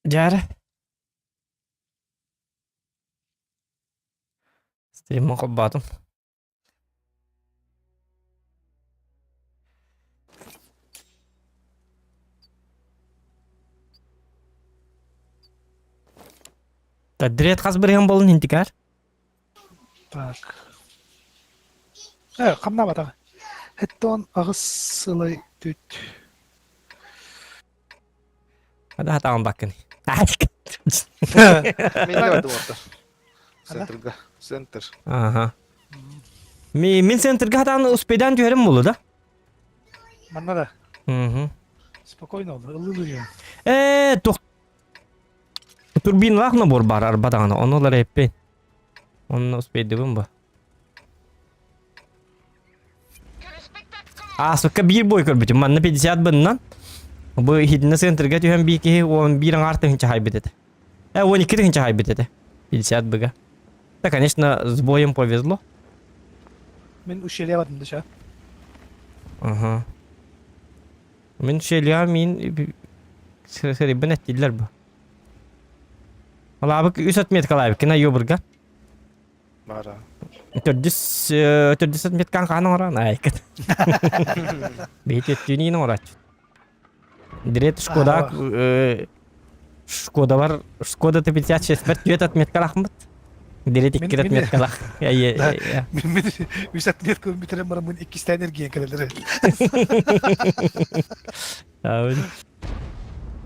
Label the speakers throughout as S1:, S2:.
S1: Дьаара. Стриммын холбоотум. Дред хас бырыһан буолун интикар?
S2: Так. Э, хамнаабатаҕа. Хэттон аҕыс сылай түт.
S1: Хада хатаҕын баккын.
S3: Мен де бардым орта. Центрга. Центр.
S1: Ага. Ми мин центрга хатаан успейдан түһэрим булу да?
S2: Манна да.
S1: Угу.
S2: Спокойно ол, ыллыы
S1: Э, тух Турбиналаах набор бар арба даҕаны, ону ылар эппин. Онно успейдыбын ба. Аасыкка биир бой көрбүтүм. Манна 50 быннан. Бу иһитинэ центрга түһэн биир киһи 11 аҥаар тыһыынча хайбыт этэ. Э, 12 тыһыынча хайбыт этэ. 50 быга. Да, конечно, с боем повезло.
S2: Мин ущелье бардым да
S1: Ага. Мин ущелье мин сырыбын эттилер бу. Алабык үс отметкалаабыт кина ёбурга.
S3: Бара.
S1: Төрдүс төрдүс отметкан хаан оҥорон айкыт. Бэйти өттүүнүн оҥорааччы. Дирет Шкода Шкода бар Шкода Т56 бер түөт отметкалаахмыт. Дирет икки отметкалаах.
S2: Мен үс отметка бүтэрэн бараммын иккистээн эргийэн кэлэлэр.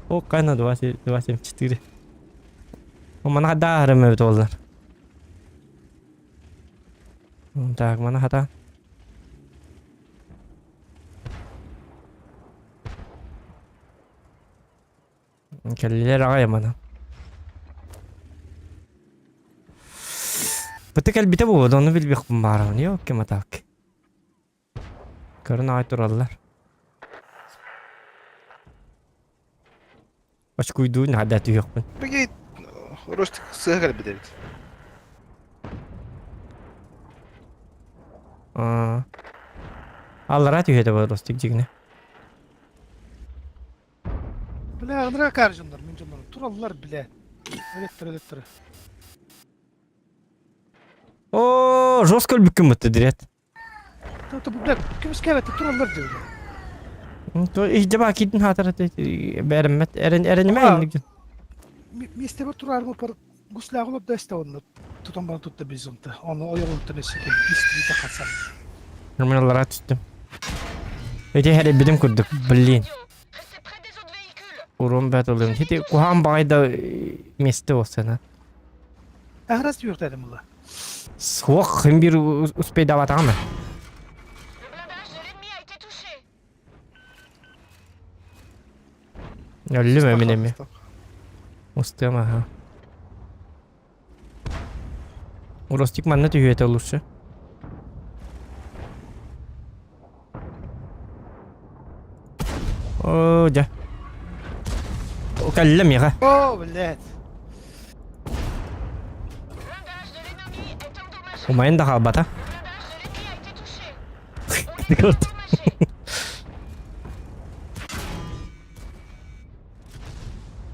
S1: О, кайна 274. Мана хадаа эбит оллар. Так, мана хата. Кэллилэр аҕай мана. Быты кэлбитэ буолуо, ону билбэхпин баарабын. Ёлки маталки. Көрөн аҕай тураллар. Очкуйдуун хада түһүөхпүн.
S3: Бигит Ростик сыа кэлбит эбит.
S1: Аа. Аллара түһүөтэ бу Ростик дьигинэ.
S2: Бля, ынырык акаары дьоннор, мин дьоннорум тураллар, бля. Өлөттөр, өлөттөр.
S1: О, жестко өлбүккүн бытты дирет.
S2: Көмүскээбэттэр тураллар диэбит.
S1: То иһдьэ киирдин хаатар бэрэммэт эрэн эрэнимэ инник.
S2: Миэстэбэр тураарбы пар гуслягы олордо эстэ онно тутан баран тутта бизонта. Оны ойоҕуттан өссө истибитэ хасан.
S1: Нормаллара түстүм. Эти хэрибитим курдук, блин. Урун бәтылым. Хити куһаан баҕай да месте болсана.
S2: Ахрас юртадым була.
S1: Суох, ким бир успейдаватаҕына. Өллүм эмин эми. Устуом аха. Ростик манна түһүөтэ лучше. О, дьэ. Кэллэ миэхэ.
S2: О, блядь.
S1: Умайын да хаалбата.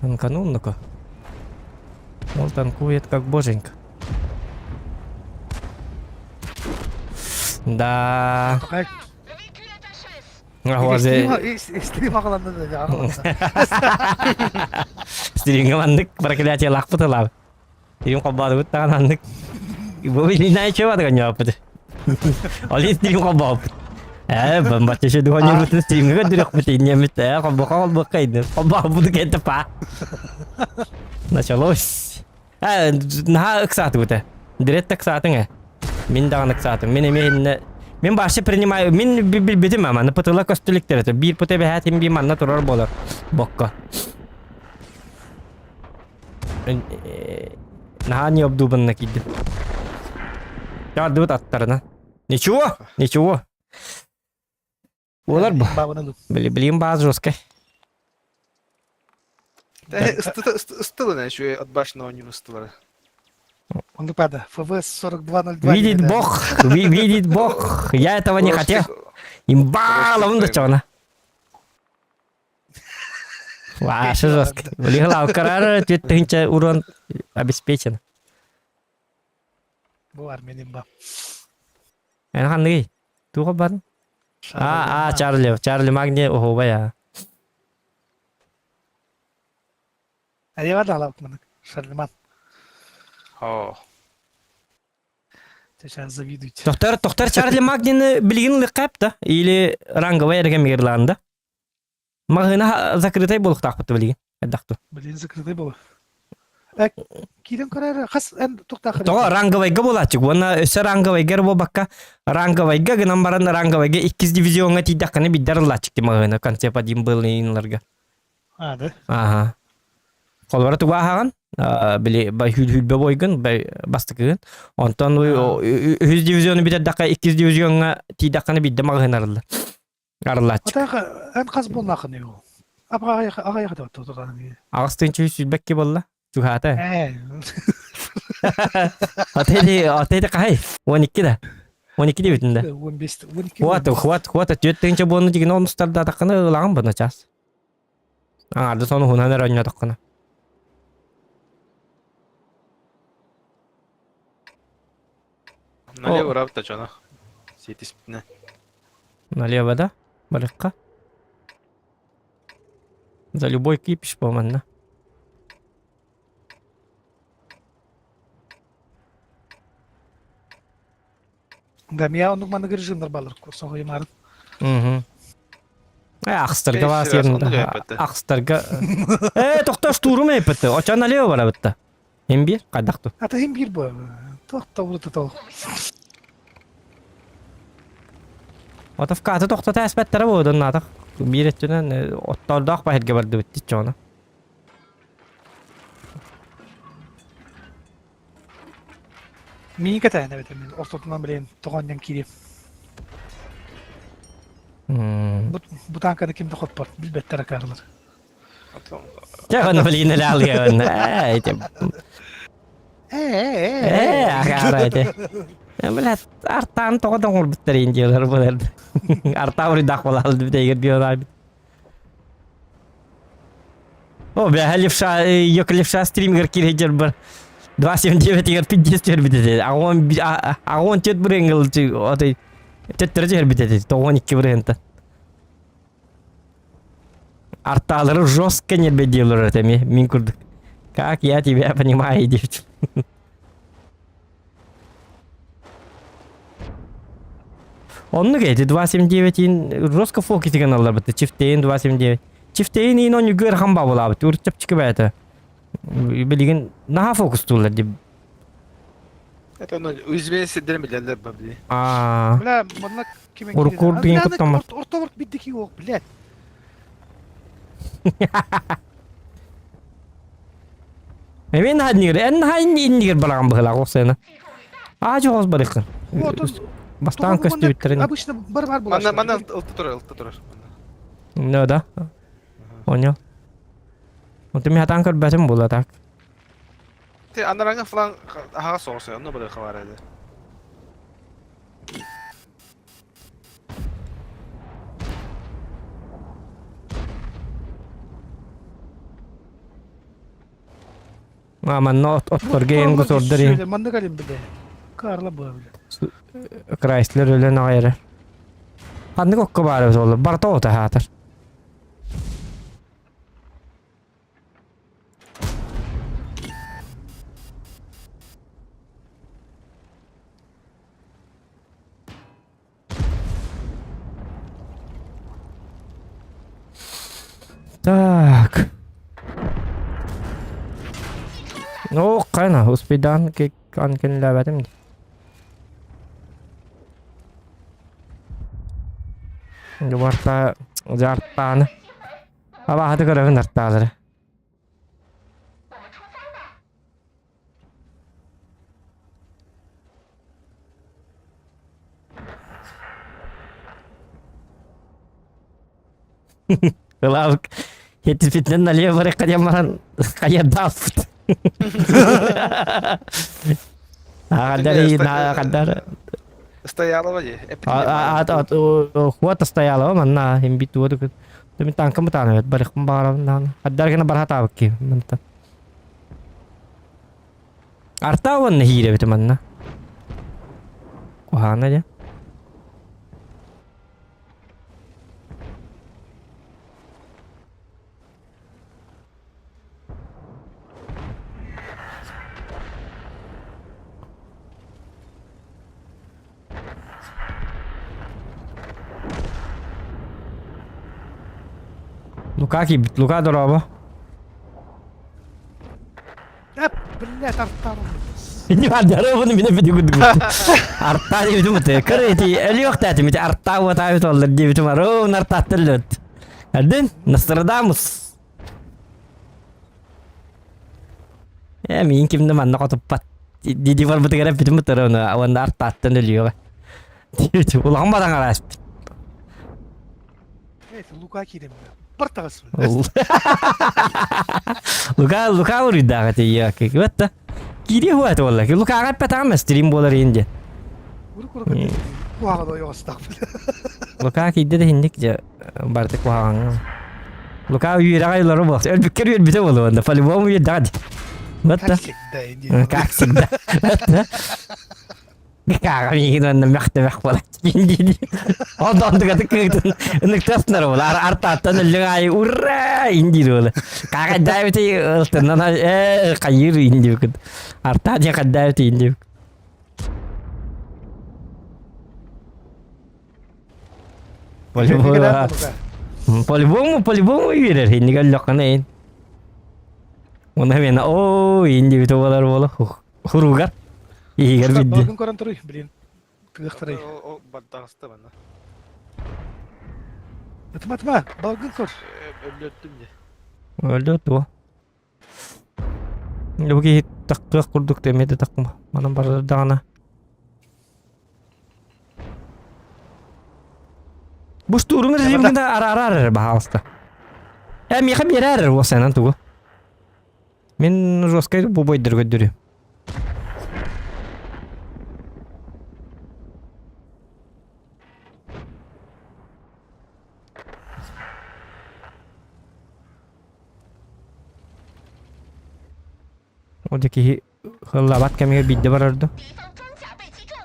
S1: Танканул ну-ка. Он танкует как боженька. Да. Стримҥэ маннык проклятие лахпыт ылаабыт. Стрим холбоодубут даҕаны аннык. Бу билинай чего догонёппут. Ол стрим холбооппут. Э, бачча дуһаньыбытын стримҥэ көрдөрөхпүт иннемит. Э, холбоха холбокка иннем. Холбооппуту кэнтэ па. Началось. Э, наһаа ыксаатыбыта. Директ ыксаатыҥ э. Мин даҕаны ыксаатым. Мин эмиэ иннэ Мин вообще принимаю, мин билбитим аманы пытыла көстүлүктэр это. Биир пыты бэһээтим би манна турар болар. Бокка. Наһаа не обдуманно киирдим. Чаардыбыт аттарына. Ничего, ничего. Буолар бу. Били, билим баас жесткай.
S3: Ыстылын үчүгэй отбашный оонньуур ыстылары.
S2: Он пада. ФВ 4202.
S1: Видит Бог, видит Бог. Я этого не хотел. Имба, лавын да чавана. Ваше жестко. Лигла карара 2000 урон обеспечен.
S2: Бу Арменин ба.
S1: Эн ханныгый? Туға бар? А, а, Чарли, Чарли Магни оһуба я.
S2: Аева да алап мынык. Шарлеман.
S3: О.
S2: Сейчас завидуйте.
S1: Тохтар, тохтар Чарли Магнины билигин лыкап да? Или ранговая эргемигерланда? Маҕаһыына закрытай буолуохтаахпыт билигин хайдахту.
S2: Блин, закрытай буолуо. Э, киирэн көрөр хас эн туохтаах
S1: Тоҕо ранговайга буолааччык уонна өссө ранговайга эрэ буолбакка ранговайга гынан баран ранговайга иккис дивизиоҥҥа тиийдэххинэ биирдэ арыллааччык маҕаһыына концепт один был инларга.
S2: А, да?
S1: Ага. Холобура тугу ааһаҕын? Били хүлбэ бойгун бастакыгын. Онтон үһүс дивизиону бүтэрдэххэ иккис дивизиоҥҥа тиийдэххинэ биирдэ маҕаһыын арыллар. Арыллааччы.
S2: Атаах эн хас буоллаахын ол? Аҕайах аҕайах да тутаҕын.
S1: Аҕыс тыынча үс сүүрбэкки буолла. Чугаата.
S2: Ээ.
S1: Отели отели хаһай? 12 да. 12 диэбитин да.
S2: 15 12.
S1: Хуат хуат хуат түөрт тыынча буолну дигин онустардаатаххына ылаҕын бана час. Аҥаарды сону хунан эрэ онньотоххуна.
S3: Налево ырабыта дьоно. Сиэтиспитинэ.
S1: Налево да? Барыхха. За любой кипиш по-манна.
S2: Да, меня оннук маннык режимнар балар соһуймарын.
S1: Угу. Э, ахстарга баас ерында. Ахстарга. Э, тохтош турум эппетте. Очон налево барабытта. Им бир, хайдах ту?
S2: Ата им бир бу. Тохта урут тол.
S1: Отовкаты тохтото эспэттэрэ буолуон наатах. Биир өттүнэн оттордоох баһырга бардыбыт диччоҕуна.
S2: Миин кэтээн эбэтэр мин ортотунан билин тоҕонньон киириэм. Бу танканы ким да хотпот, билбэттэр акаарылар.
S1: Чэ, ону билигин эле алыабын. Ээ, ити. Ээ, акаара ити. Блядь, артаан тоҕо да оҥорбуттар индиялар булар. Артаа уруйдаах буолаал бүтэйгэр биорайбыт. О, бля, левша, йок левша стримгер киирэр бар. 2.79 50 түһэрбит этэ. Аҕон аҕон түөрт бырыангыл отой төттөрү түһэрбит этэ. 92 бырыанта. Артаалары жестко нербедиэлэр этэ эмиэ мин курдук. Как я тебя понимаю диэбит. Оннук эти 279 жестко фокусиган алларбыт. Чифтейн 279. Чифтейн иин онньугу ыарахан баабылаабыт. Урут чэпчэки бэйэтэ. Билигин наһаа фокустууллар дип.
S3: Это ну уязвимые сирдэрин билэллэр ба били.
S1: Аа.
S2: Бля, манна ким
S1: Уруккур деген куттаммат.
S2: Орто биддики yok, блядь.
S1: Мен ханнигер, эн ханнигер бараган быһылаах осена. Аа жоғыз барыкын. Бастаан көстүбүттэрин.
S2: Обычно бар бар
S3: Манна манна ылта турар, ылта турар.
S1: Ну да. Понял. Вот мен хатан көрбөтүм була так.
S3: Те анараҥа фланг аһаҕас соҕус, онно барыахха баар этэ.
S1: А манна от отторга ең госордор ең.
S2: Маннык алим биле. Карла була биле.
S1: Крайслер өлөн аҕайра. Ханнык окко баар эбит ол барта ота хаатар. Так. Ну, кайна, успейдан ан кенләбәтем ди. Жуарта, жартааны. Абаһаты көрөбүн артаалары. Ылаабык хеттипитинэн налево барыахха диэн баран хайардааппыт. Аҕардар
S3: Стоялова дии.
S1: Хуат стоялова манна имбит уоду Мин танкам бытааны барыхпын баҕарабын даҕаны. Аддар гына бархатаабыт киһи мантан. Арта уонна хиирэбит манна. Куһаана дьэ. Лука киирбит. Лука дорообо.
S2: Эп, блядь, артар.
S1: Ини бардаробуну мине бити гудгут. Артаа диэбитим бute. Кыр ити өлүөхтаатым ити артаа уотаабыт оллар диэбитим ароон артааттыллыт. Эрдин Нострадамус. Э миин кимде манна хотуппат. Диди барбытыгар эппитим бутара оны уонна артааттан өлүөҕэ. Диэбитим улахан баран араспыт.
S2: Эти Лука киирем. Бартаҕас.
S1: Лука Лука уруйдаах эти яки. Вот Киири хуат буолла. Лукаҕа эппэтэҕим стрим буолар иин диэн.
S2: Куһаҕан ойоҕостаах.
S1: Лука киирдэ да иһинник дьэ барыта куһаҕаҥҥа. Лука үөрэҕэ ылары буолса. Өлбүккэр үөрбүтэ буолуо онно. По-любому үөрдэҕэ дии. Вот да.
S2: Как всегда иди.
S1: Как всегда. Кааҕа миигин уонна мөх-тэмэх буолар дии. Онтон тыгаты кыытын ыныктаснар буола. Артааттан өллүҥ аайы ура индиир буола. Кааҕайдаабыты ылтыннан э хайыыр индиир Артаа диэн хайдаабыты индиир. По-любому, по-любому үөрэр иннигэ өллөххүнэ ин. Уна мен оо индибит буолар буола хуругар иһигэр бидди.
S2: Балгын көрөн туруй, блин. Тыахтарай.
S3: Баттаҕыста манна.
S2: Ытыма ытыма, балгын көр.
S3: Өллөттүм дии.
S1: Өлдө туо. Бу киһи таккыах курдук да эмиэ да такма. Манан барардаҕына. Бу штурм режимин араарар эрэ баһаалыста. Э миэхэ биэрээр уосайынан тугу. Мин жесткай бубойдыр көрдөрү. Ол да киһи хыллабат кэмигэр биирдэ барар дуо?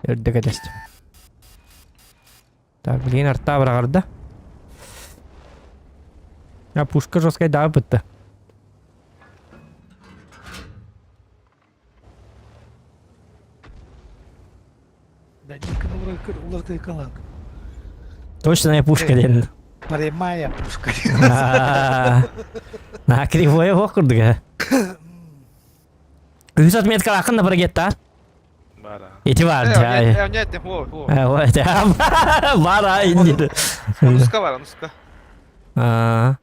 S1: Өрдө кэтэстим. Так, билигин артаа быраҕарда. А пушка жесткай даҕа бытта. Точная пушка диэн.
S2: Прямая пушка.
S1: На кривое ох курдук э. Үһүс отметка акын на
S3: Бара.
S1: Ити бар дьай.
S3: Нет, нет,
S1: Бара инди.
S3: Нуска бар, нуска.
S1: Аа.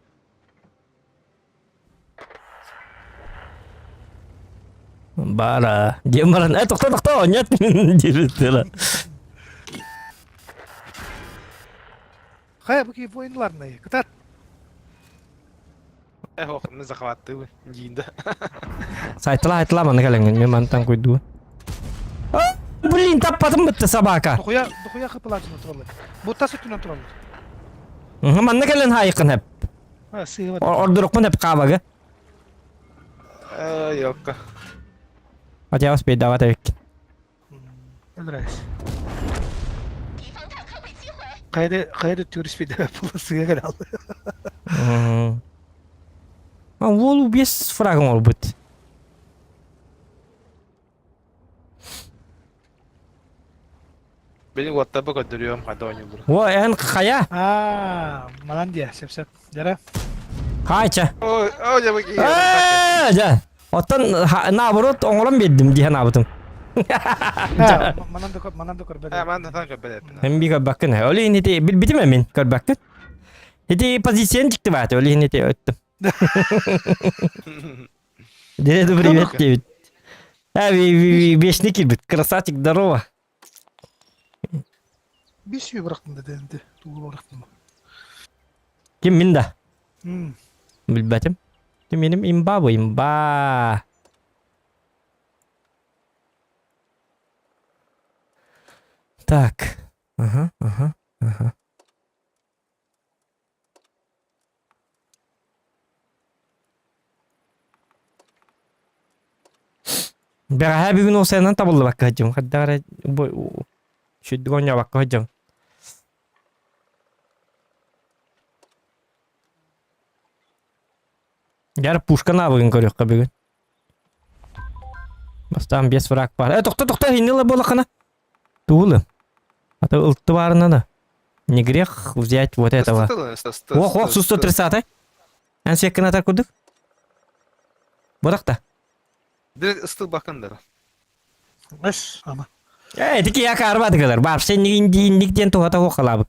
S1: Бара. Диэн баран, э, тохто, тохто, нет, диэбиттэрэ.
S2: Хайа бу киһи воинларнай. Кытат.
S3: Э, ох, не захватывай. Диинда.
S1: Сайтла, айтла, манна кэлэҥҥин, мен мантан куйдуу. Блин, таппатым бытта собака.
S2: Дохуя, дохуя хыпылаачына тураллар. Бу тас өттүнэн тураллар.
S1: Манна кэлэн хаайыккын хэп. Ордурукпун эп хаабага.
S3: Ёлка.
S1: Хотя успеть давать эбиккин.
S2: Өлөрөс. Хайда хайда турист видео сыга кэлэ алды.
S1: А уол убес фрагым олбут.
S3: Били уоттарба көрдөрүөм хата оонньууллар.
S1: О, эн хайа?
S2: Аа, манан диэ, сөп-сөп. Дьэрэ.
S1: Хаача.
S3: Ой, ой, дьэ, бу
S1: Ээ, дьэ. Оттон наоборот оҥорон биэрдим дии санаабытым.
S2: Манан да манан да көрбөт.
S3: Ээ, манан да көрбөт эппин.
S1: Эн би көрбөккүн. Ол иһин ити билбитим ээ мин көрбөккүн. Ити позицияны дьикти баата, ол иһин ити өттүм. Деду привет диэбит. А, вечный киирбит. Красавчик, здорово.
S2: Бис сүйе бырахтым да дэнди. Тугу бырахтым.
S1: Ким мин да? Билбэтим. Миним имба бу имба. Так. Ага, ага, ага. Бэҕэһээ бүгүн уопсайынан табыллыбакка сылдьабын. Хайдах эрэ сүрдүк оонньообокко сылдьабын. Дьэ, пушка навыгын көрүөххэ бүгүн. Бастаан биэс враг баар. Э, тохто, тохто, иһинни ыла буолаххына. Тугулы? А то ылты баарына да. Не грех взять вот этого. Ох, ох, сусто тридцатый. Эн сиэккин атар курдук. Бырах да.
S3: Direkt ыстыл бакын
S2: Эс, ама.
S1: Э, ити киһи акаарбатыгылар. Вообще инник диэн туһата хуохалаабыт.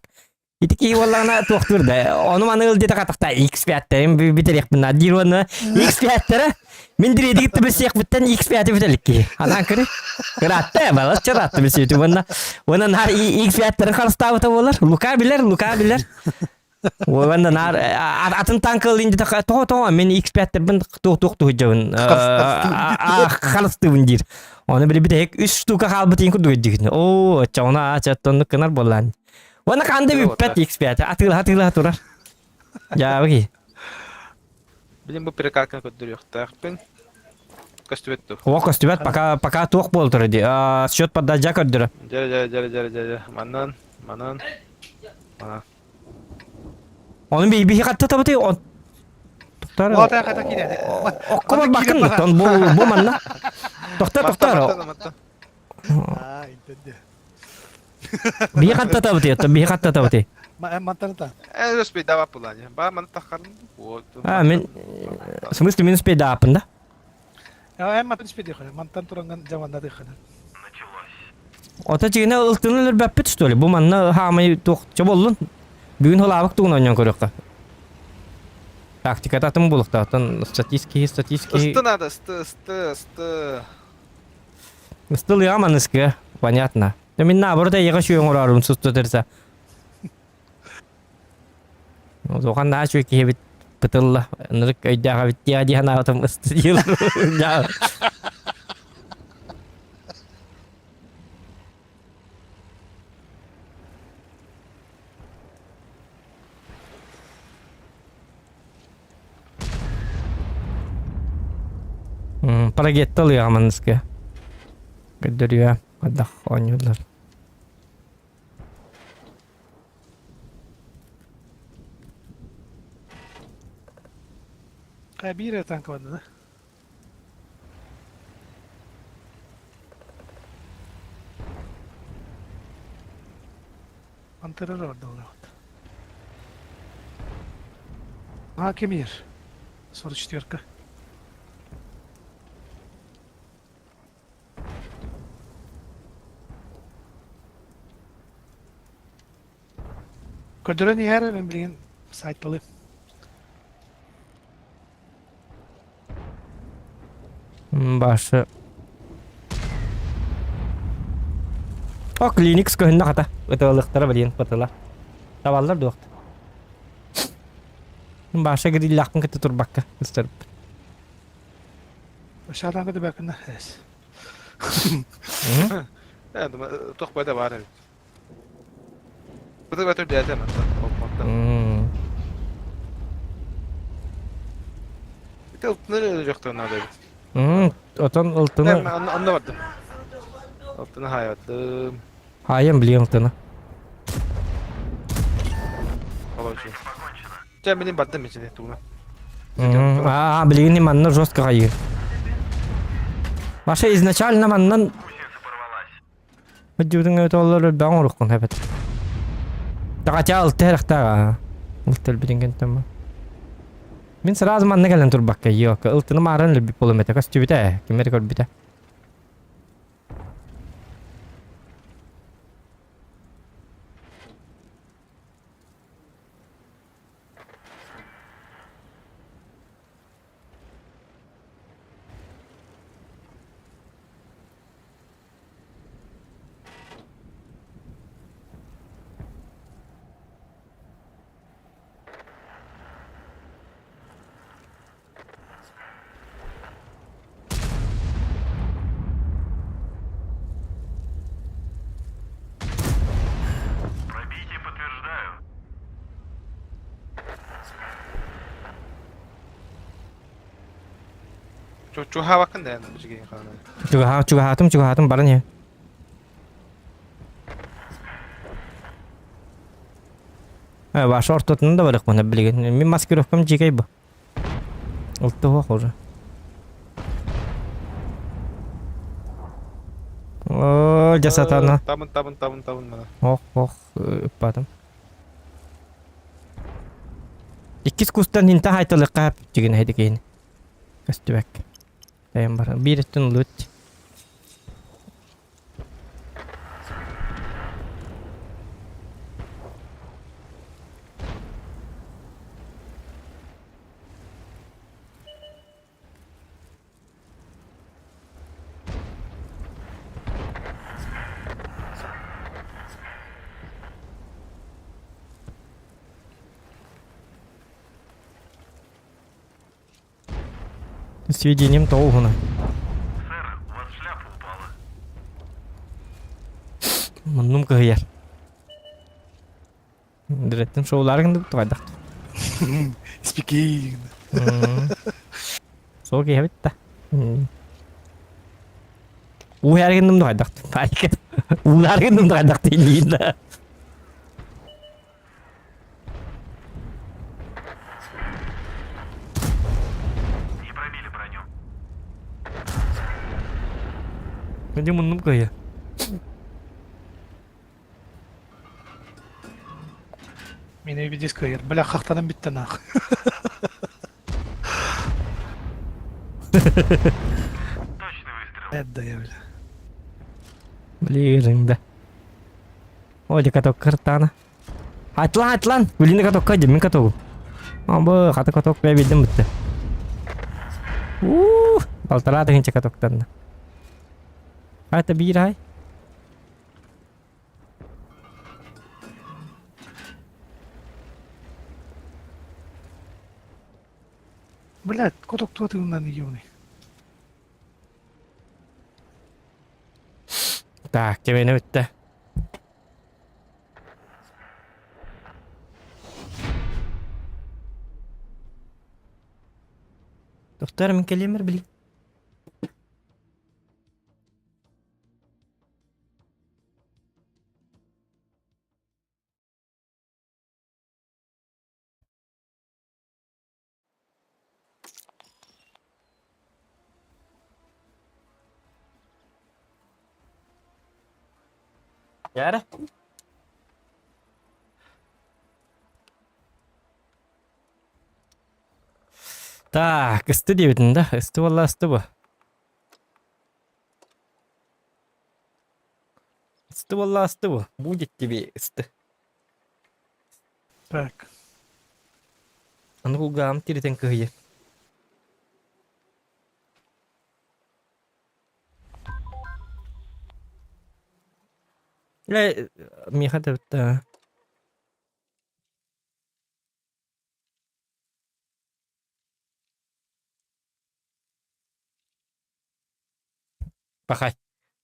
S1: Ити киһи буоллаҕына туохтуур да, ону маны ыл диэтэх атахта X5-тэрин бүтэриэхпин наада диир уонна X5-тэрэ мин дириэдигитти билсиэхпиттэн X5-ти бүтэлик киһи. Анаан көрү. Ыраатта, балас чараатта билсиэти уонна уонна наар X5-тэрин харыстаабыта буолар. Лука билэр, Лука билэр. Уонна наар атын танка ылын диэтэххэ тоҕо тоҕо мин X5-тэрбин туох туох туһуйдьабын харыстыыбын диир. Ону били бүтэһик үс штука хаалбыт иин курдук өйдүүгүн. Оо, оччоҕуна ачаттоннук гынар буоллаан. Уонна ханда бүппэт X5 атыылаһа атыылаһа турар. Дьаабы киһи.
S3: Билин бу перекалканы көрдөрүөхтээхпин. Көстүбэт дуо?
S1: О, көстүбэт, пока пока туох буола турар дии. Счет поддажа көрдөрө.
S3: Дьэ дьэ дьэ дьэ дьэ дьэ манан манан манан.
S1: Оны би биһи хатта табыты он Тоқтар.
S2: Уата хата киирэ.
S1: Окко барбаккын тон бу бу манна. Тоқтар тоқтар.
S2: Аа, интенде.
S1: Биһи хатта табыты, биһи хатта табыты.
S2: Мантарата.
S3: Э, успей давай пулане. Ба ман тахарын. Вот.
S1: А, мен в смысле мен успей дааппын да?
S2: Я мантан успей дихана. Мантан туранган жаманда дихана.
S1: Ото чигине ылтыны өлөрбөппүт что ли? Бу манна хаамай туох чоболлун. Бүгүн холаабык тугун ойнон көрүөххэ. Тактиката атын булуктаатан статистики статистики.
S3: Ысты надо, ысты, ысты, ысты.
S1: Ыстылыга маныскы, понятно. Да мин наоборот эйиэхэ үчүгэй оҥорорум сустутырса. Улахан наһаа үчүгэй киһи эбит пытылла ынырык өйдөөх эбит диэ дии санаабытым ыстыйыл. Парагетта ылыаҕа маныска. Көрдөрүө, хайдах оонньууллар.
S2: Биир танк барда да. Антырар барда олоҕут. А, ким иһэр? 44-ка. Көрдөрөн иһэр мен билигин сайталы.
S1: Башы. О, клиникс көһүннэ хата. Ытыалыктара билиэн пытыла. Табаллар дуохта. Баша гриллаахпын кытта турбакка ыстарып.
S2: Шатан кытта бакына.
S3: Э, туох бада баар эбит. Быты бөтөр дээтэ мантан. Ити ылтыны өлөжөхтөр наада эбит.
S1: Отон ылтыны...
S3: Онно бардым. Ылтыны хаайбаттым.
S1: Хаайан билиэн ылтыны.
S3: Короче. Чэ, мин бардым ичине тугуна.
S1: Аа, билигин манна жестко хайыр. Маша изначально маннан Дьүрүҥ өтөллөр өлбөҕүн уруккун эбит. Хотя алты эрехтааҕа. Ылты өлбүтүн кэнтэн Мин сразу манна кэлэн турбакка йока ылтыны мааран өлбүт буолум этэ көстүбүтэ ким эрэ көрбүтэ.
S3: Чугаһаабаккын да эн билигин хаана.
S1: Чугаһаа, чугаһаатым, чугаһаатым, баран иһэ. Э, Ваша ортотунан да барыахпын билигин. Мин маскировкам дьиикэй бу. Ылтыһуох уже. О, дьэ сатана.
S3: Табын, табын, табын, табын мана.
S1: Ох, ох, ыппатым. Иккис кустан хинта хайталыкка дигин хэдикейин. Көстүбэк. Тайын бар. Биир өттүн ылыт. Сведением толгуна.
S4: Сэр, у вас шляпа упала.
S1: Муннум кыһыйар. Директим шоулары гынды тугайдах.
S2: Спикей.
S1: Сол киһи битта. Уу гынным тугайдах. Уулар гынным тугайдах дейін да.
S4: Не пробили броню.
S1: Где муннум кыһыйар.
S2: Мин видис кыйыр. Бля, хахтанан битте нах.
S4: Точный выстрел.
S2: Эдда я, бля.
S1: Блин, да. Ой, каток картана. Атлан, атлан. Блин, каток кадим, мин катогу. Абы, хата каток бә билдим битте. Ух, балтара тыгынча катоктан. Хата бир ай.
S2: Блядь, коток туатыгынан ёбаный.
S1: Так, тебе битте. Доктор, мин келемер били. Яра. Так, ысты диэбитин да, ысты буолла ысты бу. Ысты буолла ысты бу. Будет тебе ысты.
S2: Так.
S1: Аны кулгаам тиритен кыһыйар. Э, миэхэ да Пахай.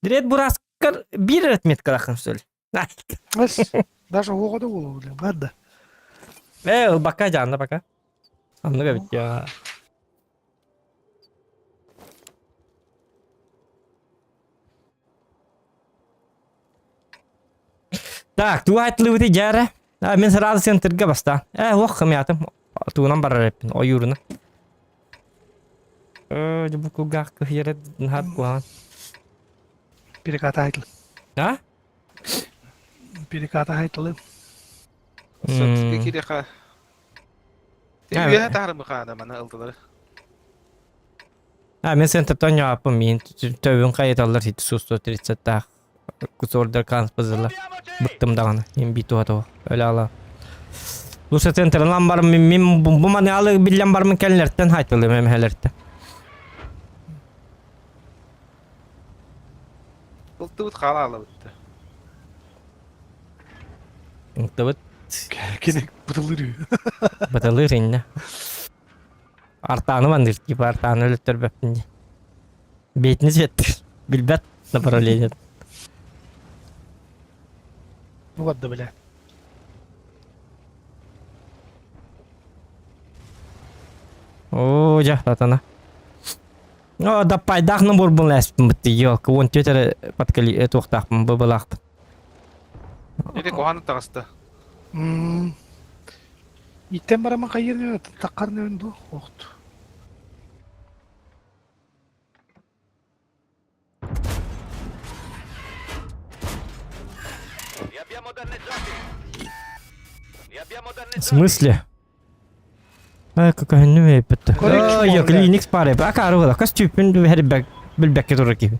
S1: Дирет бураскар биир отметкалахын сөл.
S2: Даже оҕо да буолуо, бля, баар да.
S1: Э, ылбакка дьаанна пока. Оннук эбит я. Так, туга айтылыбыты дьээрэ. А, мен сразу центрга баста. Э, ох, хымятым. Туунан барар эппин, ойууруна. Э, бу кулгаах кыһыйара наһаа куһаҕан.
S2: Переката айтыл.
S1: А?
S2: Переката айтылы.
S3: Сотки кириэхэ. Үөһэ таһарымы хаана маны ылдылар.
S1: А, мен центртан яаппын миин төбүн хайыталлар сити су 130-таах кусордар канспазылар. Быктым даҕаны. Мин бит туһа Өлө ала. Луса центрынан барым мин мин бу маны алы биллен бармын кэллэртэн хайтылым эмхэлэртэн.
S3: Ылтыбыт хаала алабытты.
S1: Ылтыбыт
S2: Кини бытылыр.
S1: баталыр инне. Артааны мандыр типа артааны өлөттөрбөппүн дии. Бейтини сеттир. Билбэт направление.
S2: Ну ладно, бля.
S1: Оо, дьэ, татана. О, даппайдаах наборбун лээспин ёлка, уон түөрт эрэ подкали туохтаахпын, быбылаахпын.
S3: Ити куһаҕан таҕыста.
S2: Иттен бараман хайыр таққар нөөн ду охт.
S1: В смысле? Ай, көһүннүм эппит. Ой, клиникс пары. Акары була. Костюмпун билбэк билбэккэ турар киһи.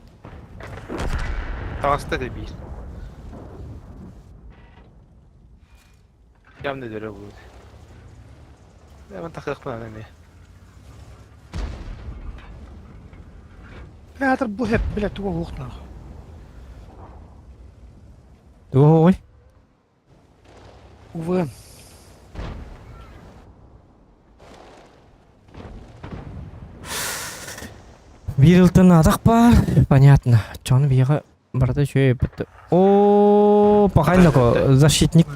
S3: Таҕыста да биир. Явно дөрө будет. Мен тахыахпын аны эмиэ.
S2: Театр бу хеп биле туга хуохтаах.
S1: Туга хуоҕуй?
S2: Увы.
S1: Биир ылтан атах баар. Понятно. Чону биэҕэ Барыта үчүгэй бытты. О, пахайнако защитник.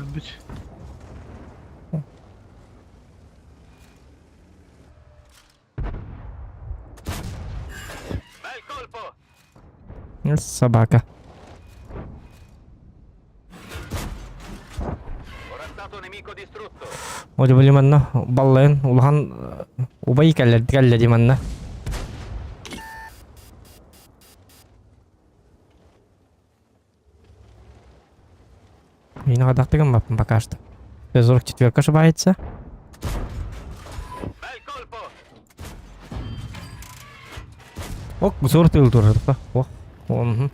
S1: Собака. Оди били манна баллайын улахан убай кэллэр кэллэ ди манна. Мин гадактыгым баппын пока что. 44 ошибается. Ок, зор тыл турар па. Ох, угу.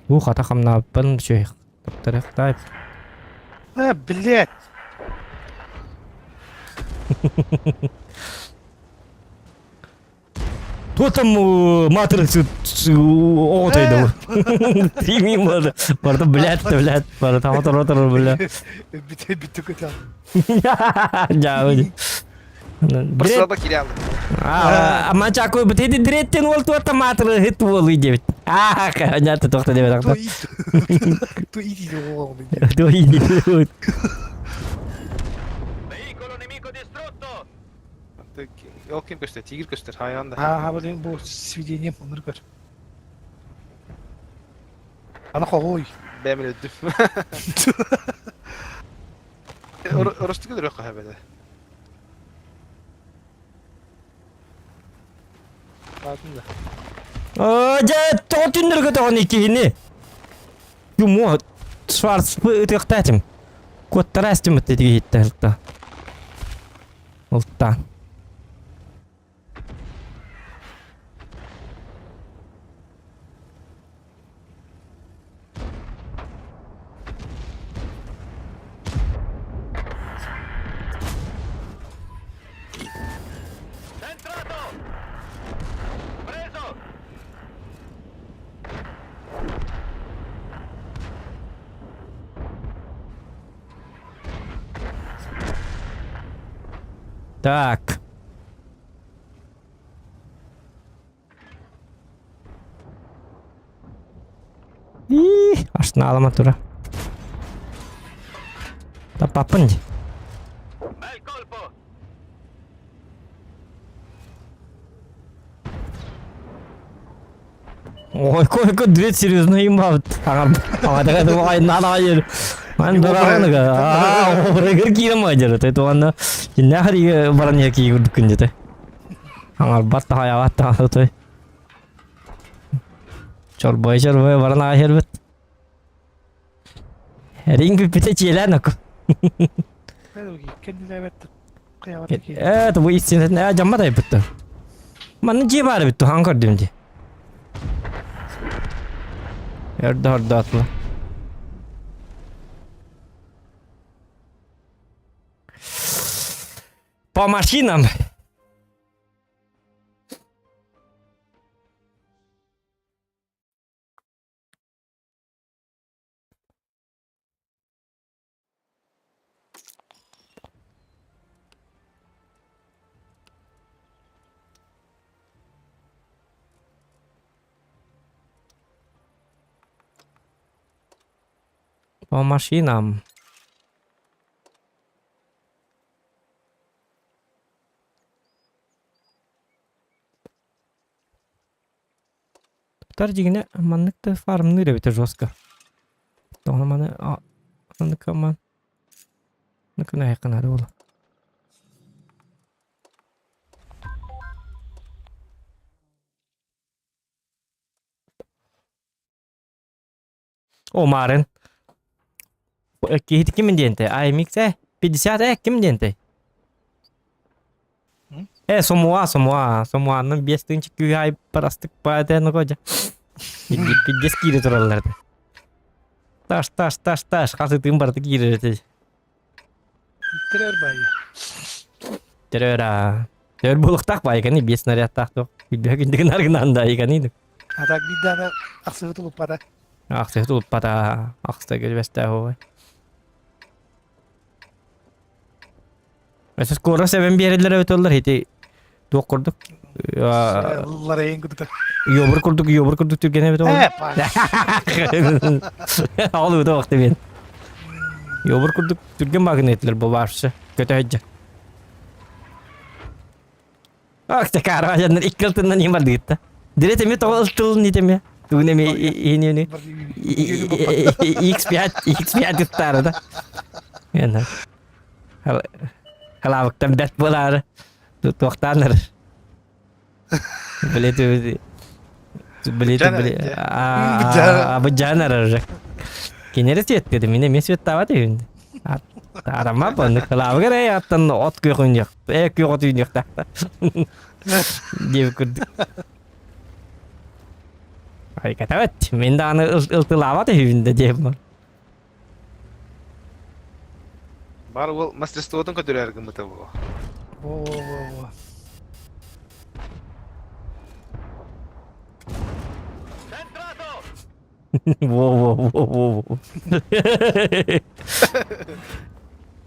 S1: Ух, ата хамнааппын үчүгэй. Таптарыхтай.
S2: Э, блядь.
S1: Кто там матрицу оҕотойду? Три мимо барда блядь, блядь, барда отор отор бля.
S2: Бите бите көтә.
S1: Жа,
S3: Бырсыба кире алды.
S1: А, мачаку бит дреттен ол туота матры хит уолуй дебит. А, понятно, тохта дебит.
S2: То ит. То ит иди оҕоҕун.
S1: То ит.
S3: Ол ким көстөр? Тигр көстөр. Хайан да.
S2: Ha, ha, бу сведение оннур көр. Ана хоҕуй.
S3: Бэйэм өлдүм. Оростук өлөрөх хаһа бэдэ. Баатын да.
S1: Дьэ, тоҕо түннэргэ тоҕон иккиһини? Юмо, Шварц ытыахтаатым. Куоттара эстиммит тигиһиттэ. Ултаан. Так. Ии, ашнаалама тура. Таппаппын дии. Ой, койко дверь серьезно имбабыт. Ман дораҕаныга аа обрыгыр киирэн маадьар это уонна киннээх баран иһэ кии курдук күндүтэ. Аҥарбат таһайаҕат таһатой. Чорбой чорбой баран ааһырбыт. Эриҥ бүппүтэ чиэлээн оку. Э, бу истинэтин э дьаммат айбытты. Манна дьиэ баар эбит туһаан көрдүм дии. Өрдө ордоотла. По машинам. По машинам. Тар дьиҥинэ маннык да фармныыр эбитэ жестко. Тоҕо маны маннык ман Наканайханары буолла. О, Марын. Киһити ким диэнтэй? AMX э 50 э ким диэнтэй? Э, Сомуа, Сомуа, Сомуанын 5 тыынча күүһэ айбарастык баатен кожа. Пиздец киире тураллар. Таш, таш, таш, таш, хасытыын барыта киирэр этэ.
S2: Террор баайа.
S1: Террор аа. Террор буолуохтаах баайканы биэс снарядтаах туох. Күндү күндүгүн аргынан да айканы.
S2: А так биирдээнэ ахсыһы тулуппата.
S1: Ахсыһы тулуппата. Ахста кэлбэстээх ой. Өссө скоро сэбэн биэрэллэр эбит ити туох курдук
S2: Ларайын курдук.
S1: Йобур курдук, йобур курдук түргэн эбит ол. Ол ыыта вакты мен. Йобур курдук түргэн магнетлер бу баршы. Көтө Ах, такара жаннар икки ылтыннан иһин бардыгытта. Дирет эми тоҕо ылтылын итеме. Тугун эми иһини X5 X5 ыттаары да. Яна. Халаабыктан бэрт буолаары. Туохтааннар. Билет билет Абыджанар уже. Кинери светтеді, мен эмес светтабат үйүн. Арама бұны кылабыгар эй аттан от күйөх үйнек. Э күйөх от үйнек тақта. Деп күрдік. Ай катабат. Мен да аны ылтылабат үйүндө деп.
S3: Бар уол мастерствотун көтөрөр гыммыта буо.
S2: Во-во-во.
S1: Во-во-во-во.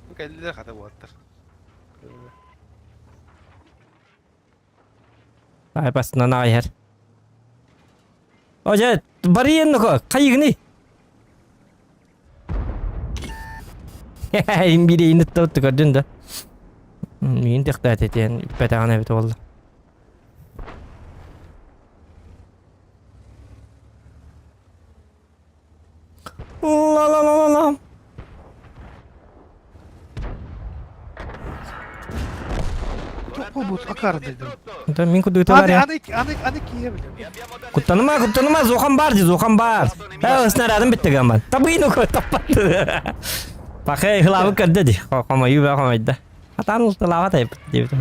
S3: Бу кэллилэр хата буолаттар.
S1: Ай бастынан аҕай иһэр. О дьэ, барыйын нохо, хайыгыный? Им бириин ыттабытты көрдүн да. Миин төхтөөт этиэн үппэтэҕин эбит буолла. Ла-ла-ла-ла-ла.
S2: Туох буолбут акаары дойдум.
S1: Да мин кудуйта
S2: Аны
S1: бар я.
S2: аны аны аны киһи билем.
S1: Куттаныма, куттаныма, зохан бар ди, зохан бар. Э, снарядым битти гаман. Табыйны кой таппат. Пахай хылабы көрдө ди. Хомойу ба хомойда. Атан ылтылаба тайып дип.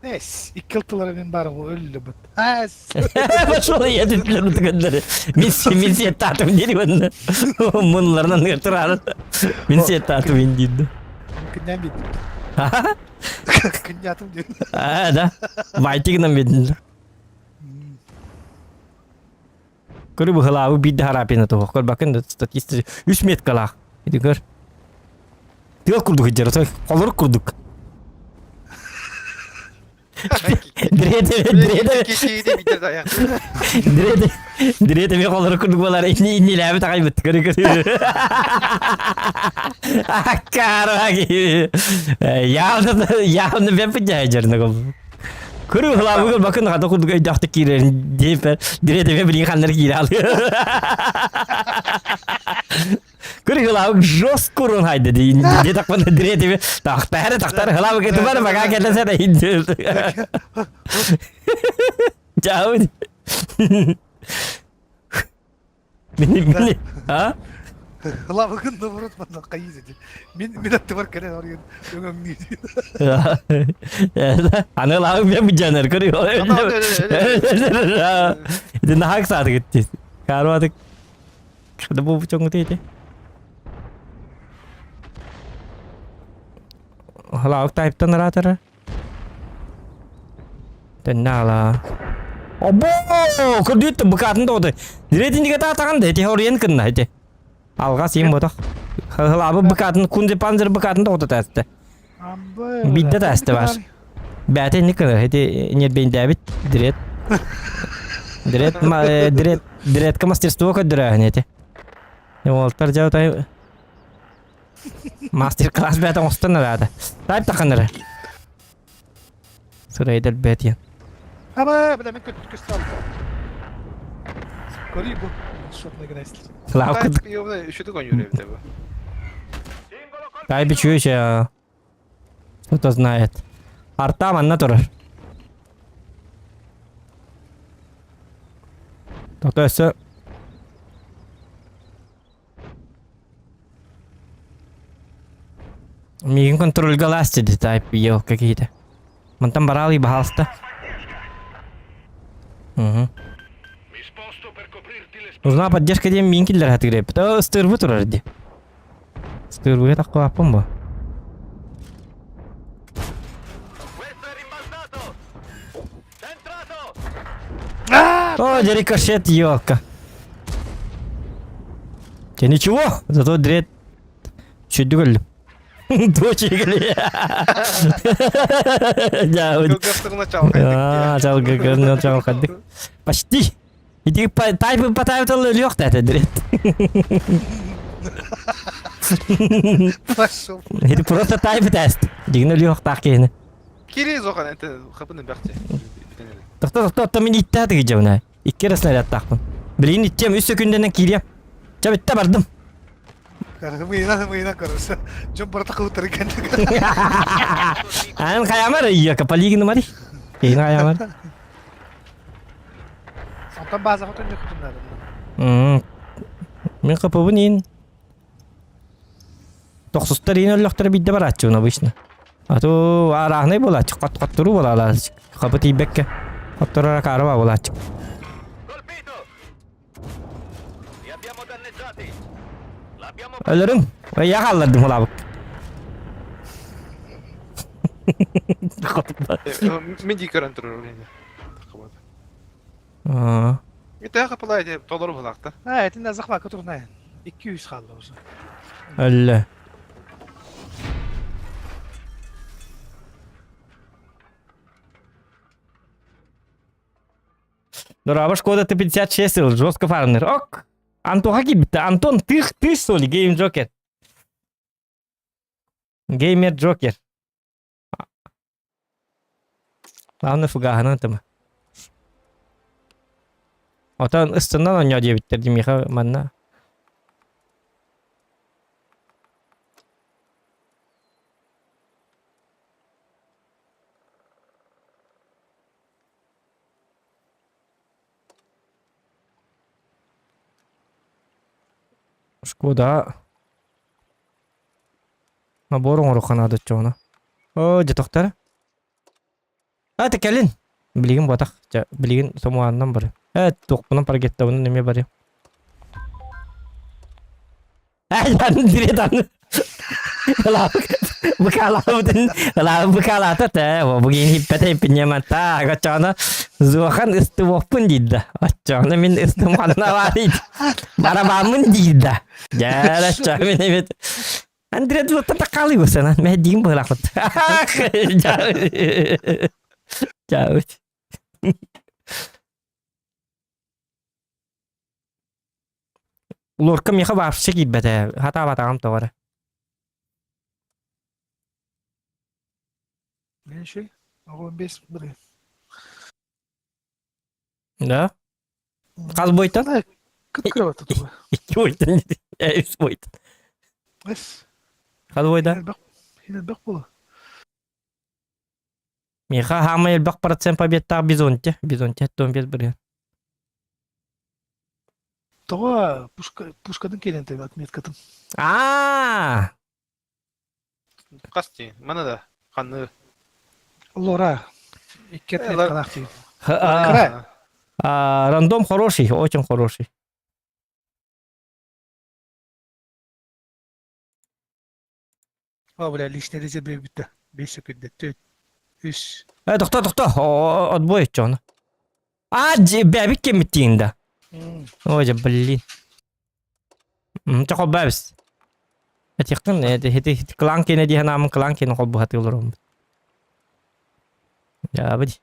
S2: Эс, икки ылтылара мен бары өллү бут. Эс.
S1: Пошел я түтлөр түгөннөр. Мин мин сиэттаатым дири онно. Мунларынан турар. Мин сиэттаатым ин диди.
S2: Күннән бит. Күннәтым диэн.
S1: А, да. Байтигынан бедин. Көрү быһылаабы биирдэ хараапина туһух. Көр бакын да статистика үс меткалаах. Ити көр. Тыал курдук иджер, той холорук курдук. Дреде, дреде, дреде, дреде мен холорук курдук болар. Инни иннилээби тагайбыт. Көрү көрү. Аккараги. Явно явно бен пыджайжерна Көрү хылабыгыр бакын хата курдук өйдөөхтүк киирэрин диэппэр дириэтэмэ билигин ханнар киирэ алыы. Көрү хылабык жестко урун хайда дии диэтэхпинэ дириэтэмэ тахтаары тахтаары хылабык этибар бага кэлэсэ да Чао. Мини мини а?
S2: Лавыгын наоборот манна хайыы дии. Мин мин аттыбар кэлэн оройун өҥөҥнүү дии.
S1: Аны лавык мен быдьанар көрү. Ити наһаа ыксаатыгыт дии. Каарбатык. Хада бу чоҥҥуту ити. Лавык тайптан ыраатара. Тэннэ Обо! Көрдүүт быкаатын тоҕута. Диретиндиге таатаҕан да ити хоруйан кынна ити. Алҕас иим ботох. Хылаабы быкаатын кунди панзер быкаатын тоҕута таасты. Бидде таасты бар. Бәте инник кынар ити нербейндээбит дирет. Дирет дирет диретка мастерство көрдөрөөһүн ити. Уолтар дьэ Мастер-класс бэйэтэ оҥостон араата. Тайп таханнара. Сырайдар бэт диэн.
S2: Аба, бля, мен көт көстө алды. Көрүй бу. Шотный гынайсылар.
S1: Лавка
S3: Тайп ёбна үшүтүк ойнуур эбит бу.
S1: Тай бичүүчэ. Кто-то знает. Арта манна турар. Тото өссө Миигин контрольга ласти тайп ел какие-то. Мантан баралый баһалста. Угу. Нужна поддержка диэн миин киллэр хатыгыреппит. О, ыстырбы турар ди. Ыстырбыга таххыбаппын бу. О, рикошет, елка. Тебе ничего, зато дред чуть өлдүм. Дочь игли.
S3: Кылгастыгына чалкайдык.
S1: Чалгы чалкайдык. Почти. Иди тайпы потайп өлүөх да дред.
S2: Пошел.
S1: Это просто тайп тест. Дигин өлүөх таах киһини.
S3: Кири зохан это хапын бәхте.
S1: Тохто тохто то мин иттэ тыгыжабына. Икки эрэ снарядтаахпын. Билигин иттиэм үс сөкүүндэнэн киириэм. Чэ бүттэ бардым.
S2: Мыйынан мыйынан көрөрсө. Дьон барыта кылытар экен.
S1: Ан хаямар ийека полигин мари. Кейин хаямар.
S2: Онтон базаға төннө
S1: Мин капыбын иин. Тохсустар иин өллөхтөрө бидде барааччыбын обычно. А то арааһынай буолааччы, хат-хаттыруу буолаалааччы. Хапы тиийбэккэ хотторор акаарыба буолааччы. Өлөрүҥ. Ыйа хааллардым улаабык.
S3: Мин дии көрөн турар Митэ хапылай де толору булакта.
S2: А, этин захватка турнай. 200 қалды уже.
S1: Өллө. Дорабы Шкода Т-56 ыл, жестко фармер. Ок! Антоха киирбитте. Антон, ты, ты что ли, гейм Джокер? Геймер Джокер. Главное фугаһынан тыма. Отон ыстынан оонньоо диэбиттэр Димиха манна. Шкода. Набор оҥоруохха наада оччоҕуна. Оо, дьэ тохтор. А, ты кэлин. Билигин буотах. Дьэ, билигин сомуаннан барыам. Э, туохпунан паргеттабынан эмиэ барыам. Ай, Быкалаата тэ, бугин хиппете пинемата, оччоҕуна зуохан ыстыбоппун диидда. Оччоҕуна мин ыстымханна баарый. Барабааммын диидда. Дьэ, оччоҕо мин эбит. Андрей дуоттан таккаалый бусана. Мэһдиин быһылаахпыт. Чаут. Лорка миэхэ вообще киирбэтэ, хатаабатаҕым тоҕо эрэ.
S2: Меньше? Оҕом бес быры.
S1: Да? Хас бойтан?
S2: Кыткыра тутула.
S1: Икки бойтан, үс бойтан.
S2: Эс.
S1: Хас бойда?
S2: Элбэх була.
S1: Миэхэ хаамай элбэх процент победтаах Бизонте. Бизонте 15 бырыһыан.
S2: Тоҕо пушка пушкатын кэлэн тэбэ отметкатын.
S1: Аа!
S3: Хас дии, маны да ханны.
S2: Лора. Икки отметкалаах дии. Кыра.
S1: Рандом хороший, очень хороший.
S2: О, бля, личный резерв бүттэ. 5 секунд. 4, 3.
S1: Э, тохто, тохто, отбой отчону. А, бэбик кеммиттиин да. Ой, блин. Чохо бэбис. Этихтин, эти клан кене диэн аамын клан кене холбуһатыы олороммут. Дьаабыт.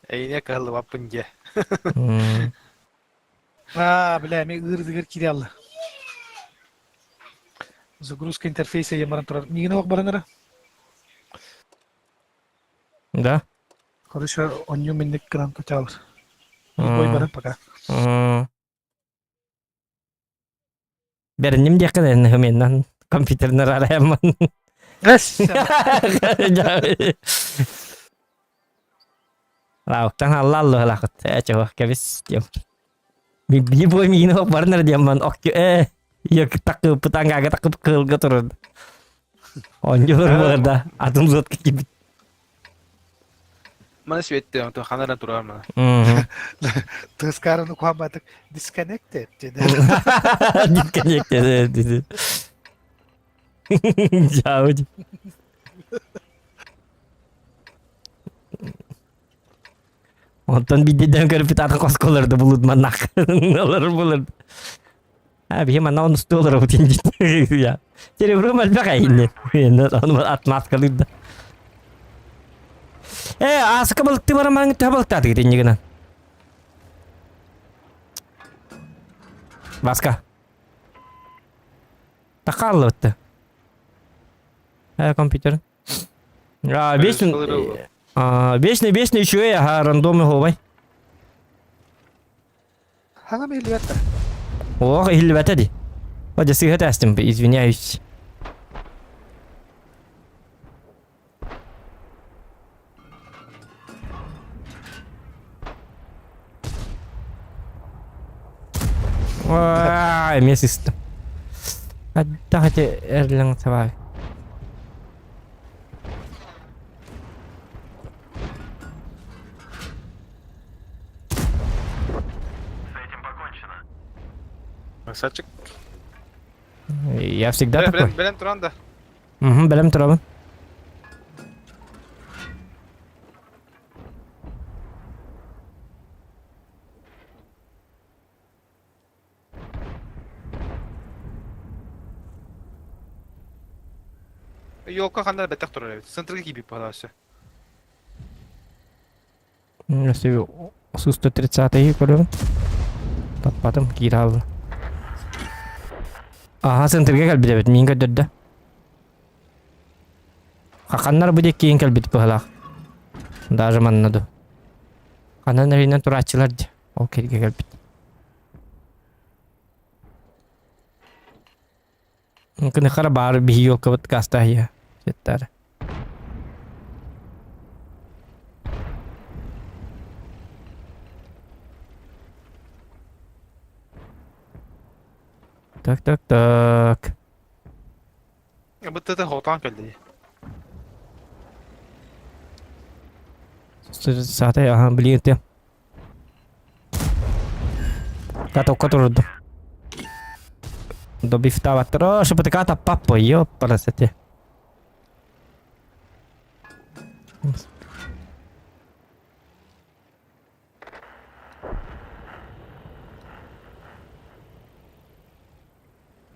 S3: Эйне кыһаллыбаппын дьэ.
S2: А, бля, мен ыырдыгар кире алла. Загрузка интерфейса ямаран турар. Мигин ох баранара.
S1: Да.
S2: Короче, онню минник грант чалыр. Бой баран пока.
S1: Бэринним диэххэ да меннан компьютернар арайаммын. Лауктан алла аллыһылахыт. Ээ чего кэбис диэм. Би бой миин ох барнар диэмман ок э як такып тангага такып кылга турur. Онжолор буолар атын зотка кибит.
S3: Маны светте, онтон ханара турар мана.
S2: Тыскараны куаматык disconnected dedi.
S1: Disconnected dedi. Жауд. Онтон бидден көрүп атын косколорду булут маннак. Олар булur. А биһи манна он устуолар бутин я. Телевизор элбэх эйинни. Енді оны атмаскалыйда. Э, асыка балыкты барамаң төһө балыктааты китиннигинен. Баска. Такаллыбытты. Э, компьютер. А, вечно... А, вечно, вечно еще я, ага, рандомы хобай.
S2: Хаҥа иһиллибэт
S1: Ох, иһиллибэтэ дии. О, дьэ сыыһа тээстим, извиняюсь. Ай, эмиэ сыстым. Хайдах ити эрлэҥ сабай.
S4: С этим покончено.
S3: Красавчик.
S1: Я всегда такой.
S3: Бэлэм туран да.
S1: Угу, бэлэм турабын.
S3: Елка ханна бэтэх турар эбит. Центрга киирбит баҕа өссө.
S1: Өссө Су-130 көрөбүн. Таппатым, киирэ хаалла. Аха, центрга кэлбит эбит, миин көрдөрдө. Хаханнар бу диэки киин кэлбит быһалаах. Даже манна ду. Ханан эринэн турааччылар дии. Ол киргэ кэлбит. Кыныхара баар биһи елкабыт гастаһыйа. Сеттары. Так, так, так.
S3: Быттыта хотон кэлли.
S1: Сатай, ага, блин, ты. Катокка турдум. Добивтаабаттар. Оо, ШПТК таппаппа, ёппарасете.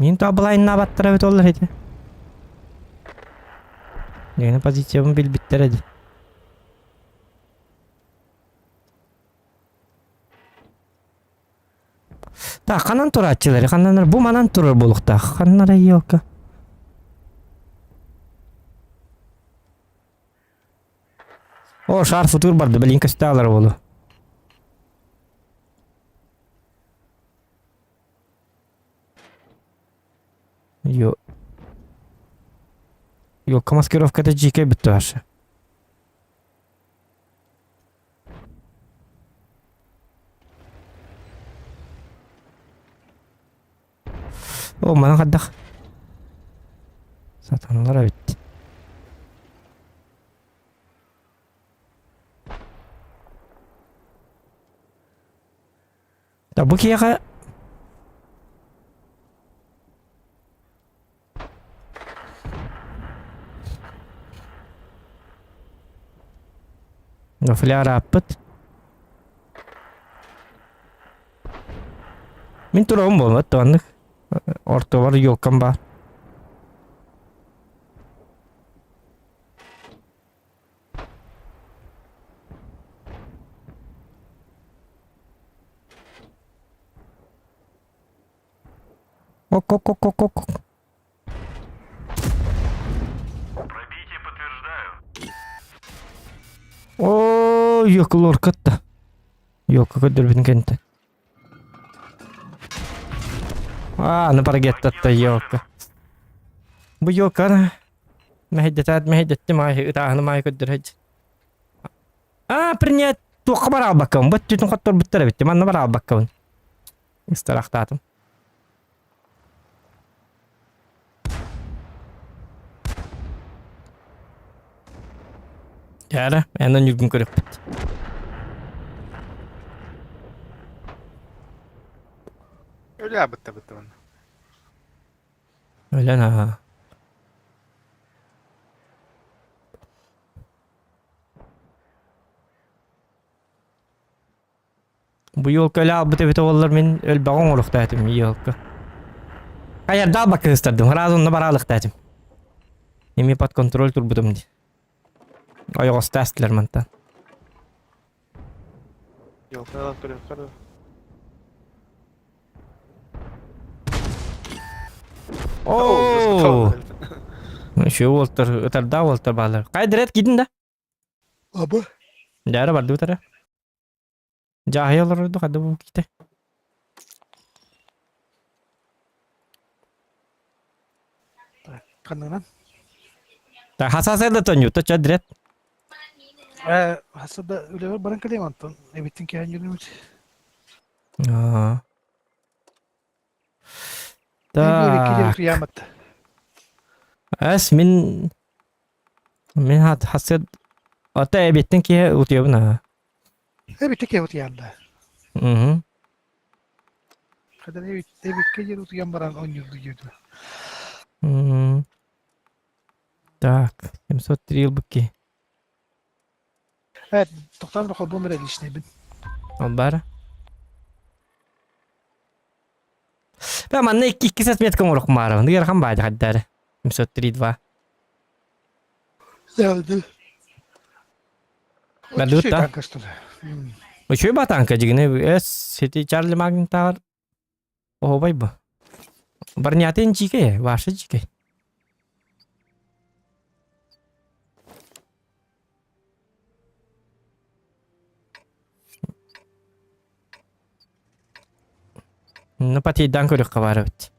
S1: Мин то былайыннаабаттар эбит оллар ити. Дегенэ позициябын билбиттэр эди. Так, ханан турааччылары, ханнанар бу манан турар буолуохтаах. Ханнара елка. О, шар футур барды, блин, көстө буолу. Йо. Елка маскировката дьиикэй бүттэ вообще. О, манан хайдах сатаналар эбит. Да бу киһиэхэ Фляр ааппыт. Мин туругум буолбат туоннук. Ортобор елкам баар. Ок-ок-ок-ок-ок.
S4: Пробитие подтверждаю.
S1: О, ёкалор кытта. Ёлка көрдөрбүтүн кэнтэ. А, аны парагеттатта елка. Бу елка мэһэйдэтээт мэһэйдэттим аай ытааһыным аай көрдөрө А, принять туохха бара албаккабын. Бу өттүтүн хотторбуттар эбит. Манна бара албаккабын. Ыстарахтаатым. Дьэ, эн ньүгүн көрөппүт.
S3: Өлө бытта бытта манна.
S1: Өлөн аха. Бу елка өлө албыт эбитэ буоллар мин өлбөҕө оҥоруохтаах этим елка. Хайардаал баккыһыстардым, сразу онно бараалыхтаах этим. Эми под контроль турбутум дии. Ойоҕосто астылар мантан.
S3: Елка ылан көрүөххэ дуу.
S1: Оо! Еще уолтар, ытардаах уолтар бааллар. Хайдырет киирдин да?
S2: Аба.
S1: Дьаара бардыбыт эрэ. Дьааһыйа олорорду хадда бу киитэ.
S2: Ханнынан?
S1: Та хасасайда тонньутта ча дрет.
S2: Э, хасада үлэбэр баран кэлиэм онтон эбиттин кэһэн жүрүмүт.
S1: Аа. Так.
S2: Киямат.
S1: Эс мин мин хат хасыт ата эбиттин киһи утуйабын аа.
S2: Эбитте киһи утуйан да.
S1: Мгм.
S2: Хадан эбит эбикке диэн утуйан баран оонньуурду диэтэ.
S1: Мм. Так, 703 ылбыт
S2: Э, тохтоон холбуом эрэ личнэйбин.
S1: Ол баара. Бэ манна икки икки отметка оҥоруох маарабын. Ыарахан баайда хайдары. 703-2.
S2: Дьэ,
S1: Бардыбыт да? Үчүгэй батаанка дьигинэ эс сити Чарли Магнитаар оһобай бу. Барнятын чикэй, ваша чикэй. Ну, патейдан көрүөххэ баар эбит.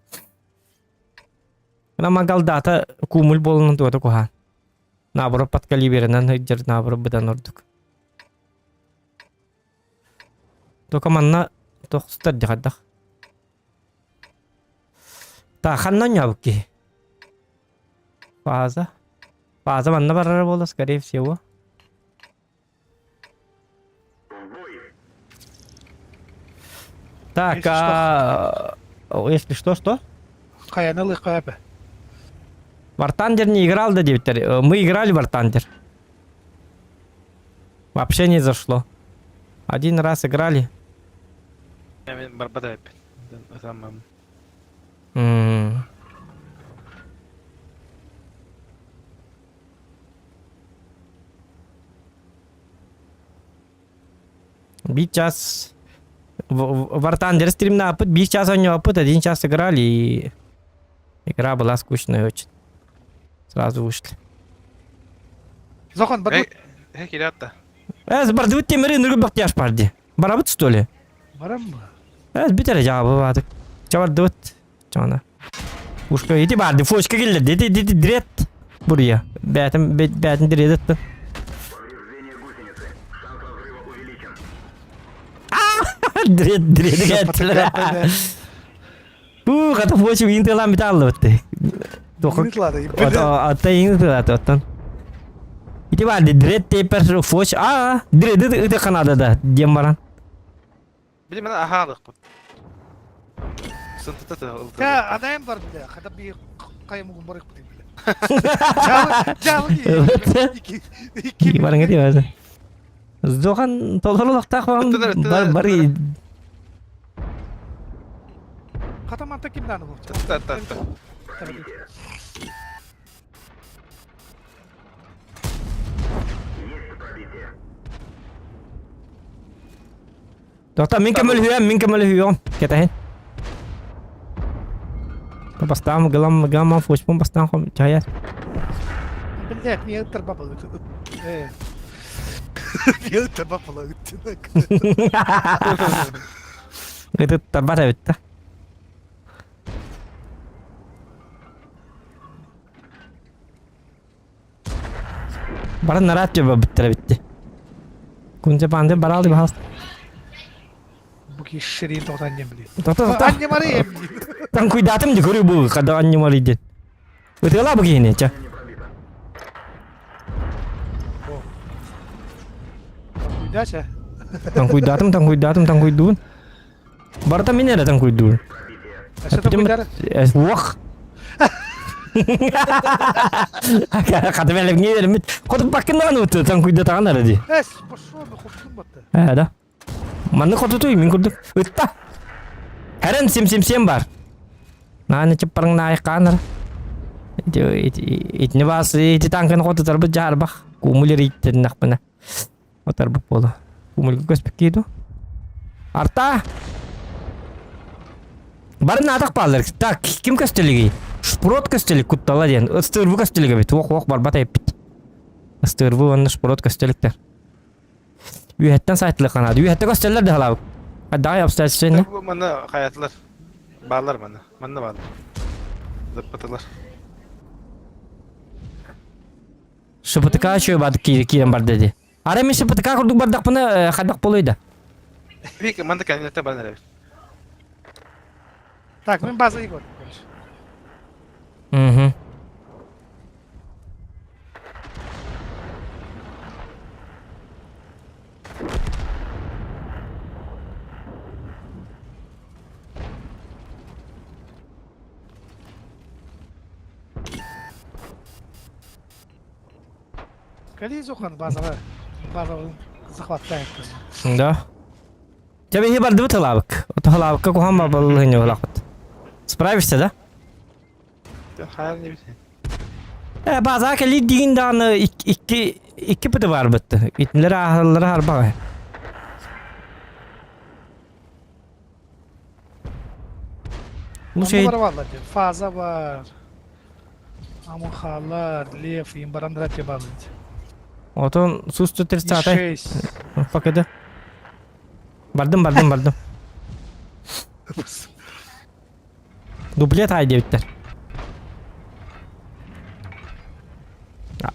S1: Магалдаата куумул буолунун туота куһаан. Наоборот подкалиберынан сылдьар наоборот быдан ордук. Только манна тохсутар дьахардах. Та ханна оонньообут киһи? Фаза. Фаза манна барара буолла, скорее всего. Так,
S2: Если
S1: а... Если что, что?
S2: Хайаны ылыахха эпэ.
S1: War Thunder не играл да диэбиттэр. Мы играли в War Thunder. Вообще не зашло. Один раз играли.
S3: Мен барбат эбиппин. Ытаммам.
S1: М. Биир час War Thunder стримнааппыт, биир час оонньооппут, один час играли и игра была скучная очень. Сразу вышли.
S2: Зохан барбыт.
S3: Э, кириатта.
S1: Эс бардыбыт темири ныргы бактияш барди. Барабыт что ли?
S2: Барам.
S1: Эс битер жаабы баатык. Чабардыбыт. Чана. Ушка ити барды фочка киллерди. Ити ити дрет. Бурья. Бәтин бәтин дредетти. Дред дреди кеттилер. Бу хата фочи иин тылан бите аллыбытты. Ата иин тылаты оттон. Ити барды дред тепер фоч а дреди ыты канада да диэн баран.
S3: Били мен аһаалыкпыт. Сынтыта ылды.
S2: Та анаем бар бile. Хата би кайым барык бile. Жалы жалы.
S1: Барыңа дии Сдохан толорулахтаах бар бары
S2: Хата манта ким даны бу?
S3: Та та та.
S1: Доктор, мин көмөлүһүөм, мин көмөлүһүөм. Кэтэһин. Бастаан гылам гамма фочпун бастаан хом чая.
S2: Блять, мне ыттар бапал. Э. Мне ыттар бапал.
S1: Ыты тарбат эбит да. Баран нараат жабабыттара битти. Кунча панды баралды бахас.
S2: Бу киши шерин тоғытан аннем билет.
S1: Тоқта тоқта.
S2: Аннем арыйым дейді.
S1: Танкуйдатым ди көрүү бу када аннем арый ден. Ытыала бу киһини ча.
S2: Танкуйдача.
S1: Танкуйдатым, танкуйдатым, танкуйдуун. Барыта мин эрэ танкуйдуун.
S2: Өссө танкуйдары?
S1: Уох. Хата бэлэмҥэ бериммит. Хоту баккыннаан уту танкуйдатаҕын эрэ дии.
S2: Эс, пошел, хоптун батты.
S1: Ээ да. Манны хотутуй мин курдук. Ытта. Хэрэн сим-сим-сим бар. Нааны чыппарың наайыккаанар. Итини баас ити танканы хотутарбыт жаарбах. Кумулер иттеннахпына. Отарбыт буола. Кумульга көспүккии дуу? Арта! Барын атах баалар. Так, ким көстөлүгүй? Шпрот көстөлүк куттала диэн. Ыстыырбы көстөлүк эбит. Уох уох барбат эппит. Ыстыырбы уонна шпрот көстөлүктэр. Үөһэттэн сайтылы канаады. Үөһэттэ көстөллөр да халаабык. Давай обстоятельства
S3: Манна хаятылар. Баалар манна. Манна баалар. Заппатылар.
S1: ШПТК үчүгэй бардык киирэн барда дии. Арай мин ШПТК курдук бардахпына хайдах буолуой да?
S3: Вик, манна кэнниттэн баран эрэбит.
S2: Так, мин база Егор. Короче.
S1: Угу.
S2: Кализухан базовая. Базовый захваттает.
S1: Да. Тебе не бардыбыт ылаабык. Ото ылаабыкка куһаан бабылыһынньа ылаахпыт. Справишься, да?
S3: Хайар не бит.
S1: Э, база кэлии диин даҕаны икки икки пыты баарбыт. Итинлэр ааһаллара харбаҕа. Бу şey
S2: Онно бар Фаза бар. Амухалар, Лев, им барандрат ебануть.
S1: Отон Су-130
S2: И6.
S1: Покеде. Бардым, бардым, бардым. Дуплет ай диэбиттэр.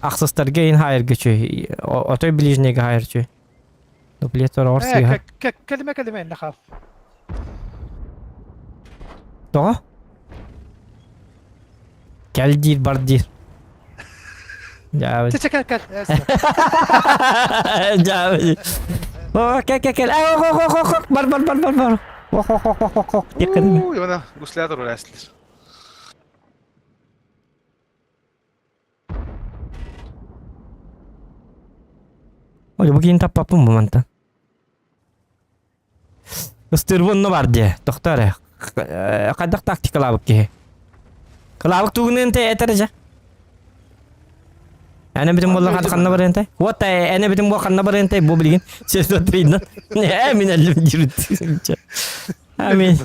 S1: Ахсыстарга ин хайырга чүй. Отой ближнеге хайыр чүй. Дуплет ор сыыһа.
S2: Кэлимэ кэлимэ инне хаал.
S1: Тоҕо? Кэл диир бар диир. Дьаабы.
S2: Чэ кэл кэл.
S1: Дьаабы. О, кэл кэл кэл. Ох ох ох ох бар бар бар бар бар. Ох ох ох ох ох. Тиэккэ
S3: Ивана гуслятор уляслир.
S1: Ой, бу киин таппаппын бу мантан. Ыстыырбы онно бар дии. Тохтоо эрэ. Хайдах тактикалаабыт киһи? Кылаабык тугунан тэ этэр дьэ. Эн эбитин буолла ханна барыан тэй? Вот эн эбитин буол ханна барыан тэй? Бу билигин сесотринан. Э, мин эллим диир. Амин.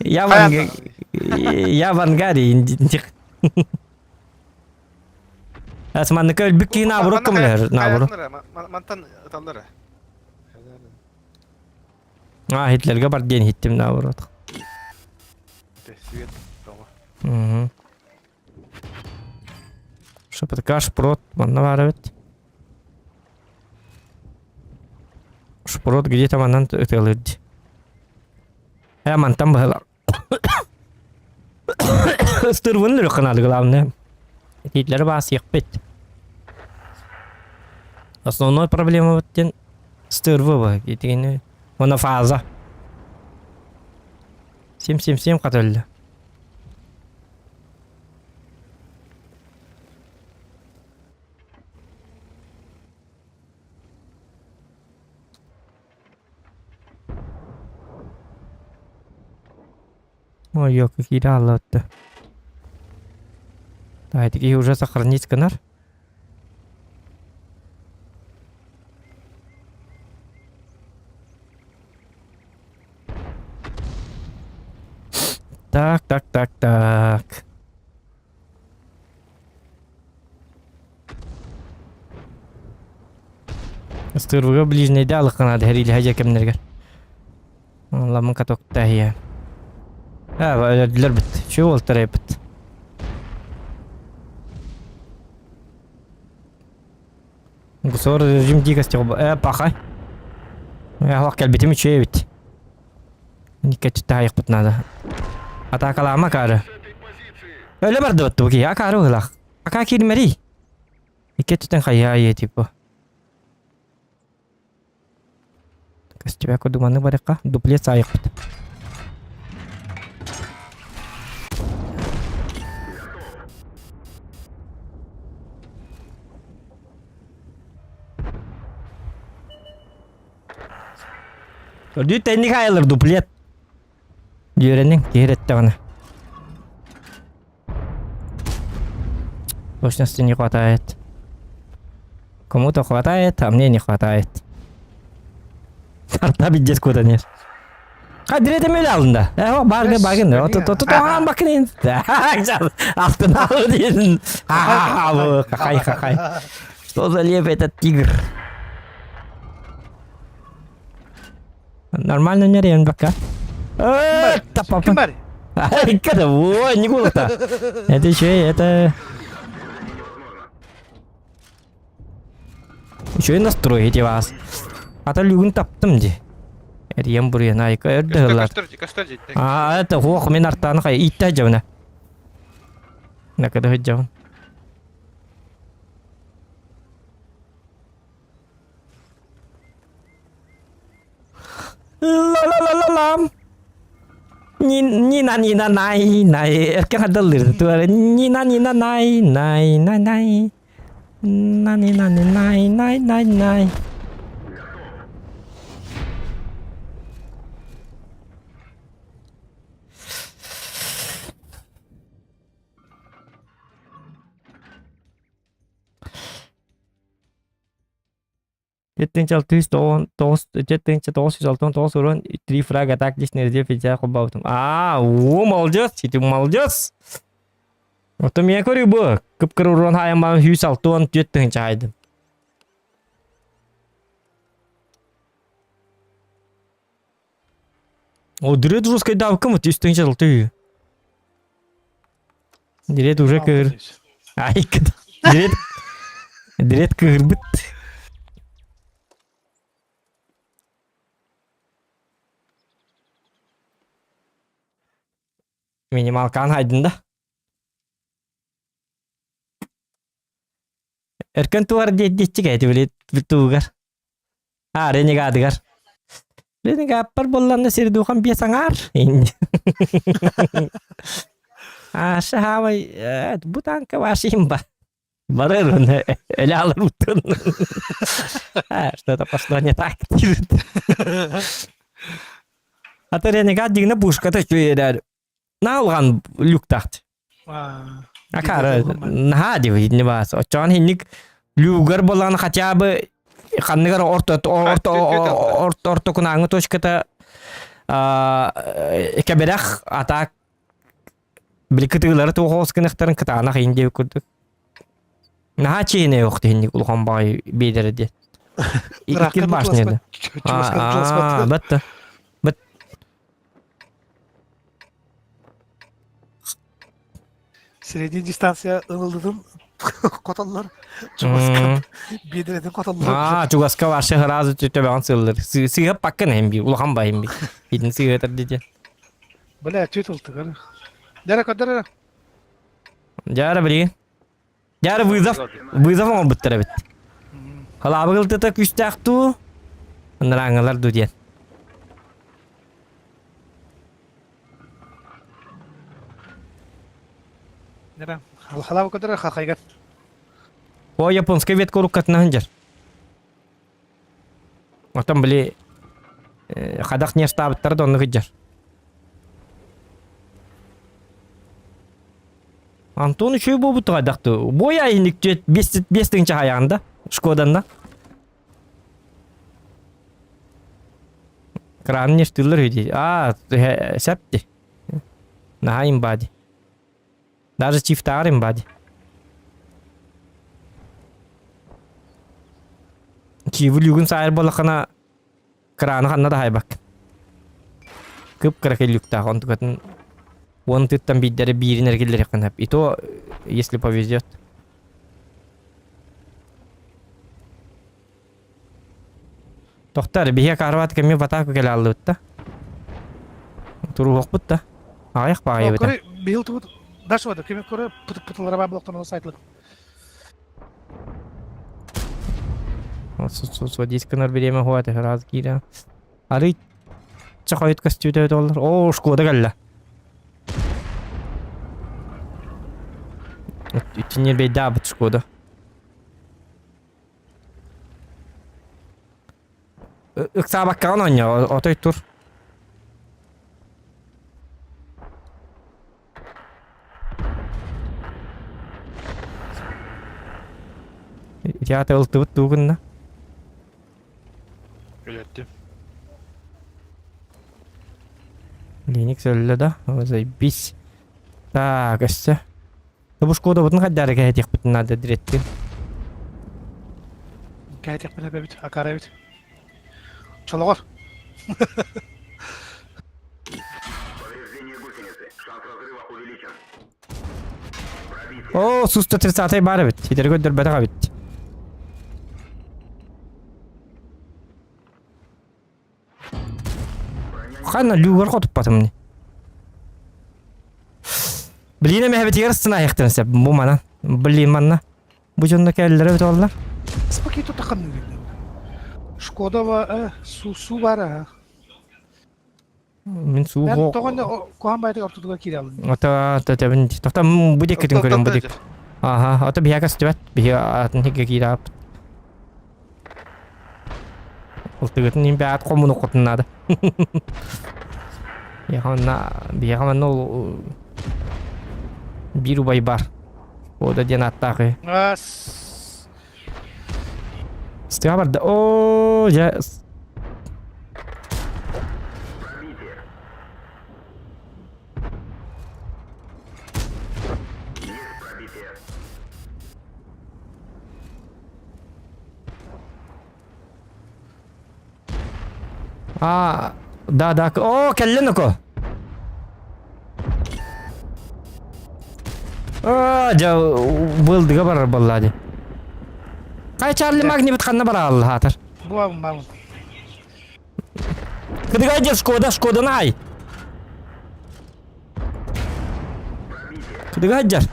S1: Я в Я в ангаре. Асманныка өлбүт киһи наоборот көмөлөһөр наоборот.
S3: Мантан ыталлар.
S1: А, Хитлерге бар диэн иһиттим наоборот.
S3: Свет тоҕо.
S1: Угу. ШПТК шпрот манна баар эбит. Шпрот где-то манан ытыалыыр дии. Э, мантан быһылар. Ыстырбын үрүк канады главное. Гитлер баасыйахпыт. Основной проблема вот диэн стырвы ба итигини уонна фаза. 777 хат өллө. Ой, ёка киирэ хааллыбыт Да, киһи уже сохранить гынар. Так, так, так, так. Ыстыырбыга ближнейде алыкканаады хэриилэһэ дьэ кэмнэригэр. Ламын катокта иһийэ. Аа, өлөрдүлэр бит. Чү уолтар эпит. Обзор режим дикости э паха. Э кэлбитим үчүгэй эбит. Никкаччы таайыхпыт надо. Атаакалаама акаары. Өлө бардыбыт бу киһи акаары быһыылаах. Акаа киирмэрий. Икки өттүттэн хайаа типа. Көстүбэт курдук маннык барыахха. Дуплет саайыахпыт. Көрдүү тэнник айылыр дуплет. Үөрэниҥ, киһи эрэттэҕинэ. Точности не хватает. Кому-то хватает, а мне не хватает. Тарта биддес куда нет. Кадир мел алында. Э, баргын баргын. Тотоған бакын. Астын алды дейін. Хахай, хахай. Что за лев этот тигр? Нормально нерен пока. Это папа.
S2: Ким бар?
S1: Когда? Ой, не гулата. Это еще и это... Еще и настроить вас. А то люгун таптым ди. Эрьем буруйан айка өрдөлөр.
S3: Көстөр, көстөр, көстөр
S1: А, это ох, мен артаны кай итте жабына. Накада жабын. Ла-ла-ла-ла-лам. Нина нина най най эркен хадаллыр туара нина нина най най най най на нина най най най най 7699 урон 3 фрага так личный резерв пятьдесят холбообутум. Аа, о, молодец, ты молодец. Оттон миэ көрүү бу. Кып-кыра урон хаайан баран 164 тыһыынча хаайдым. О, дырет жесткайдаабыккын вот 3 тыһыынча алты Дирет уже кыыр. Ай, дирет дирет кыырбыт. Минималкаан хайдын да. Өркөн туар диэччик эти били тугар. А, ренегадыгар. Ренегаппар болланна сирдухан бие саңар. Аша хаамай бу танка вашим ба. Барыр эле алыр уттун. Что-то пошло не так. А то ренегат дигне пушката чуерер. Наалган люктахт. Акара наһаа диби не баас. Оччоон хинник люгар болан хотя бы ханныгар орто орто орто орто кунааҥы точката кэбирэх атаак били кытыылары туох гыныхтарын кытаанах иин диэбит курдук. Наһаа чиһинэй ох тиһинник улахан баҕайы биэдэрэ диэн. Иккис башня да. Батта.
S2: Средний дистанция ылылдым хотоллор. Чугаска биэдэрэтин хотоллор.
S1: Аа, чугаска вообще сразу төбөҕүн сыыллар. Сыыһа паккын эһим би, улахан ба эһим би. Итин сыыһатар дите.
S2: Бля, түт ылтыгар. Дәрә көдөрө.
S1: Дьара билигин. Дьара вызов, вызов оҥорбуттар эбит. Халаабы ылтыта күүстээх дуу, ынырааҥылар дуу диэн.
S2: Дәрә. Халаабы көдөрө хахайгар.
S1: О, японскай ветка уруккатына сылдьар. Оттон били хадах нерстаабыттара да оннук сылдьар. Антон үчүгэй буолбут хайдах Буойа иник биэс тыһыынча хаайаҕын да Шкоданна. Краны нерстыыллар үһү дии. Аа, сөп дии. Наһаа имба дии. Даже чифтааҕар имба дии. Чиибы люгун саайар буоллаххына Краны ханна да хаайбаккын. Кып-кыракый люктаах, онтукатын уон тыттан биирдэрэ биирин эрэ киллэриэххин сөп. И то, если повезет. Тохтор, биһиэ карват кэмми батаку кэлэ аллыбыт да. Туруһуохпут да. Аҕыйах баҕайыбыта.
S2: Көрө быйыл тубут даш вода кими көрө пытылара бар блоктан сайтлык.
S1: Су дисканар бириэмэ хуат раз киирэ. Арый чахойут көстүүтэ доллар. Оо, шкода кэллэ. Итиннер бейдаабыт шкода. Ыксаабаккаҕын оонньоо, отой тур. Ити аата ылтыбыт дуу гынна?
S3: Өлөрдүм.
S1: Леник өллө да, заебись. Так, өссө. Бу шкодабытын хайдары кэһэтиэхпитин наада дирэттин.
S2: Кэһэтиэхпин эбэбит, акара эбит. Чолоҕор.
S4: Повреждение гусеницы. Шанс разрыва увеличен.
S1: О, су 130 бар эбит. Ситэри көрдөрбөтөх эбит. Ханна люгар хотуппатым не. Блин, эмэһэбитигэр ыстына айахтарын сөп. Бу манан. Блин, манна. Бу дьонно кэллэрэ эбит оллар.
S2: Спокойно таханны. Шкодова э, су су бар а.
S1: Мин суу
S2: Эн тоҕо куһаан баайдык ортотугар киирэ алын.
S1: Ата тэтэбин тоқта бу диэккитин көрүм бу диэк. Аха, ата биһиэхэ көстүбэт. Биһи атын хигге киирэ Ылтыгытын иин бэйэт хомунуккутун наада. Биһиэхэ манна биһиэхэ манна ол биир убай бар. Ода диэн ааттаах үһү. Стыга барда. Оо, дьэ. А, да, да. О, кэллин око. А, дьэ, былдыга барар буолла дии. Хай Чарли Магнибит ханна бара хаатар.
S2: Буам, бам.
S1: Кыдыгай дьэ Шкода, Шкоданы ай. Кыдыгай дьэр.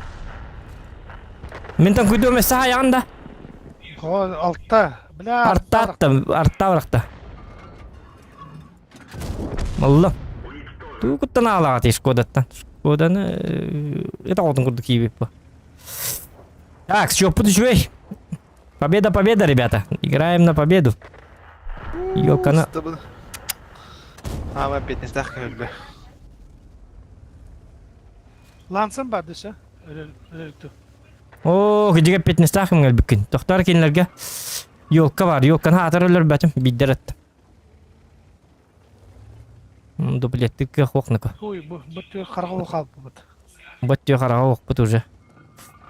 S1: Мин там күйдүөм эссе хайаҕын да.
S2: О, алта. Бля,
S1: Арта атта, арта барахта. Малла. Туукуттан аалаҕат Шкодаттан. Шкоданы это оҕотун курдук киибит бу. Так, счеппут үчүгэй. Победа, победа, ребята. Играем на победу. Ёлканы.
S3: Аама эппиэтинэстээх көһүллэ.
S2: Лансам бар десе. Өлөрүктү.
S1: Оо, кыдьыга эппиэтинэстээх ким кэлбиккин. Тохтоор кинилэргэ елка бар, елканы аатар өлөрбөтүм, биирдэр аттым. Дуплеттик кыах уохнака.
S2: Ой, бу бу түө хараҕа хаалбыт.
S1: Бу түө хараҕа уохпут уже.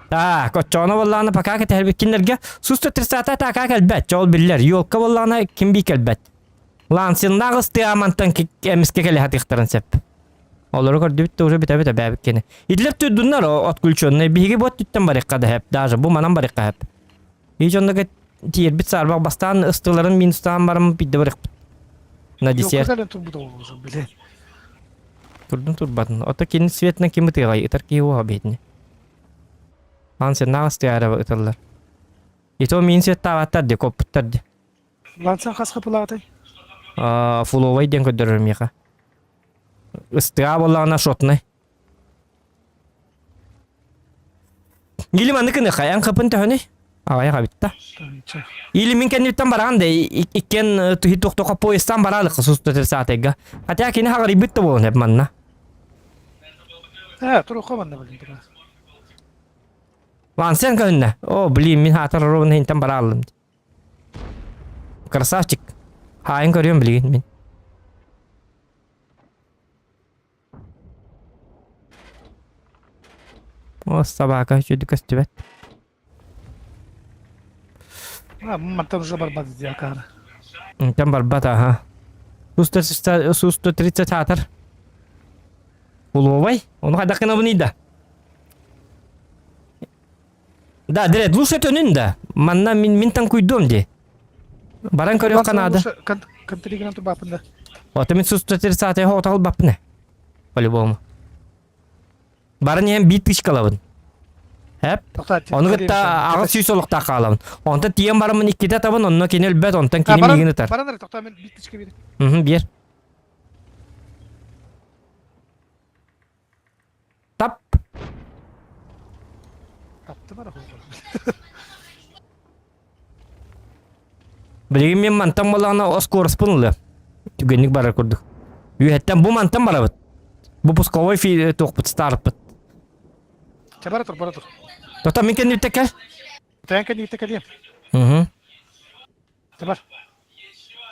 S1: Так, оччоҕуна буоллаҕына пока кэтэһэрбит кинилэргэ сус 130 таакаа кэлбэт, чоол биллэр. Елка буоллаҕына ким бии кэлбэт. Лансиннаах ыстыамантан эмискэ кэлэ сатыахтарын сөп. Олору көрдүбүт да уже бүтэ-бүтэ бээбит кини. Идлер түрдүннэр отключенный. Биһиги бу өттүттэн барыахха да сөп. Даже бу манан барыахха сөп. Ич оннуга тиэрбит саарбах бастаан ыстыларын минустаан баран бидде барыахпыт. На десерт.
S2: Кэлэн турбут оҕолорун билэ.
S1: Турдун турбатын. Ото кини светынан ким ытыаҕай ытар киһи уоха биһитини. Лансиннаах ыстыаара ыталлар. И то миин светтаабаттар ди коппуттар ди.
S2: Лансан хас хапылаатай?
S1: Фуловай диэн көрдөрөр миэхэ. Ыстыа буоллаҕына шотнай. Или маннык гыныахха, эн хапын төһөнүй? Аҕайах эбит да. Или мин кэнниттэн бараҕын да, иккиэн туһи туохтуохха поездтан бараалыкка сустатыр саатайга. Хотя кини хаҕарыйбыт да буолан эп манна.
S2: Э, туруохха манна блин тура.
S1: Лансен көһүннэ. О, блин, мин хаатар ровно хинтэн барааллым. Красавчик. Хаайын көрүөм билигин мин. О, собака үчүгэй көстүбэт.
S2: А, мантан уже барбат дии акаары.
S1: Онтон барбат аха. Су 130 аатар. Улуобай. Ону хайдах гынабыный да? Да, дирет, лучше төнүн да. Манна мин мин танкуйдуом дии. Баран көрүөххэ наада.
S2: Контригынан турбаппын да.
S1: Ото мин сустатир саатайга оталбаппын э. По-любому. Баран иһэн биир тычкалабын. Эп. Ону кытта 800 олохтоох хаалабын. Онтон тиийэн бараммын иккитэ атабын, онно кини өлбөт, онтон кини миигин ытар.
S2: Баран эрэ, тохтоо, мен биир тычка биэрим.
S1: Угу, биэр. Тап.
S2: Таптым эрэ
S1: Билигин мен мантан буоллаҕына оскуораспын ылыам. Түгэнник барар курдук. Үөһэттэн бу мантан барабыт. Бу пусковой фи туохпут старпыт.
S2: Чэ бара тур, бара тур.
S1: Тота мин кэнниттэн кэл.
S2: Тэн кэнниттэн кэлиэм.
S1: Угу.
S2: Чэ бар.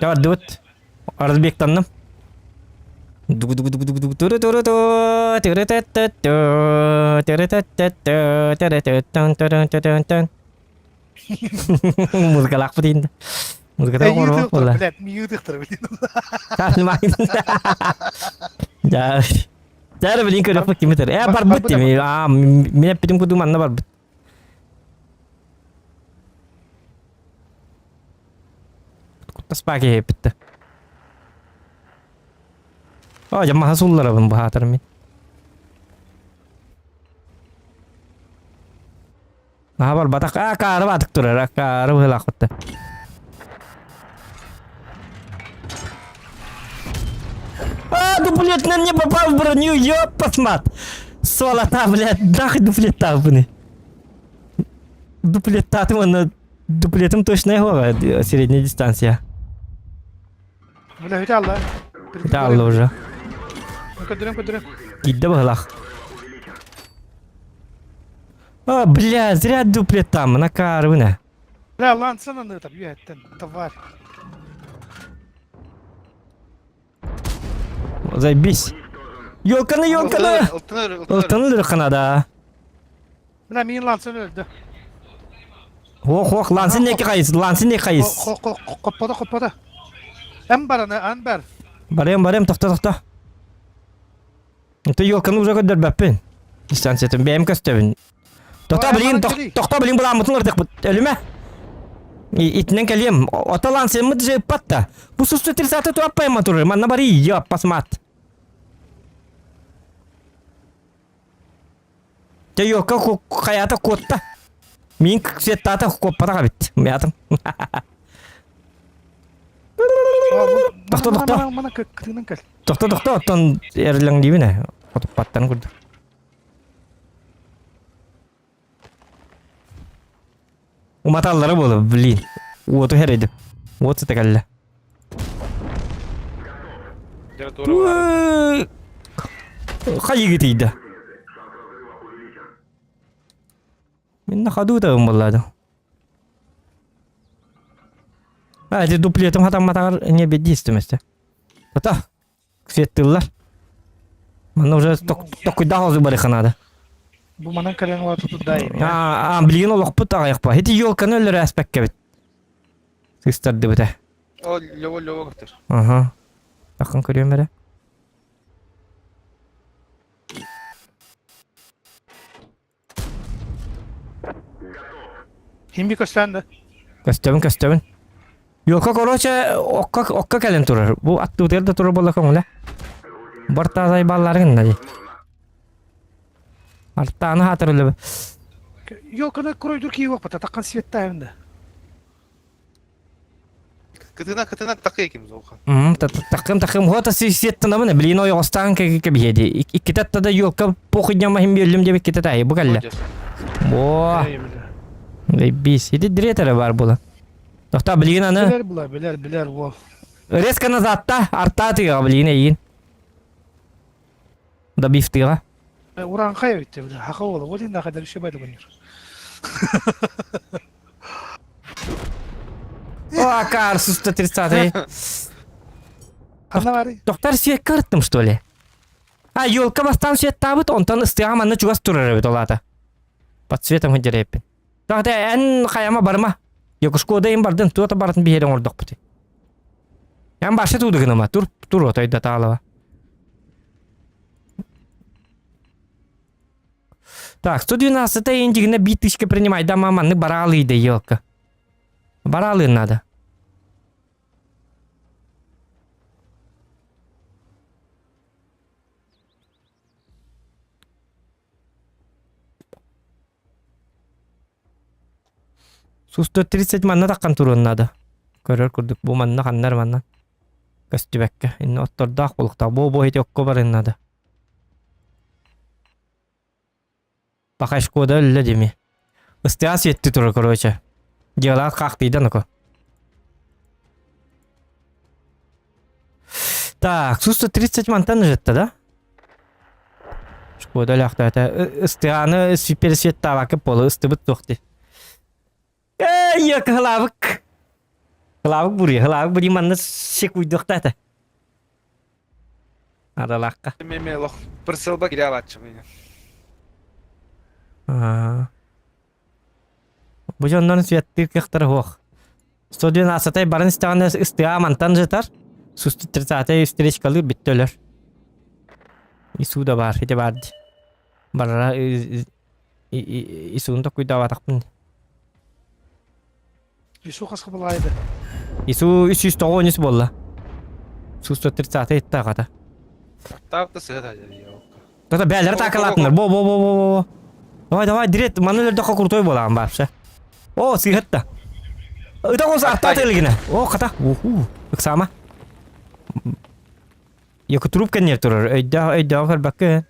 S1: Чэ бардыбыт. Разбектанным. Дугу-дугу-дугу-дугу туру-туру-ту, тыры-тет-тет-ту, тыры-тет-тет-ту, тыры-тет-тан-тырын-тырын-тын. Музыкалаахпыт иһин да. Музыката оҥоруох буолла.
S2: Блядь, миютыхтар блин.
S1: Да. Дәрі блин көрөкпүт кими төр. Э барбыт дими. Аа мен эппитим курдук манна барбыт. Куттаспаа киһи эппитте. О, жамаха сулларабын баһаатар мин. Наһаа барбатах. Аа, каары баатык турар. А, каары быһыылаахпытта. А, дуплетынан не попал в броню, ёппасмат! Сволота, блядь, нахуй дуплеттаабыны. Дуплеттаатым уонна дуплетым точно его средняя дистанция.
S2: Бля, үтэ алла.
S1: Үтэ алла уже.
S2: Көдүрөм, көдүрөм.
S1: Киирдэ быһылаах. А, бля, зря дуплет там, на карвына.
S2: Бля, лансана ныта, үөттен, товарь.
S1: Заебись. Ёлканы, ёлканы! Ылтаны ырханада.
S2: Бля, мин лансан өлдө.
S1: Ох, ох, лансын неки хайыс, лансын не хайыс.
S2: Коппода, коппода. Эн бараны, эн бар.
S1: Барыам, барыам, тохто, тохто. Ты елканы уже көрдөрбөппүн. Дистанциятын бэйэм көстөбүн. Тохто билигин тохто билигин буламмытын ырдыкпыт. Өлүмэ. Итинэн кэлиэм. Ото лансеммыт же ыппат да. Бу сусту тридцатый туаппайма турар. Манна барый, ёппасмат. Те елка хаята куотта. Мин светтаата куоппатах эбит. Мятым. Тохто, тохто.
S2: Мана кытынан кэл.
S1: Тохто, тохто, оттон эрлэҥ диибин ээ. Хотуппаттарын курдук. Уматаллара буолар, блин. Уоту хэрэйдим. Уот сыта кэллэ. Хайыгы тиийдэ. Мин на ходу табын буоллаадым. А, эти дуплетом хатамматаҕар не беддиистимэстэ. Ата, светтыллар. Манна уже токуйдаах олзу барыха надо.
S2: Бу манан кэлэн ула тутудай.
S1: А, билигин олохпут аҕайахпа. Ити елканы өлөрө аспеккэбит. Сыстардыбыта.
S3: О, Лёва, Лёва көтөр.
S1: Ага. Тахын көрүөм эрэ.
S2: Химби көстөн да.
S1: Көстөбүн, көстөбүн. Йока, короче, окка, окка кэлэн турар. Бу аттыбытыгар да турар буолла көҥүлэ. Бартаазай балларын гынна дии. Артааны хаатар өлөбө.
S2: Йоканы куройдур кии бата таккан светтайым да.
S3: Кытына кытына такы екимиз олхан.
S1: Такым такым хота сиеттанабын блин ойоҕостаан кэбиһиэди. Иккитэ да елка похуйняма хим биэллим деп иккитэ таайы бу кэллэ. Бо. Бис. Ити диретері бар була. Тохта билигин аны.
S2: Билер була, билер, билер ол.
S1: Резко назадта, арта тыга билигин эйин. Добив тыга.
S2: Уранхай битте бile. Хака ола. Ол инде кадar şey baydı bunlar.
S1: О, кар, 130
S2: Ханна бары.
S1: Доктор сиэккэ ырыттым, что ли? А, елка бастаан сиэттаабыт, онтон ыстыаҕа манна чугас турар эбит ол аата. Под светом сылдьар Тахта эн хайама барма. Якушкода им бардын, туота бартын биһиэрин оҥордохпут. Эн башы туудыгыныма, тур, тур отойда таалаба. Так, 112 индигіне 5000 принимай, да мама, маннык бараалыйда елка. Бараалыын надо. Сусту 30 манна таххан туруон наада. Көрөр курдук бу манна ханнар манна. Көстүбэккэ. Инне оттордоох булуктаах. Бу бу ити окко барыан наада. Пока Шкода өллө дими. Ыстыа сиэтти турар короче. Дьыалаах хаахтыйдан око. Так, сусто 30 мантан жетті да? Шкода өлөөхтөөтө. Ыстыаны пересветтаабакка полы ыстыбыт туох ди. Эй, кыһылаабык. Кылаабык буруйа, кылаабык буруйа манна секуйдуохтаата. Аралаахха.
S3: Мен лох прицелба кире алааччым.
S1: Аа. Бу дьоннорун светтыыр кыахтара суох. 112 барын истэҕинэ ыстыа мантан жытар. Сусту 30 встречкалыыр бүттэ өлөр. Ису да баар, ити баар дии. Барара Исуун токуйдаабатахпын.
S2: Ису хас хабылаайды.
S1: Ису 393 буолла. 130 итта хата.
S3: Таапта сыһа
S1: Тата бээлери таакалаатынар. Бо бо бо бо бо. Давай давай дирет маны өлөрдөххө крутой буолаҕын вообще. О сыыһатта. Ыта қос артаат илигинэ. О хата. Уху. Ыксаама. Яку трубка не турар. Өйдөөх өйдөөх көрбөккө.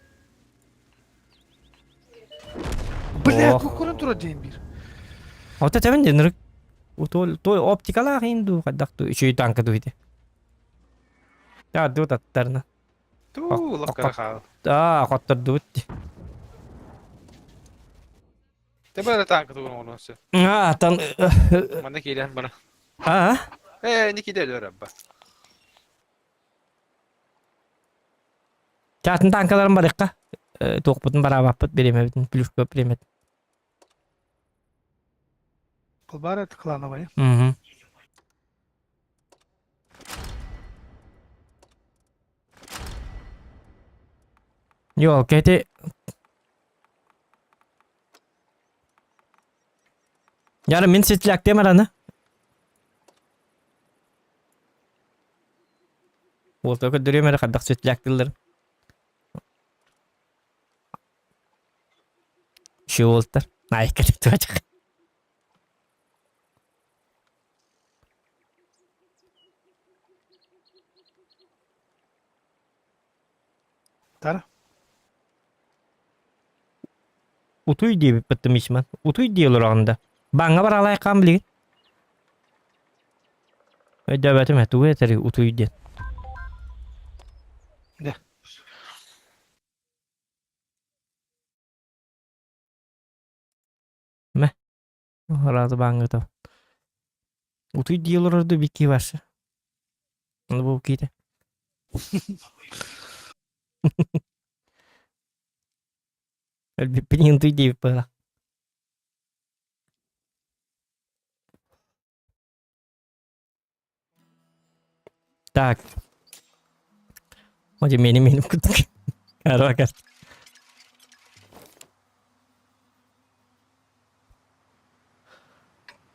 S2: Бля, көрөн турар диэн биир.
S1: Ото тэбин дэнэр той оптикалаах иин дуу хайдах дуу үчүгэй танка дуу ити. Таа дуу таттарна.
S3: Туу лаккара хаал.
S1: Аа хоттордубут ди.
S3: Тебэ танка тугун оҥоруон сөп.
S1: Аа тан
S3: Манна киирэн бара.
S1: Аа?
S3: Ээ, Никита өлөр абба.
S1: Чаатын танкаларын барыахха. Туохпутун бараабаппыт бириэмэбитин плюшка бириэмэт.
S2: Кылбаар это клановая.
S1: Угу. Ёлка, эти... Яра мин светляктем араны. Уолта көрдөрүөм эрэ хайдах светляктыылларын. Үчүгэй уолаттар. Наайка туочах.
S2: Тара.
S1: Утуй диэбиппит Мичман. Утуй дии олороҕун да. Баҥҥа баралаайхаан билигин. Өйдөөбөтүм ээ, тугу этэрий утуй диэн.
S2: Дэ.
S1: Мэ. Сразу бааҥҥа ытабын. Утуй дии олорор дуу бикки барса. Ону бу киитэ. Өлбүппүн иһин утуй диэбит быһыылаах. Так. Оде мени меним курдук. Каракар.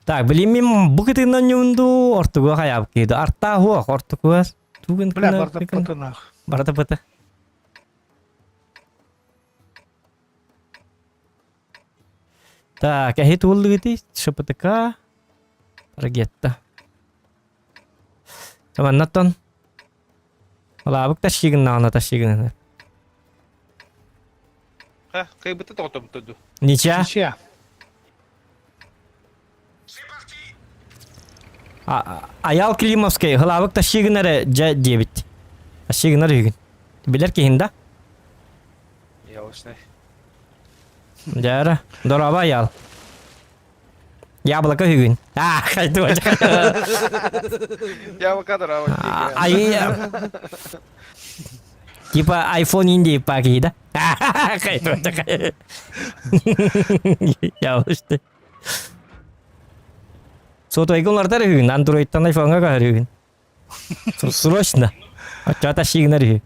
S1: Так, билим мин бу кытынан ньунду ортугу хаяб киду. Арта хуа ортугу тугун
S2: Бля, барда пытынах.
S1: Барда пыты. Так, эһи тууллугути ШПТК Ракета. Маннаттан Лаабык тащигыннаҕына тащигынан.
S3: Ха, кыйбыты тоҕотобута ду.
S1: Ничья?
S2: Ничья.
S1: Аял Климовский, Хылаабык тащигынары дьэ диэбит. Тащигынар үһүгүн. Билэр киһин да?
S3: Ялочный.
S1: Дьара, дороба Аял. Яблоко үһүгүн. А,
S3: Яблоко дороба.
S1: Ай, типа iPhone инди паки, да? Яблочный. Сотойгун артар үһүгүн, андроидтан айфонга көһөр үһүгүн. Срочно. Оччота шигнер үһү.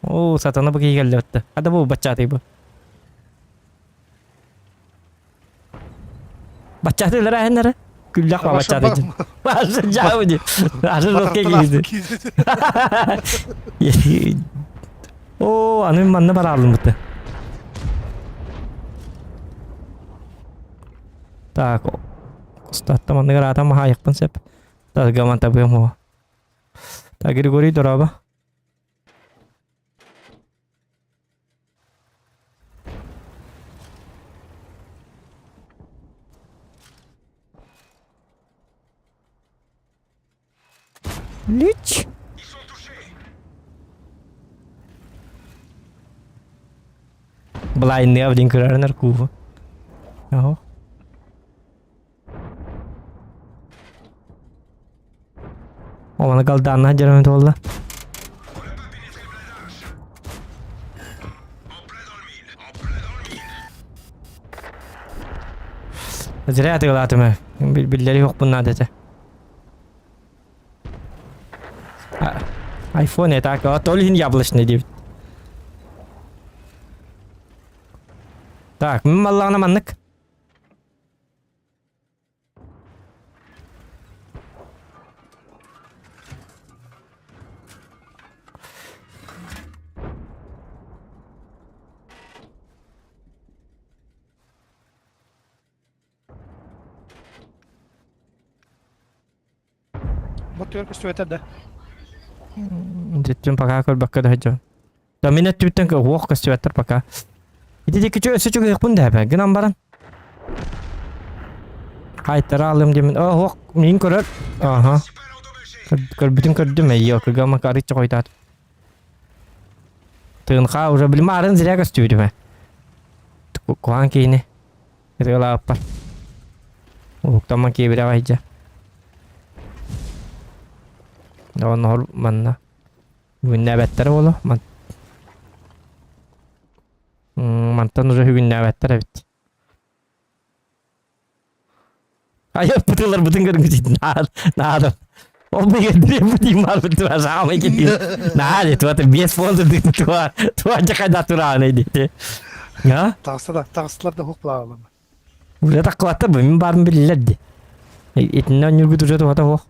S1: Оо, сатана бу киһи кэллэ бытта. Хада бу баччаатый бу. Баччаатыйлар аһыннары. Күллэх ба баччаатый. Башы жабы ди. Ашы жокке киһиди. Оо, аны манна бараалым бытта. Так, кустаттам анныгар аатам хаайыкпын сөп. Тагаман табыам о. Так, Григорий дороба. Лич. Блайнер диэн көрөрүнэр кууһу. Оһо. Ону галдааннаах дьарымы туолла. Зря атыылаатым ээ. Биллэри суохпун наада этэ. Айфон это а то ли яблочный диэбит. Так, мин маллаҕына маннык.
S2: Мотуор көстүбэтэ да.
S1: Дьиттин пока көрбөккө да сылдьабын. Да мин өттүбүттэн уох көстүбэттэр пока. Ити диэки өссө чугаһыахпын да эбэ. Гынан баран. Хайтара алым диэмин. О, уох, мин көрөр. Аха. Көрбүтүн көрдүм. Эйио, кыгама карычча хойдоот. Тыынха уже билим арын зря көстүбүтүм. Куһаан киһини. Ытыалаабыппар. Уһуктамман киэбирэ аҕай Онноор манна бүгүннээбэттэр буолуо. Ман... Мантан уже бүгүннээбэттэр эбит. Айаппытыларбытын көрүҥүт наада. Ол бигэрдириэппит баарбыт тура саамай китии. Наа туата биэс фонда туа туа дьакайда турааны диэти. А?
S2: Таҕыста да, таҕыстылар да хук плаалама.
S1: Уже таккылаттар бу мин баарым биллэр ди. Итиннэ онньургут уже туата хуох.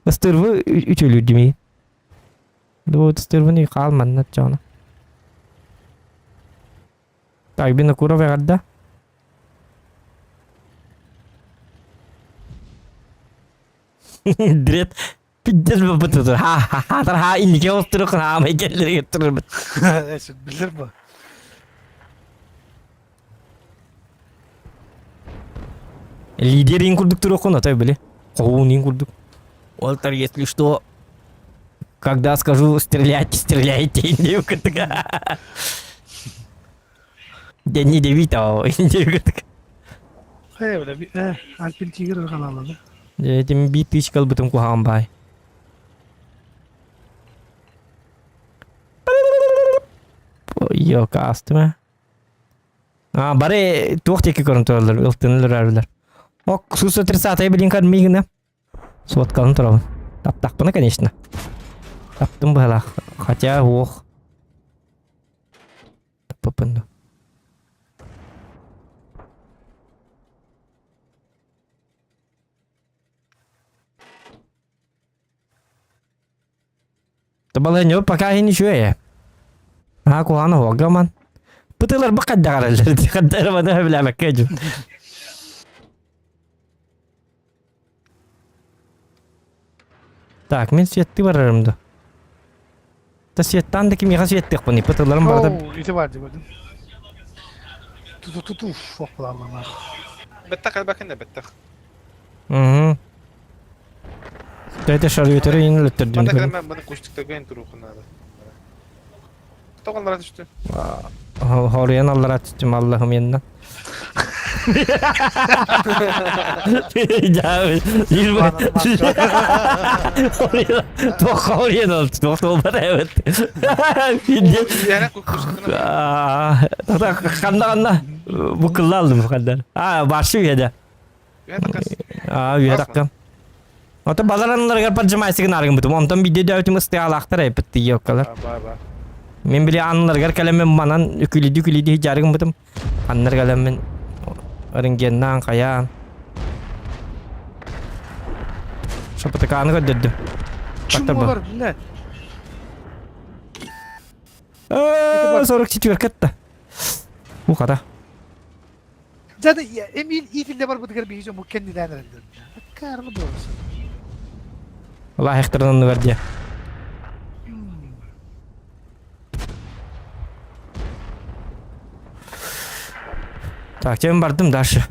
S1: Ыстырбы үтүөлүүр дими. Ду ыстырбыны хаалманна чоона. Так, Винокуров эҕэрдэ. Дрет пиздец бабытыр. Ха ха ха ха инники олтурук хаамай келлерге турбут.
S2: Билер бу.
S1: Лидерин курдук туруоххун отой били. Хоһуунин курдук. Уолтар, если что, когда скажу стрелять, стреляйте, диэбит курдук. Дэнни Девито, диэбит курдук.
S2: Э, бля, э, Альпин Тигр ырҕанаалана.
S1: Этим биир тысяча ылбытым куһаҕан баай. Йока астым ээ. А, бары туох диэки көрөн тураллар, ылтыны өлөрөллөр. Ок, сусу 30 билин кадмигына. Соткалын турабын. Таптахпына, конечно. Таптым быһалаах. Хотя, ох. Таппаппын да. Балыанньабыт пока иһин үчүгэй ээ. Аа куһаҕан оһуорга ман. Бытыылар бу хайдах эрэллэр хайдах эрэ маны сөбүлээбэккэ дьон. Так, мин светтыы барарым да. Та светтаан да кимиэхэ светтиэхпиний бытыыларым барыта
S2: Оу, ити бар дебедим. Ту-ту-ту-ту, фоклалана.
S3: Бэттэх элбэхин да бэттэх.
S1: Угу. Дайте шарютеры иин өлөттөрдүм.
S3: Манна кэлэн маны кустиктарга туруохун наада. Тоҕо түстү?
S1: Хоруйан аллара түстүм Аллахым yanına. Туох хоруйан туох туолбат эбит. Ханна ханна бу кылла алдым ханна. А баршы үйеде. Аа, үһэ таккам. Ото баларанларыгар поджимайсыгын арыгын бутум. Онтон бидде дөтүм ыстыалаахтар эпит тиийоккалар. Мен били аннарыгар кэлэммин манан үкүлүдү үкүлүдү жарыгын бутум. Аннар кэлэммин рентгеннаан хайаан. Шапатакааны көрдөрдүм.
S2: Чум болар, биле.
S1: 44 кетті. Ухата.
S2: Дьаны Эмиль иитиллэ барбытыгар биһи дьоммут кэннилээн эрэллэр. Аккаарны буолsun.
S1: Лаһыктарын оннугар диэ. Так, чем бардым дальше.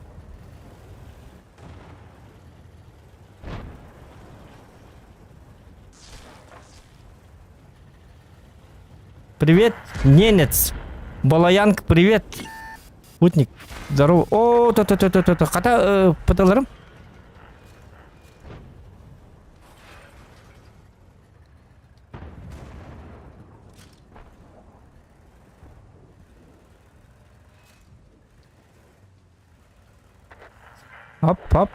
S1: Привет, ненец. Балаянг, привет. Путник, здорово. О, то-то-то-то-то. Хата, пыталарым. Хоп, хоп.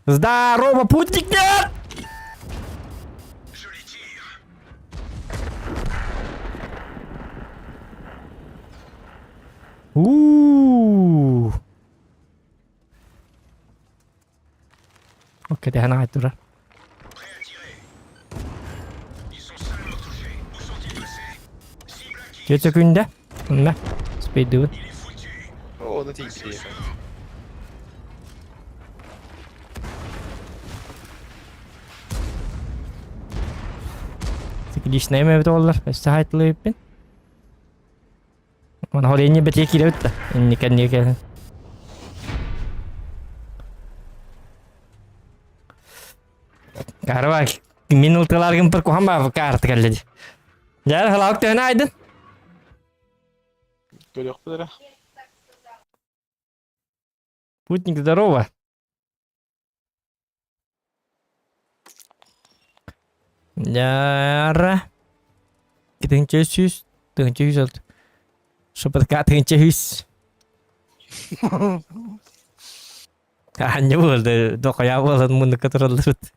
S1: Здорово, путник! Нет! У-у-у. Кэтэһэн аҕай турар. Түөрт сөкүүндэ. Онно. Спейдыбыт.
S3: Оны тиийбит.
S1: Цикличнай эбит оллар. Өссө хайтылыйыппын. Мана холение бэтиэ киирэбит да. Инникэн кэлэн. Карва мин ылтыларгын пыр куһан баа карта кэллэ ди. Дьэ, халаак төһөнө айдын?
S3: Көрүөхпүт эрэ.
S1: Путник здорово. Дьара. 200, 206. Шопотка 200. Аанньа буолда, дохуя буолан муннукка тураллыбыт.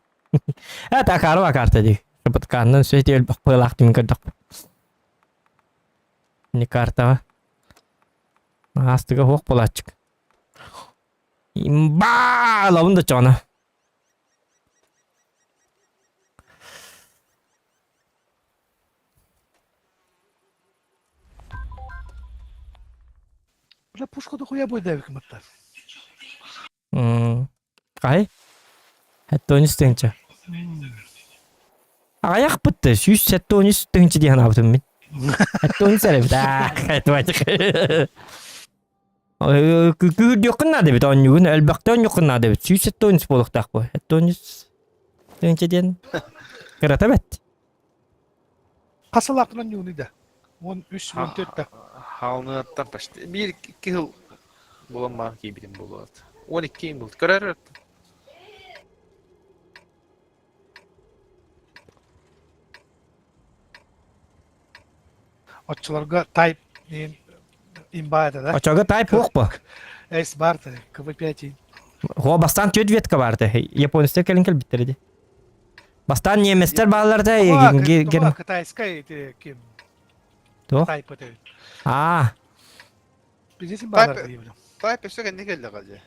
S1: Э, такарва карта дии. Шопотканнан сөйт өлбөх быылаах түмүн көрдөхпүт. Не картаҕа. Аастыга хуох буолааччык. Имба! Лабын да чоҕуна.
S2: Бля, пушка дохуя бойдавик матта.
S1: Хай? 73 тыһыынча. Аҕыйах бытты, 173 тыһыынча диэн аабытым мин. 73 эрэ эбит. Күһүрдүөххүн наада эбит оонньуугун, элбэхтэ оонньуоххун наада эбит. 173 буолуохтаах буо. 73 тыһыынча диэн кырата бэт.
S2: Хас сылаахтан оонньуугунуй да? 13, 14 да.
S3: Хаалыныаттан почти. Биир икки сыл буолан баан киирбитим буолуот. 12 буолт. Көрөр
S2: Оччолорго Type имба это, да?
S1: Оччого Type суох бо.
S2: Эс бар КВ-5.
S1: Хо бастаан түөрт ветка бар этэ. Японецтар кэлин кэлбиттэр ди. Бастаан немецтэр бааллар да
S2: Китайская ким?
S1: Туох?
S2: Type это.
S1: Аа.
S2: Бизнесин бааллар диибин.
S3: Type өссө кэнни кэллэҕэ дии.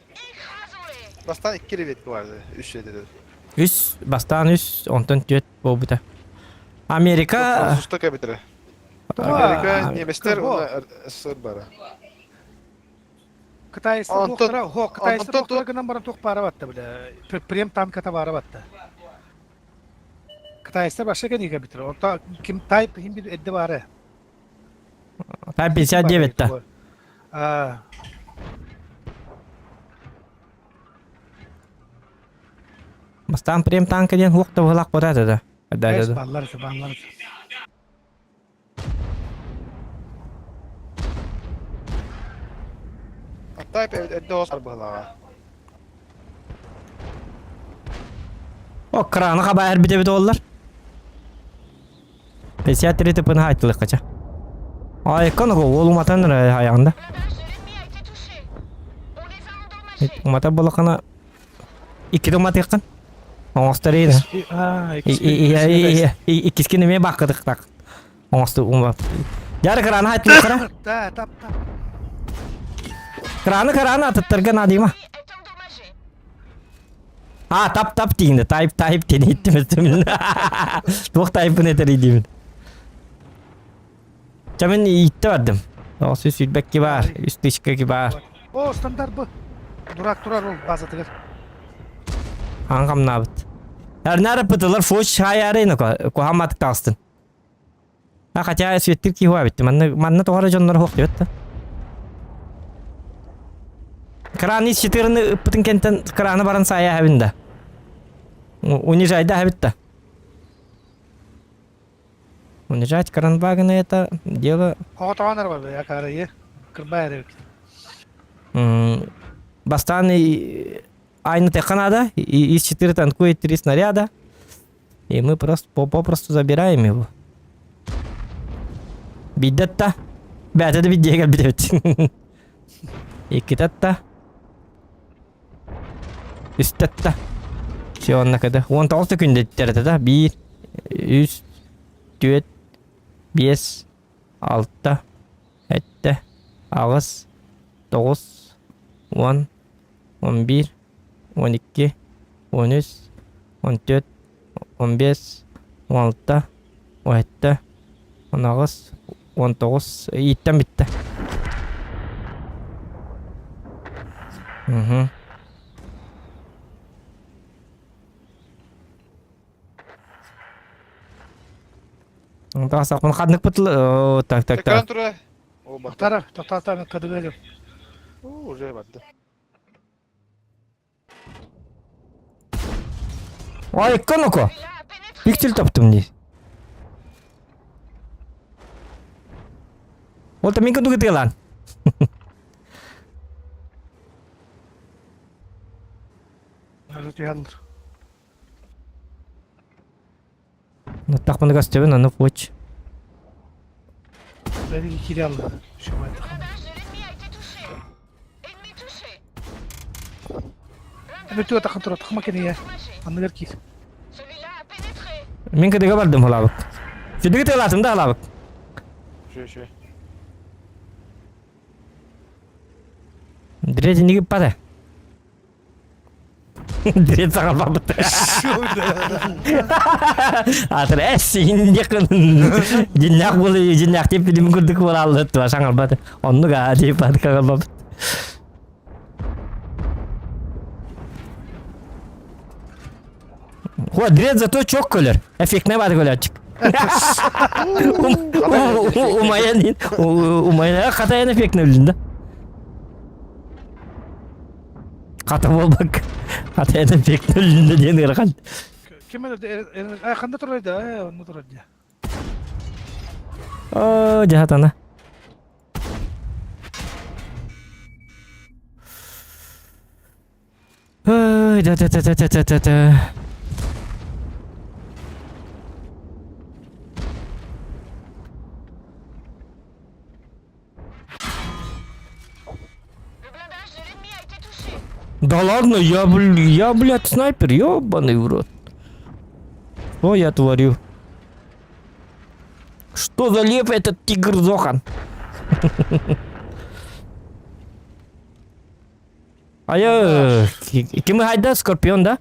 S3: Бастаан икки ветка баар үс этэ.
S1: Үс, бастаан үс, онтон түөрт буолбута. Америка...
S3: Французта кэбитэрэ. Америка, немецтэр уонна СССР бара.
S2: Кытайстар туохтара, хо, кытайстар туохтара гынан баран туох баара батта бile. Прем танката баара батта. Кытайстар башка кэнигэ битир. Онто ким тайп хим бир эдде баара.
S1: Type 59 та.
S2: А.
S1: Бастаан прем танка диэн хуох да быһылаах буолар да. Да, да.
S2: Баллар, баллар.
S3: Type эрдэ оҕус арбыһылааҕа.
S1: О, краны хаба эрбит эбит оллар. 53 тыпын хайтылыккача. Ай, кон ол уматан аягында. Умата болакана Иккитэ уматыаххын. Оҥостор иһин. Иккискин эмиэ бааккытыктак. Оҥосту умап. Дьары кырааны хайтылыктара.
S2: Да, тап, тап.
S1: Кырааны кырааны атыттарга наадыйма. А, тап-тап диигин да, тайп тайп диэн иһиттим өстөмүн. Туох тайпын этэрий диибин. Ча мин ииттэ бардым. Тоҕус үс сүүрбэкки баар, үс тысяча баар.
S2: О, стандарт бу. Дурак турар ол базатыгар.
S1: Аан хамнаабыт. Эрнаар ыппытылар фоч хаайаары куһаамматык таҕыстын. А хотя светтир киһи эбит. Манна манна тоҕо эрэ дьоннор суох диэбит да. Краны четырны ыппытын кэнтэн краны баран саайа эһэбин да. Унижайда эһэбит да. Унижать кранвагена это дело...
S2: Оҕотоҕон арбабы акаарыйы кырбай эрэ
S1: М, Бастаан айны тэххэ надо, и из 4 танкует 3 снаряда. И мы просто попросту забираем его. Биддетта. Бээтэ да биддиэ кэлбит эбит. Иккитетта. Үстетта. Все, онна кыды. 19 күндеттер да. 1, 3, 4, 5, 6, 7, 8, 9, 10, 11, 12, 13, 14, 15, 16, 17, 18, 19, ииттэн бүттэ. Угу. Тасақпын ханнык бытылы. Так, так, так.
S2: Тара, тоқтата, кадыгы.
S3: Уже барда.
S1: Ой, коноко. Пиксель таптым дии. Ол та мин курдук ытыалаан. Тахпаны көстөбүн, аны куоч. Мин кыдыга бардым халабык. Сүдүгү тыалаатым да халабык.
S3: Үчүгэй, үчүгэй.
S1: Дретинниги пата. Дирет саҥарбаппыт. Атыр эс инде дьиннээх буолу дьиннээх дип билим курдук буолааллыт саҥарбат. Оннук аа дип саҥарбаппыт. Хуа дрет зато чок көлөр. Эффектне бар көлөчүк. Умайан умайан хатайан эффектне билдин да. Хата буолбакка. Хата этэн пектөллүндэ диэн ыарахан.
S2: Ким өлөрдө? Ханна турар да? Онно турар дии.
S1: Оо, дьаһатана. Ой, да да да да да да да да. Да ладно, я, бл... я, блядь, снайпер, ёбаный в рот. Что я творю? Что за лев этот тигр Зохан? А я... Ким хайда? Скорпион, да?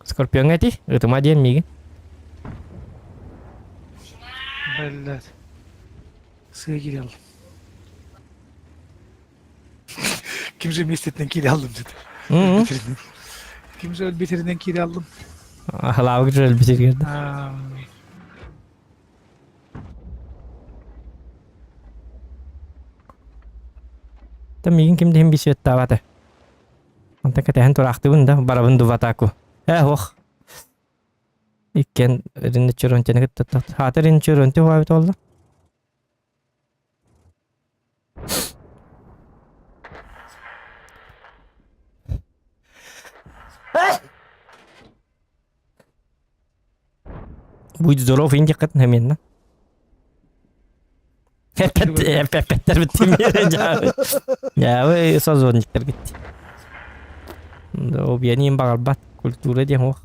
S1: Скорпион эти? Ытыма диэн миигин.
S2: Блядь. Сыа киирэ аллым. Ким же миэстэтинэн киирэ аллым деді. Ким же өлбүтэринэн киирэ аллым.
S1: Халаабык же өлбүтэригэр да. Миигин ким диһин бисүөттаабата. Онтон кэтэһэн тураахтыбын да, барабын дуу в атаку. Ээ, ох. Иккиэн риннечеронтины кытта хаата риннечеронти уһаабыт буолла. Будь здоров, индикат наменно. Эппэттэр бүттүм. Дьэ, созвонниктар гитти. Объянием баҕарбат культура диэн уох.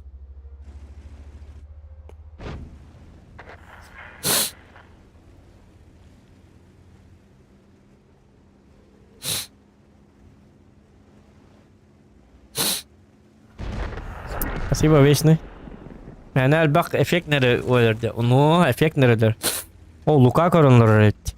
S1: Спасибо, вечный. Мээнэ элбэх эффект нэрэ өлөрдө. Ону эффект нэрэлэр. О, Лука көрөнлөр эт.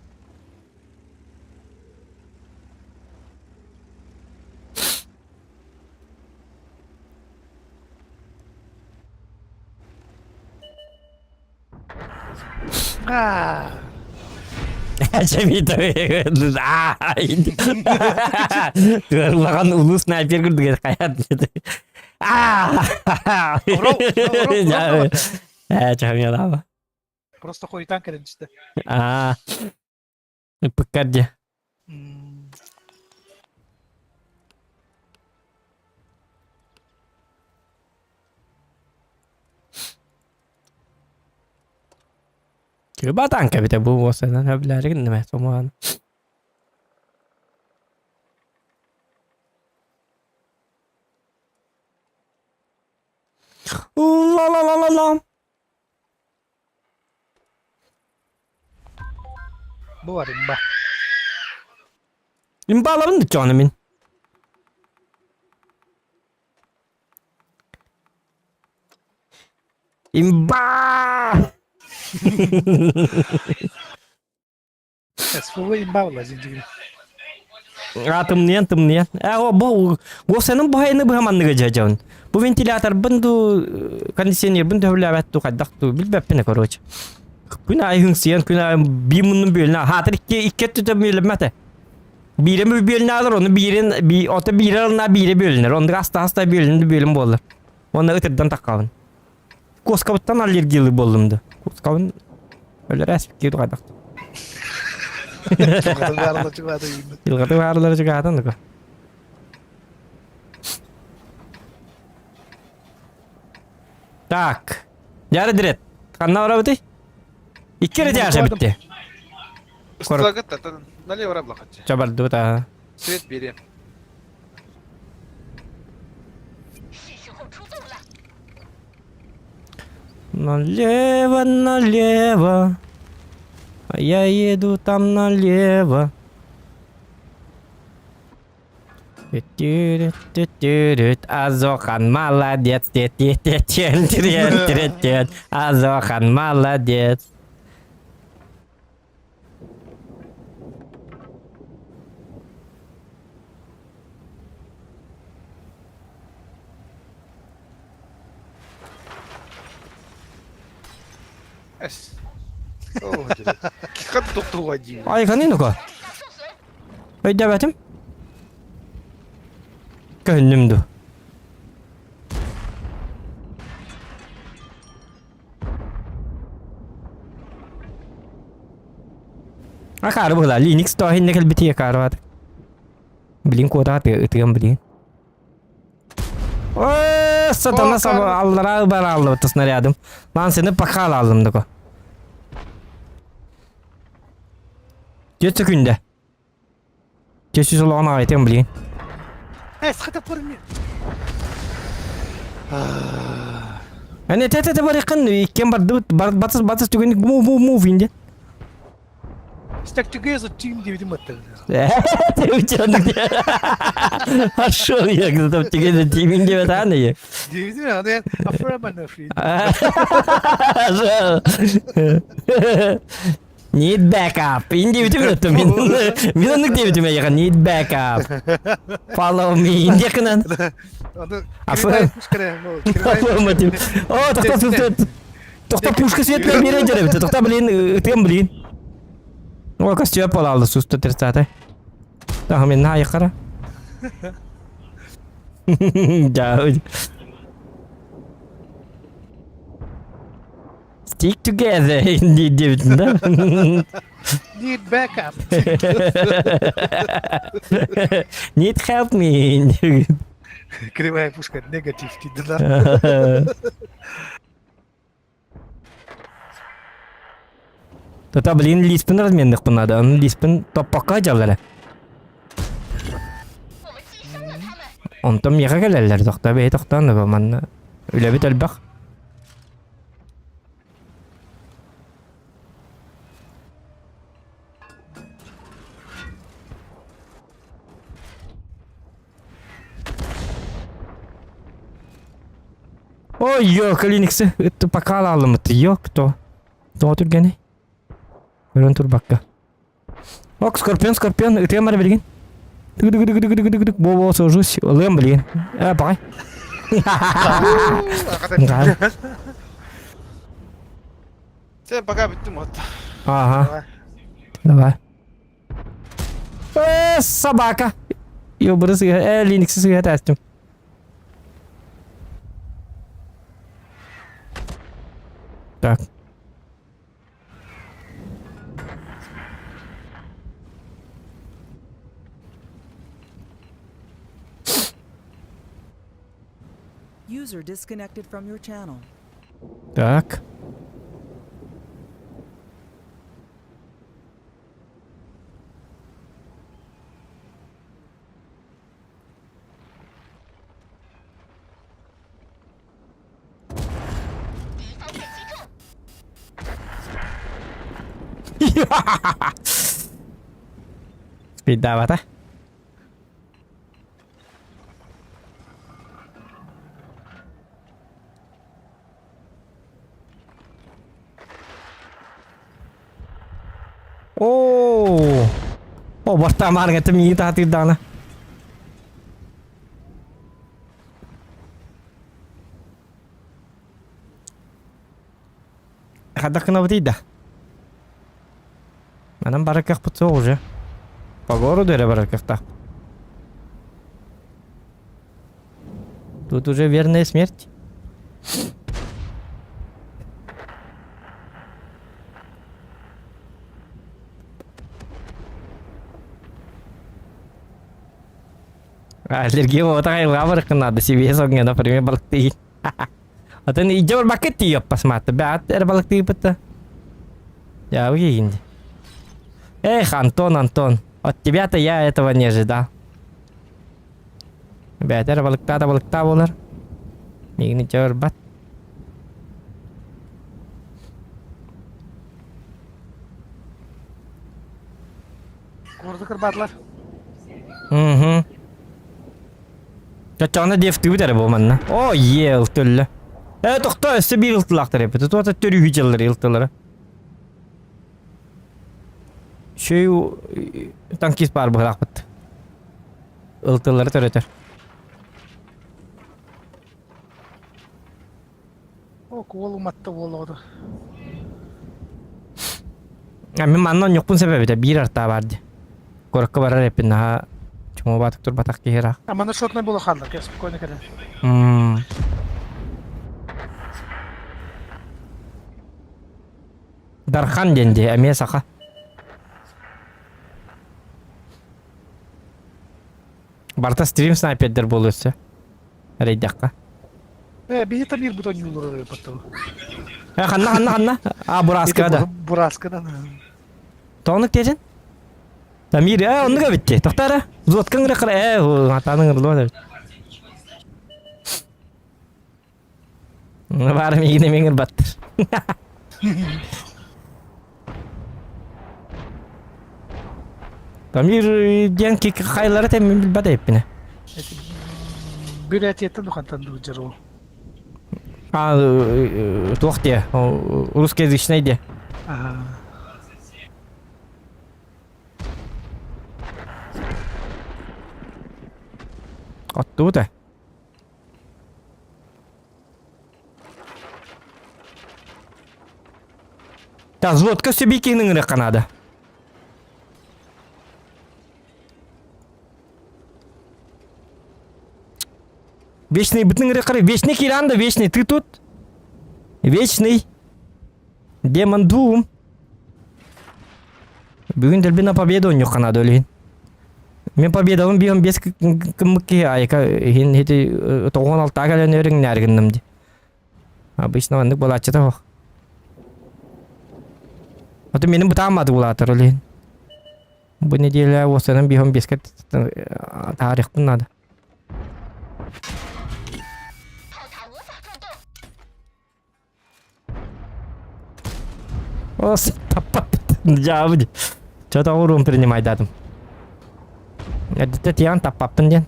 S1: Тыарлаҕан улуу снайпер курдук хайат Ээ, чахамьялаама.
S2: Просто хойутаан кэлэн истэ.
S1: Аа. Ыппыккар дьэ. Кыба танка эбитэ бу уосанан өбүлээри гынным ээ сомоҕону. Ла-ла-ла-ла-ла.
S2: Бу бар имба.
S1: Имбаларын да чоно мин. Имба!
S2: СФВ имба була зинжигри.
S1: А тымныйан тымныйан. Э о бу госенин бу хайны быһа манныга дьадьан. Бу вентиляторбын ду кондиционербын төһүлээбэт ду хайдах ду билбэппин короче. Күн аайы хыҥсыйан күн аайы биир муннун бүөлүнэ хаатыр икки икки өттүтэ бүөлүммэтэ. Биирэ бүөлүнэ алар, ону биирин би ото биирэ алына биирэ бүөлүнэр. Оннук аста-аста бүөлүнү бүөлүн буолар. Уонна ытырдан таххабын. Куоскабыттан аллергиялыы буоллум да. Куоскабын өлөрөөс киир хайдах. Дылгаты баарылары чугаатан дуга. Так. Дьары дирет. Ханна барабытый? Икки эрэ дьаша битти.
S3: Ыстылагыт налево раблахатчы.
S1: Чабардыбыт аа.
S3: Свет бери.
S1: Налево, налево. А я еду там налево. Түт-түт-түт-түт. Азохан молодец. Тет-тет-тет-тет-тет-тет. Азохан молодец.
S3: Эс. Хат тоқтуға дейін.
S1: Айханын ука. Өйдөбөтүм. Көһүннүм ду. Акаары быһыла Linux тоһинне кэлбити акаарыбат. Билин куотаат ытыган билин. О, сатана саба аллара бар аллыбыт снарядым. Лан сені пока алдым дыко. Жеті күнде. Жеті жүз олаған ағайтын билин.
S2: Э, схата порми.
S1: Әне те те бар якын иккен барды батыс батыс түгенник мув мув мув инде.
S2: Stick together team диэбитим аттар.
S1: Хорошо, я там together teaming диэбит ааны.
S2: Диэбитим аны афраман фри.
S1: Need backup. Ин диэбитим өттүм мин. Мин оннук диэбитим эйиэхэ need backup. Follow me. Инде кынан.
S2: Аны
S1: О, тохто тохто тохто пушка светлая бере жеребит. Тохто блин, ытыам блин. О, костюм полалды сусто 30. Тахы мен найықара. Да. Stick together диэбитин да.
S2: Need backup.
S1: Need help me.
S2: Кривая пушка негатив дейді да.
S1: Тота блин лиспин разменных надо. Он лиспин топпокка дьаллара. Онтон миэхэ кэлэллэр тохто бэйэ тохтоон манна үлэбит элбэх. Ой, ё, Клиниксы, это пока алымыт. Ё, кто? Тоҕо түргэний? Көрөн турбакка. Ок, Скорпион, Скорпион, ытыам бар билигин. Тык-тык-тык-тык-тык-тык, бо-бо, сожусь, ылыам билигин. Э, баҕай.
S3: Sen пока бүттүм вот.
S1: Ага. Давай. Э, собака. Ёбыры сыга, э, Линуксы сыга тәстім. Так.
S5: User disconnected from your channel.
S1: Так. Спиддаабата. Оо! О, бартаамаар это миигин таатыырдаҕына. Хайдах гынабытый да? Манан барар кыахпыт суох уже. По городу эрэ барар кыахтаах. Тут уже верная смерть. Аллергия оҕото айылҕа барыккын наада себе соҥҥа например балыктыы. Атын идьэ барбакка тиийэ посмотри. Бэҕэт эрэ балыктыыппыт Я выгинь. Эх, Антон, Антон, от тебя-то я этого не ожидал. Бээтэр балыктаа да балыктаа буолар. Миигин ичэ барбат.
S2: Куораты кырбаатылар.
S1: Угу. Чочоҕуна диэфтүүбүт эрэ бу манна. О, е, ылтылла. Э, тохто, өссө биир ылтылаахтар эппит. Туота төрүүһү дьыллар ылтылара. Шөй танкист баар быһылаахпыт. Ылтыллары төрөтөр.
S2: О, куол уматта уол оҕото.
S1: А мин манна онньукпун сөп эбитэ биир артаа баар дии. Куоракка барар эппин наһаа чумуобаатык турбатах киһи ыраах.
S2: А манна шотнай буола хаалла, кэ спокойно кэлэн.
S1: М. Дархан диэн дии, эмиэ саха. Барыта стрим снайпердер буолуо өссө. Эрэйдэххэ.
S2: Э, биһи тамир бутон юллар потом.
S1: Э, ханна, ханна, ханна? А, Бураска да.
S2: Бураскадан.
S1: Тоҕонук диэтин? Тамир, э, оннук эбитти. Тохтара. Зоткаң ыры кыра, э, атаның ырылуа эбит. Бары миигин эмиэ ырбаттыр. Тамир диэн хайлара тэммин билбэт эппинэ.
S2: Бүрэтиэттэн духантан дылдьар ол.
S1: А, туох диэ, русскоязычный диэ. Оттубута. Так, взводка сөбикиһин ыҥырыахха наада. Вечный бытын ыҥырыахха Вечный Киран да Вечный, ты тут? Вечный. Демон Дум. Бүгүн дэлби на победу онньуохха наада өлүһүн. Мин победабын биһон бес кыммык киһи айка иһин ити тоҕуон алтаа кэлэн өрүҥнээр гынным ди. Обычно маннык буолааччыта суох. Ото менин бытааммады улаатар олиһин. Бу неделя уостанан биһон беске таарыхпын надо. Ос таппаппыт. Дьаабы. Чё-то уруум принимайдатым. Эрдэтэ тиэҕин таппаппын диэн.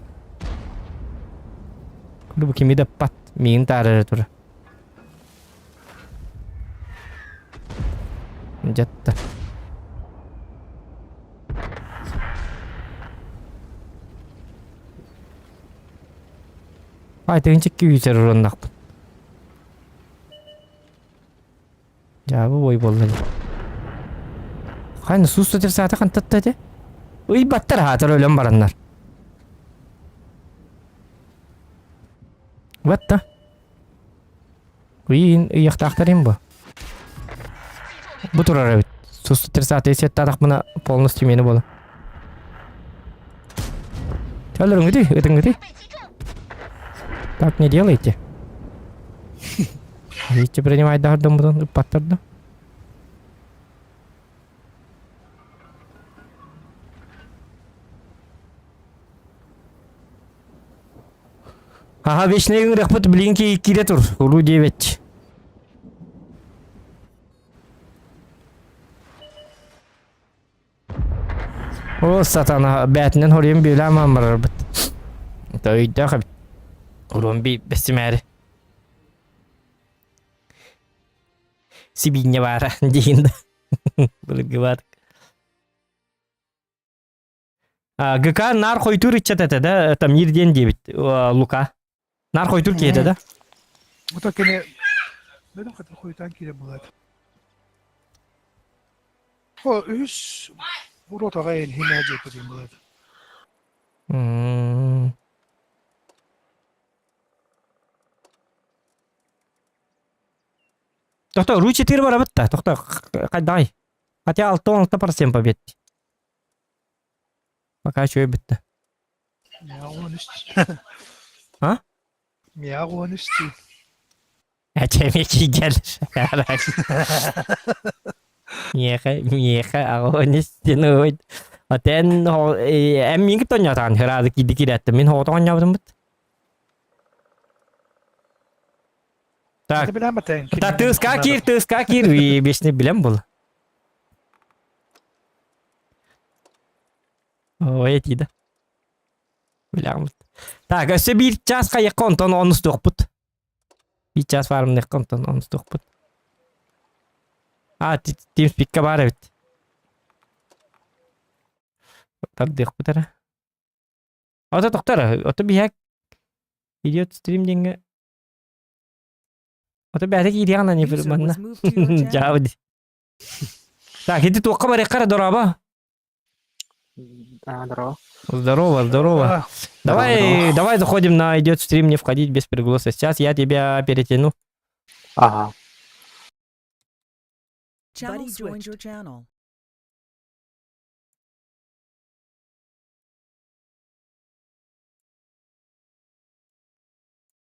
S1: Бу кими да пат миигин таарара турар. Дьэтта. Ай, тыынчык күүтэр ураннахпын. Дьаабы бой буолла дии. Хайны суус саата хантатта этэ? Ыйбаттар хаатар өлөн бараннар. Батта. Ыйын ыйахтаахтар им бу. Бу турар эбит. Суус саата сеттаатахпына полностью мени буола. Өлөрүҥүтүй, ытыҥҥытый. Так не делайте. Видите, принимайдаһырдым бутун ыппаттар да. Аха, вечный ыҥырыахпыт билигин киирэ тур. Уруу диэбэт. О, сатана, бээтинэн хоруйун бүөлээн маан барарбыт. Өйдөөх эбит. Уруон би бэсимээри. Сибиинньэ баара диин да. Былыргы баатык. ГК нар хойтуур ыччат этэ да, Тамир диэн диэбит Лука. Нар хойтуур киһи этэ да?
S2: Ото кини бөдөҥ хатыр хойтаан киирэ булат. О, үһүс уротаҕа эн химэ дьиэппитин булат.
S1: Тохто, ру 4 барабыт да, тохто, хайдай. Хотя 6-6% побед. Пока үчүгэй бүттэ.
S2: Миэхэ уон үс.
S1: А?
S2: Миэхэ уон үс дии.
S1: Эчэмиэ киирдэлэр. Миэхэ, миэхэ аҕа үс диэн ой. Отен эм миин тонньотаан хыраады киирди киирээттим. Мин хоҕото оонньообутум бут. Так. Та тыска киир, тыска киир. Бешне билем был. Ой, этиде. Билэҕин. Так, өссө биир час хайыахха онтон онустуохпут. Биир час баарымныахха онтон онустуохпут. А, TeamSpeak-ка баар эбит. Тардыахпыт эрэ. Ото тохтор, ото биһэк идиот стрим диэҥҥэ Ото бэйэтэ киириэҕин ани
S5: User
S1: манна.
S5: was moved to your channel.
S1: Дьаабы дии. Так, ити туохха барыахха эрэ дорообо.
S6: А, здорово.
S1: Здорово, здорово.
S2: А,
S1: Давай, давай заходим на идет стрим, не входить без пригласа. Сейчас я тебя перетяну.
S6: Ага.
S5: Channel joined your channel.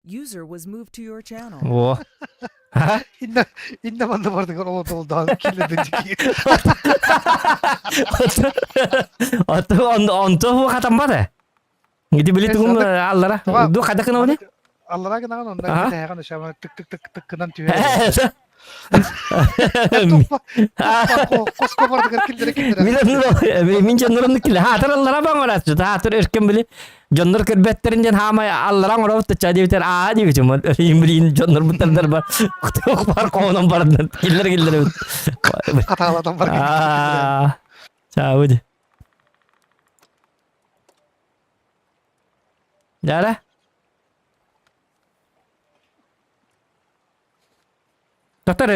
S5: User was moved to your channel.
S1: Во. А?
S2: Инна инна манна бардыгар олодолдаан киллэрдин
S1: Ото он онто бу хатаммата. Ити били тугун аллара. Ду хата кына
S2: Аллара гынаҕын онно
S1: Аха.
S2: кэтэһэҕин өсөмө тык тык тык тыккынан түһэр. Хоско бардыгар киллэрэ киллэрэ.
S1: Мин мин дьоннорун киллэ. Хаатыр аллара баҥарааччы. Хаатыр өркөн били дьоннор көрбөттөрүн диэн хаамай аллара оҥоробут тачча диэбитэр аа диэбитим. Өлүйүн билиин дьоннор буттардар бар. Кутук бар хоонон бардан киллэр киллэрэбит.
S2: Хатаалатан бар.
S1: Аа. Чаабыд. Дьара. Доктор,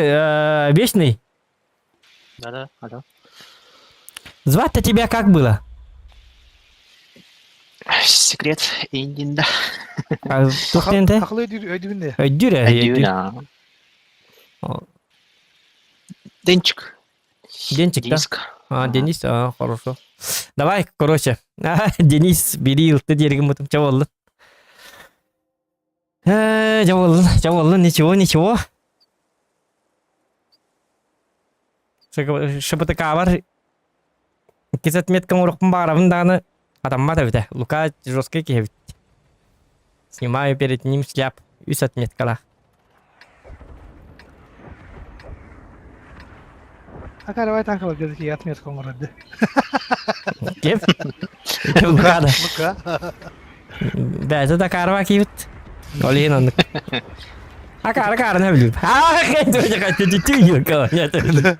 S1: Вечный,
S6: Да-да, алло.
S1: звать-то тебя как было?
S6: Секрет Индинда.
S1: Туох диэн тэ?
S2: Хахлы өйдүүр өйдүүр
S1: Өйдүүр ээ, өйдүүр.
S6: Өйдүүр. Денчик.
S1: Денчик, да?
S6: Диск.
S1: А, Денис, а, хорошо. Давай, короче. Денис, бери ылты диэригин бутум ча боллун. Э, ча боллун, ча боллун, ничего, ничего. ШПТК-бар иккис отметкам урукпун баҕарабын даҕаны хатаммат эбитэ. Лука жесткий киһи эбит. Снимаю перед ним шляп. Үс отметкалаах.
S2: Ака давай танкалар дедик отметка оҥорорду.
S1: Ким? Лука да.
S2: Лука.
S1: Бэйэтэ Дакарова киибит. Ол иһин оннук. Акаары каарына билим.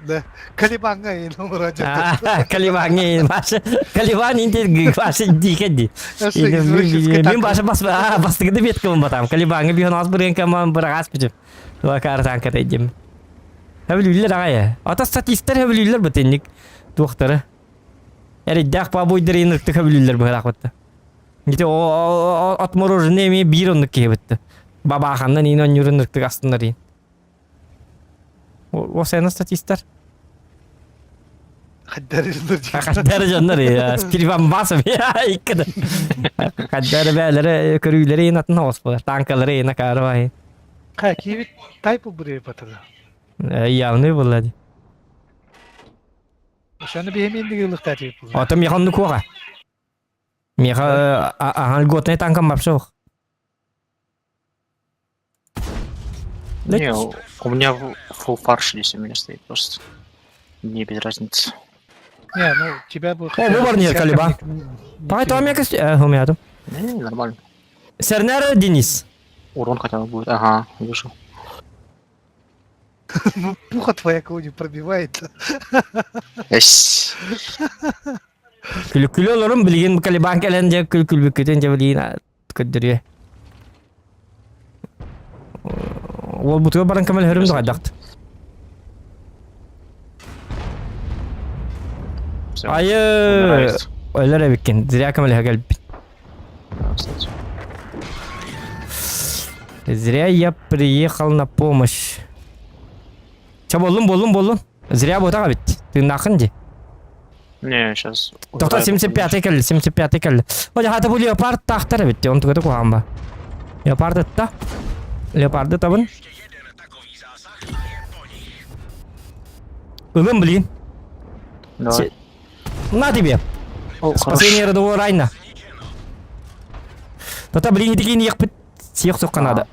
S2: Да, Калибанга ин
S1: Калибанга башы Калибан инте башы дикеди. Мен башы бас бастыгы бет кылын батам. Калибанга биһон аз бирген каман бирагас бичим. Акаары танка дедим. Хөбүлүллер агай. Ата статисттер хөбүлүллер бутенник туохтары. Эриддах бабуйдыр иныкты хөбүлүллер быраак бытты. Ити отмороженный эмиэ биир оннук киһи бытты. Бабааханнан иин онньуурун ыртык астынар иин. Осена статистар. Хаддары дьоннор Спирибамбасов иккида. Хаддары бээлere көрүүлэри иин атын оҕус Танкалары иин акаарыбай.
S2: Ха, киибит тайпы бурей батыда.
S1: Явный была.
S2: Ошону биһи мен ылыктаатыбыт була.
S1: Ото миэхэ оннук уоҕа. Миэхэ ахан льготный танкам вообще ох.
S6: Не, у меня full фарш здесь у меня стоит просто. Мне без разницы.
S2: Не, ну тебя бы...
S1: О, бу бар не Калиба. Пай то мека хумяту.
S6: Не, нормально.
S1: Сернер Денис.
S6: Урон хотя бы будет. Ага, вижу.
S2: Ну, пуха твоя кого-нибудь пробивает.
S6: Эс.
S1: Күлүкүлү олорун билигин Калибан кэлэн дьэ күл-күлбүккүтүн дьэ билигин көрдөрүө. Уолбутугар баран көмөлөһөрүм да хайдахт.
S6: Всё,
S1: Айы
S6: умирает.
S1: өлөр эбиккин. Зря көмөлөһө кэлбит.
S6: Да, кстати.
S1: Зря я приехал на помощь. Ча боллун боллун боллун. Зря буотаҕа бит. Тыыннааххын дии.
S6: Не, сейчас.
S1: Тоқта 75 кэлли, 75 кэлли. О, хата бу леопард тахтар эбит. Он тугата куһаан ба. Леопард ытта. Леопарды табын. Ылым, блин.
S6: Давай.
S1: На тебе.
S6: О, хорош.
S1: Спасение родового Райна. Тата, блин, итикин ехпит. Сиэх сокка надо.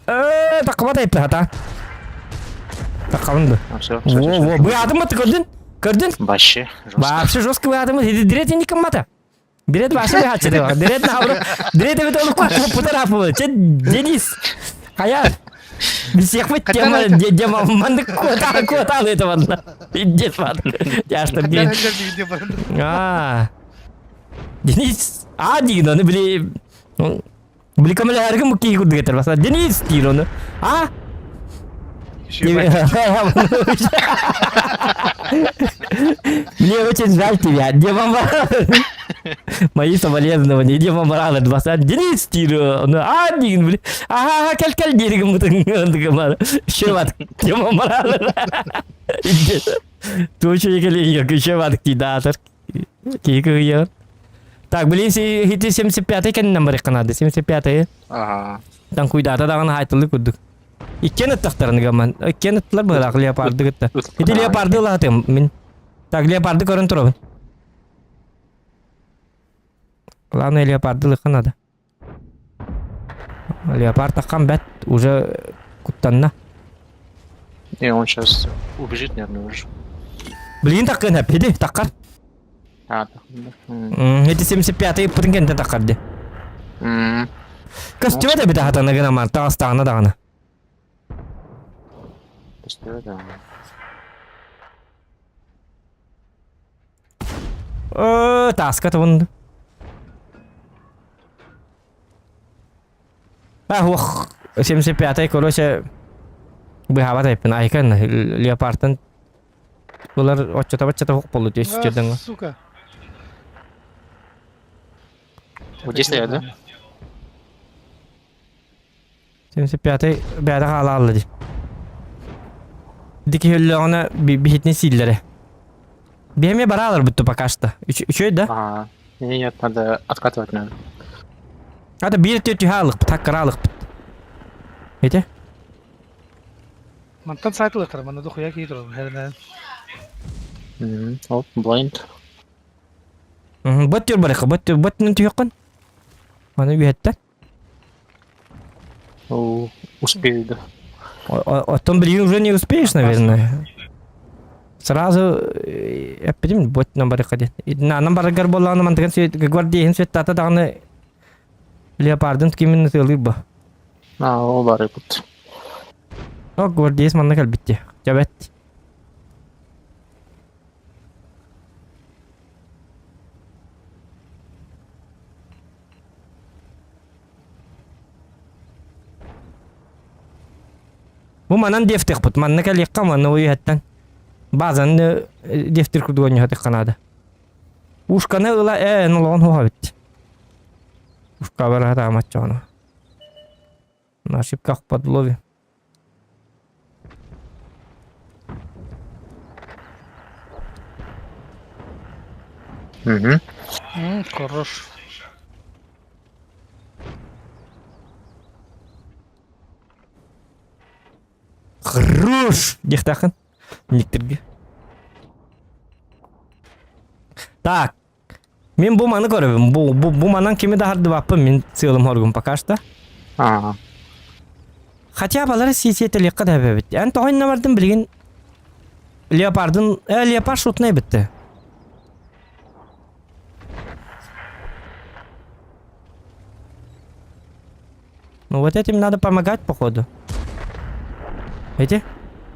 S1: Э, таққабат айппы хата. Таққабын да.
S6: А, все, все,
S1: Во, во, быатым быт көрдүн? Көрдүн?
S6: Вообще, жестко.
S1: Вообще жестко быатым. Дирет не кыммата. Дирет вообще быатчы деп. Дирет наоборот. Дирет эбит ол купутар апы. Че Денис. Хая. Всех мы тема тема мандык кота кота это ванна. Индет ван. Я что блин. А. Денис. А деген оны били били көмөлөһөргө мукки курдук этер баса. Денис диир оны. А? Мне очень жаль тебя, Дева Мои соболезнования, Дева Морале, баса. Денис диир оны. А деген били. Ага, ага, кел кел диир мутын. Шеват, Дева Морале. Туучу екеле күшө бадык дии Киһи Так, блин, хити 75-й кэннинэн барыахха наада. 75-й.
S6: Ага.
S1: Тан куйдаата даҕаны хаайтыллыы курдук. Иккиэн ыттахтарын гаман. Иккиэн ыттылар быһыраах леопарды кытта. Ити леопарды ылаатым мин. Так, леопарды көрөн турабын. Главное, леопарды ылыхха надо. Леопард таххан бэт уже куттанна.
S6: Не, он сейчас убежит, наверное, уже.
S1: Блин, таккын эппиди, таккар.
S6: А, так, да. М.
S1: Эти 75-й ыппытын кэнтэн таккар ди.
S6: М.
S1: Көстүбэт эбит аһатана гынамар, таҕастаҕына даҕаны.
S6: Көстүбэт, да.
S1: Э, тааска тобун. А, ох, 75-й, короче, быһаабат эппин, айкан, леопардтан Булар оччото-баччата хук болду дии сүтүрдүҥ.
S2: Сука.
S6: Вот здесь стоят, да?
S1: 75-й бэйэтэ хаалаалла дии. Дики өллөҕүнэ биһитини сииллэрэ. Биһэми бараалар бутту пока что. Үчүгэй да?
S6: Ага. Не, нет, надо откатывать, наверное.
S1: Ата биир түһэ алыкпыт, хаккара алыкпыт. Ити?
S2: Мантан сайтылыктар, манна дохуя кии турар. Хернен.
S6: Оп, blind.
S1: Бот түр барыха, бот түр, бот түһүөххүн. Аны үһэттэр.
S6: Успею, да.
S1: Оттон блин уже не успеешь, наверное. Сразу эппитим бот нам барыха диэн. Наанан барыгар буоллаҕына мантыгын гвардейын светтата даҕаны леопардын кимин ытыалыыр ба.
S6: А, ол бары бут.
S1: О, гвардеец манна кэлбит Дьэбэт. Бу манан диэфтехпут. Манна кэлиэххэ манна уйуһаттан. Базаны диэфтир курдук онньуһатыхха наада. Ушканы ыла ээ нолоҕун хуһабыт. Ушка бараһа таамаччоҕуна. На ошибках подлове.
S6: Угу.
S2: Хорош.
S1: Хорош! Диэхтаахын. Никтерге. Так. Мин бу маны көрөбүн. Бу, бу, бу манан кими да хардыбаппын. Мин сыалым хоргум пока что.
S6: Ага.
S1: Хотя балары сиэсиэтэлиэххэ да эбэбит. Эн тоҕо иннэ бардын билигин Леопардын... Э, леопард шутнай битте. Ну вот этим надо помогать, походу. Эти?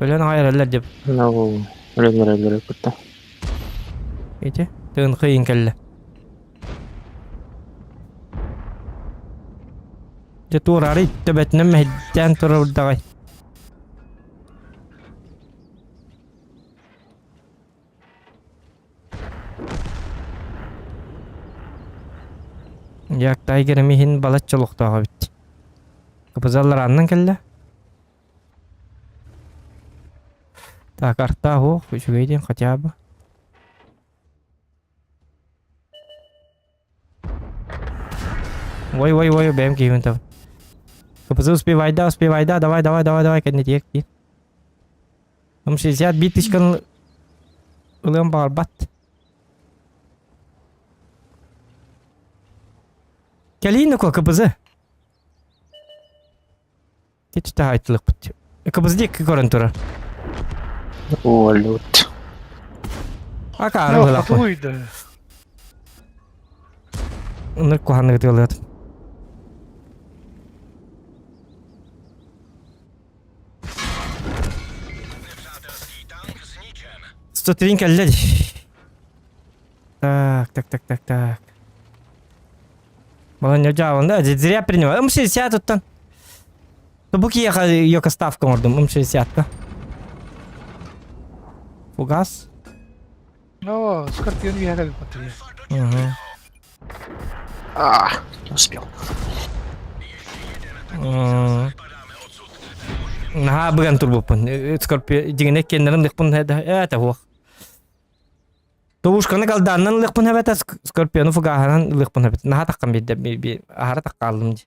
S1: Өлөн аҕай эрэллэр деп.
S6: Ну, өлөн эрэллэр кытта.
S1: Эти? Тыын кыйын кэллэ. Дьэ туораары төбөтүнэн мэһэйдээн турар Як Тайгерим иһин балачча олохтоох эбит. КПЗ-лар аннан кэллэ. Так, арта оһох, үчүгэй диэн хотя бы. Ой, ой, ой, бэйэм киһибин табын. КПЗ успевай да, успевай да, давай, давай, давай, давай, кэннитиэк дии. М61 тычканы ылыан баҕарбат. Кэлиин да КПЗ. Кичте айтылыкпыт. КПЗ диэки көрөн турар.
S6: О, лют.
S1: Акаары
S2: Ну,
S1: быһылаах.
S2: хотуйда.
S1: Ынырык куһаҕаннык ытыалыат. 103 кэллэ дии. Так, так, так, так, так. Баланья дьаабан да, зря принимаю. М60 туттан. Бу киһиэхэ йока ставка оҥордум М60-ка. Фугас.
S2: О, Скорпион үөһэ кэлбит батарея.
S1: Угу.
S6: А, не успел.
S1: Наһаа быган турбуппун. Скорпио дьиҥинэ киэннэрин лыхпын ээ туох. Товушканы галдааннан лыхпын эбэтэ Скорпиону фугаһынан лыхпын эбит. Наһаа таххан биэрдэ аһара таххааллым дии.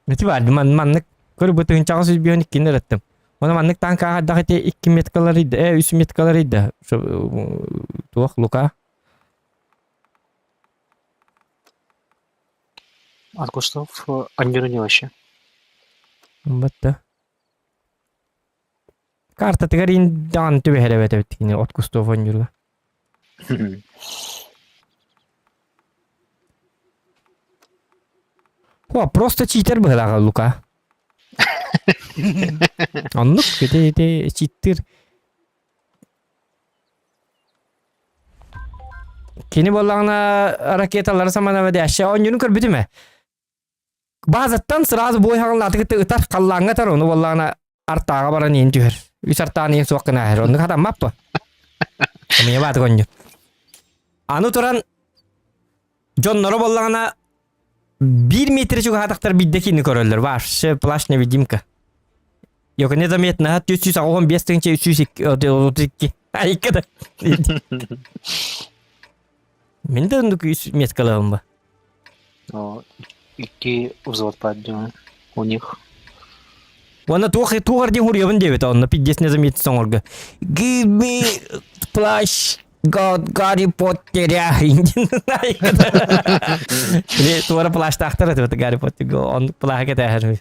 S1: Ити баар маннык көрбүт тыһыынчаҕа сүүс иккини ырыттым. Оны маннык таанка аһардах ити икки меткалар ыйда, э үс меткалар ыйда. Туох Лука?
S6: От кустов не вообще.
S1: Бытта. Картатыгар даҕаны түбэһэр эбит эбит кини от кустов оонньуурга. О, просто читер быһылааҕа Лука. Оннук ити ити читтир. Кини буоллаҕына ракеталары самана бэдээшчэ оонньуурун көрбүтүм ээ. Базаттан сразу бой хаҕыллааты кытта ытар халлааҥҥа ытар ону буоллаҕына артааҕа баран иһин түһэр. Үс артаан иһин суох гына иһэр. Оннук хатаммаппа. Эмиэ бааты конньу. Аны туран дьонноро буоллаҕына биир метр чугаһаатахтар биирдэ киини көрөллөр. Вообще плащ невидимка. Yok незаметно 485 тысяча 332. Айка да. Мин да оннук үс меткалаабын ба.
S6: Но икки взвод поднял у них.
S1: Уонна туох туох диэн хуруйабын диэбит онно пиздец незаметно оҥорго. Give me плащ God Гарри Поттеря. Или туора плащтаахтар этибит Гарри Поттер он плаһа кэтээһэр.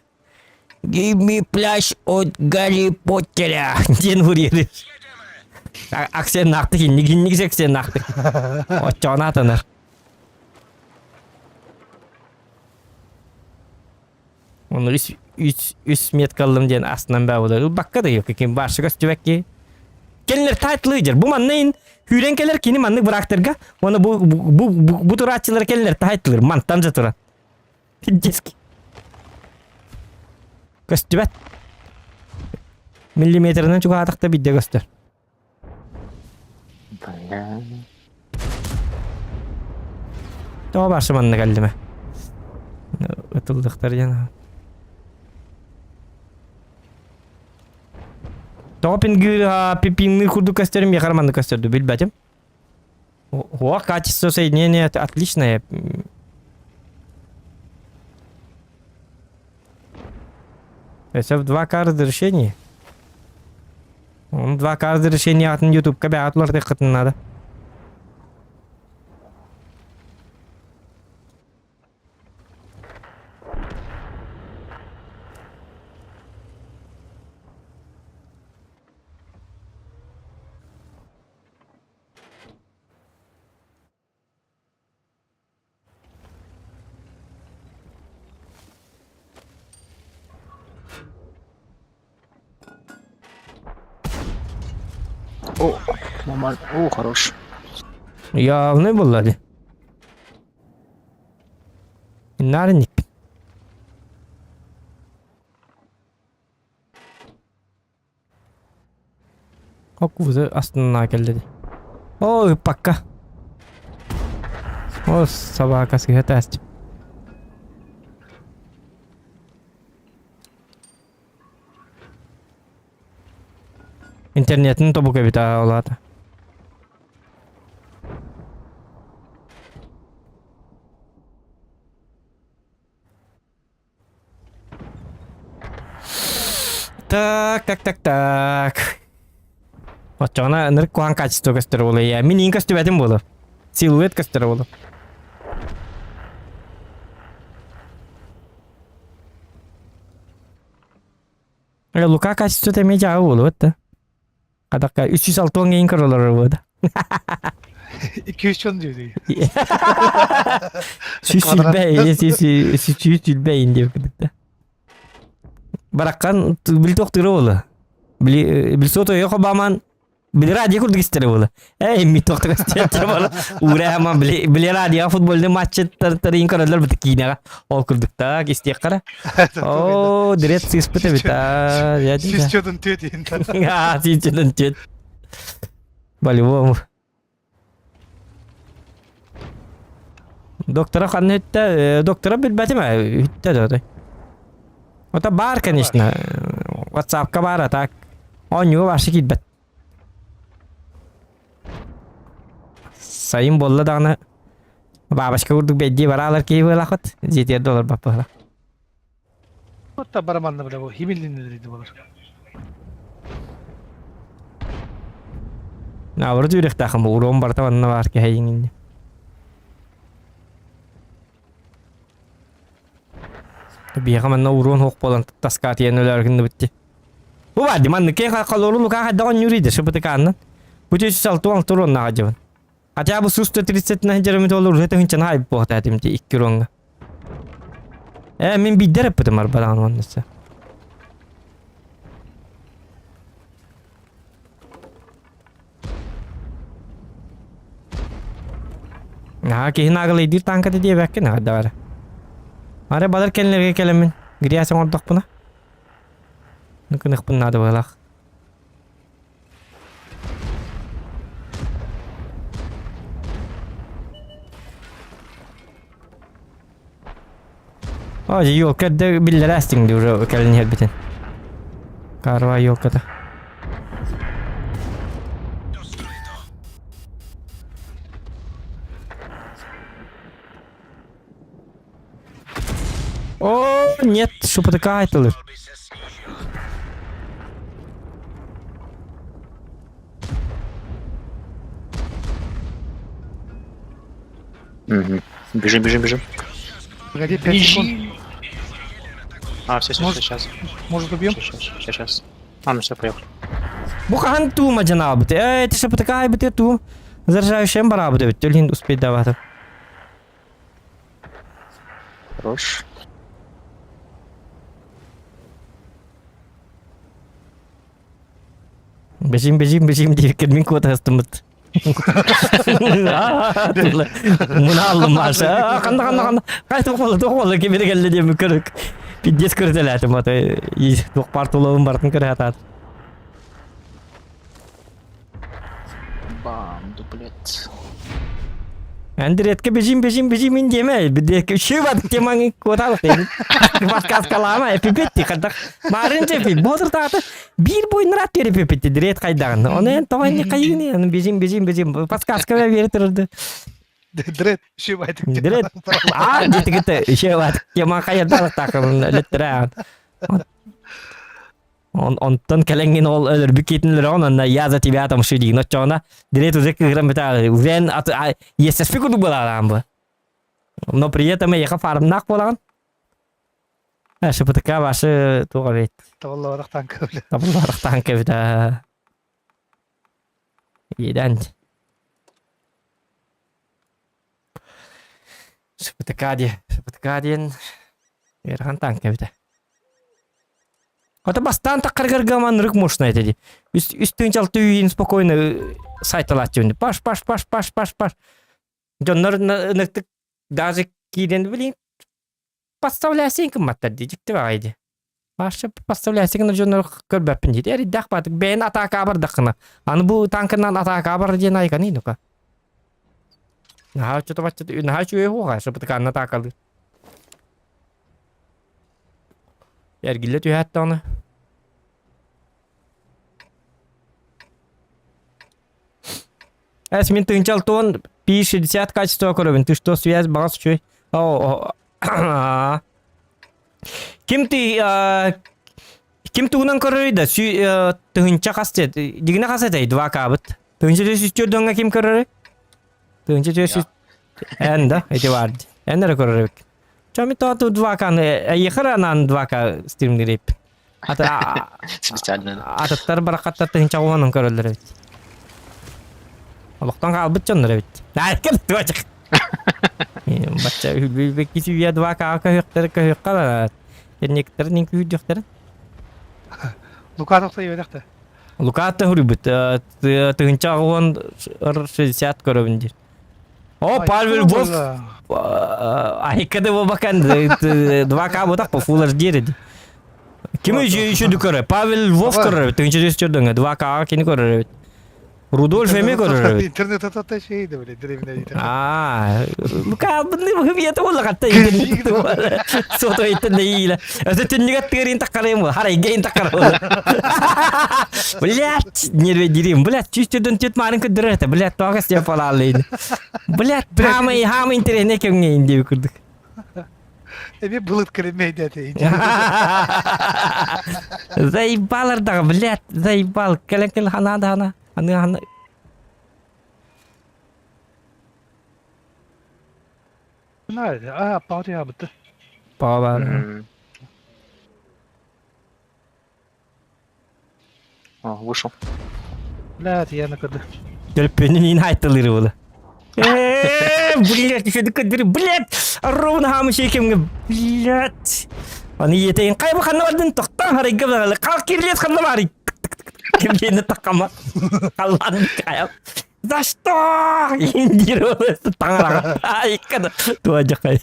S1: Give me плащ от Гарри Поттера диэн хуруйар. Аксеннаахтык инник инник аксеннаахтык. Оччоҕуна атанар. Оны үс, үс, үс меткаллым диэн астынан баа буолар. Ылбакка да yok. Ким баршы көстүбэкки. Келлер тайтлыйдыр. Бу манна хүрен келер кини маннык бырактырга. Оны бу бу бу, бу, бу турааччылар келлер тайтлыр. Мантан же туран. Пиздецки. Көстүбэт. Миллиметрынан чугаатахта бидде көстөр.
S6: Бля.
S1: Тоҕо барсы манна кэллим ээ? Ытыллыктар диэн. Тоҕо пингир пингир курдук көстөрүм миэхэ маннык көстөрдү билбэтим. О, качество соединения отличное. Это в 2К разрешение. Он 2К разрешение атын ютубка бэҕэт уларытыаххытын надо.
S6: О, нормально. О, хорош.
S1: Явный буолла дии. Нарник. Оккузы астына кэллэ дии. Оо, ыппакка. О, собака сыһа тааст. Интернетин тобук эбит аа ол аата. Так, так, так, так. Оччоҕуна ынырык куһаҕан качество көстөр буолуо. Ийээ, мин иин көстүбэтим буолуо. Силуэт көстөр буолуо. Э, Лука качествота эмиэ дьааҕы буолуо да. Хадакка 360 иин көрөлөр буолуо да.
S2: 200 чон диyor.
S1: Сүүс сүүрбэ, сүүс сүүрбэ иин диэбит курдук да. Бараккан били тохтуура буолуо. Били били сото хобаман били радио курдук истэрэ буолуо. Эй, ми тохтуга истиэттэрэ буолуо. Уурэ били били радио футбольный матчтар тарыйын көрөллөр бит киинэҕэ. Ол курдук так истиэххэ Оо, дирет сыыспыт эбит аа. Я
S2: Сүүс чодун түөт иһин.
S1: Аа, сүүс чодун түөт. По-любому. Доктора ханна үттэ? Доктора билбэтим ээ, үттэ да отой. Ото баар, конечно. WhatsApp-ка баар, а так. Оонньууга вообще киирбэт. Сайын буолла даҕаны бабочка курдук бэйдии бараалар киһи буолаахыт. Дьиэтигэр да олорбаппыһыла.
S2: Отта бараманна бile bu химиллиннер болар.
S1: Наоборот үөрэхтээххин бу уруом барыта манна баар кэһэйиҥ инньэ. Биһиэхэ манна уруон суох буолан таска тиийэн өлөөр гынныбыт дии. Бу баар дии маннык киһи холору лука хайдах оонньуур иде шыбытыкааннан. Бу 306 уруоннаах дьыбын. Хотя бы 130 дьэрэмит олор уже тыһынчаны хайбыт буолта этим ти икки уруонга. Э, мин биирдэр эппитим арбадаан уоннасы. Аа, киһи наагылайдыыр тааҥката диэбэккин аҕайда бары. Ары балар кэннилэргэ кэлэммин грязь оҥордохпуна. Гыныхпын наада быһалаах. О, елка эрдэ биллэрэ астыҥ дии уже кэлин иһэрбитин. Карва елката. О, нет, шупатыка айтылыр.
S6: Угу. Бежим, бежим, бежим.
S2: Погоди, 5 секунд.
S6: А, все, все,
S2: Может-
S6: сейчас.
S2: Может убьем?
S6: Сейчас, сейчас, сейчас. А, ну все, поехали.
S1: Бу хаһан туума дьанаабыт? Э, это шапытыка айбыт туу. Заряжающим бараабыт эбит. Өлін успейдаваты.
S6: Хорош.
S1: Бежим, бежим, бежим диэбиккэр мин куотаһыстыммыт. Мунааллым Маша. Ханна ханна ханна. Хай туох буолла туох буолла ким эрэ кэллэ диэн көрүк. Пиздец көрүтэлээтим ата туох баар тулабын барытын көрө сатаат.
S6: Бам, дуплет.
S1: Андретка бежим бежим бежим ин диэмэ. Бидекке үчү бат темаң куоталык дейин. Подсказкалаама эпипетти хадах. Марын жепи бодур тааты биир буйнураат берип эпипетти дирет хайдагын. Оны эн тоҕо инни хайыгыны аны бежим бежим бежим подсказка бере турду.
S2: Дред, үші байтык.
S1: Дред. А дитигите үчү бат темаң хайдалык такын леттера. Он, онтон кэлэҥҥин ол өлөрбүт киитин өлөрөҕүн, онно я за тебя там ши диин оччоҕуна дирет уже кыыран бүтэ уже естественно курдук буолараан бу. Но при этом эйиэхэ фармнаах буолаҕын. ШПТК ваши туох эбит?
S2: Табыллабатах танка бile.
S1: Табыллабатах танка эбит. Иэдээн. ШПТК диэн, ШПТК диэн ыарахан танка эбитэ. Ото бастаан таххарыгар маннык мощно этэ дии. Үс үс тыынчалты үйін спокойно сайталааччыбын. Паш паш паш паш паш паш. Дьоннор ыныктык даже киирэн блин подставляйся кымматтар дии дьикти баҕайы дии. Паша подставляйся гына дьоннор көрбөппүн диир. Эрийдэх баатык бэйэн атаакаа бардаххына. Аны бу танкынан атаакаа бар диэн айканый ну-ка. Наһаа оччото баччата наһаа үчүгэй уоҕа шапытыкаанна атаакалыы. Эргиллэ түһээт даҕаны. Эс мин тыынчал туон P60 качество көрөбүн. Ты что, связь баҕас үчүгэй. О, Ким ты ким тугунан көрөрүй да тыһынча хас дет дигине хас этэй 2К-быт. Тыһынча 404 ким көрөрүй? Тыһынча 400 Эн да эти бар. Эн эрэ көрөр эбит. Чами тооту 2К-ны эйиэхэ анаан 2К стримнирип. Ата
S6: Специально.
S1: атыттар барахаттар тыһынча уонун көрөллөр эбит. Олохтон хаалбыт дьоннор эбит. Наайкын туочак. Бачча үбүбекки сүйэ 2К көһүөхтэр көһүөххэ Кэнниктэр нин күүрдүөхтэрин.
S2: Лука тохто иэбэтэхтэ.
S1: Лука төхүрүбүт тыһынча уон 60 көрөбүн диир. О, Павел Львов айкады бакан 2К бутак по Full HD диди. Ким еще көрө? Павел Львов көрөр, тыһынча жүз төрдөңө 2К кини көрөр эбит. Рудольф эми көрөр эбит.
S2: Интернет атата şeydi böyle деревня
S1: Аа, Лука бұны хымията болла қатта интернет сото иттен Өтө түннүгат тыырын таккарайым харайгейн таккар Блять, нерве дирим. Блять, чүстөрдөн төт марын көдөрөр это. Блять, тоғас деп алалын. Блять, хамы хамы интересне кемге деп күрдүк.
S2: Эми былыт киремейди эти.
S1: Заебал ардага, блять, заебал. Кэлэн кэл хана да хана. Аны хана.
S2: Nerede? Aa, party yaptı.
S1: Паба.
S6: О, вышел.
S2: Блядь, я накады.
S1: Төлпөнүн айтылыр була. Э, блять, еще дыкадыр, блять, ровно хамы шекемге, блять. Аны етейін қай бақанна бардын тоқтан харайга бағалы, қал кирлет қанна бары. Кимгені таққама. Қаллан каяп. За что? Индир таңараға. Ай, када. Туа жақай.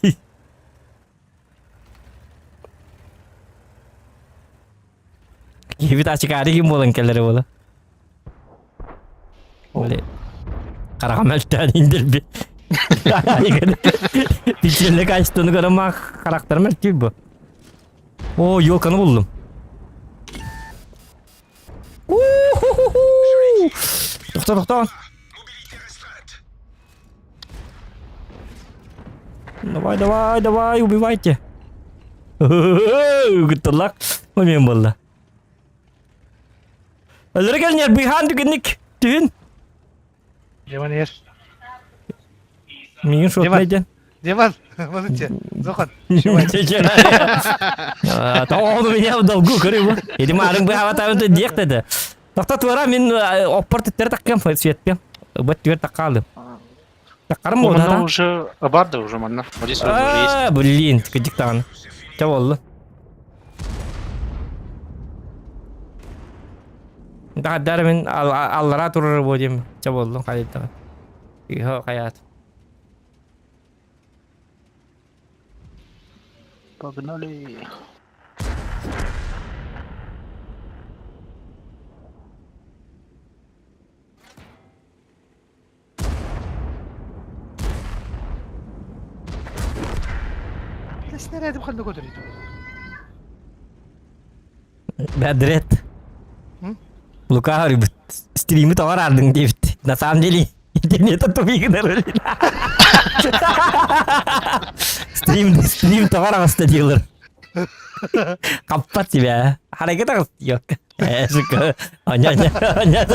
S1: Кибит ачыкаары ким болан келери бола. Оле. Карагам өлтөн индирби. Пиченле качтыны көрөм характерим өлтүй бу. О, елканы булдум. Тохто, тохто. Давай, давай, давай, убивайте. Гыттылак. Мен болду. Өлөрө келнер быйхан түгенник. Түһүн.
S2: Деман ер.
S1: Миңин шотнайден.
S2: Деман, мазыча. Зохан.
S1: Тоҕону меня в долгу көрү бу. Эди марын быһаба табын диэк деді. Тохто туора мин оппор түттері таккам светпем. Быт түгер таккалым. Таккарым
S6: Манна
S1: болду
S6: уже бар да уже манна. Вот здесь уже есть.
S1: А, блин, кыдик тагын. Ча болду. Дар мин аллара турар будем. Ча болду кайда. Ихо хаят.
S6: Погнали.
S2: Снарядым ханна көтөрүтү.
S1: Бәдрет.
S2: М?
S1: Лука говорит, стримы товар ардың дейбит. На самом деле, интернет тупигнер. Стрим, стрим товар аҕыста дииллэр. Хаппат тебя. Харакет аҕыс yok. Э, сука. Аня, аня, аня.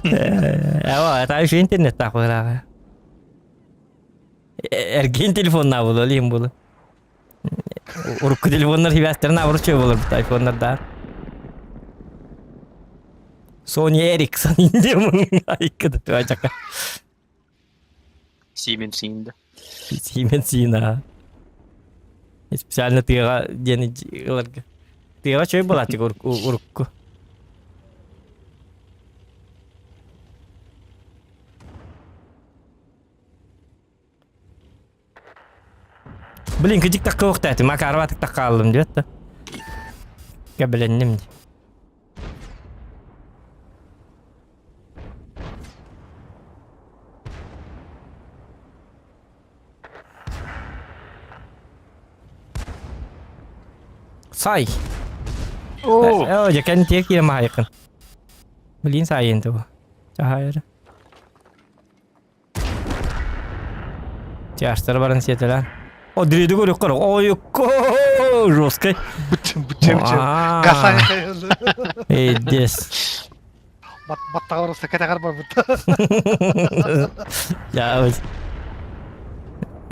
S1: Э, это еще интернет так Эргин телефонна буолуо, илин буолуо. Урукку телефоннар хибээстэрин абырыччы буолар айфоннардаах. Sony Ericsson диэмун айкыда туачака.
S6: Siemens инде.
S1: Siemens сина. Специально тыаҕа диэн ыларга. Тыаҕа чөй буолааччы урукку. Блин, кыдьык такка уохтаатым, Макарова тыкта хааллым диэт да. Кэбилэнним дии. Сай!
S6: О,
S1: Оо, дьэ кэн тиэ киирэн маһайыккын. Блин, саайын тугу. Чаһайыр. Тяжтары баран сиэтэлээн. О, дриди көрүк көрө. Ой, жесткой.
S2: Бүтүн бүтүн бүтүн. Гасай.
S1: Эйдес.
S2: Баттаҕар кэтэҕэр барбыт.
S1: Я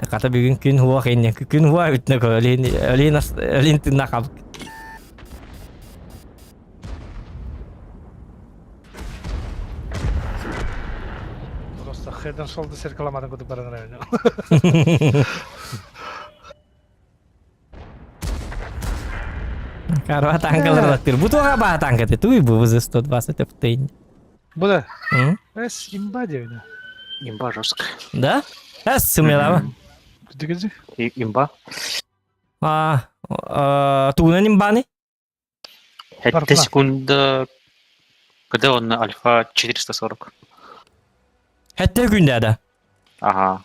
S1: Хата бүгүн күн хуа инне. Күн хуа бүтнө кө. Өлин өлин өлин тынна кабык.
S2: Просто head and shoulder circleламадың кудук баран району.
S1: Карва танкалар латтыр. Бу туга ба танка те туй бу за 120 FT.
S2: Бу да. Эс имба диэбинэ.
S6: Имба жестко.
S1: Да? Эс сымелава.
S2: Дигизи.
S6: Имба.
S1: А, тугунан имбаны?
S6: Это секунда... Когда он на альфа 440?
S1: Это күндә да.
S6: Ага.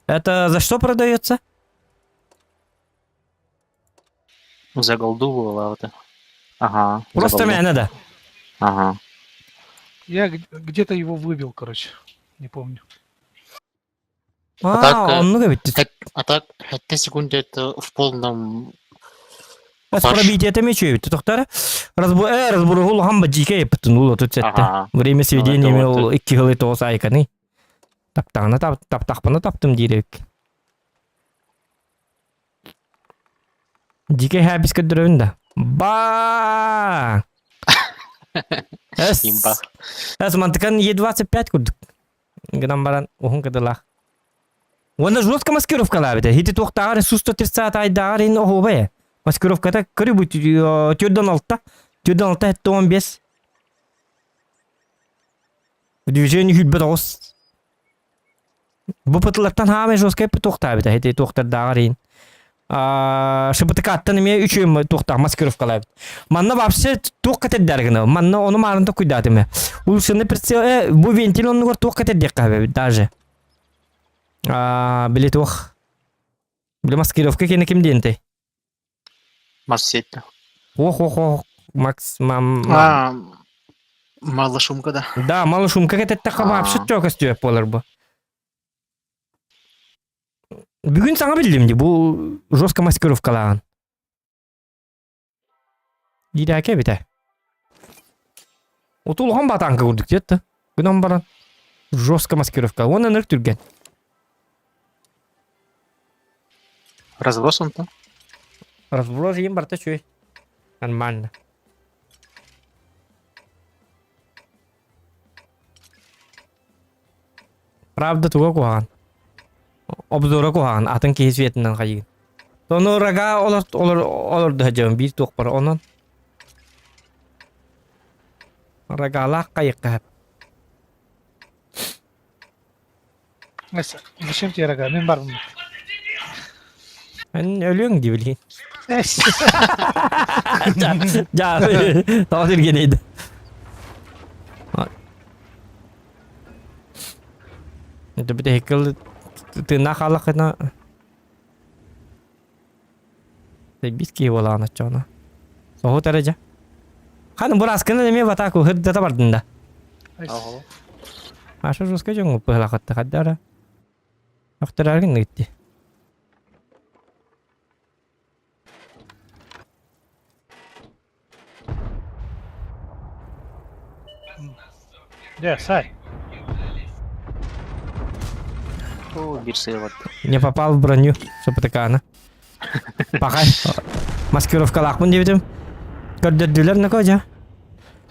S1: Это за что продается?
S6: За голду было вот. Ага.
S1: Просто меня да.
S6: Ага.
S2: Я где-то его выбил, короче. Не помню.
S1: А, так, он ну
S6: А так, это секунда это в полном
S1: Пробитие это мечу, Тохтара. Разбор, разбор улахан бадьика еппитин ула тут сетте. Время сведения имел икки хылы тоос айканы. Таптағына тап, таптақпына таптым диирек. Дикэ хэбис көрдөрөбүн да. Ба! Эс.
S6: Имба.
S1: Эс мантыкан Е25 курдук. Гынан баран уһун кыдылах. Уонна жестко маскировкалаабыта. Хити туохтааҕар Су-130 айдааҕар ин оһуобай. Маскировката көрү түрдөн алта. Түрдөн алта хетте 15. Движение хүлбет оҕус. Бу пытыллартан хаамай жесткай туохтаабыта. Хити туохтардааҕар ин. ШБТК-аттан эмиэ үчүгэй туохтаах маскировкалаабыт. Манна вообще туох кэтэрдэр гына. Манна ону маарын токуйдаатым. Улучшенный прицел, бу вентиль оннугар туох кэтэрдиэххэ даже. Били туох. Били маскировка кene ким диэнтэй?
S6: Масс-сеть.
S1: Ох, ох, ох, Макс, мам.
S6: А, мало шумка, да.
S1: Да, мало шумка кэтэттэххэ вообще чё көстүөп буолар бу. Бүгүн саҥа биллим дии, бу жестко маскировкалааҕын. Диирээкэ эбитэ. Оту улахан батаанка курдук диэт да. Гынан баран жестко маскировка. Уонна ынырык түргэн.
S6: Разброс он там?
S1: Разброс иин барта үчүгэй. Нормально. Правда туга куһаҕан. Обзора куһаҕан, атын киһи светынан хайыгын. Тону рога олор олор олордо сылдьабын биир туохпар онон. Рогалаах хайыкка
S2: Зачем тебе рога? Мин барбын.
S1: Эн өлүөҥ дии билигин. Дьаа, тоҕо түргэнийдэ. Это бүтэһиккэ тыыннаах хааллаххына Тэйбит киһи буолаҕын оччоҕуна. Соһут эрэ дьэ. Хан бураскынан эмиэ батаку хырдата бардын да.
S6: Ого.
S1: Маша жестко дьоҥҥу быһалахатта хаддара. Охтораргын гитти.
S2: Дьэ, сай.
S6: О, биир сыа барда.
S1: Не попал в броню, СПТК-ны. Пахай. Маскировкалаахпын диэбитим. Көрдөрдүлэр нако дьэ.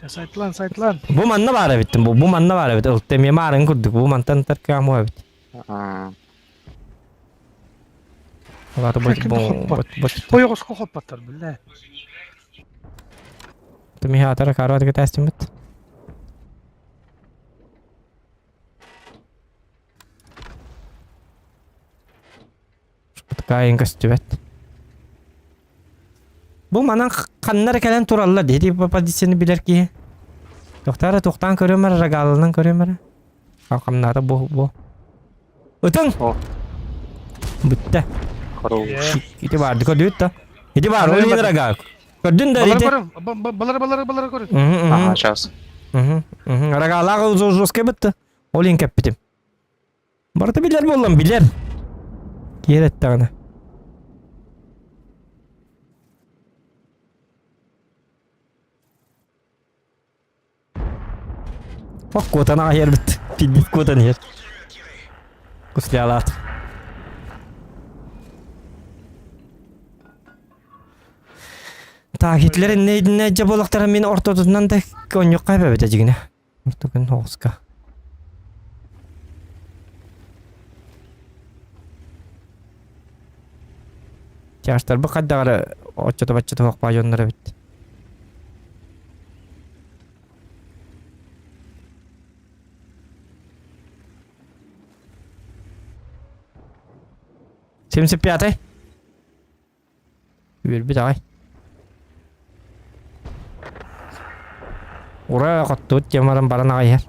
S2: Дьэ, сайтлан, сайтлан.
S1: Бу манна баар эбиттин, бу, бу манна баар эбит. Ылт эмиэ маарын курдук, бу мантан таркааму эбит.
S6: Аа,
S1: Олары бу бу бу
S2: Ойоҕоско хоппоттор, биллэ.
S1: Тумиһаатара карват кэтээстиммит. Такайын көстүбэт. Бу манан ханнар кэлэн тураллар дии позицияны билэр киһи. Тохтаара тохтаан көрүөм эрэ, рогалынан көрүөм эрэ. Хамнаата бу бу. Ытыҥ!
S6: О.
S1: Бүттэ.
S6: Хорош.
S1: Ити баар, көрдүбүт да. Ити баар, ол иһин рога. Көрдүн да
S2: Балары
S1: ити.
S2: көрүм, балары балары балары көрүм.
S6: Ага, сейчас.
S1: Рогалаах жестко бытты. Ол иһин кэппитим. Барыта билэр буоллам, билэр. Киэр эттэҕинэ. Ох, куотан аҕайарбыт. Тилбит куотан иһэр. Куслялаат. Так, Гитлер иннэ дьэ буолахтара мин ортотунан да коньюкка эбэбитэ дьигинэ. Ортокун оҕуска. Чаастарбыт хайдаҕары оччото-баччата суох баайоннор эбит. 75-й. Үөрбүт аҕай. Ура, хоттубут диэн баран баран аҕай иһэр.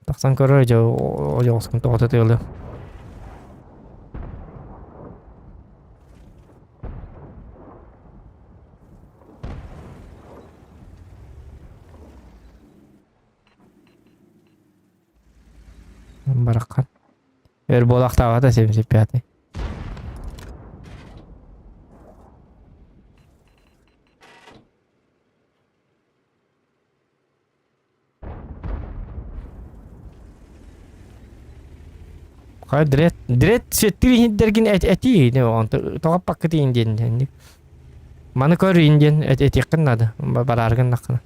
S1: Тахсан көрөр дьэ ойоҕоскун тоҕото тыалыам. Бараххан. Өр буолаахтаабата 75-й. Хай дрет дрет сеттир иһиндэргин этии тоҕо паккытыйын диэн маны көр индиэн этиэххин наада барааргын наххына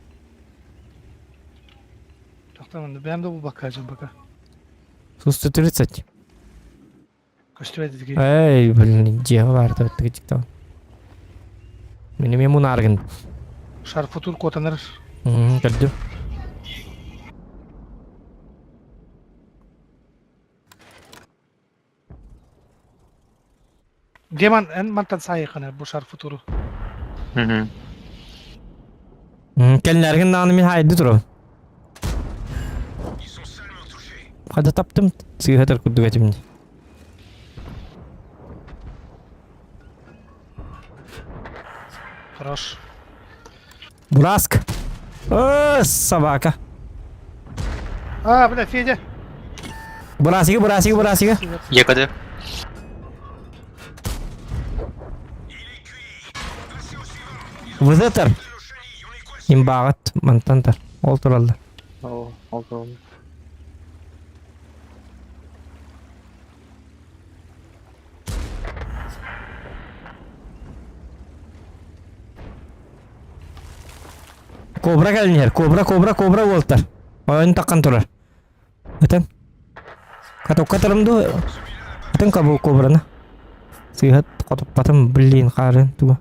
S2: Тохтоон, бэйэм да булбакка бака.
S1: Сустутурицать.
S2: Көстүбэт итики.
S1: Эй, блин, дьиэҕэ баар тыгычыктан. Мин эмиэ мунааргын.
S2: Шарфутур куотанар.
S1: Көрдүм.
S2: Демон, эн мантан саайыххына бу шарфутуру.
S1: Кэллэргин даҕаны мин хаайды турабын. Хада таптым сыыһатар курдук этим.
S2: Хорош.
S1: Бураск. Э, собака.
S2: А, бля, Федя.
S1: Бурасига, бурасига, бурасига.
S6: ЕКД.
S1: Вызытар. Имбаҕыт мантан тар. Ол тураллар.
S6: О, ол тураллар.
S1: Кобра кэлин иһэр. Кобра, кобра, кобра уолтар. Ойон таххан турар. Ытан. Катокка турум дуу? Ытын кабыл кобраны. Сыыһат хотуппатым, блин, хаарын туга.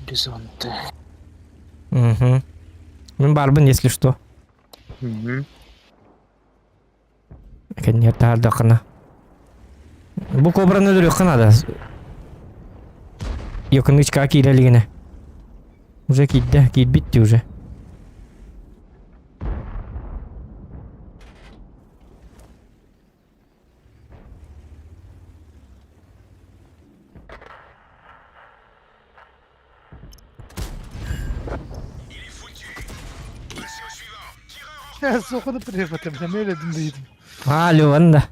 S6: Бизонты.
S1: Угу. Мин баарбын, если что.
S6: Угу.
S1: Кэннигэр таһаардаххына. Бу кобраны өлөрүөххэ наада. Якынычка киирэ илигинэ. Уже киирдэ, киирбит дии уже.
S2: Сохону препатым, эмиэ дейдим.
S1: А, Леван да.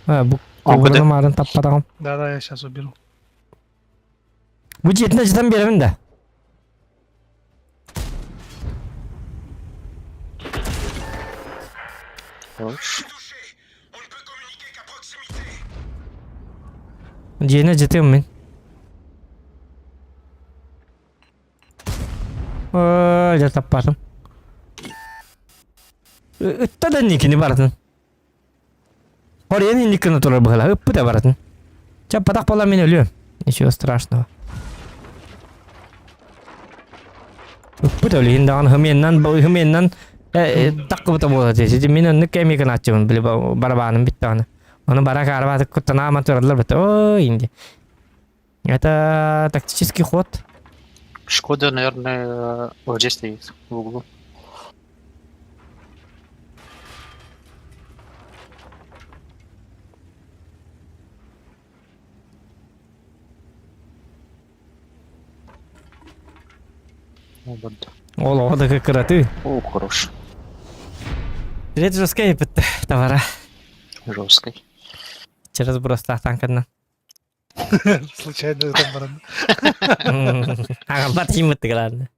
S1: А, бу кобраны марын таппатаҕым.
S2: Да, да, я сейчас уберу.
S1: Бу дьиэтин дьитэн биэрэбин да.
S6: Хорош.
S1: Дьиэни дьитим мин. Ой, дьэ таппатым. Ытта да инникини барытын. Хорыйан инник гына турар быһыла. Ыппыта барытын. Чаппатах буолан мин өлүөм. Ничего страшного. Ыппыт өлүһүн даҕаны хымыаннан хымыаннан таккыбыта буола дии. Мин оннук кэмиэ гынааччыбын били барабааным бүттэҕинэ. Ону бара каарабаатык куттанааман тураллар бит. Ой, инди. Это тактический ход.
S6: Шкода, наверное, вот здесь стоит, в углу. Вот.
S1: Ол оҕо да кыраты.
S6: О, хорош.
S1: Билет жесткий бітті товара.
S6: Жесткий.
S1: Через бростах танканна.
S2: Случайно там баран.
S1: Аҕалбат тииммит главное.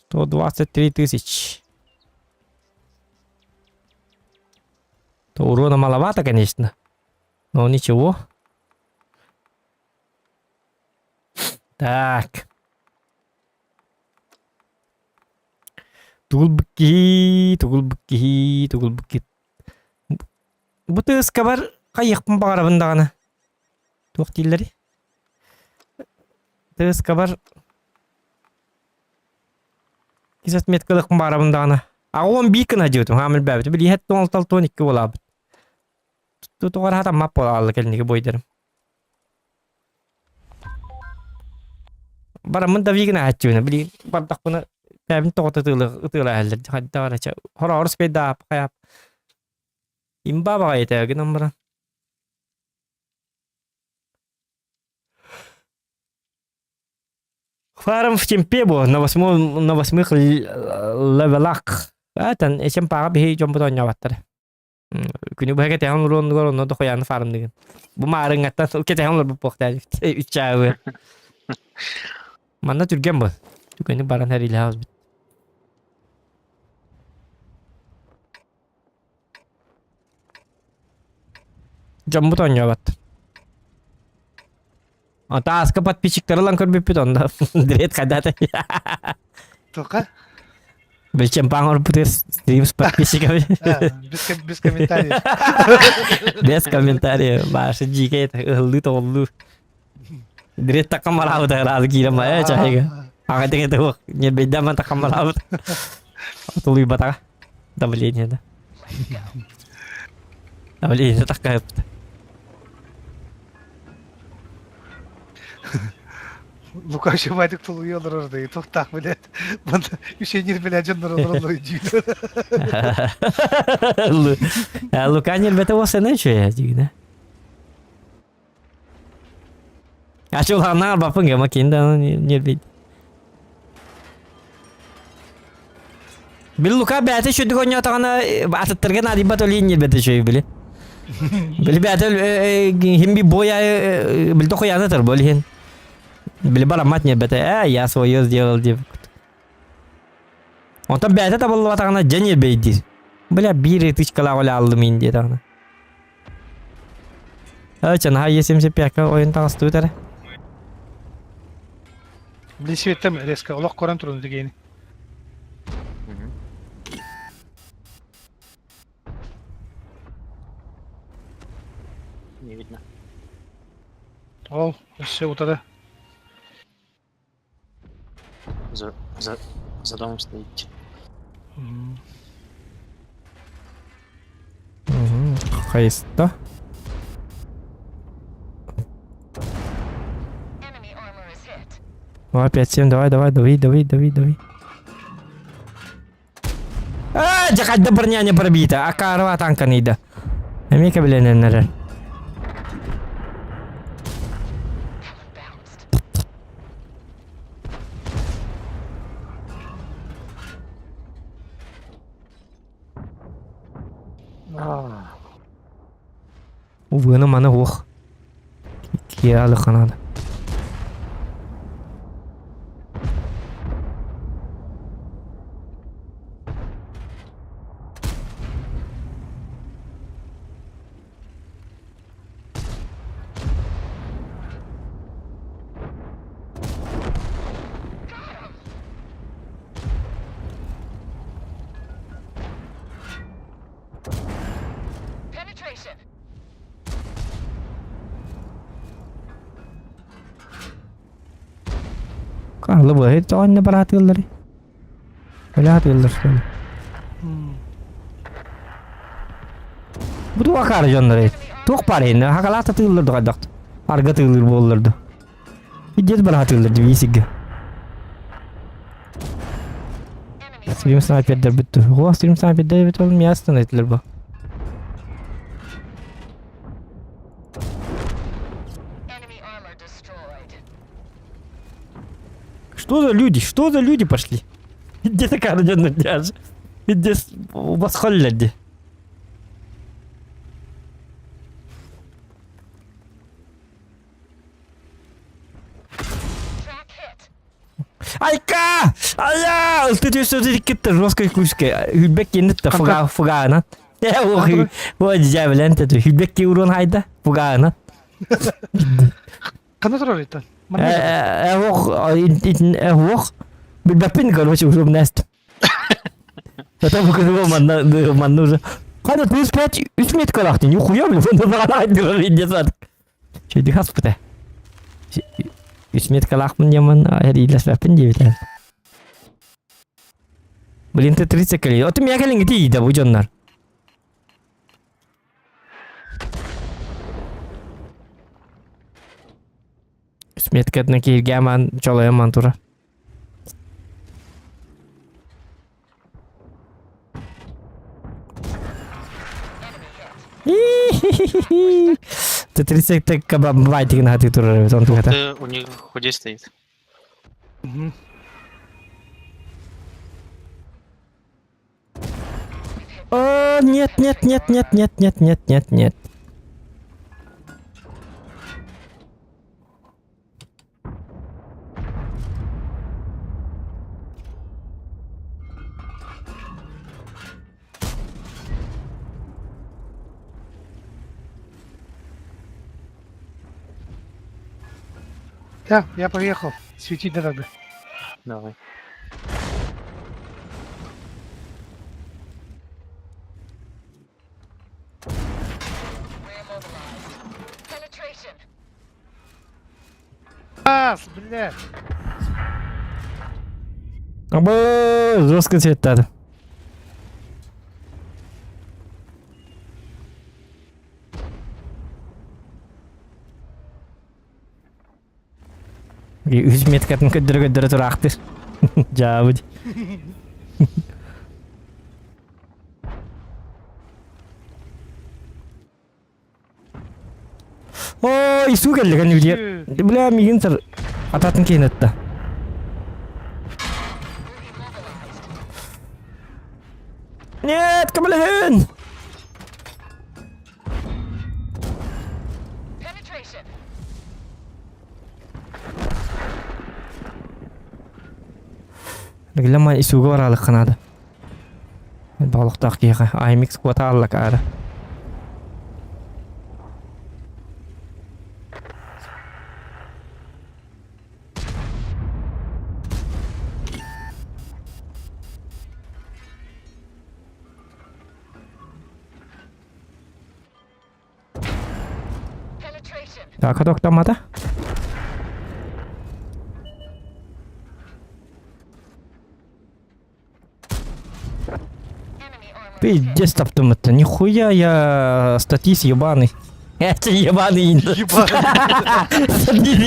S1: 123 тысяч. То урона маловато, конечно. Но ничего. Так. Тугулбукки, тугулбукки, тугулбукки. Бу тыаскабар хайыахпын баҕарабын даҕаны. Туох дииллэрий? Тыаскабар кис отметкалыахпын баҕарабын даҕаны. Аҕа 11 гына диэбитим, хаам элбээбит. Билиһэт 16-12 буолаабыт. Тутугар хатаммат буолаалла кэлинники бойдарым. Бараммын да вигин аһаччыбына билигин бардахпына бэйэбин тоҕо ытыалаһаллар хайдах эрэ чэ хороҕор спейдаап хайаап имба баҕайыта гынан баран Фарм в темпе бу на восьмом на восьмых левелах Этэн эчем паҕа биһи дьоммут оонньообаттар Күнү быһа кэтэһэн олоруоннугар онно дохуйааны фармныгын. Бу маарыҥҥаттан кэтэһэн олорбут буохтаа үччаабы. Манна түргэн был. Түгэни баран хэрилэһэ бит. Дьоммут оонньообат. Ата ааска подписчиктары ылан көрбүппүт онно. Дред хайдата.
S2: Тока?
S1: Бечем паҥ стрим с подписчиками.
S2: Без, без комментариев.
S1: Без комментариев. Башы дьиикэй ыһыллыы тоҕуллуу. Дред такамалаабыт ыраазы киирэн бая чайга. Аҕа тиҥэ туох ньирбэйдээн такамалаабыт. Тулуйбатаҕа. Давление да. Давление таккайыппыт.
S2: Лука Шибайдык тулуйа олорор да туохтаах билет. Манна үсенир билэ дьоннор олороллор дьиилэр.
S1: Лука ньирбэтэ уосана үчүгэй дьигинэ. Ачулаанаар бапын гема кинда ньирбит. Били Лука бэйэтэ үчүгдүк оонньоотоҕуна атыттарга наадыйбат олиин ньирбэтэ үчүгэй били. Били бэйэтэ хим би боя били тохуяна тар бол иһин. Били бараммат ньирбэтэ ээ я свое сделал диэбит. Онтон бэйэтэ табыллыбатаҕына дьэ ньирбэйдиир. Бля биир тычкалаах оле аллым ин диэтэҕинэ. Э, наһаа Е75-ка ойун таҕыстыбыт эрэ.
S2: Били светтем резко олох көрөн турун дигени.
S6: Не видно.
S2: Ол, өссө утары.
S6: За, за, за домом стоит.
S1: Хайыста. Давай, 5-7, давай, давай, дави, дави, дави, дави. А, дьэ хайда броня не пробита, а карва танканы ида. Эмиэ кэбилэнэннэрэр. Увыны маны уох. Киалы ханада. Карлы быһый тоҕонно бараатыыллары. Өлаатыыллар что ли? Бу туох акаары дьоннор Туох баар иһиннэ хакалаата тыыллар дуҕайдахт. Арга тыылыр буоллар да. Идет бараатыыллар дивизиге. Стрим снайпердер бүттү. О, стрим снайпердер бүттү ол мястан этилер бу. Что за люди? Что за люди пошли? Где такая дядя? Где восхолляди? Айка! Ая! Ты ты китте жесткой куской. Хүлбек кеннет фуга фугаана. О, дьяволен ты хүлбек урон хайда фугаана.
S2: Ханна турар итан?
S1: Ох, ох. Билбэппин, короче, уже внест. Это покажу манна, манна уже. Хана 35 үс меткалахты, нихуя, блин, Чөйдү хаспыта. Үс меткалаахпын диэммин эриилэспэппин диэбитэ. Блин, ты 30 кэлий. Оту миэхэ кэлиҥҥи тиийдэ бу дьоннор. Үс меткатына кииргээман чолойоман турар. Ты 30 кабабайтигин хаты турар эбит онтугата.
S6: Ты у них худе стоит.
S1: О, нет, нет, нет, нет, нет, нет, нет, нет, нет.
S2: Да, я поехал. Светить надо.
S6: Давай.
S2: Ас, бля.
S1: Абы, жестко цветтады. Үс меткатын көрдөрө-көрдөрө тураахтыр. Дьаабыт. Ой, суу кэллэ кэннибитигэр. Бля, миигин сар ататын киһин атта. Нет, көмөлөһүн! Биллэмай исуга бараалыкка наада. Баҕалыктаах киһиэхэ IMX квота аллак аара. Так, токтомата. Пиздец таптым-то. Нихуя я статист ебаный. Это ебаный. Статист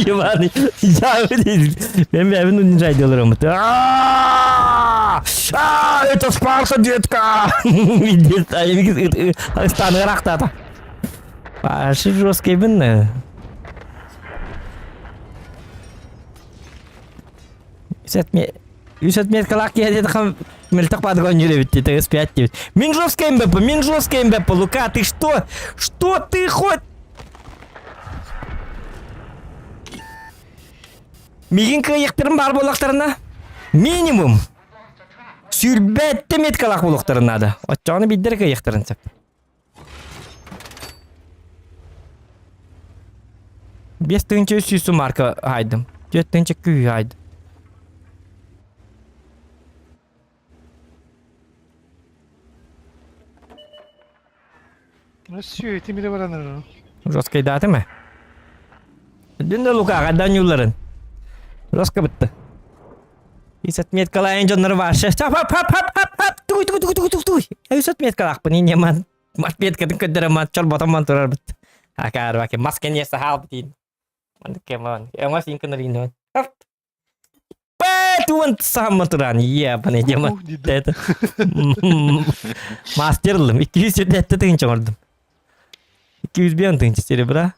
S1: ебаный. Я, блин, мен мен унижать деларым. А, это Спарта, детка! Пиздец, станырақтата. Вообще жесткий бін. Үс отметкалаах киһи диэтэххэ мөлтөх баадыга оонньуур эбит дии, ТС-5 диэбит. Мин жесткий МБП, мин жесткий МБП, Лука, ты что? Что ты хоть? Мигин кыайыктарым баар буоллахтарына, минимум сүүрбэттэ меткалаах буолуохтарын наада. Оччоҕуна биирдэрэ кыайыахтарын сөп. 5300 марка хаайдым. 4 күүһү хаайдым.
S2: Все, тимире бараныр.
S1: Жесткайдааты ме? Дүн да Лука, қайдан юлларын? Жестко бітті. Үс отметкалайын дьоннору вообще хап хап хап хап хап хап туй туй туй туй туй туй. Үс отметкалаахпын инньэ ман отметкатын көрдөрө ман чорботон ман турарбыт. Акаар баки мас кэнниэс хаалбыт иин. Маннык кэмон. Эҥос иин кынар иин Пэтуан саамма туран ебаный демон. Это мастерлым. 207 тыһынча оҥордум. 205 тыһынча серебра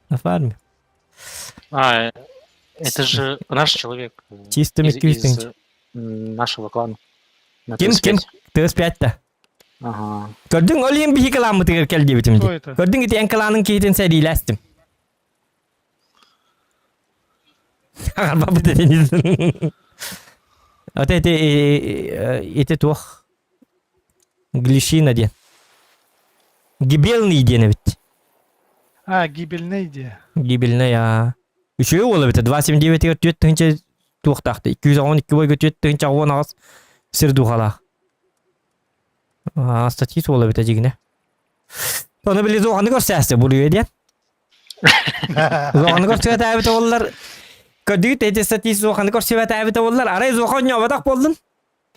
S1: на фарме.
S6: А, это же наш человек.
S1: Чисто
S6: Из,
S1: 200
S6: из
S1: тысяч.
S6: нашего клана. На
S1: Ким, ким?
S6: ТС-5.
S1: ТС-5-та.
S6: Ага.
S1: Көрдүҥ, ол иһин биһи кылааммытыгар кэл диэбитим
S2: Кто
S1: дии.
S2: это?
S1: Көрдүҥ ити эн кылааныҥ киһитин сэриилэстим. Аҕарбаппыт этин. Ата ити ити туох Глишина диэн. Гибельный диэн эбит.
S2: А, гибельный диэ.
S1: Гибельный, аа. Үчүгэй уол эбит. 2.79-гэр 4 тыһыынча туохтаахты. 212 бойга 4 тыһыынча 18 сир духалаах. Аа, статист уол эбит дьигинэ. Ону били зоҕаны көрсөөстө буруйа диэн. Зоҕаны көрсүбэтээбит уоллар көрдүгүт эти статист зоҕаны көрсүбэтээбит уоллар арай зоҕа онньообатах буоллун.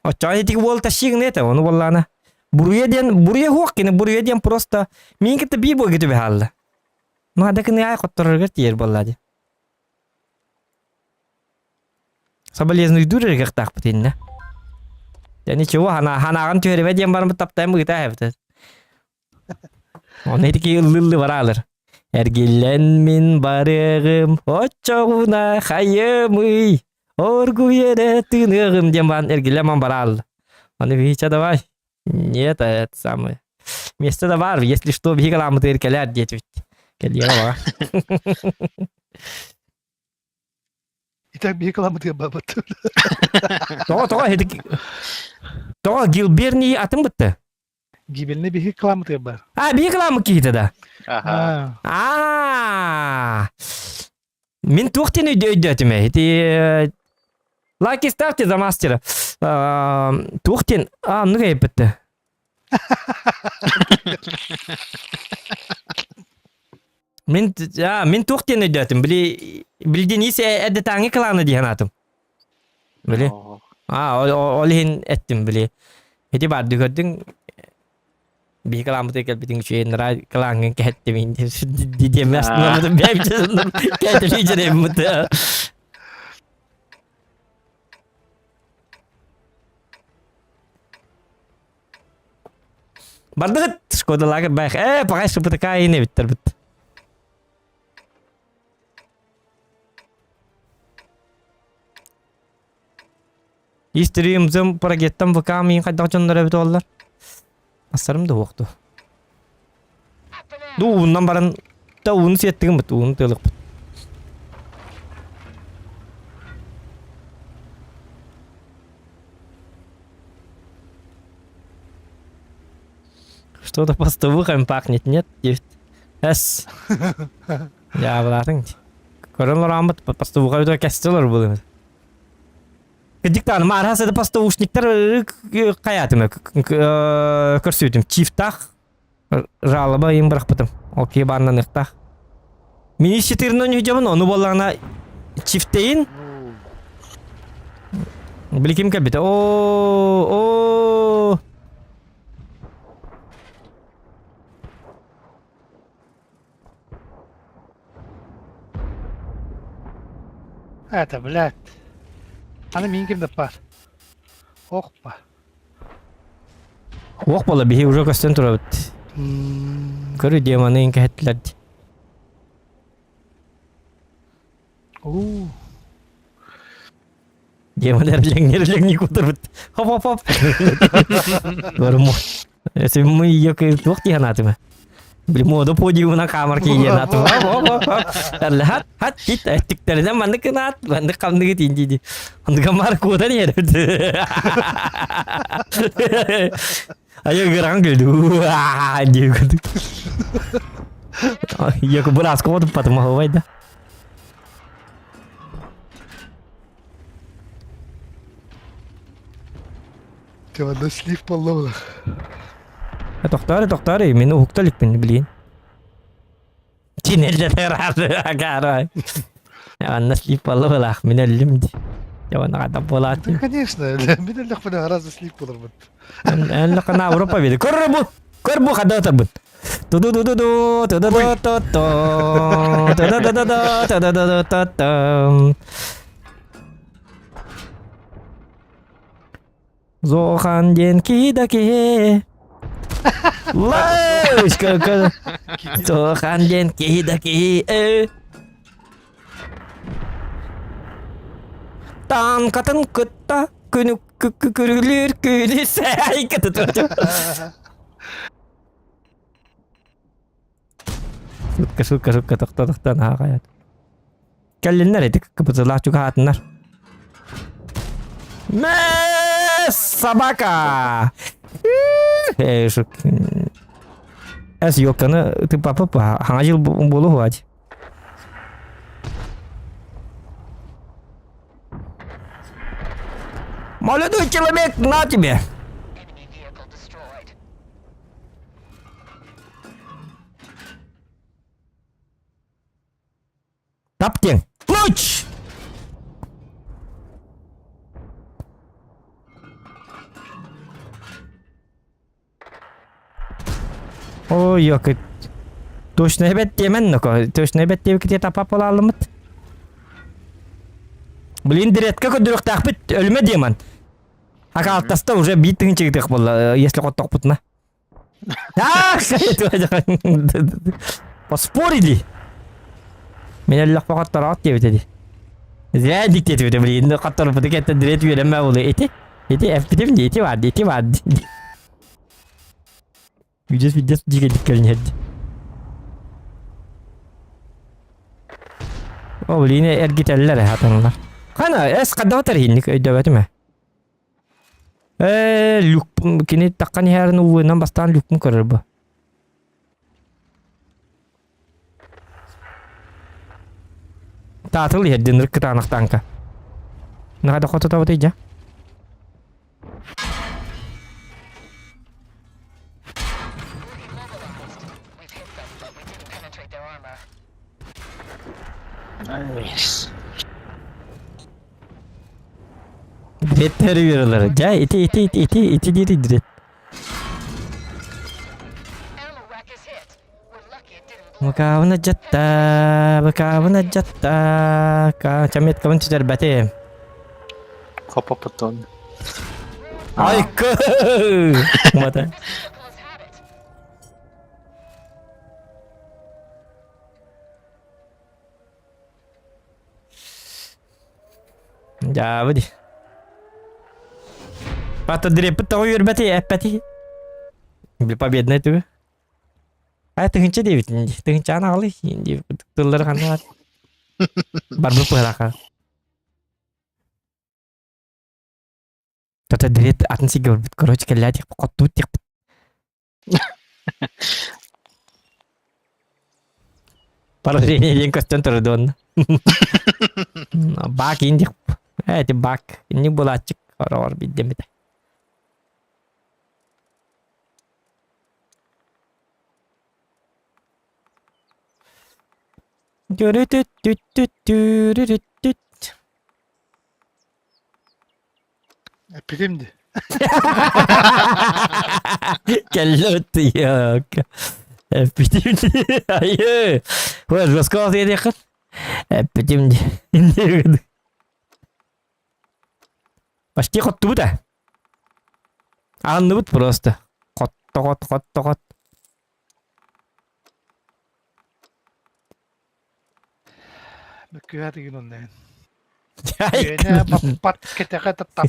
S1: Оччоҕо итиг уол тащигын этэ, ону буоллаана. Буруйа диэн, буруйа суох кини, буруйа диэн просто миин кытта биир буойга түбэ хаалла. Наада кини ай хоттороргар тиийэр буолла дии. Соболезнуйдуур эрэ кыахтаахпыт иннэ. Дьэ ничего, хана ханааҕын түһэрибэ диэн бараммыт таптайан быгыта эбит. Оны итики ыллы бараалар. Эргиллэн мин барыаҕым, оччоҕуна хайымый, оргуй эрэ тыыныаҕым диэн баран эргиллэн ман бараал. Аны биһичэ давай. Нет, это самое. Место да бар, если что, биһиги ламмытыгар кэлээр диэтибит. Кэлиэҕэ баҕа.
S2: Итак, биһи кыламмытыгар барбыт.
S1: Тоҕо, тоҕо, тоҕо Гилберни атын бытты?
S2: Гибельный биһи кыламмытыгар бар.
S1: А, биһи кыламмыт киһитэ да?
S3: Аха.
S1: Аа. Мин туох диэн өйдөөтүм ээ? Ити лайки ставьте за мастера. Туох диэн а, оннук эйппитте. Мин а, мин туох диэн өйдөөтүм? Били билдин ис эрдэтээҥи кылааны дии санаатым. Били. Аа, ол иһин эттим били. Ити барды көрдүҥ биһи кылааммытыгар кэлбитиҥ үчүгэй нара кылааҥҥын кэһэттим диэмэ астынаммытым бэйэм кээтэлии дьэрэйммит. Бардыгыт Шкода лагер байх. Э, пока СПТК ине биттер бит. Истириим парагеттан ВК миин хайдах дьоннор эбит оллар. Ассарым да уохту. Ду ууннан баран та ууну сиэттигин бут ууну тыалыкпыт. Что-то постовухами пахнет, нет? Девять. С. Я былатын. Көрөн лораммыт постовуха өтө кестелер булым. Диктан мархас это постовушниктар каятым көрсүтүм. Чифтах жалоба им бырахпытым. Окей барнан ыктах. Мини четырнон үжабын ону боллаҕына чифтейин Били ким кэлбитэ? Оо, оо.
S2: Это, блядь. Аны мин ким деп бар. Ох па.
S1: Ох бола биһи уже көстөн турабыт. Көрү демоны инкэһэттилэр.
S2: Уу.
S1: Демонер леңнер леңни кутурбут. Хоп хоп хоп. Бармо. Если мы ее туох тиһанаатыма. Били мода подиумuna камар киийэн атым. Хоп хоп хоп. Хат хат кит эттиктеринен маннык кынаат, маннык хамныгы тиин диди. Андыга мар куотан иһэр. Айа гыран күлдү. Уаа диэн курдук. Яку бырааска отуппатым аһыбайда.
S2: Ты слив полловлах.
S1: Тохтоору, тохтоору, мин уһукта иликпин билигин. Кинеллер агарай. Анна слив полловлах, мин өллүм ди. Явана буолааччы.
S2: Да, конечно, мин өллөхпүнэ гораздо слив болорбут.
S1: Өллөххүнэ Европа били. Көр бу, көр бу хада отарбыт. Ту-ду-ду-ду-ду, ту-ду-ду-ту-ту, ту-ду-ду-ду-ду, ту-ду-ду-ду-ту-ту. Зохан диэн киһи да киһи. Лэш, Зохан диэн киһи да киһи. Э. Танкатын кытта күнү күрүлүүр күнү сээйкэ Шутка, шутка, шутка, тохто, тохто, наһаа хайат. Кэллиннэр ити кыбытылаах чугаһаатыннар. Мэ собака! Э, шут. Эс ёлканы ты папа хаҥа жыл буолуһуач. Молодой человек, на тебе! Таптен. Луч! Ой, ёкы. Точно эбет диэмэн ноко. Точно эбет диэбиккитигэр тапап буолааллыммыт. Блин, диретка көрдөрүөхтээхпит өлүмэ диэмэн. Акаалтаста уже биир тыһыынча буолла, если хоттохпутуна. Ах, Поспорили. Мен эллэх хоттороот диэбит эди. Зря диктетибит блин, хотторбуту кеттен дирет үөрэммэ буолу. Ити, ити эппитим ди, ити бар, ити бар. Видес видес дигедик кэлин О, блин, эргитэллэр хатаннар. Хана, эс хадда тархинник өйдөбөтүм ээ. Ээ, люк кини таххан иһэрин ууынан бастаан люкпун көрөр бу. Таатыл иһэрдин ырык кытаанах тааҥка. Наһаа да хототобут дьэ.
S6: Nice.
S1: Диреттери берелер. Дьэ, ити ити ити ити ити дири дирет. Быкаабын дьатта, быкаабын дьатта, чаметкабын сүтэрбэтим.
S6: Хопа потон.
S1: Айкы! Мата. Дьаабы ди. Пата дреппит тоҕо үөрбэти, эппэти. Били победный түгү. А тыһынча диэбитин дии. Тыһынчаан аҕалый диэбит тыллары ханна бар. Барбыт быһалаха. Тата дрет атын сиргэ барбыт. Короче, кэллээ диэхпит, хоттубут диэхпит. Поражение диэн көстөн турар дуонна. Бак иин диэх. Ээ, ити бак. Инник булааччык ороҕор биирдэммитэ. Түрүтүт-түт-түт-түрүрүт-түт.
S2: Эппитим ди.
S1: Кэллэ өттүйök. Эппитим ди. Айы. Ой, жестко диэххин. Эппитим ди. Почти хоттубут а. Аанныбыт просто. Хоттоҕот, хоттоҕот.
S2: Мөккүһэ тигин оннайын. Үөнэ баппат, кэтэхэ таппат.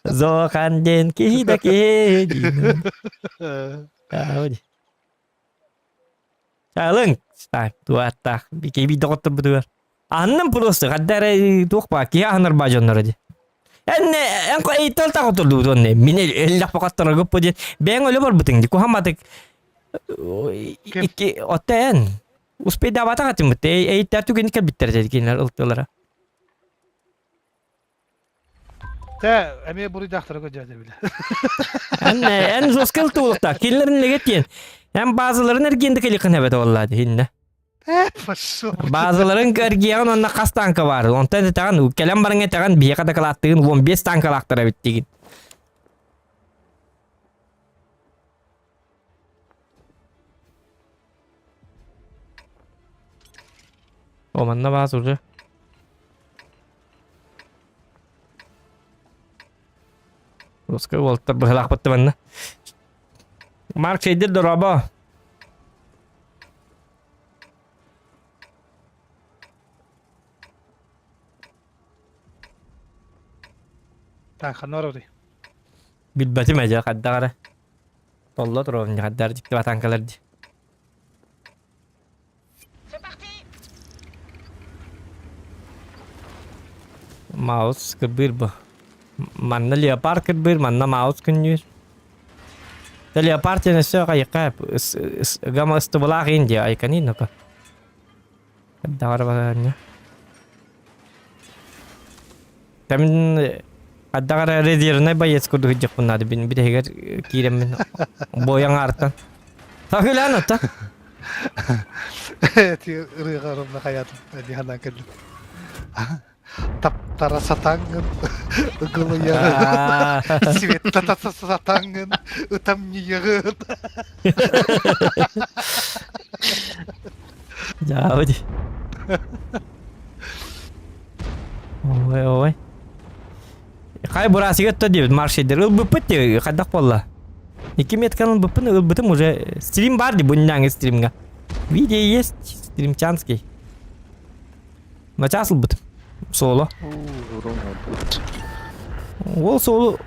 S1: Зохан диэн киһи да киһи диин. Алың, так, туаттах, киби доҕотторбутугар. Анным просто, хадда эрэ туох баа, киһи аһынар баа дьонноро дии. Эн эн эйтел тахотурдубут онне. Мин эллэх покаттарагыппы диэн. Бэйэҥ өлө барбытыҥ ди. Кухамматык икки отто эн успейдаабатах этиммит. Эйттэр түгэн кэлбиттэр дии кинилэр ылтылара.
S2: Тэ эмиэ буруйдаахтара көрдөөтө билэ.
S1: Эн эн жестко ылтуулуктаах. Кинилэрин леге тиэн. Эн базаларын эргиэнде келихин эбет олла дихинне.
S2: Пошел.
S1: Базаларын эргиэҕин уонна хас танка бар. Онтон этэҕин кэлэн баран этэҕин биһиэхэ дакылааттыгын 15 танкалаахтар эбит дигин. О, манна баас уже. Русскай уолаттар быһылаахпыт манна. Марк Шейдер дорообо.
S2: Так, ханна
S1: Билбэтим эдьэ хайдах эрэ. Толло туруом хайдар дьикти батаанкалар дии. Маус кырбыыр бу. Манна леопард кырбыыр, манна маус күннүүр. Те леопард диэн өссө хайыкка гама ыстыбылаах Индия айканин ну-ка. Даҕара Тэмин Аддаҕара резервнай боец курдук сылдьыахпын наада бин бүтэһигэр киирэммин буойан аартан. Сахылаан отта.
S2: Эти ырыаға ровно хаятым диһанан кэллим. Таптара сатаҥҥын, ыгылыйаҕын, светтата сатаҥҥын, ытамньыйаҕын.
S1: Дьаабы дии. Ой, ой. Хай бурасыга өттө диэбит маршидер. Ылбыппыт дии, хайдах буолла? Икки метканы ылбыппын, ылбытым уже. Стрим бар дии, бунняҥы стримҥа. Видео есть, стримчанский. Начаас ылбытым. Соло. Ол соло.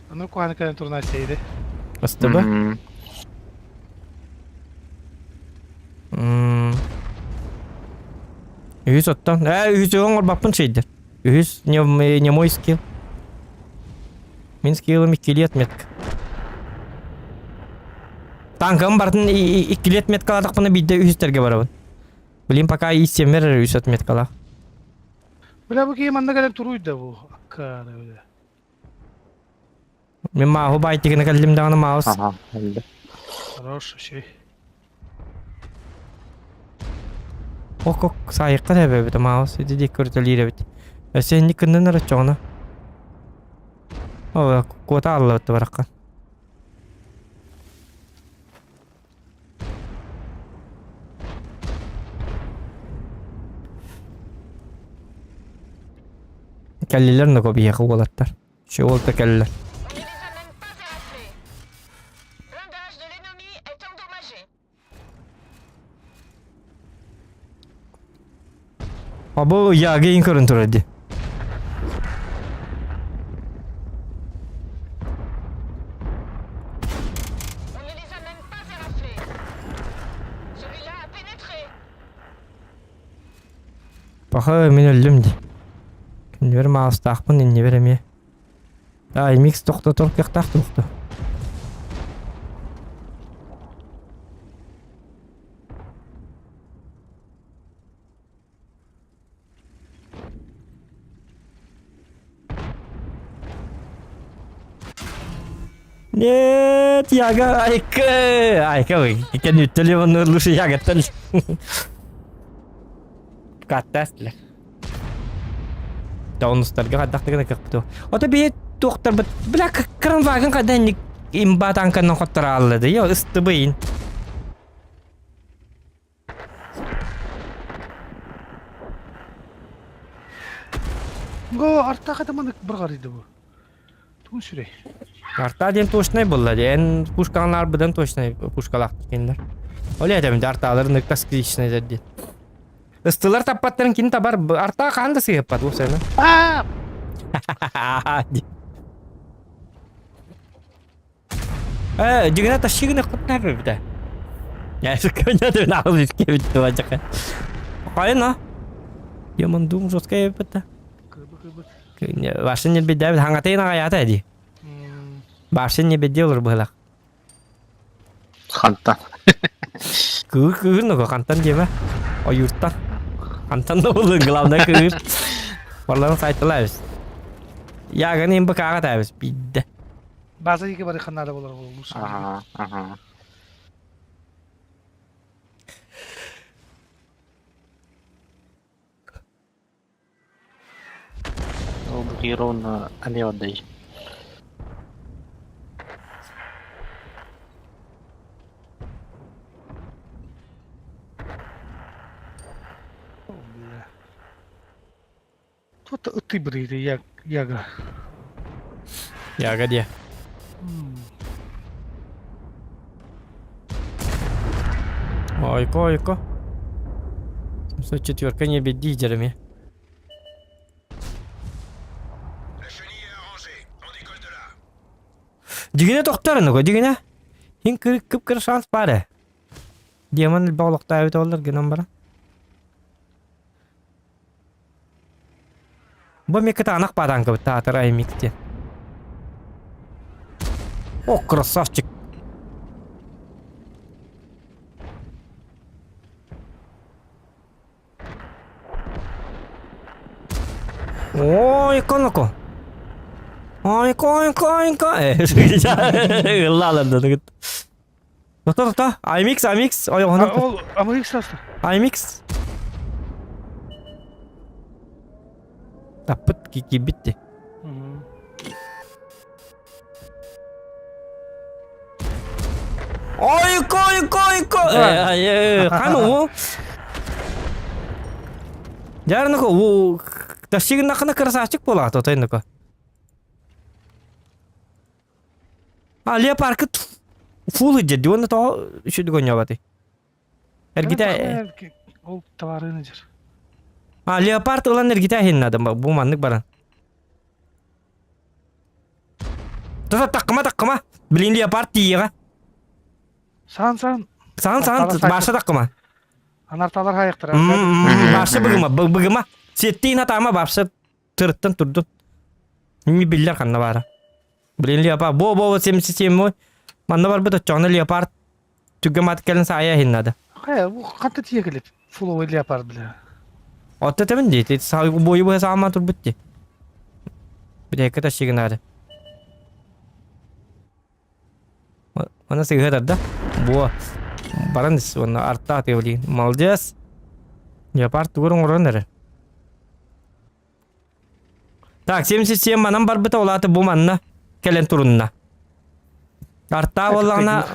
S2: Аны куһаны кэлэн турна сейди.
S1: СТБ? Үһүс оттон. Ээ, үһүс оҥорбаппын шейдер. Үһүс не, не мой скилл. Мин скиллым иккилии отметка. Танкам бартын иккилии отметкалаатахпына биирдэ үһүстэргэ барабын. Блин, пока истемер үс отметкалаах.
S2: Бля, бу киһи манна кэлэн туруйда бу. Аккаары бля.
S1: Мин мааһу баайтыгына кэллим даҕаны маус.
S6: Ага, өлдө.
S2: Хорош, şey.
S1: Ок ок саайыкка да эбэбит маус ити диэки көрүтэлиир эбит. Өссө инник гыннан эрэ оччоҕуна. О, куота аллабыт бараххан. Кэллилэр но биһиэхэ уолаттар. Чего-то кэллэ. Абы яга ин көрөн турар ди. Паха мин өллүм ди. Күннүбэр маастаахпын иннибэр эмиэ. Ай, микс тохтотор кыахтаах туохту. Нет, Яга, айка, айка, ой, кенүттели оннур лучше Ягаттан. Каттастылар. Таунустарга хайдах кыахпыт. Ото бие туохтарбыт, бля, кранвагын хайда инник имба танканан хотторааллады, йо, ыстыбыйын.
S2: Го артаах это манык бырҕарыйда бу. Тугун сүрэй.
S1: Арта диэн точнай буолла диэн пушкалар быдан точнай пушкалаах кинилэр. Ол этэмди артаалар ныкта скричнайдар диэн. Ыстылар таппаттарын кини табар артаа хаан да сыһыппат бу сена. Э, дьигинэ тащигына кутнар бибитэ. Я сконя нахуй искебит туачака. Хайна? Яман дум жесткая битэ.
S2: Кыбы кыбы.
S1: Башын не бедәбит хаңатайын агаята ди. Башын не беде олар быһылах.
S6: Хантан.
S1: Кыыр кыыр ну хантан диэмэ. Ойууртан. Хантан да болун главное кыыр. Барларын сайтылайбыз. Ягын МБК-га табыз бидде.
S2: База екі бар ханада болар ол.
S6: Ага, ага. Ол Герона Алеодай.
S2: Тут ыты бырыйды яга.
S1: Яга диye. Ойко, ойко. 704 не беди, Джереми. Дигине тохтар ну дигине. Хин кып кыр шанс бар. Демон бағлықтайы олар генам бара. Бу меккете анах баданка таатыр аймикте. О, красавчик. Ой, коноко. Ой, кой, кой, кой. Ыллалар Тоқта, тоқта. IMX, IMX. Ой, оны.
S2: Ол AMX таста.
S1: IMX. Таппыт кибитти. Ой, кой, кой, кой. Қан уу. Жарныко уу. Ташигин накына красавчик болат, отайныко. А, леопаркы фул идет, дион то еще догоняватый. Эргите
S2: Ол товарыны жер.
S1: А, леопард ылан эргите хиннады, бу маннык баран. Тоса таккыма таккыма. Блин, леопард тиега.
S2: Сан сан.
S1: Сан сан башы таккыма.
S2: Анарталар хайықтыр.
S1: Башы быгыма, быгыма. Сеттейін атама башы тырыттан турду. Ми биллер ханна бара. Блин, леопард. Бо бо 77 мой. Манна бар бит очоғына леопард түгемат келін сая хиннады.
S2: Хая, бу қанта тие келіп. Фуловый леопард бля.
S1: Отта тебин дейт. Бойы бойы саама тур битти. Бір екі ташигын Она сыгырар да? Бо. Баран оны артта атып Молодец. Леопард тугурун уран эрэ. Так, 77 манан барбыта олаты бу манна келен турунна. Артта боллаҕына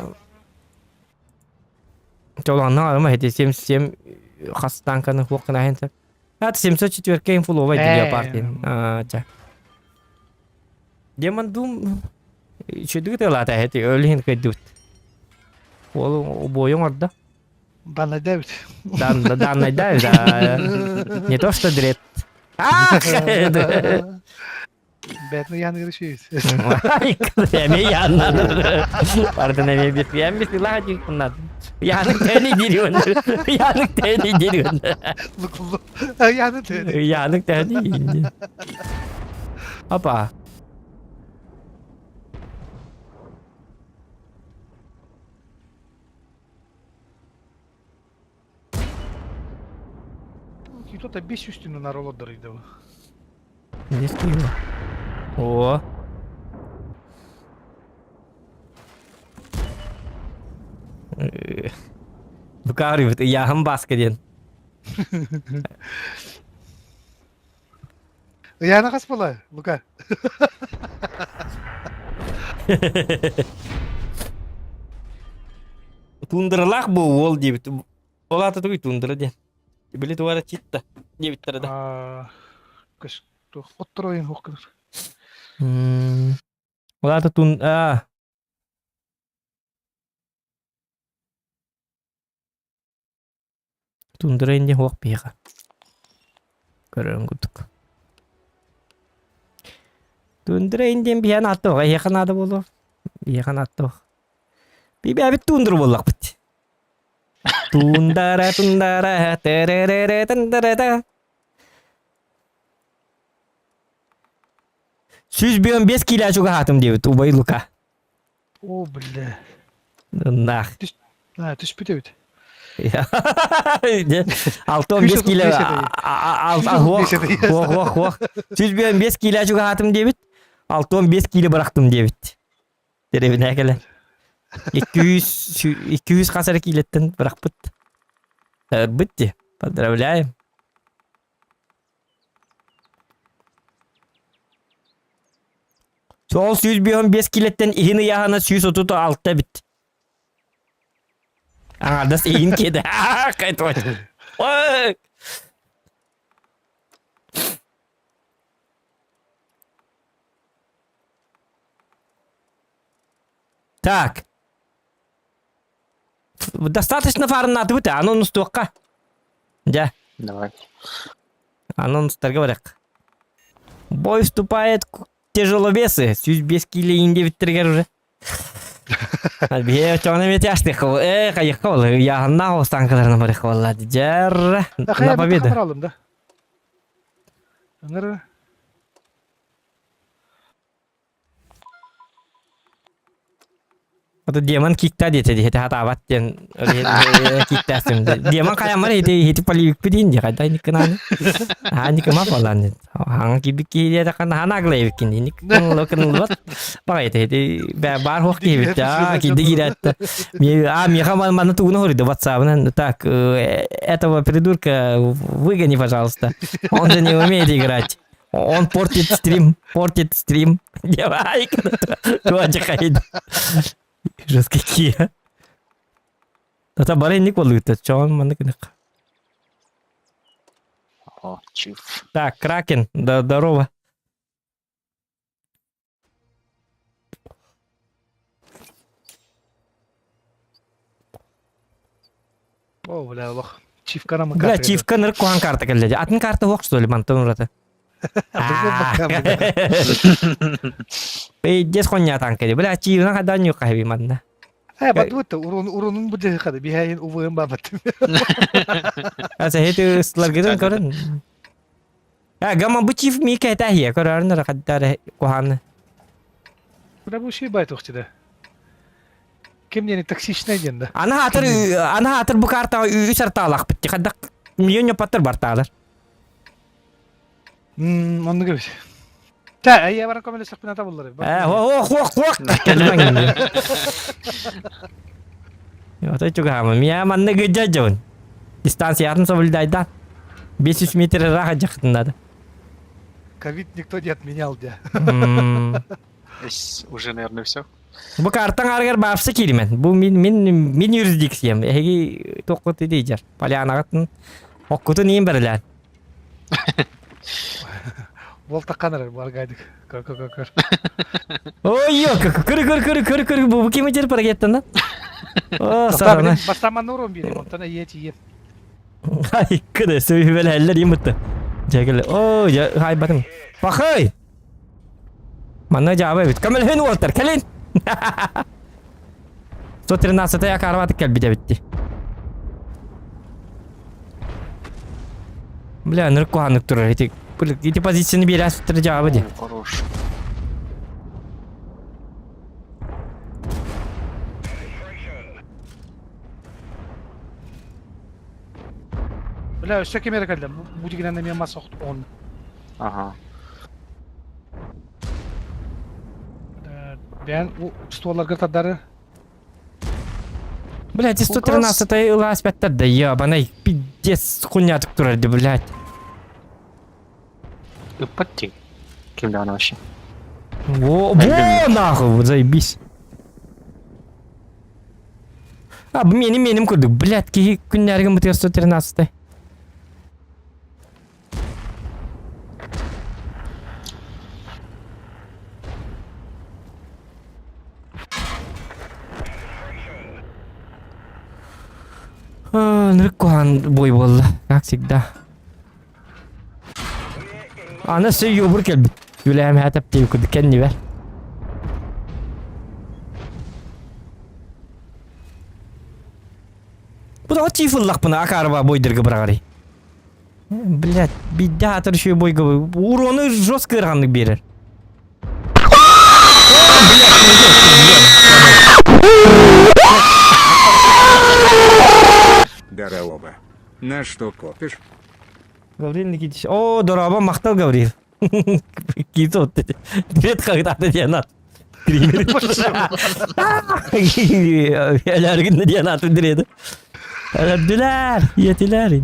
S1: Толанна арма хети 77 хас танканы хуоккана хенте. Ат 704 кейн фуловай ди леопард. А, ча. Демон дум Чөдүгү тылата хети өлүн көдүт. Ол бойың орда.
S2: Данный Дэвид.
S1: Дан, данный Дэвид, да. Не то, что дред. Ах!
S2: Бэтмен яныгыр үчүйүт.
S1: Эми яннады. Пардон, эми бит. Эми бит лага дикуннад. Янык тени дирюн. Янык тени дирюн.
S2: Лукулу. Яны тени.
S1: Янык тени. Опа.
S2: Кто-то бесчувственно на роллер идет.
S1: Не скинула. О. Букаривт, я баска диэн.
S2: Ыйаана хас буола, Лука?
S1: Тундралаах бу уол диэбит. Ол аата тугуй тундра диэн. Били туара читта диэбиттэрэ да.
S2: Көс туох отторойун хуох гынар.
S1: Ол аата тун аа Тундра инде хуох биһиэхэ. Көрөрүн курдук. Тундра индиэн биһиэн аттуох, эһиэхэ наада буолуо. Биһиэхэ нааттуох. Бибээбит тундра буоллахпыт. Тундара тундара терерere тундарата. 105 киилэ чугаһаатым диэбит убай Лука.
S2: О, бля.
S1: Нах.
S2: Түспүт эбит.
S1: 65 киилэ хуох хуох хуох 105 киилэ чугаһаатым диэбит 65 киилэ бырахтым диэбит Дэриэбинэ кэлэн 200 200 хас эрэ киилэттэн бырахпыт ырбыт дии поздравляем Сол 105 киилэттэн иһин ыйааһына 136 эбит. Аҥаардас иһин киэдэ. Ой! Так. Достаточно фарыннаатыбыт, аны онустуохха. Дьэ.
S6: Давай.
S1: Аны онустарга барыах. Бой вступает тяжеловесы. 105 кило индивиттергер уже. Бие чоҕуна эмиэ тяжтых э хайыхха ол яһаннаах останкаларына барыхха буолла дьэр на победу.
S2: алым да. Ыңыр.
S1: Ото демон кикта диэтэ дии, хатаабат диэн киктээстим. Демон хайаммар ити ити поливикпит диин дии, хайда никкынааны. Аа никыма болан. Хаҥа киирбит киһи диэтэххэ наһаа наглайбыккын дии. Кыныллыбат. Баҕайыта ити баар хуох киһибит. Аа киирдэ киирээт. А миэхэ манна тугуна хоруйда ватсабынан. Так, этого придурка выгони, пожалуйста. Он же не умеет играть. Он портит стрим, портит стрим. Давай, туа Ужас какие. Тата бары инник болугута. Чоон маннык ынык.
S6: О, чиф.
S1: Так, Кракен, да, здорово.
S2: О, бля, олох. Чивкана мы
S1: Бля, чивка нырк кухан карта кэллэ. Атын карта хуох что ли, мантан ураты. Пиздец хуйня танка. Бля, чивна хадан юкаби манна.
S2: Э, бадута, урун урунун бу дехада, бихайын увыын бабат.
S1: Аса хети ыстыларгытын көрөн. А, гамма бу чив мика этахия, көрөрүн рахаттар кухан.
S2: Бля, бу ши бай тухтида. Ким не токсичный диэн да.
S1: Ана хатыр ана хатыр бу картаҕа үс артаалаахпыт хайдах миллион паттар бартаалар.
S2: Оннук эбит. Та, я баран көмөлөсөхпүнэ табыллар.
S1: Э, ох, ох, ох, Отой чугаһаама. Мия манна гыдьа дьон. Дистанциятын соблюдайда. 500 метр ыраах дьахтын надо.
S2: Ковид никто не отменял, дя.
S6: Уже, наверное, все.
S1: Бу картаң арыгар баапса кииримен. Бу мин мин мин юрисдикциям. Эһиги туоххут идейдер. Полянаҕытын оккутун иин барылаан.
S2: Бол таккан эрэр баргайдык. Көр көр көр.
S1: Ой, көр көр көр көр көр бу ким этер парагеттан? О, сарана.
S2: Бастаан урон биэрим, онтон эйиэ тиийэн.
S1: Ай, кыды, сөйүбэлэһэллэр им бытты. Дьэ, О, дьэ, хайбатым. Пахай! Манна дьаабы эбит. Көмөлөһүн уолтар, кэлин! 113 акаарбатык кэлбит эбитти. Бля, нырк куһааннык турар. Ити, ити позицияны биэрээситтэр дьаабы ди.
S6: Хорош.
S2: Бля, өссө ким эрэ кэллэ. Бу дигинэн эмиэ мас он.
S6: Ага.
S2: Бэйэн стволларга тардары.
S1: Блядь, 113 ылаас бэттэр да ебаный пиздец хуйнятык турар ди, блядь.
S6: Ыппат дии. Ким даҕаны вообще.
S1: Во, во, нахуй, заебись. А, меним меним курдук, блядь, киһи күннәргин бытыгар 113 Нырык куһаан бой буолла, как всегда. Аны өссө юбур кэлбит. Үлэм хатап тиэбит курдук кэннибэр. Бу тоҕо чиф ыллахпына акаарба бойдырга быраҕарый? Блять, биирдэ аатыр үчүгэй бойга урону жестко ыараханнык биэрэр.
S7: Здорово. На что копишь?
S1: Гаврил Никитич. О, дорообо, махтал Гаврил. Киит вот Привет, когда-то диэн ат. Элэргин диэн аты дириэди. Элэрдилэр, ийэтилэр.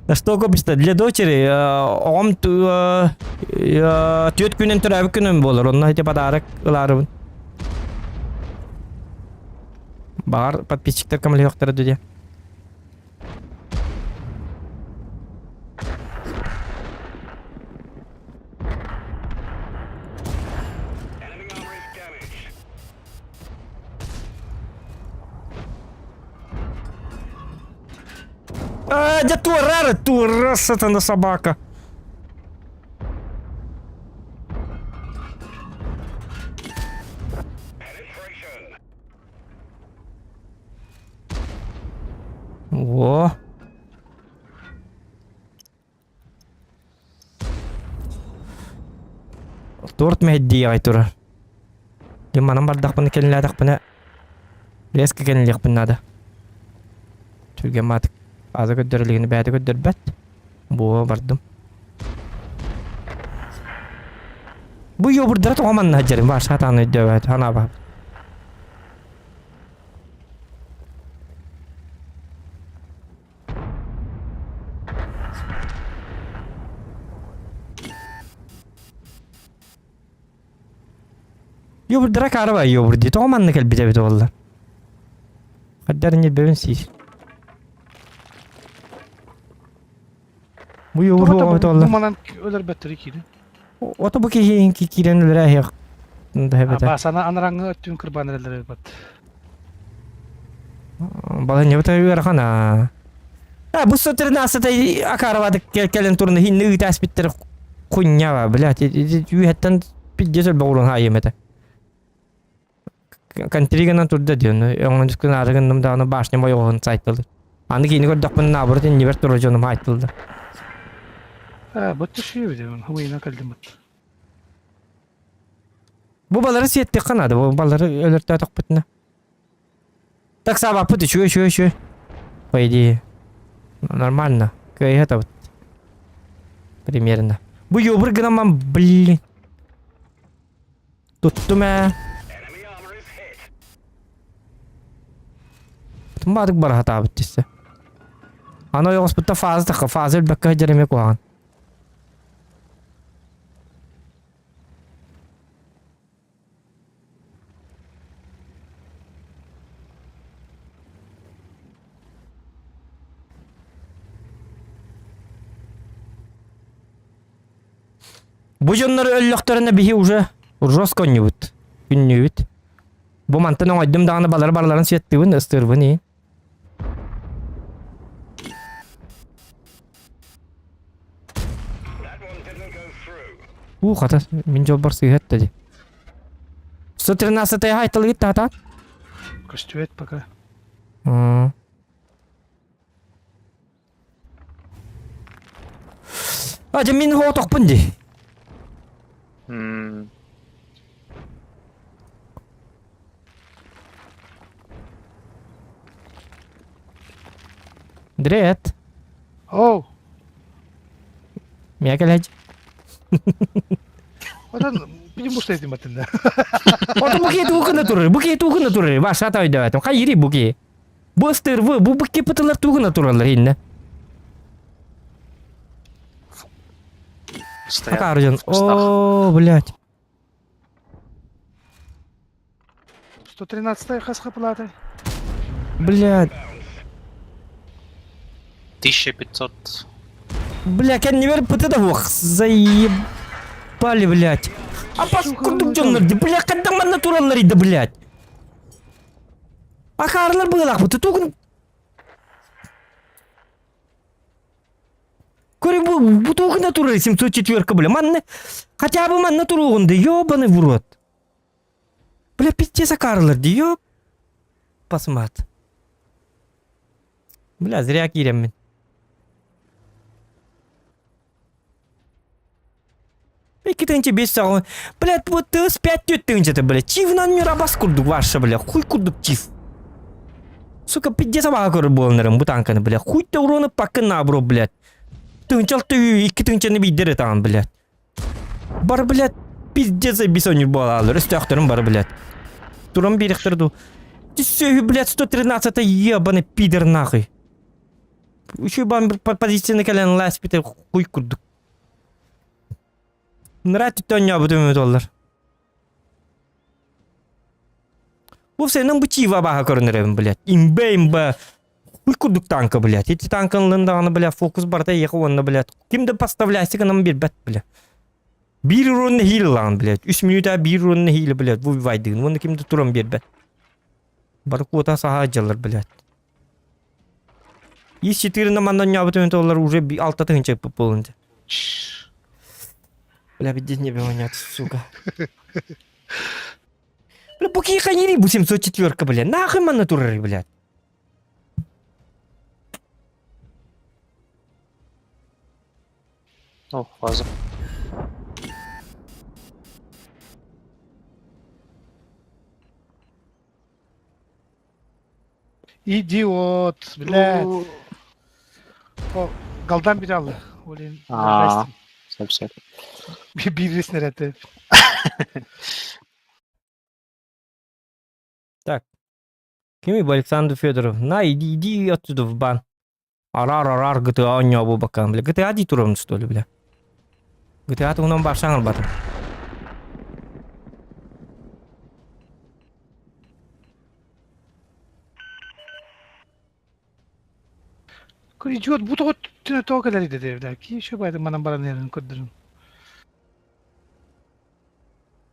S1: На что копишь-то? Для дочери оҕом түөрт күнүн төрөөбүт күнүм буолар. Онно ити подарок ылаарыбын. Баҕар подписчиктар көмөлөһүөхтэрэ диye. А, дьэ туорар, туора сатана собака. О. Торт мэһэйдии аҕай турар. Дьэ манан бардахпына кэлинээтэхпинэ резко кэлиниэхпин наада. Түргэн маатык аза көрдөр илигини бэйэтэ көрдөрбөт. Буо бардым. Бу йобурдара тоҕо манна сылдьарым баар сатаан өйдөөбөт санаабап. Йобурдара каарабай йобурди. Тоҕо манна кэлбит эбит буолла? Хайдар ньирбэбин сиир. Бу йобур буолла
S2: Бу манан өлөрбөттөр киирин.
S1: Ото бу киһи киирэн өлөрө да
S2: Басана анараңы өттүн кырбан эрэллэр бат.
S1: Баланьябыта ыарахан аа. А, бу 113 акаарабадык кэлэн турна хинни ыытааспиттэр хуйнява, блядь, үһэттэн пиздец өлбө урун хаайым этэ. Контриганан турда диэн, өҥөнүскүн арыгынным даҕаны башня бойоҕун сайтылы. Аны киини көрдөхпүн наоборот иннибэр турар дьонум айтылды.
S2: А, бу түшүбү хуйна кэлдим бут.
S1: Бу балары сиэттиэххэ наада, бу балары өлөртөөтөхпүтүнэ. Так саабаппыт үчүгэй үчүгэй үчүгэй. По идее. Нормально. Кыайа табыт. Примерно. Бу ёбур гынаман, блин. Туттум ээ. Тумбаадык бара сатаабыт диссе. Аны ойоҕоспутта фаза тахха, фаза өлбөккө сылдьар эмиэ куһаҕан. Бу дьоннор өллөхтөрүнэ биһи уже жестко онньубут, күннүүбүт. Бу мантан оҥойдум даҕаны балары барыларын сүөттүүбүн, ыстыырбын и. Уу хата, мин дьолбор сыыһа этте дии. 113 айтылыгыт таата.
S2: Көстүбэт пока.
S1: А, дьэ мин хоотохпун дии. Дрет.
S2: Оу.
S1: Мия кэлэж.
S2: Отон билим бустайтым атында.
S1: Ото бу киһи тугу гына турар, бу киһи тугу гына турар, баша тойдоотум. Хайыри бу киһи. Бу ыстырвы, бу бу кипытылар тугу гына тураллар инне.
S6: Стоят
S1: Акаржан.
S6: в кустах.
S1: О, блядь.
S2: 113 хас хапылатай.
S1: Блядь.
S6: 1500.
S1: Бля, кэннибэр пыты да суох. Заебали, блядь. Апас курдук дьоннор ди. Бля, хандан манна тураллар иди, блядь. Акаарылар быылаахпыт. Тугун... Көрө бу бу тугуна турар 704 бля. Манна хотя бы манна туругун да ёбаный в рот. Бля, пиздец акаарылар ди, ёб. Пасмат. Бля, зря киирэммин. Икки бес саҕа. Блядь, вот тыс пять түт тыынчата, блядь. Чивнан мирабас курдук ваша, бля. Хуй курдук чив. Сука, пиздец абаға көрөр буоланнарым бу танканы, бля. Хуй та уроны пакын набро, блядь. Тыынчал тыы, икки тыынчаны бидер этаан, блядь. Бар, блядь, пиздец бисонер буолалар. Өстөөхтөрүм бар, блядь. Туран биэриэхтэр дуу. Түсөһү, блядь, 113 ебаный пидор нахуй. Үчү бан позицияны кэлэн ласпите хуй курдук. Ныраа түттэ оонньообут өмөт Бу сенен бу чива баха көрүнөрөбүн, блядь. Имбэ имбэ. Хуй курдук танка, блядь. Эти танканлын даҕаны, блядь, фокус барыта эйиэхэ уонна, блядь. Ким да поставляйся гынан биэрбэт, блядь. Биир урон нэһиилэ ылаҕын, блядь. Үс мүнүүтэ биир урон нэһиилэ, блядь, бу вайдыгын. Уонна ким да туран биэрбэт. Бары куота саһа дьаллар, блядь. Ис четырына манна оонньообут олар уже алта тыһыынча буолун Бля, пиздец не понять, сука. Бля, бу киһи хайыырый бу 704 бля. Нахуй манна турарый, блядь.
S6: О, фаза.
S2: Идиот, блядь. О, галдан бир алды. Олин.
S6: Аа. Сөп-сөп.
S2: Биирисин эрэ
S1: Так. Кимий бу Александр Федоров? На, иди, иди отсюда в бан. Арар, арар, GTA оонньообу бакаан, бля. GTA дии турабын, что ли, бля? GTA туһунан барсаң ылбатым.
S2: Идиот, бу тоҕо түнэ тоҕо кэлэр деді, бля. Ки еще байды манан баран эрин көрдөрүм.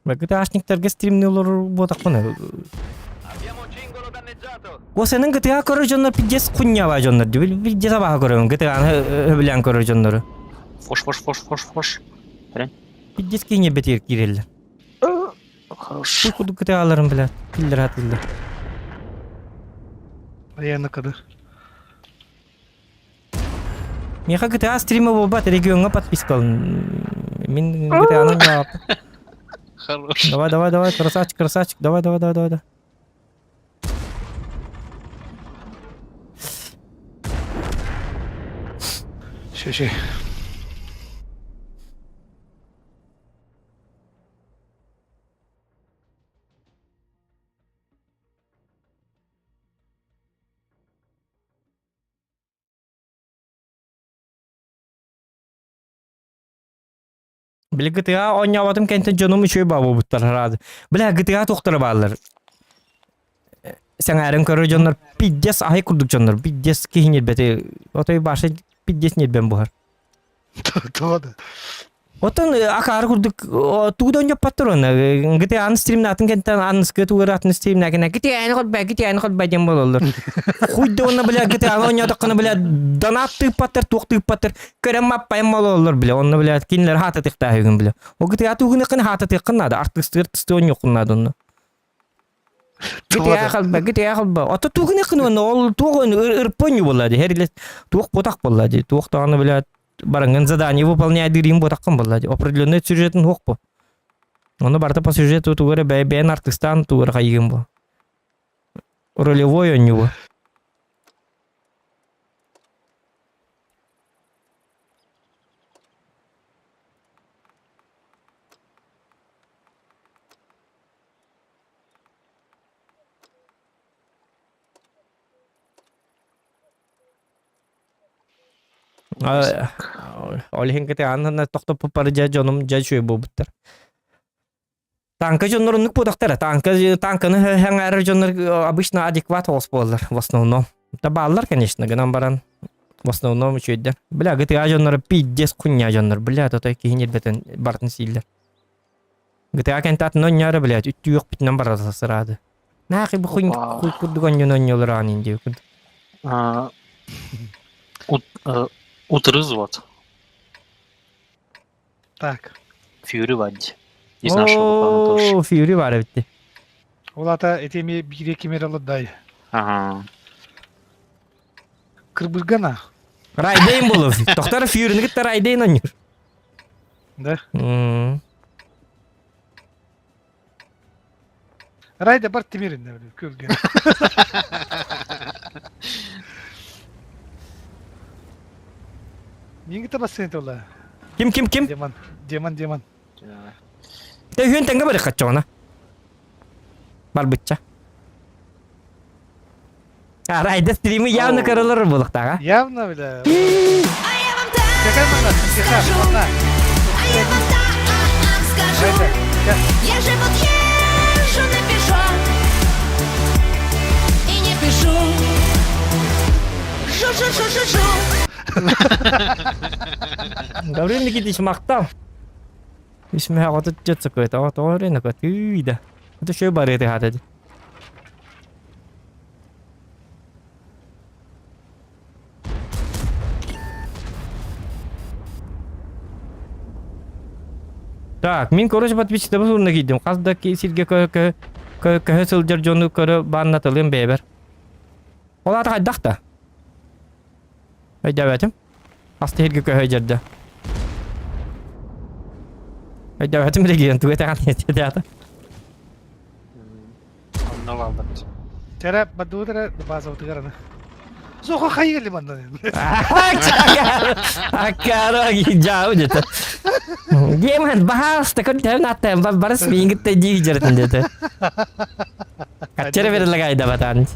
S1: GTA-шниктарга стримни олорор буотахпына. О сенин GTA көрөр дьоннор пиздец хуйнява дьоннор дии. Пиздец абаха көрөбүн. GTA-ны сөбүлээн көрөр дьоннору.
S6: Фош, фош, фош, фош, фош.
S1: Пиздец киине бетир киирэллэр.
S6: Хорош.
S1: Хуй курдук GTA-ларын, блядь. Киллер атыллар.
S2: Военно кады.
S1: Миэхэ GTA стрима буолбат региоҥҥа подпискалын. Мин GTA-ны оонньообоппун.
S6: Хорош.
S1: Давай, давай, давай, красавчик, красавчик, давай, давай, давай, давай.
S2: Все, все.
S1: Били GTA оонньооботум кэнтэн дьонум үчүгэй баабыбыттар рады. Бля, GTA туохтара бааллар. Сэҥээрэн көрөр дьоннор пиздец аһай курдук дьоннор. Пиздец киһи ньирбэти. Отой баша пиздец ньирбэн буһар.
S2: Тоҕо да.
S1: Оттон акаары курдук тугу да онньоппоттор уонна GTA-ны стримнаатын кэнтэн аныскы тугу атын стримнакына GTA-ны холбай GTA-ны холбай диэн буолаллар. Хуй да уонна бля GTA-ны оонньоотоххуна бля донат тыыппаттар туох тыыппаттар көрөн маппайан буолаллар бля онно бля кинилэр хаататыахтаах бля. Ол GTA тугунаххын хаататыаххын наада артыыстыгар тыстыы оонньуоххун наада онно. GTA халба GTA халба. Ото тугунаххын уонна ол туох ырпа оонньуу буолла дии херилес туох ботах буолла дии туох даҕаны бля бараҥҥын задание выполняйдыырыҥ буотаххын буолла дии определенный сюжетын суох бу ону барыта по сюжету тугу эрэ бэйэ бэйэн артыстаан тугу эрэ хайыгын бу ролевой оонньуу бу Ол иһин кытыы аннына тохтоппуппар дьэ дьонум дьэ үчүгэй буолбуттар. Танка дьоннор оннук буотахтара. Танка танканы сэҥээрэр дьоннор обычно адекват оҕус буолаллар в основном. Да бааллар, конечно, гынан баран в основном үчүгэйдэр. Бля, GTA дьонноро пиздец хуйня дьоннор. Бля, то киһи ньирбэтин бартын сииллэр. GTA кэнтаатын онньоро, блядь, үттүүөхпүтүнэн барар сараады. Нахи бу хуй
S6: Опа.
S1: курдук онньон онньолор аанын диэбиккин.
S6: А, ут, э, Утрыз вот.
S2: Так.
S6: Фьюри Ванди. Из нашего клана тоже.
S1: О, Фьюри бар эбитти.
S2: Ол ата эти эми биире кимер дай.
S6: Ага.
S2: Кырбыргана.
S1: Райдейн болов. Тохтар Фьюрини кытта Райдейн онньур.
S2: Да.
S1: М.
S2: Райда бар тимиринне били көлгө. Минги бассейн тола.
S1: Ким ким ким?
S2: Демон, демон, демон.
S1: Те үһүн тэҥҥэ барыахха чоҕуна. Барбычча. А, Райда стримы явно көрөлөр буолуохтааҕа.
S2: Явно, бля.
S8: А я вам так
S2: Какая мана? Тихо,
S8: скажу,
S2: мана.
S8: а я вам так скажу.
S2: Райда, сейчас.
S8: Я же вот езжу на Пежо и не пишу. Жу-жу-жу-жу-жу.
S1: Гаврил Никитич махтал. Исмэ оҕото дьет сакыта, тоҕо рынок тыыда. Это что барыты хатады. Так, мин короче подписчиктабын сурна киирдим. Хас да сиргэ көһө сылдьар дьону көрө бааннатылыам бэйэбэр. Ол аата хайдах да? Өйдөөбөтүм. Хас да сиргэ көһө дьэрдэ. Өйдөөбөтүм регион тугу этэҕин этэ
S6: Онно бааллар.
S2: Тера бадуудара базовытыгар аны. Зоха хайыгы манна.
S1: Аккаро жау деді. Геман бахаста көрдөрүн аттайын барыс миингитте дии жеретин деді. Каччара бериле гайда батан.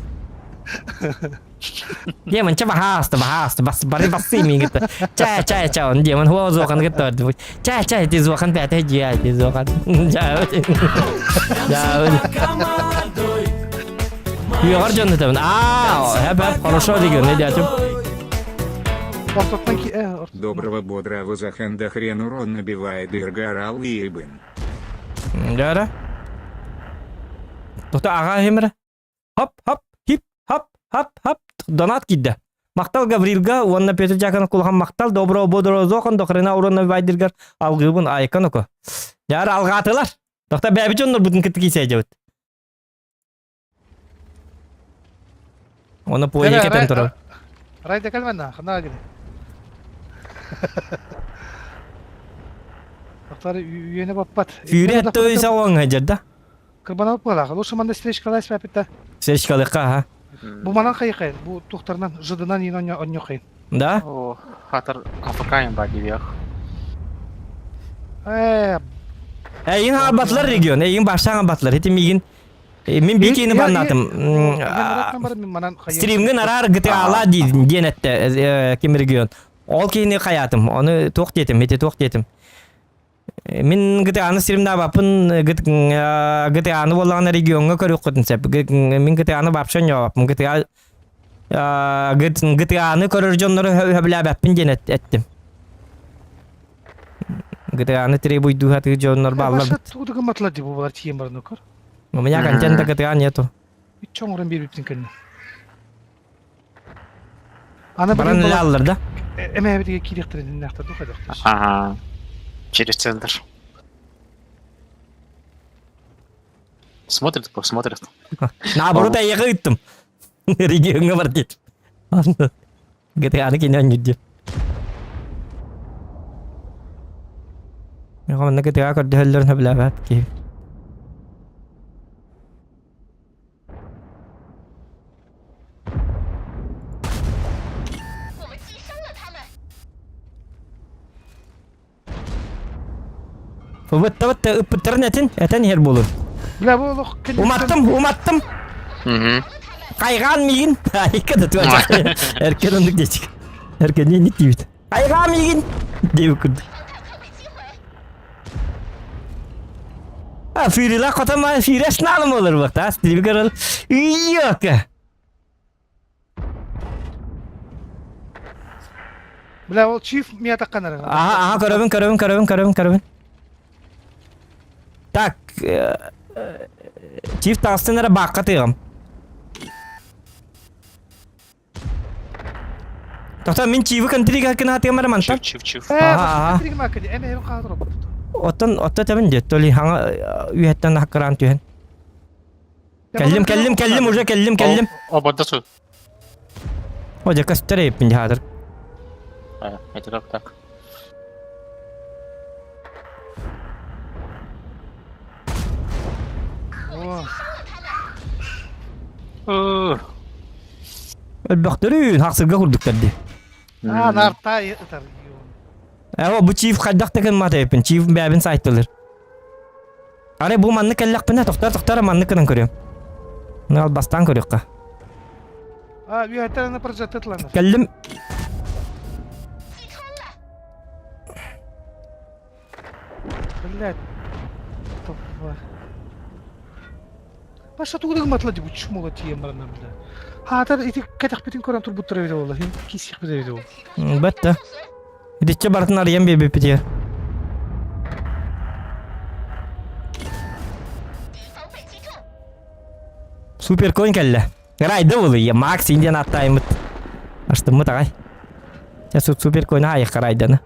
S1: Демон ча бахаста бахаста бас бары бассы миингитте. Ча ча ча он демон хуа зохан гитте. Ча ча ти зохан пәте жия ти зохан. Жау. Жау. Үөҕэр дьон этэмин. Аа, хэп хэп хорошо деген не дятим.
S2: Ортоттан ки э
S7: Доброго бодрого заханда хрен урон набивает Иргарал и Ибн.
S1: Дьара. Тута аға хемір. Хоп, хоп, хип, хоп, хоп, хоп. Донат кидді. Мақтал Гаврилга, уонна Петр Дьяконов кулахан мақтал, доброго бодрого зохан, дохрена урон набивайдыргар алгыбын айкан око. Дьара алгаатылар. Тохта бәби дьоннор бутун кытты кисэ Оны поезд кетен турар.
S2: Райда калмана, хана гиде. Тохтары үйене баппат.
S1: Фюри той сауаңа жерда.
S2: Кырбана була. Лучше манда встречкалась папита.
S1: Встречкалыкка, ха.
S2: Бу манан хайкай, бу тухтарынан жыдынан ин оньо оньо хай.
S1: Да?
S6: О, хатар АФК ба дивях.
S2: Э,
S1: Эйин абатлар регион, эйин баштан абатлар. Хити мигин мин бикини баннатым. Стримген арар GTA-ла диэн этте ким регион. Ол киһини хаятым, оны туох диэтим, ити туох диэтим. Мин GTA-ны стримнаабаппын, GTA-ны буоллаҕына региоҥҥа көрүөххүтүн сөп. Мин GTA-ны вообще ньообаппын. GTA GTA-ны көрөр дьоннору сөбүлээбэппин диэн эттим. GTA-ны требуйдуу сатыыр дьоннор бааллар.
S2: Ваша тугу гымматылар дии бу тиийэн баран көр.
S1: У меня контента GTA нету.
S2: Чоҥорон биэрбиппин кэннэ. Аны
S1: Баран ылаллар да?
S2: Эмээбитигэ киириэхтэрин иннээхтэр ду хайдахтар.
S6: Ага. Через центр. Смотрит, смотрит.
S1: Наоборот, айыга ыттым. Регионга бар дейт. GTA-ны кине онньур Манна GTA көрдөһөллөрүн сөбүлээбэт киһи. Бытта-бытта ыппыттарын этин, этэн иһэр буолун.
S2: Бля, бу олох
S1: Уматтым, уматтым. Хайҕаан миигин. Айка да туа. Эркен оннук диэчик. Эркен не диибит. Хайҕаан миигин диэбит курдук. А, фирила хотома фирес налым олар бакта. Стиви көрөл. Ийока.
S2: Бля, ол чиф мия такканар.
S1: Аха, аха, көрөбүн, көрөбүн, көрөбүн, көрөбүн, көрөбүн. Так, чиф таҕыстын эрэ баахха тыаҕым. Тоқта мин чивы контрига кынаатыгым эрэ мантан.
S6: Чив, чив, чив.
S1: Аха, аха. Оттон отто тэбин диэт, то ли хаҥа үһэттэн хаккыраан түһэн. Кэллим, кэллим, кэллим, уже кэллим, кэллим.
S6: Оба досу.
S1: О, дьэ көстөр эбиппин дьаһаатыр.
S6: А, это как так?
S1: Өлбөхтөрүн, хахсырга курдуктар дии.
S2: А, нарта ытар.
S1: Э, бу чиф хайдах да гыммат эбиппин, чиф бэбин сайтылыр. Арай бу маннык кэллэхпинэ, тохтор тохтор маннык гынан көрүөм. Ну, албастаан көрүөххэ.
S2: А, үөһэттэн прожаттытланар.
S1: Кэллим.
S2: Блядь. Топпа. Паша тугу гымматыла дии бу чумула тиийэн бараннар бля. Хаатар ити кэтэхпитин көрөн турбуттар эбитэ буолла. Киисиэхпит эбитэ буолла.
S1: Бэтте. Итиччэ барытын арыйан биэрбиппитигэр. Суперконь кэллэ. Райда булуйя. Макс индиан аттайымыт. Аштыммыт аҕай. Чэ суперконь аайыққа райданы.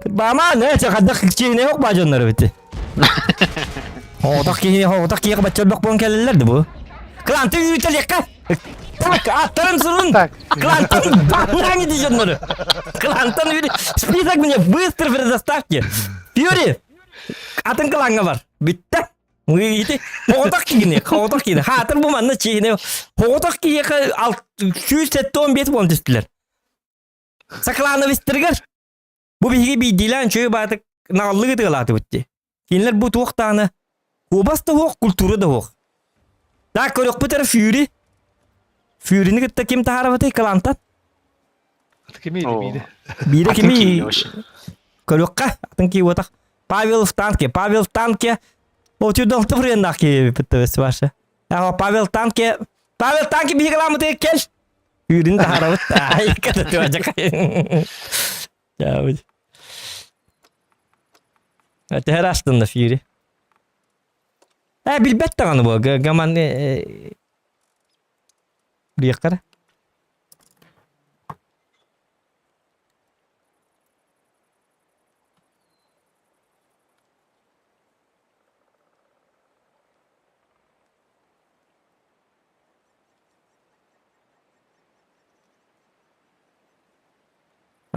S1: Бама не чахадах кичине yok бажоннар бити. Оҕотох киһи оҕотох киһи бачча буон кэлэллэр да бу. Кланты үүтэлиэххэ. Так, аттарын сурун.
S2: Так.
S1: Клантан баннан дьоннору. Клантан список мне быстро предоставьте. Фьюри, атын кланга бар. Бүттэ. Ити оҕотох киһини, оҕотох киһини. Хаатыр бу манна чиһини. Оҕотох киһиэхэ 175 буон түстүлэр. Саклановичтарыгар Бу биһиги биирдиилээн үчүгэй баатык наҕыллык ытыалаатыбыт дии. Кинилэр бу туох даҕаны куобас да суох, культура да суох. Так көрүөхпүт эрэ Фьюри. Фьюрини кытта ким таһаарабытый Кылантан?
S2: Кими биирэ?
S1: Биирэ кими? Көрүөххэ, атын кии уотах. Павел в танке, Павел в танке. Отюдалты френнах киһи ваша. Павел танке, Павел танке биһиги кыламмытыгар кэл. Үүрүн таһаарабыт. Айка да Төһөр астынна Фьюри. Э, билбэт даҕаны бу. Гаман Биэххэ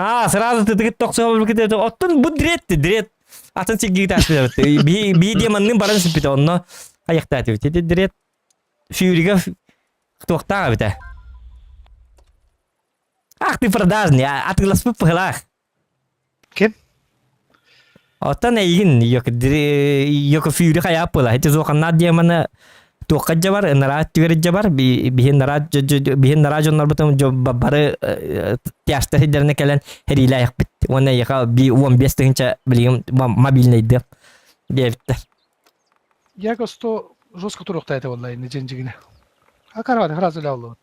S1: Аа, сразу тытыгыт тохсуһабылбыкыт это оттон бу дрет дрет атын сиргигит аспыт би би демоннын баран сиппит онно айахтаатыбыт ити дрет фьюрига туохтаах эбитэ ах ты продажный атыыласпыт быһылаах
S2: Ким?
S1: Оттон эйигин йоко фьюри хайаап буола ити суоханнаах демоны туохха дьабар ынараа өттүгэр дьабар биһин нараа биһин нараа дьоннорбутун бары тяжтар сирдэринэ кэлэн хэриилээхпит уонна эйиэхэ би 15 тыһыынча билигин мобильнайды диэбиттэр
S2: Я сто жестко туруохтаата буолла инне дьиҥ-дьиҥинэ. А караван сразу ля оллубут.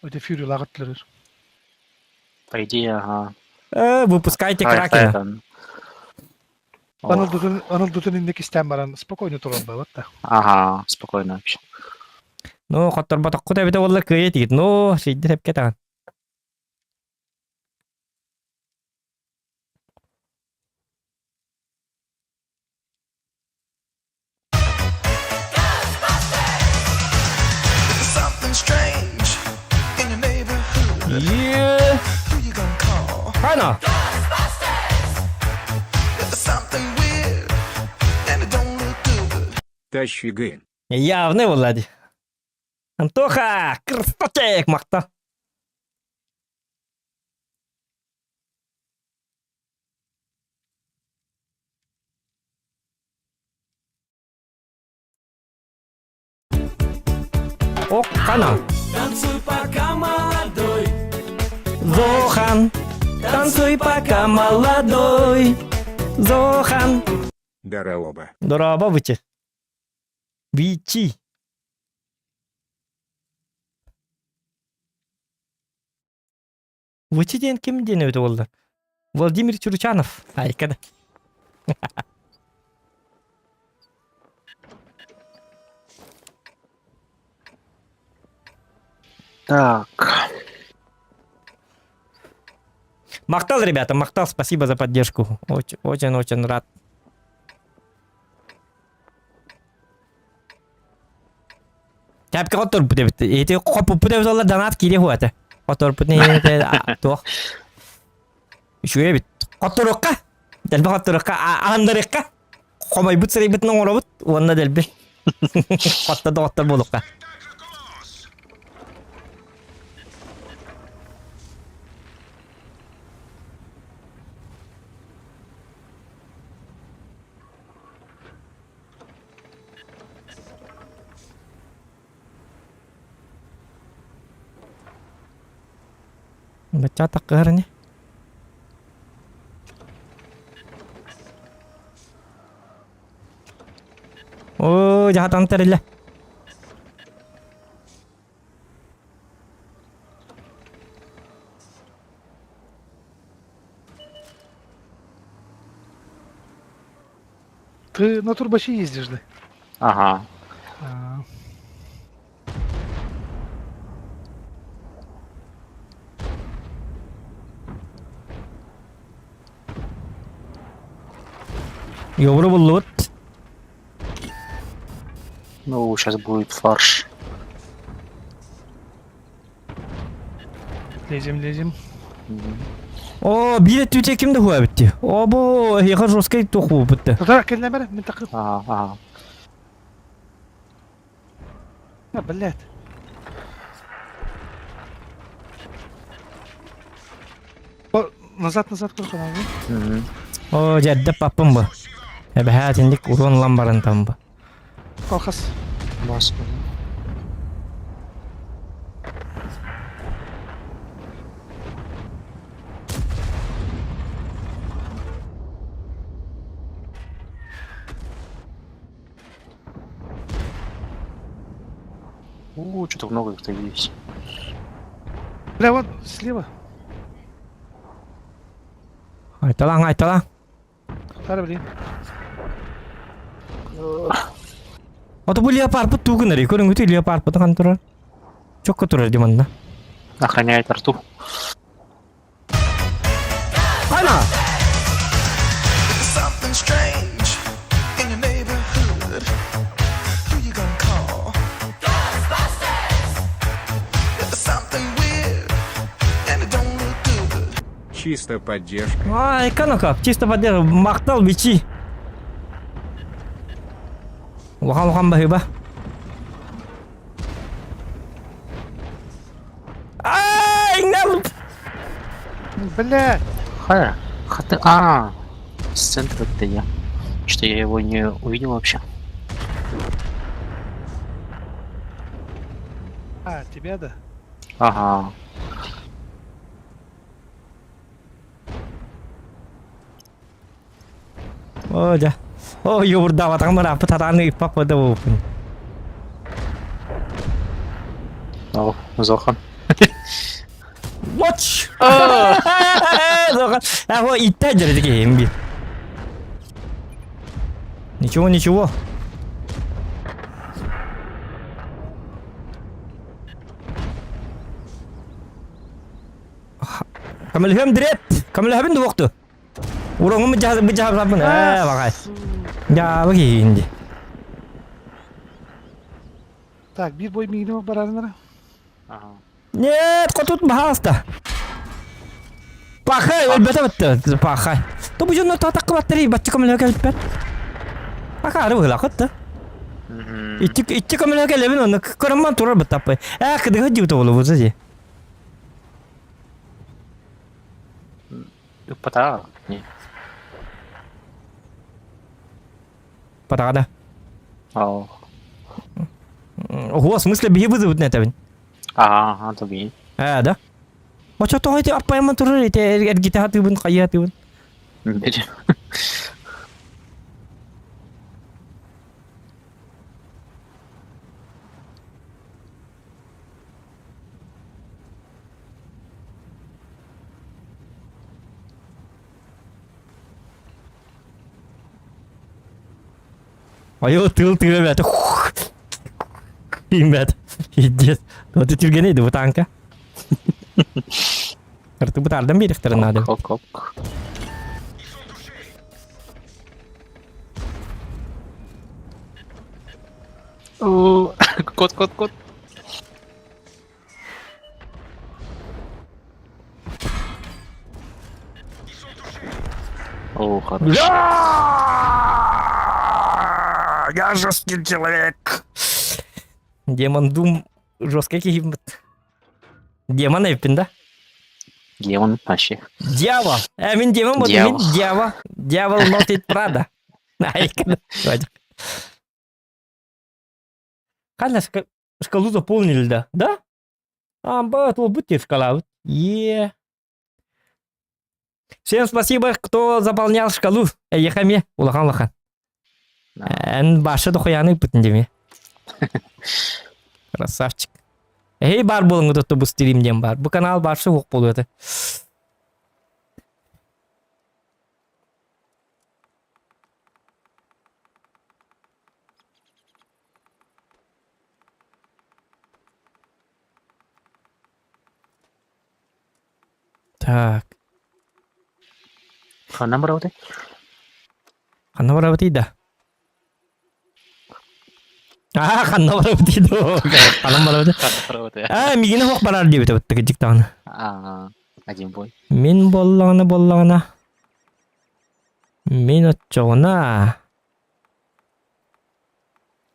S2: Өтө фьюри лагыттылар.
S6: По идее, ага.
S1: Выпускайте Кракена.
S2: Аныл дутун инник истээн баран спокойно туран балат да.
S6: Ага, спокойно вообще.
S1: Ну, хотторботоххут эбитэ буоллар кыайа тигит. Ну, сийдир эпке таҕан. Yeah. Хана.
S7: Тащи гын.
S1: Явный Влади. Антоха, красавчик, махта. О, хана.
S9: Танцуй пока молодой.
S1: Зохан, танцуй пока молодой. Зохан.
S7: Дорообо.
S1: Дорообо бычы. Бичи. Вычи диэн ким диэн эбит буолла? Владимир Чуручанов. Айка да.
S6: Так.
S1: Махтал, ребята, Махтал, спасибо за поддержку. Очень-очень рад. Тяпка хотторбут эбит. Эти хоппуппут эбит олар донат кире хуата. Хотторбут не туох. Үчүгэй эбит. Хотторукка. Дэлби хотторукка. Аандарыкка. Хомойбут сырайбытын оҥоробут. Уонна дэлби. Хотто доҕоттор буолукка. Бачча таккыһар ини. Оо, дьаһатан тэриллэ.
S2: Ты на турбаче ездишь, да?
S6: Ага.
S2: А.
S1: Йобуру буллубут.
S6: Ну, сейчас будет фарш.
S2: Лезем, лезем.
S1: О, биир өттүтэ ким да хуа битти. О, бу эһиэхэ жесткай туох буолбут
S2: Да, кэллэмэр, мин такы.
S6: Ага, ага.
S2: А, блядь. О, назад, назад, куда надо?
S6: Мгм.
S1: О, дьэрдэ паппым бу. Эбэһээ итинник урон ылан баран там бу.
S2: Колхоз.
S6: Господи. У, что-то много их-то есть.
S2: Бля, вон, слева.
S1: Айталаң, айталаң.
S2: Тара, блин.
S1: Ото бу леопардпыт тугун эрэ, көрүҥүтүй леопардпыты хан турар. Чокко турар диманна.
S6: Охраняет арту.
S1: Хана!
S9: Something strange in your neighborhood. Who you gonna call? Ghostbusters! Something weird and it don't look good.
S7: Чисто поддержка.
S1: Ай, канака, чисто поддержка, махтал бичи. Улахан улахан баһыыба. Ай, иҥнэл!
S2: Бля!
S6: Ха, хаты... А, с центра это я. Что я его не увидел вообще.
S2: А, тебя, да?
S6: Ага.
S1: О, дьэ. О, юурдаабатаҕым ырааппыт хатааны ыыппат да буолбуппун.
S6: О, Зохан.
S1: Watch! А вот и та дерзкий. Ничего, ничего. Көмөлөһүөм дрет. Көмөлөһөбүн дуокту. Уроҥум быдьаһа быдьаһабын. Ээ, баҕай. Дьаабы киһиин ди.
S2: Так, биир бой миигин барарынара.
S1: Нет, хотут баһааста. Пахай, өлбөтө бытты. Пахай. То бу дьоннор таатакка баттары бачча көмөлөһө кэлбиппэр. Акаары быһыылаах да. Иччи иччи көмөлөһө кэлэбин онно көрөммөн турар быттаппай. Ээ, кыдыгы дьибит оҕолу бу ди.
S6: Ыппатаа. Не.
S1: Патаҕа да.
S6: Ау.
S1: Ого, в смысле биһи вызовут этэбин?
S6: Ага, тоби.
S1: Ээ, да? Очо тоҕо ити аппайаман турар ити эргитэ хатыыбын, хайыы хатыыбын.
S6: Били.
S1: Айыл тыл тыа бэт. Тиимбэт. Издец. Вот түргені еді бутанка. Ырты бутардан беректерін надо.
S6: Ок, ок. О, Кот, кот, кот. О, хорошо.
S1: Я жесткий человек. Демон Дум жесткий киһибит. Демон эппин да?
S6: Демон вообще.
S1: Дьявол. Э, мин демон вот мин дьявол. Дьявол носит Прада. Ханна шкалу заполнили, да? Да? А, бат, будьте шкала. Е. Всем спасибо, кто заполнял шкалу. Ехаме, улахан улахан. Эн башы дохуяны пытын деме. Красавчик. Эй, бар болыңы дотты бу стрим дем бар. Бу канал баршы хоқ болу это. Так.
S6: Ханна барабытай?
S1: Ханна барабытай да. Аа, ханна барабытай да. Ханна барабытай.
S6: Ханна барабытай.
S1: Аа, мигини хох барар диэбит эбит кыдьык
S6: Аа, один бой.
S1: Мин боллаҕына боллаҕына. Мин оччоҕуна.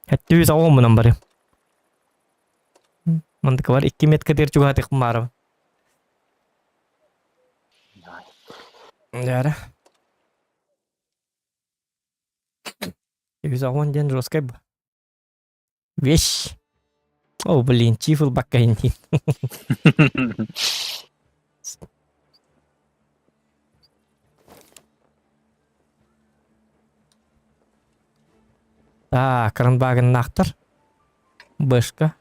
S1: Хэттүүс оҕоммунан барыам. Мандыкалар икки меткатыгар чугаһатыахпын баарабын. Дьара. Үс оҕон диэн жесткай бу. Вещь. О, блин, чиф ылбакка индин. А, Кранбагеннахтар. Бэшка.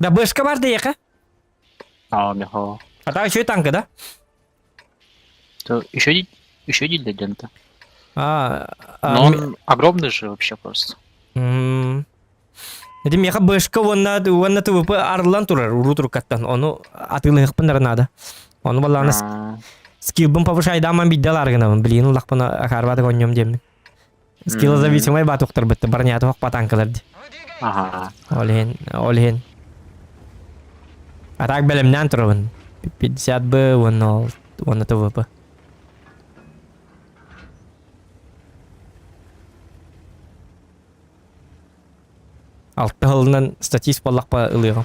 S1: Да, бэшка бар диэхэ.
S6: А, михо.
S1: А так еще и танка, да?
S6: То еще один, еще один легенда.
S1: А, а,
S6: Но он огромный же вообще просто.
S1: Ити миэхэ бэшка уонна уонна ТВП арыллан турар уруу туруккаттан. Ону атыылаһыахпын эрэ наада. Ону баллаана скиллбын повышайдааман биирдэ ылаары гынабын. Билигин ыллахпына акаарбаатык оонньуом диэммин. Скиллозависимай баатуктарбытты барнята хох батанкалар ди.
S6: Ага.
S1: Ол иһин, ол иһин. А так бэлэмнээн турабын. 50 Б уонна ол уонна ТВП. Алта сылынан статист буоллахпа ылыаҕым.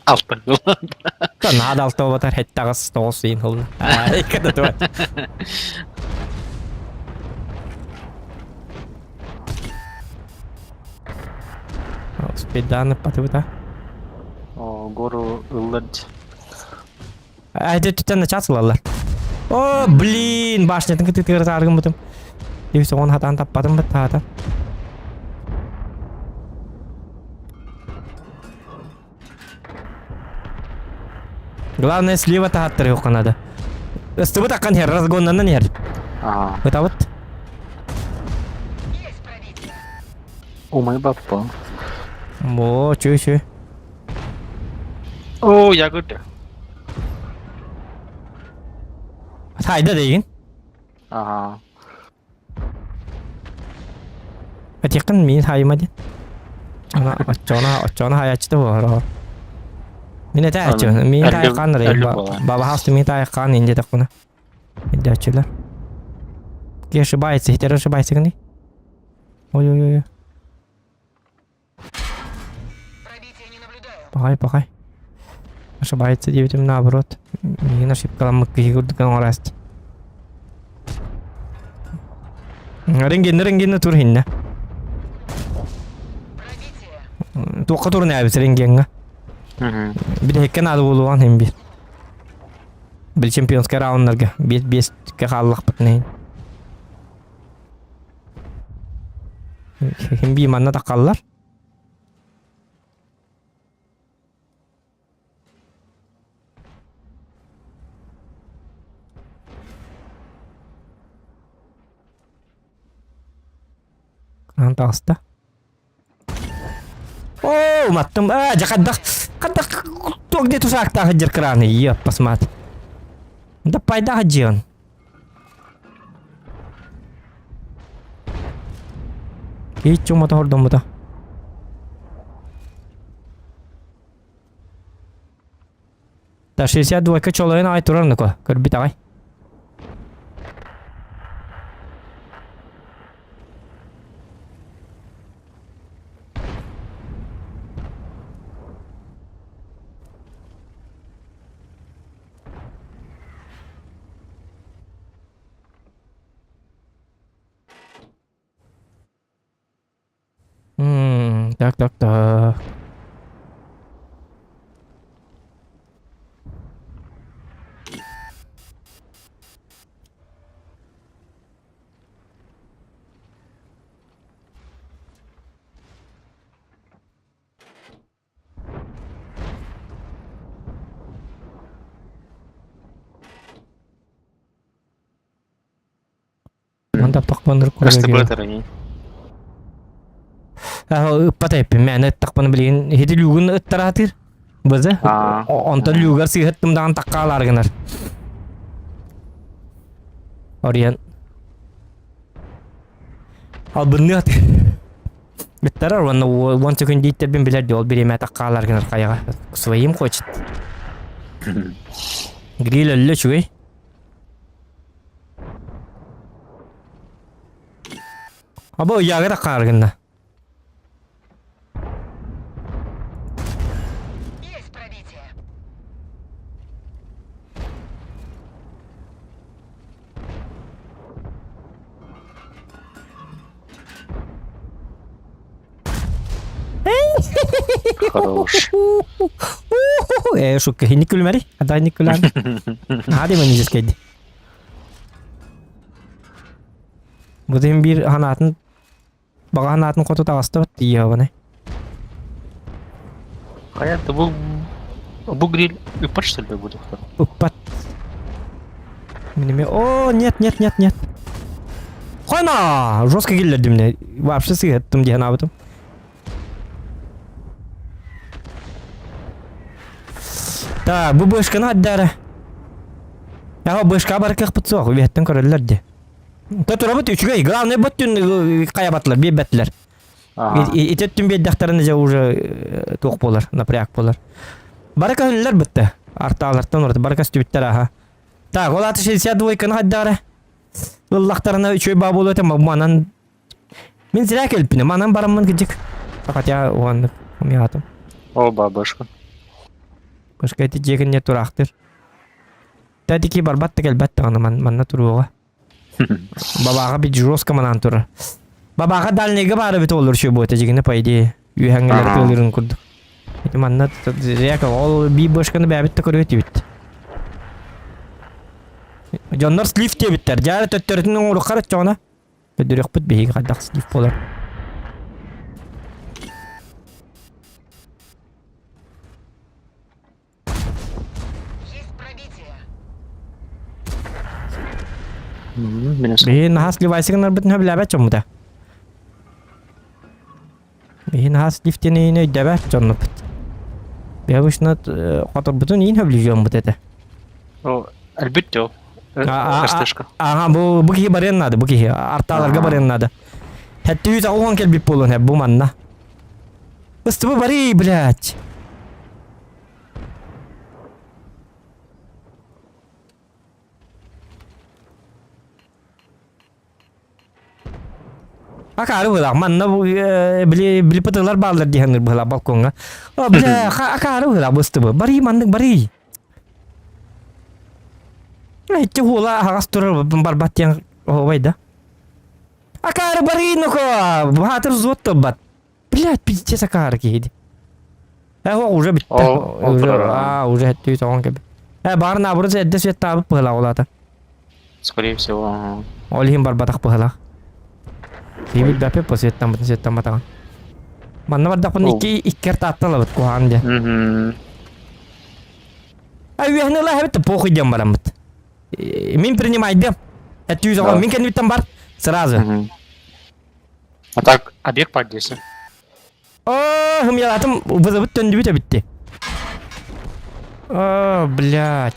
S6: Алта сыл.
S1: Наһаа да алта буолбатар сэттэ аҕыс тоҕус ыйын сылына. Спиданы патыбыта.
S6: О, гору ыллард.
S1: Айда түттен начаас ылаллар. О, блин, башнятын кытыытыгар тааргыммытым. Дивис оҕон хатаан таппатым быт таата. Главное слива таһаттарыахха надо. Ыстыбыт аккан иһэр, разгоннанан иһэр.
S6: Ага.
S1: Ытабыт.
S6: Умай баппа.
S1: О, чү чү.
S6: О, я говорю.
S1: Хайда дейгин.
S6: Ага.
S1: Этиэххин миин хаайыма диэн. Ана оччоҕуна оччоҕуна хаайааччыта буолар. Мин этээччи, миин таайаххаан бабаһаас миин таайаххаан ин диэтэхпинэ. Өйдөөччүлэр. Ки ошибается, хитер ошибается гыный. Ой-ой-ой. Пахай, пахай. Ошибается диэбитим наоборот. Миигин ошибкаламмыт киһи курдук оҥорост. Рентгеннэ рентгеннэ тур иһиннэ. Туохха турун ээбит рентгеҥҥэ. Бириһиккэ наада буолуоҕун иһин биир. Били чемпионскай рауннарга биэс биэскэ хааллахпытын иһин. Ким бии манна таххаллар. Аан таҕыста. Оо, уматтым. Аа, дьэ хайдах, хайдах туох диэ тусаактаах сылдьар краны, иэппас маат. Да пайдаах сылдьыаҕын. Киһи чуҥмата хордоммута. Да 62 чолойун аҕай турар нука, көрбүт аҕай. Так, так, так. Ман таптахпын
S6: СТБ
S1: Ыппат эппин мээнэ ыттахпына билигин иһити люгун ыттараатыыр. Бызы. Онтон люгар сыыһыттым даҕан таккаалаары гынар. Ориен. Албынныат. Ыттарар уонна уон секундииттербин билэр ди ол бириэмэ таккаалар гынар хайаҕа. Своим хочет. Гриль өллө үчүгэй. Абы ыйааҕы да хаар гынна.
S6: Хорош.
S1: Э, шутка, хинник күлмәри. Ата хинник күлән. Hadi мен изескейди. Бу бир ханаатын баҕа ханаатын хоту таҕыстыбыт тиийэбыны.
S6: Понятно, бу бу гриль ыппат что ли будет?
S1: Ыппат. Минеме О, нет, нет, нет, нет. Хана! Жестко киллердим мне. Вообще сыгаттым диэн аабытым. Так, бу бышканы аддара. Яха бышка бар кыахпыт суох, үөһэттэн көрөллөр дии. То турабыт үчүгэй, главное бөттүн хайабатылар, биэрбэттилэр. Ити өттүн биэрдэхтэринэ дьэ уже туох буолар, напряг буолар. Бары көһүннүлэр бытта. Артаалартан ураты бары көстүбүттэр аха. Так, ол аты 62-каны хайдара. Ыллахтарына үчүгэй баа буолуо этэ, манан Мин зря кэлбиним, манан бараммын кыдьык. Хотя уоннык умиатым.
S6: О, бабушка.
S1: Башка эти дьиэгин не тураахтыр. Тәтики барбат да кэлбэт даҕаны манна туруоҕа. Бабаҕа бит жестко манан турар. Бабаҕа дальнийга баара бит олор үчүгэй буота дьигинэ по идее. Үөһэҥҥилэр тыалырын курдук. Ити манна зря ол би бышканы бэбит да көрүө этибит. Дьоннор слив диэбиттэр. Дьаара төттөрүтүн оҥоруоххар оччоҕуна. Көрдөрүөхпүт биһиги хайдах слив буолар. Биһи наһаа сливайсы гынарбытын сөбүлээбэт дьоммута. Биһи наһаа слив диэн өйдөбөт дьоннуппут. Биһи обычно хоторбутун иин сөбүлүүр дьоммут этэ.
S6: О, өлбүт дьол. СТшка.
S1: Ага, бу бу киһи барыан наада, бу киһи. Артааларга барыан наада. Хэттүүс оҕуон кэлбит буолуон бу манна. Ыстыбы барый, блядь. Акаары быһылаах манна били били пытылар бааллар диһаныр быһылаах балкоҥҥа. О, бля, акаары быһылаах быстыбы. Барый маннык барый. Иччи хуола аһаҕас турар барбат диэн оһуобай да. Акаары барый ноко! Баатыр зуот тылбат. Блядь, пиздец акаары киһи. Э, уже бүтті. Уже, а, уже хэттүү тоҕон кэби. Э, баар наоборот эрдэ светтаабыт быһылаах улаата.
S6: Скорее всего.
S1: Ол иһин барбатах быһылаах. Киһи билбэппит по светтаммытын светтамматаҕын. Манна бардахпын икки иккер таатталабыт куһаҕан диэн. А үөһүн ыла эбит похуй диэн бараммыт. Мин принимайдым. Эттүү зоҕо мин кэннибиттэн бар сразу.
S6: А так, объект поддержи.
S1: О, хымялатым вызовыт төннүбүт эбитти. О, блядь.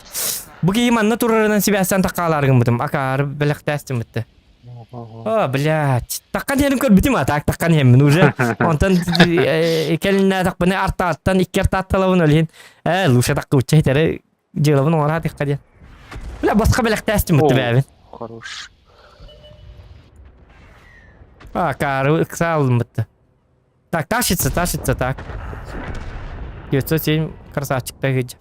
S1: Бу киһи манна турарынан сибээстэн таккаалаар гыммытым. Акаары бэлэхтээстим бытты. О, блядь. Таккан иһэрин көрбүтүм а так таккан иһэммин уже. Онтон кэлиннээтэхпинэ артааттан икки артаатталабын ол иһин. Э, лучше таккыбычча итэри дьыалабын оҥораатыхха диэн. Бля, босхо бэлэхтээстим бытты бээбин.
S6: Хорош.
S1: А, кары ыксаалым бытты. Так, тащится, тащится, так. 907 красавчик тагыдь.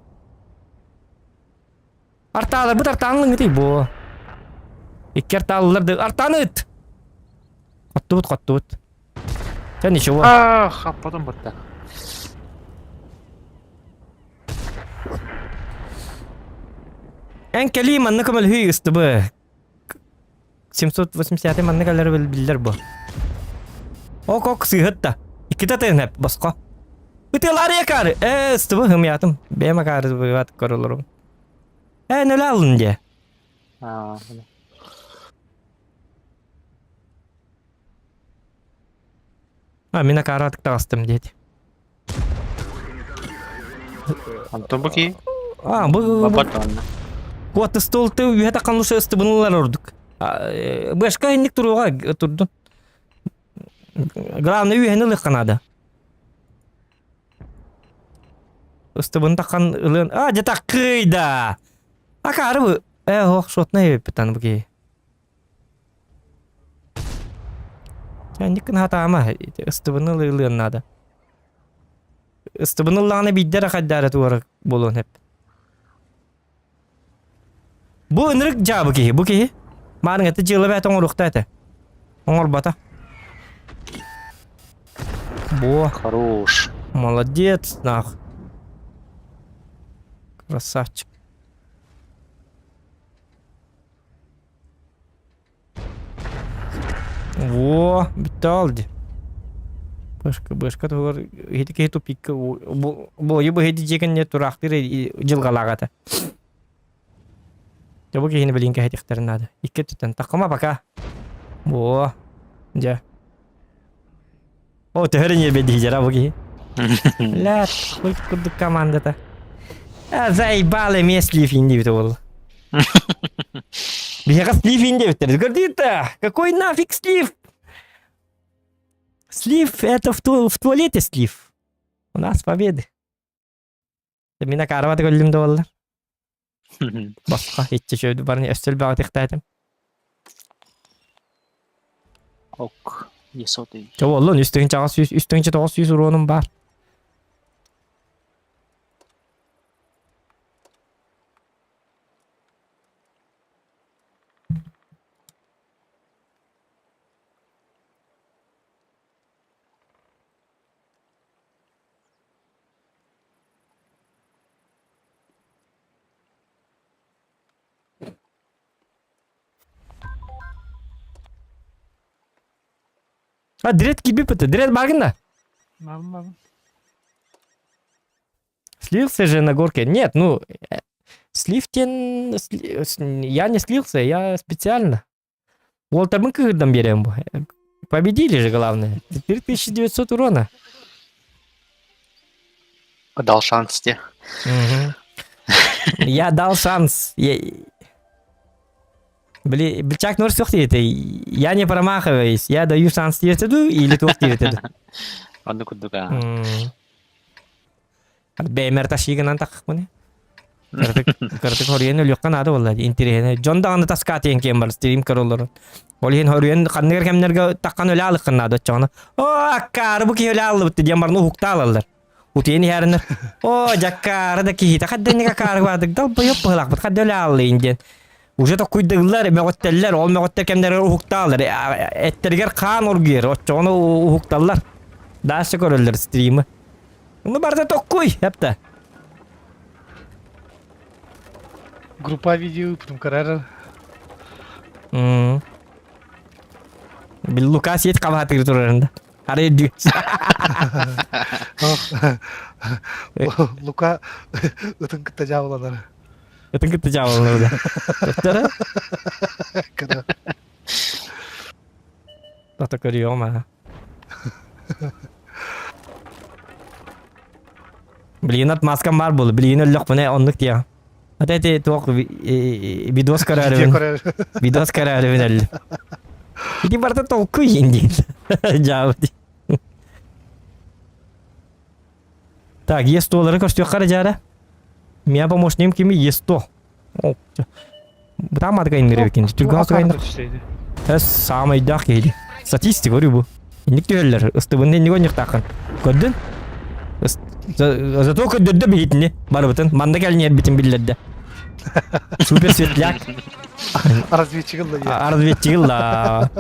S1: Артаалар, бут артаанлың ытый бу. Икки артаалылар да артааны ыт. Хоттубут, хоттубут. Чэ, ничего.
S6: Ах, а потом вот так.
S1: Эн кэлии манна көмөлөһүү ыстыбы. 780 манна кэлэр биллэр бу. Ок ок сыыһыт да. Иккитэ тыын босхо. Ытыалаары акаары. Ээ ыстыбы хымыятым. Бэйэм акаары быыбат көрөлөрүм. Ээ нөлө алын дии. А мин акааратык таҕыстым диэти.
S6: Антон бу кии?
S1: А, бу
S6: Бабат онно.
S1: Куотта стол ты үһэ такан луша ыстыбынылар ордук. Башка инник туруга турдун. Главное үһэни ылыахха наада. Ыстыбын такан ылыан. А, дьэ таккыйда. Акаары бу. Э, ох, шотна эбиппит бу кии. Инниккин хатаама, ыстыбыны ылыан наада. Ыстыбыны ыллаҕына биирдэ эрэ хайдаара туора буолуон сөп. Бу ынырык дьаабы киһи, бу киһи. Маарыҥ это дьыала бэйэтэ оҥоруохта этэ. Оҥорбото. Бо.
S6: Хорош.
S1: Молодец, нах. Красавчик. Во, бүттэ ол дии. Бышка, бышка туһугар иһити киһи тупикка буойу быһыйды дьиэ кэннэ тураахтыыр дьылҕалаах этэ. Дьэ бу киһини билин кэһэтиэхтэрин наада. Икки өттүттэн такыма пока. Во, дьэ. О, төһө эрэ ньиэрбэйдиһидьэр бу киһи. Лэт, хуй курдук командата. А, заебал эмиэ слив диэбитэ буолла. Биһиэхэ слив диэбиттэр. Көрдүүт Какой нафиг слив? Слив это в, ту в туалете слив. У нас победы. Мин акаарабат көрдүм да буоллар. Босхо иччи чөйдү барны өссө элбэҕи
S6: Ок, не сотый.
S1: Чэ буоллун, үс тыһыынча аҕыс сүүс, үс тыһыынча тоҕус сүүс уруонум баар. А, дред киирбиппит, дред бааргын да?
S2: Баарбын, баарбын.
S1: Слился же на горке. Нет, ну, Слив диэн я не слился, я специально. Уолтарбын кыһырдан биэрэм бу. Победили же, главное. 4900 урона.
S6: Дал шанс тебе.
S1: Угу. Я дал шанс. Я... Били, Чак Норрис суох диэтэй. Я не промахиваюсь. Я даю шанс диэтэ дуу или туох диэтэ дуу.
S6: Онну курдук аа.
S1: Бэймэр ташигынан тахпыны. Кырдык кырдык хоруйан өлүөххэ наада буолла интириэһинэй. Дьон даҕаны таскаатыйан киэн бар стрим көрөллөрүн. Ол иһин хоруйан ханныгар кэмнэргэ таххан өлө алыххын наада оччоҕуна. Оо, аккаары бу киһи өлө аллыбыт диэн баран уһукта алаллар. Утуйан иһэринэр. Оо, дьаккаары да киһитэ хаддэнник акаары баадык далбайып быһылаахпыт хадда өлө аллыйын диэн. Уже токкуйдыыллар, мөҕүттэллэр, ол мөҕүттэр кэмнэригэр уһуктааллар. Эттэригэр хаан оргуйар, оччоҕуна уһукталлар. Дальше көрөллөр стримы. Ну барда токкуй, эпта.
S2: Группа видео, потом карара.
S1: Бил Лука сиет қабатыр турарында. Арай дүү.
S2: Лука ытын кытта жаабыланар.
S1: Ытын кытта жаабыланар да. Төптөрө?
S2: Кыра.
S1: Тото көрүөҕүм аа. Билигин отмазкам баар буолу. Билигин өллөхпүнэ оннук диэҕим. Ата ити туох видос көрөөрүбүн. Видос көрөөрүбүн өллүм. Ити барыта толкуй диин. Дьаабы Так, Е100-лары көрсүөххэ эрэ дьаара. Меня помощником кими Е100. Бытаан маатыка ингирэбикин. Түргэн сугайнах. Эс саамай өйдөөх киһи. Статистика көрүү бу. Инник түһэллэр. Ыстыбынны инник онньуктааххын. Көрдүн? Зато көрдөрдө биһитини барыбытын. Манна кэлин эрбитин биллэрдэ. Супер светляк.
S2: Разведчик ылла.
S1: Разведчик ылла.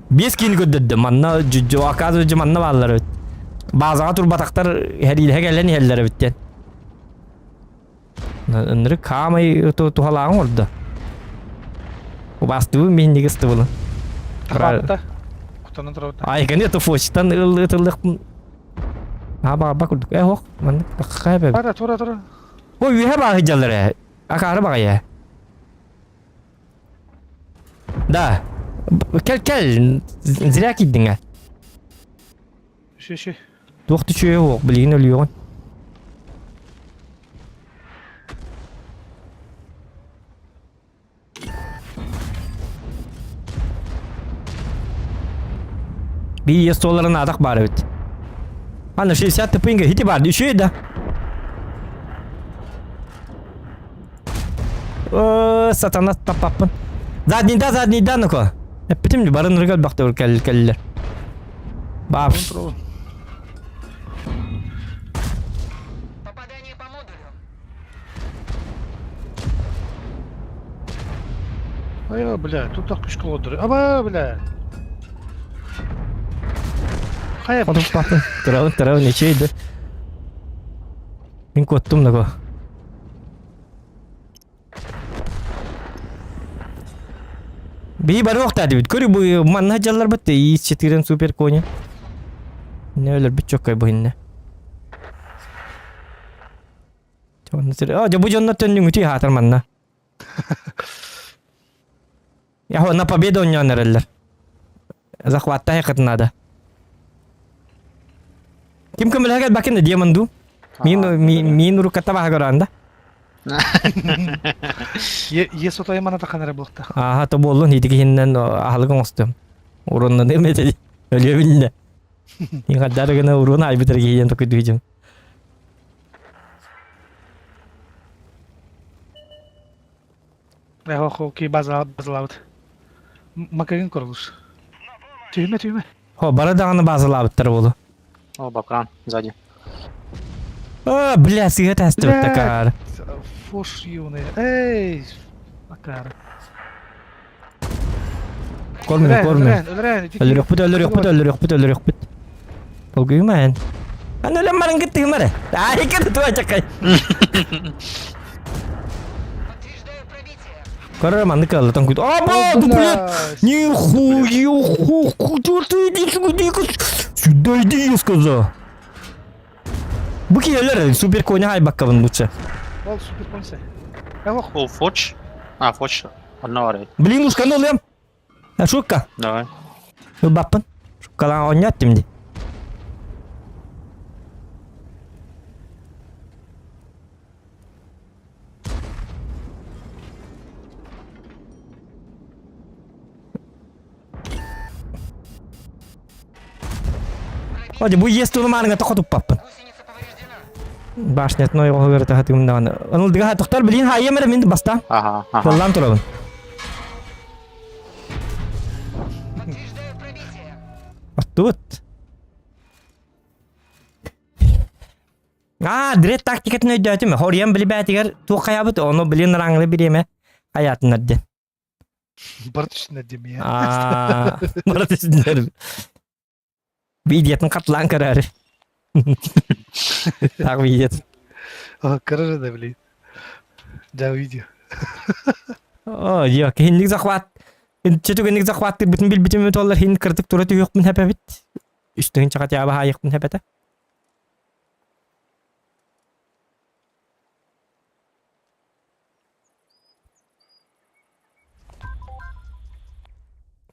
S1: Биэс киини көрдөрдө. Манна оказывается манна бааллар эбит. Базаҕа турбатахтар хэриилэһэ кэлэн иһэллэр эбит диэн. Ынырык хаамай туһалааҕын ордо. Убаастыбын миһинниги ыстыбылын.
S2: Тахаатта. Кутанан турабыт.
S1: Ай, кини туфочтан ыллык. Аа баҕарба курдук. Э, ох, маннык тахха эбэ.
S2: Тура, тура, тура.
S1: Ой, үөһэ бааһы дьаллар ээ. Акаары баҕайы. Да. Кэл, кэл. Зря киирдиҥ ээ.
S2: Үшү, үшү.
S1: Туох түчүө суох, билигин өлүөҕүн. Биир столларын атах баар эбит. Аны 60 тыпынга хити бар, үчүгэй да. О, сатана таппаппын. Задний да, задний да, ну-ка. Эппитим барын ыргал бахты кэл кэллер. Бапш.
S10: Попадание по модулю.
S2: Ай, бля, тут так күшкө олордор. Аба, бля. Хайа,
S1: Хотуппаппын. Турабын, турабын, үчүгэй да. Мин куоттум наго. Бии барыахтаа дибит. Көрү бу манна дьалларбыт иис четырен супер кони. Не өлөрбүт чоккой бу инне. А, бу дьоннор төннүҥүтүй хаатар манна. Я на победу онньоон эрэллэр. Захватта хайкатын надо. Ким көмөлөһө кэлбэккин да демон дуу? Мин мин урукката баха көрөөн да.
S2: Е сотоймана таххан эрэ буолта.
S1: Ааха то буоллун ити киһиннэн аһылык оҥостуом. Уруннаныым этэ өлүөбүннэ. Иҥхаддары гына уруун айбытыр киһиэн токуйдуйдум.
S2: Ки базалаабыт. Макагын королус. Түһүмэ түһүмэ.
S1: Хо, бары даҕаны базалаабыттар буолу.
S6: О, бакран, сзади.
S1: А, бля, сыһа тэстибит такаар.
S2: Фош юный. Эй, акаар.
S1: Кормин, кормин. Өлөрөхпүт, өлөрөхпүт, өлөрөхпүт, өлөрөхпүт. Толгуйма эн. Аны өлөн баран кыттыгым эрэ. Ай, кыты туа чакай. Көрөр маннык кыаллатан күйт. Аба, дуплет! Нихуя, куда ты иди сюда иди, я сказал. Бу киһилер супер коня айбаккабын лучше.
S2: Ол супер консе.
S6: О, Фоч. А, Фоч. Одно арай.
S1: Блин, ушканы ылыам. Шутка.
S6: Давай.
S1: Ылбаппын. Шуткалаан оонньоот дии. Оди бу ес туну мааныңа тоқо туппаппын. Башнятын ойоҕоһугар таһатыгым даҕаны. Онул дыга тохтор билин хайым эрэ мин баста.
S6: Ага, ага.
S1: Тыллаан турабын. Оттубут. Аа, дред тактикатын өйдөөтүм. Хориан билибээтигэр туох хайаабыт, ону билин раңлы бириэмэ хайаатыннар диэн.
S2: Бар түсінер дем я.
S1: Аа, бара түсүннэр. Видеотын хатылаан көрөөрү. Так видеот.
S2: Көрөр да блин. Да видео.
S1: О, йо, киһинник захват. Чөтүгэнник захваттыр бүтүн билбитим толлар хин кырдык тура түһүөхпүн хэпэбит. Үстүһүн чакатяба хаайыкпын хэпэтэ.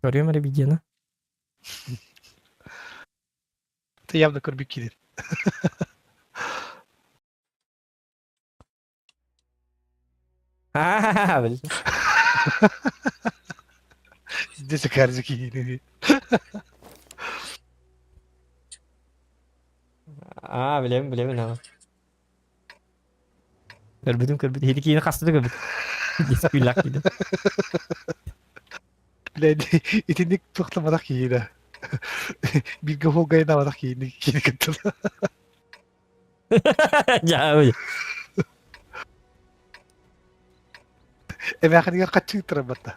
S1: Көрүөм эрэ видеоны.
S2: Ты явно көрбүт киирэр.
S1: Аа, бил.
S2: Здесь карзы киирэр.
S1: Аа, билэбин, билэбин аны. Көрбүтүм, көрбүт. Хили киини хаста да көрбүт. Дискүллах киирдим.
S2: Блин, итинник туохтаматах киирэ. Бииргэ хуолгайнаабатах киини киини кыттыл.
S1: Дьаабый.
S2: Эмээхинигэр хаччы ыттарабатта.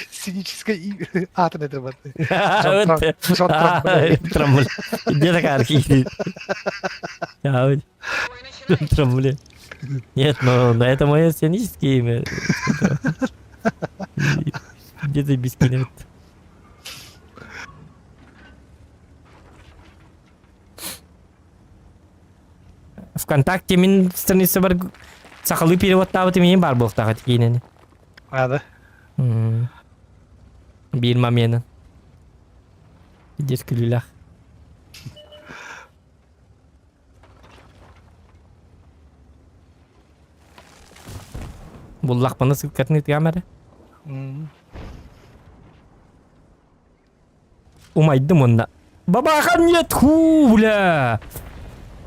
S2: Синическай аатын этэрбатта. Джон Трамп.
S1: Трамбуле. Где такая архив? Дьаабый. Трамбуле. Нет, но на это мое сценическое имя. Где ты без кинет? ВКонтакте мин страница бар сахалыы переводтаабыт имеин бар буолтаҕа киинэни.
S2: А, да?
S1: Биир моменын. Пиздец күлүүлээх. Буллахпына ссылкатын ытыам эрэ. Умайдым онно. Бабаха нет, ху, бля!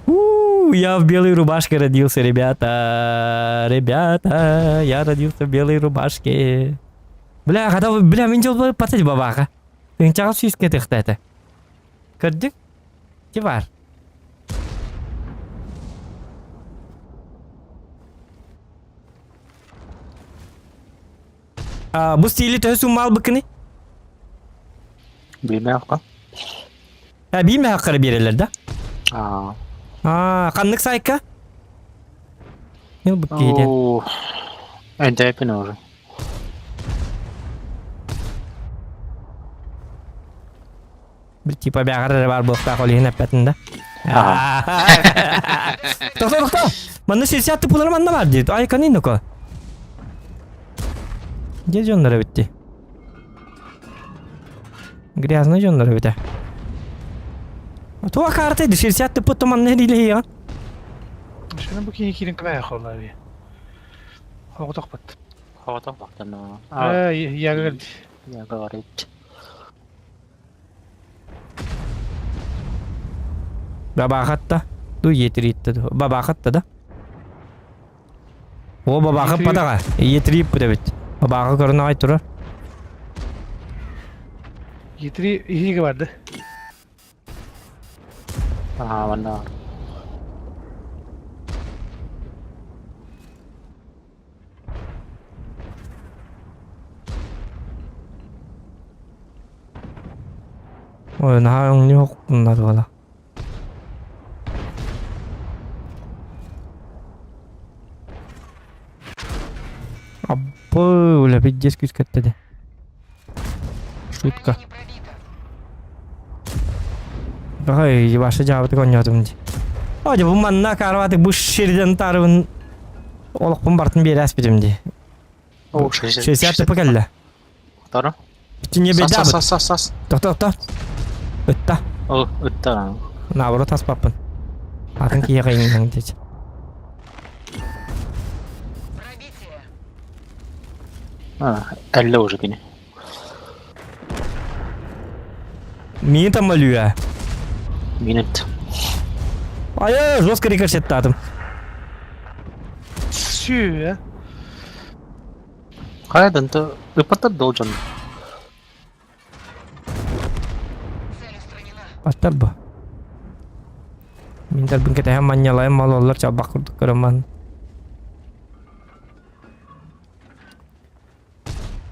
S1: У, я в белой рубашке родился, ребята. Ребята, я родился в белой рубашке. Бля, когда вы, бля, мен жол патать бабаха. Тыынчаҕа сүүскэ тыхта Көрдүк? Ти бар. А, бу стили төһө суммал быкыны?
S6: Билмэхха.
S1: А, биир хаккара биэрэллэр да?
S6: Аа.
S1: А, ханнык сайка? Нил быккиитен.
S6: Оо. Эндэпин уже.
S1: Бил типа бэҕэр эрэ баар буолуохтаах ол иһин эппэтин да. Тохто, тохто! Манна 60 тыпылар манна бар диет. Ай, канин ну-ка. Где дьоннор эбитти? Грязный дьоннор эбитэ. Туа карта 60 тыпы манна илиһиэҕин.
S2: Шаны бу киһи киирин кымая холлаби. Хоҕотохпут.
S6: Хоҕотох бахтана.
S2: А, я говорит.
S6: Я говорит.
S1: Бабаахатта. Ду етириитта ду. Бабаахатта да. О бабаахы патаға. Етириip эбит. Бабаахы көрүн ай турар.
S2: Етири иһиге барды.
S6: Аа, манна.
S1: Ой, наһаа өҥнүөх буола. Абы, бля, пиздец күүскэттэ Шутка. Ой, ваша дьаабытык оонньоотум дии. О, дьэ, бу манна карваты бу ширден тарыбын. Олохпун бартын биэрэ аспытым дии.
S6: О, 60.
S1: 60 тп кэллэ.
S6: Второ.
S1: Итинне
S6: Сас,
S1: бэйдэ
S6: сас, сас, сас.
S1: Тохто, тохто. Ытта.
S6: О, ытта.
S1: Наоборот аспаппын. Атын киһиэхэ иҥнэҥ диэчи.
S6: А, әллә уже кини.
S1: Мин там молю.
S6: Минут.
S1: Ай, жестко рикошеттадым.
S2: Сүү,
S6: Хайдан то ыппаттар должен.
S1: Аттар бу. Мин тарбын кэтэһэн манньалайым малоллар чалбах курдук көрөмман.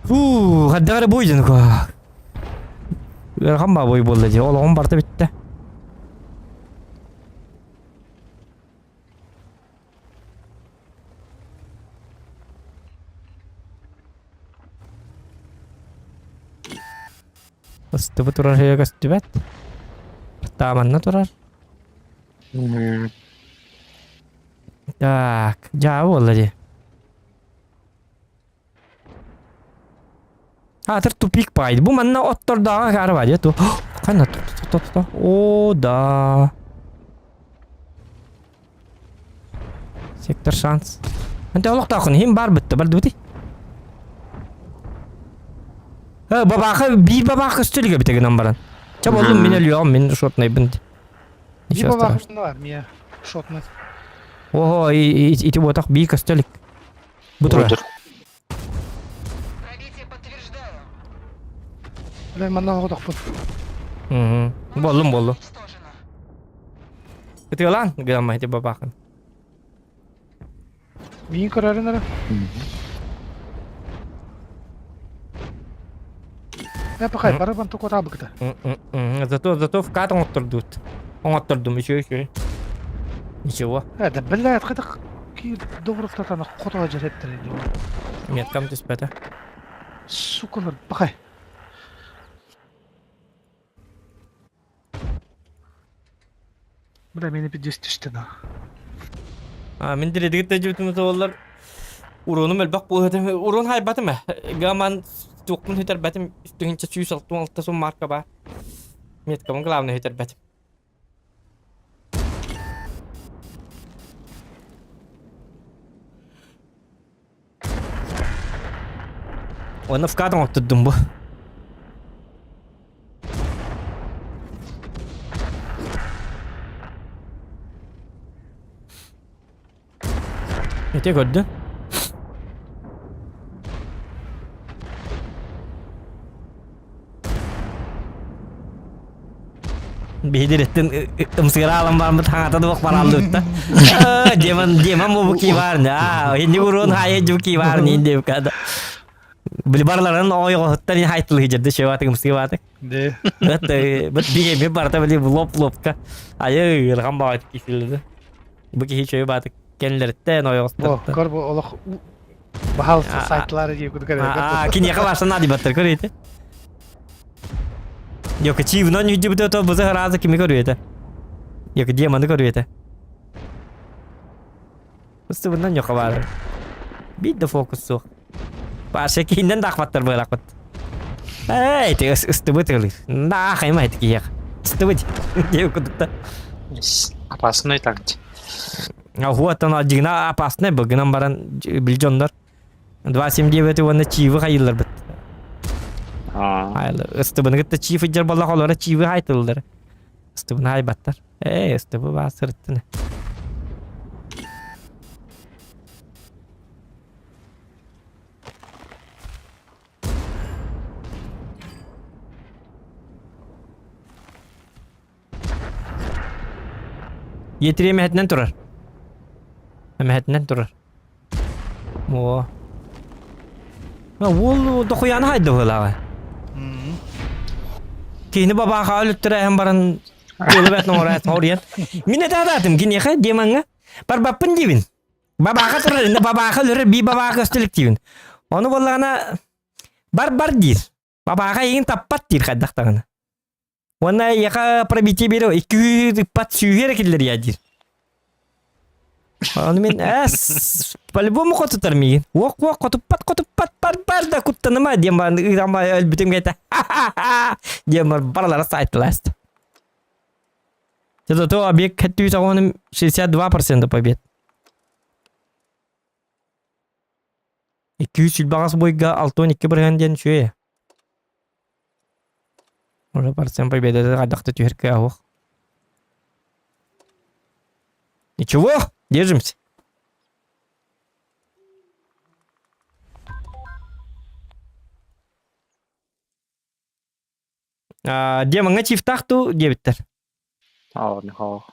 S1: Фу, хайдах эрэ буойдун ко. Ыарахан баа буой буолла дии, олоҕум барыта бүттэ. Ыстыбы турар өйө көстүбэт. Тааманна турар. Так, дьаа буолла дии. Аатыр тупик баайд. Бу манна оттордооҕо каары баа дии ту. Ханна то то то О, да. Сектор шанс. Ante олохтоохун иһин баар бытта бардыбыты. Э, бабаха биир бабаха көстөлүгө бите гынан баран. Ча болдум мин өлүөҕүм мин шотнайбын.
S2: Биир бабаха бар, мия шотный.
S1: Ого, ити буотах биир көстөлүк. Бу турар.
S2: Бля, манна оҕотохпун.
S1: Боллум боллу. Ытыалаан гыамма ити бабаахын.
S2: Миин көрөрүн эрэ. Э, пахай, бары банту кутаабыкта.
S1: Зато зато в кат оҥоттордут. Оҥоттордум үчүгэй үчүгэй. Ничего.
S2: Э, да блядь, хатах ки добрыктатана хотуга жареттер ди.
S1: Меткам түспэтэ.
S2: Сукалар, пахай. Бля, мени пиздец түстэ на.
S1: А, мин диредигит тәжүтүм туоллар. Уронум элбэх буолуотум. Урон хайбатым э. Гаман туохпун хүтэрбэтим. Үстүгүнчэ 166 сум марка баар. Меткабын главное хүтэрбэтим. Уонна вкат оҥоттурдум бу. Ити көрдүн. Биһидириттин ымсыыра алан барбыт хаҥата дуох бараллыбытта. Демон демон бу ки бар а инди урун хайы жу ки бар ни деп када. Били барларын ойгоһуттан хайтылы жерде шебатык ымсыыбатык.
S2: Де.
S1: Бит бит биге би барта били лоп лопка. Айы ырган баҕайт кисилди. Бу киһи чөйү баатык кэннилэриттэн
S2: Бу,
S1: ойоҕостоттон.
S2: көр бу олох баһал сайтлары дии кудук
S1: Аа, киниэхэ барсан наадыйбаттар көрүөтэ. Йока чивнон үйдүбүтэ то бузы харазы кими көрүөтэ. Йока демоны көрүөтэ. Устубунан йока баар. Бит да фокус суох. Паша кииннен да ахваттар быаракпыт. Эй, ты ыстыбыт ылыр. Да, хайма это киһиэх. Ыстыбыт. Диэбит курдукта.
S6: Опасный так.
S1: Хуаттан дьигина опасный был гынан баран бил дьоннор 279 уонна чиивы хайыылларбыт. Ыстыбыны кытта чиив ыдьар буоллах олоро чиивы хайтыллар. Ыстыбыны хайбаттар. Эй, ыстыбы баа сырыттын. Етири эмэһэтинэн турар. Эмэһэтинэн турар. Оо. Уол дохуяны хайда быһыылааҕа. Киһини бабааха өлүттэрэ эһэн баран тыалы бэт оҥорон оруйан. Мин этэ адаатым киниэхэ демоҥҥа барбаппын диибин. Бабааха турар, инде бабааха өлөрөр, бии бабааха көстөлүк диибин. Ону буоллаҕына бар-бар диир. Бабааха эйигин таппат диир хайдах даҕаны. Уонна эйиэхэ пробитие биэрэ икки ыппат сүүһү эрэ киллэриэ диир. Ону мин эс по-любому хотутар миигин. Уох-уох хотуппат хотуппат бар бар да куттаныма диэн баран ыытама өлбүтүм кэтэ. Диэн бар баралара сайтыласт. Зато объект 62% побед. 228 бойга 62 бырыһан диэн үчүгэй. Уже процент победы хайдах да түһэр кыа суох. Ничего, держимся. Демоҥҥа чифтаах ту диэбиттэр.
S6: Аа, Михаил.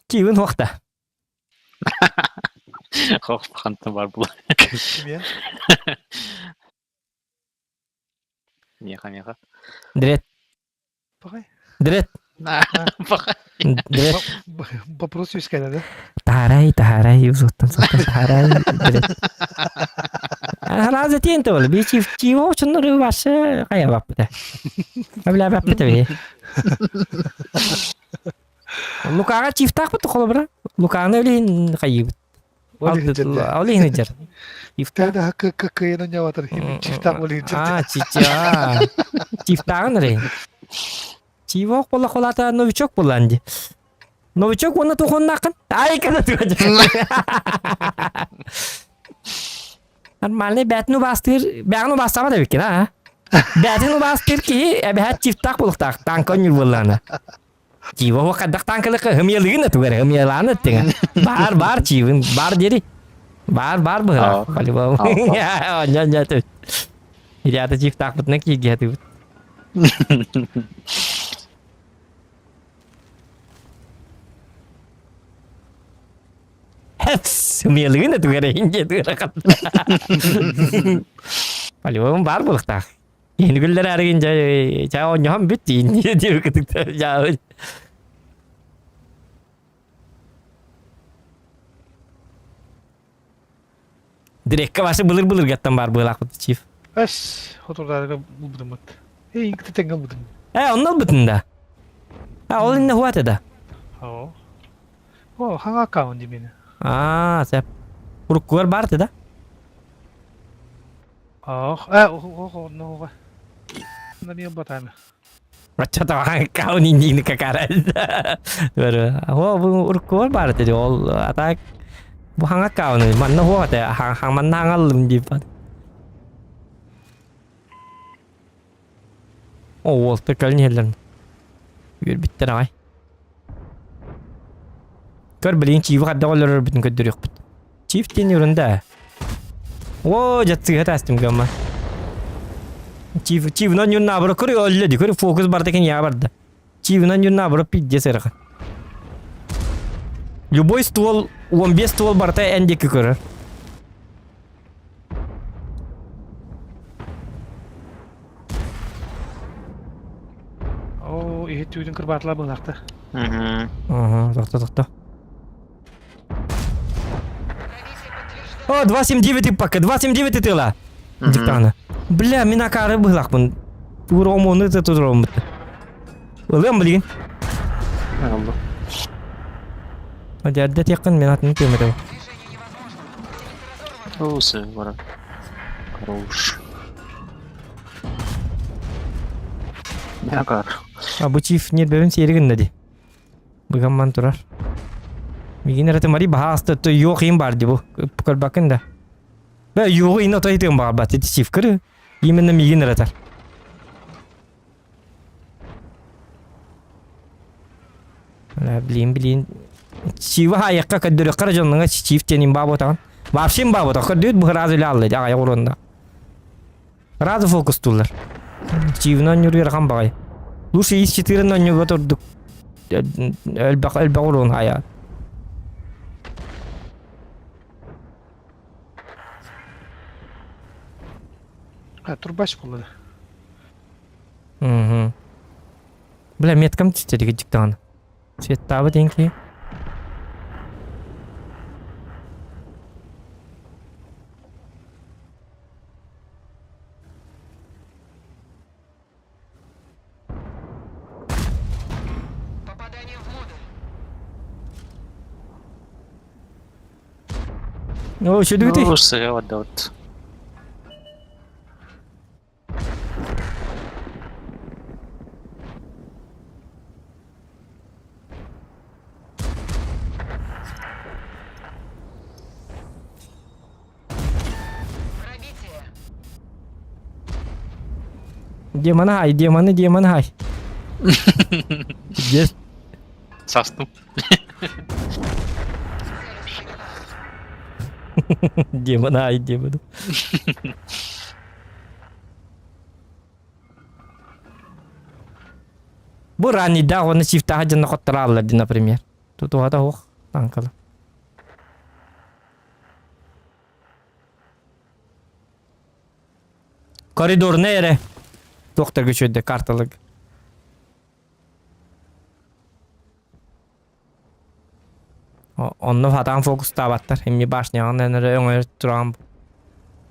S1: Киивин хуохта.
S6: Хох хантан бар була.
S2: Кимиэ?
S6: Меха, меха.
S1: Дрет.
S2: Пахай.
S1: Дрет.
S6: Пахай.
S1: Дрет.
S2: Вопрос үскәле да.
S1: Таарай, таарай, узуттан соттан таарай. Дрет. Раза тиэн тол, би чив чиво чуннуру башы кая баппыта. Бля баппыта би. Лукаға чифтаахпыт холобура. Луканы өлүһүн хайыыбыт.
S2: Ол иһин дьэрдэ.
S1: Ол иһин дьэр.
S2: Тада кыйын ньаватар чифтаах ол иһин
S1: А, чича. Чифтааҕын эрэ. Чивок була холата новичок булан ди. Новичок уонна тухуннааххын. Ай кана туга. Нормальный бээтин убаастыыр, бэҕин убаастаабат эбиккин аа. Бээтин убаастыыр киһи эбэһээт чифтаах булуктаах танка онньур буоллаана. Чиво хайдах танкалыкка хымыялыгын этугар хымыялаан эттиҥ. Баар баар чиибин баар диэри. Баар баар быһыра. По-любому. Онньо онньо этибит. Ребята чифтаахпытына кииргиһэтибит. Хымыялыгын этугар эһин диэтигэр По-любому баар буолуохтаах. Киһини күллэрээригин дьэ чаа оонньоһон бүт диин диир кытыкта дьаабыт. Дирекка башы былыр-былыргаттан бар быылаахпыт чиф.
S2: Эс, хотурдарга булбутумут. Эй, инките тэҥҥэ булбутум.
S1: Э, онно ылбытын да. А, ол инне хуат да.
S2: О. О, хаҥа аккаунт димини.
S1: Аа, сеп. Уруккугар бар да?
S2: Ох, э, ох, оннуга. На батами.
S1: Оччотоҕо кауниниини какара. О, бу уруккугар баар этэ ол а так бу хаҥа кауны манна хуох этэ манна хаҥаллым дип. О, уолта кэлин иһэллэр. Үөрбүттэр аҕай. Көр билигин чииви хайдах өлөрөрбүтүн көрдөрүөхпүт. Чиф диэн ерунда. О, дьаттыга таастым гамма. Чиф, чивнан юнна бара көрү өллө ди, көрү фокус барда кен я барда. Чивнан юнна бара пиздец эрха. Любой ствол, 15 ствол барта эн диэки көрөр.
S2: О, иһит түүтүн кырбаатылар быһылаахта.
S6: Мгм.
S1: Ага, тохто, тохто. О, 279 пока, 279 тыла. Диктана. Бля, мин акары быһылаахпын. Туромону это туромут. Ылыам билигин.
S6: Алло.
S1: Дьэрдэ тиэххин мин атын тиэмэтэ.
S6: Оусы, бара. Хорош. Мягар.
S1: А бу чиф нербебин сиэри гынна ди. Быгамман турар. Мигин эрэ мари баһааста то юох им бар ди бу. Көрбакын да. Бә юоҕу ин отой тыын баҕарбат ити чиф кыры. Именно мигин эретер. Блин, блин. Чива хайакка көддөрөккө дьоннуҥа чиф диэн имба ботаҕын. Вообще имба ботах көрдүүт бу сразу эле аллы аҕай урунна. Сразу фокустууллар. Чивынан ньуруйархан баҕай. Лучше ис четырын онньуга турдук. Элбэх элбэх уруун хайа.
S2: А, турбач буолла.
S1: Угу. Бля, меткам түстэ дьиктаҕына. Цветтаабыт эҥки. О, шүдүгүтүй.
S6: Ну, сыа отдават.
S1: Демоны хай, демоны, демоны хай. Yes.
S6: Састым.
S1: Демоны хай, демоны. Бу раннийдаах уонна чифтааха дьонно хотторааллар дии, например. Тутуһата суох таҥкала. Коридорнай эрэ туохтарга үчүгэйдэ карталарга. Онно сатаан фокустаабаттар. Эмиэ башняҕын эрэ өҥөйөр тураҕын.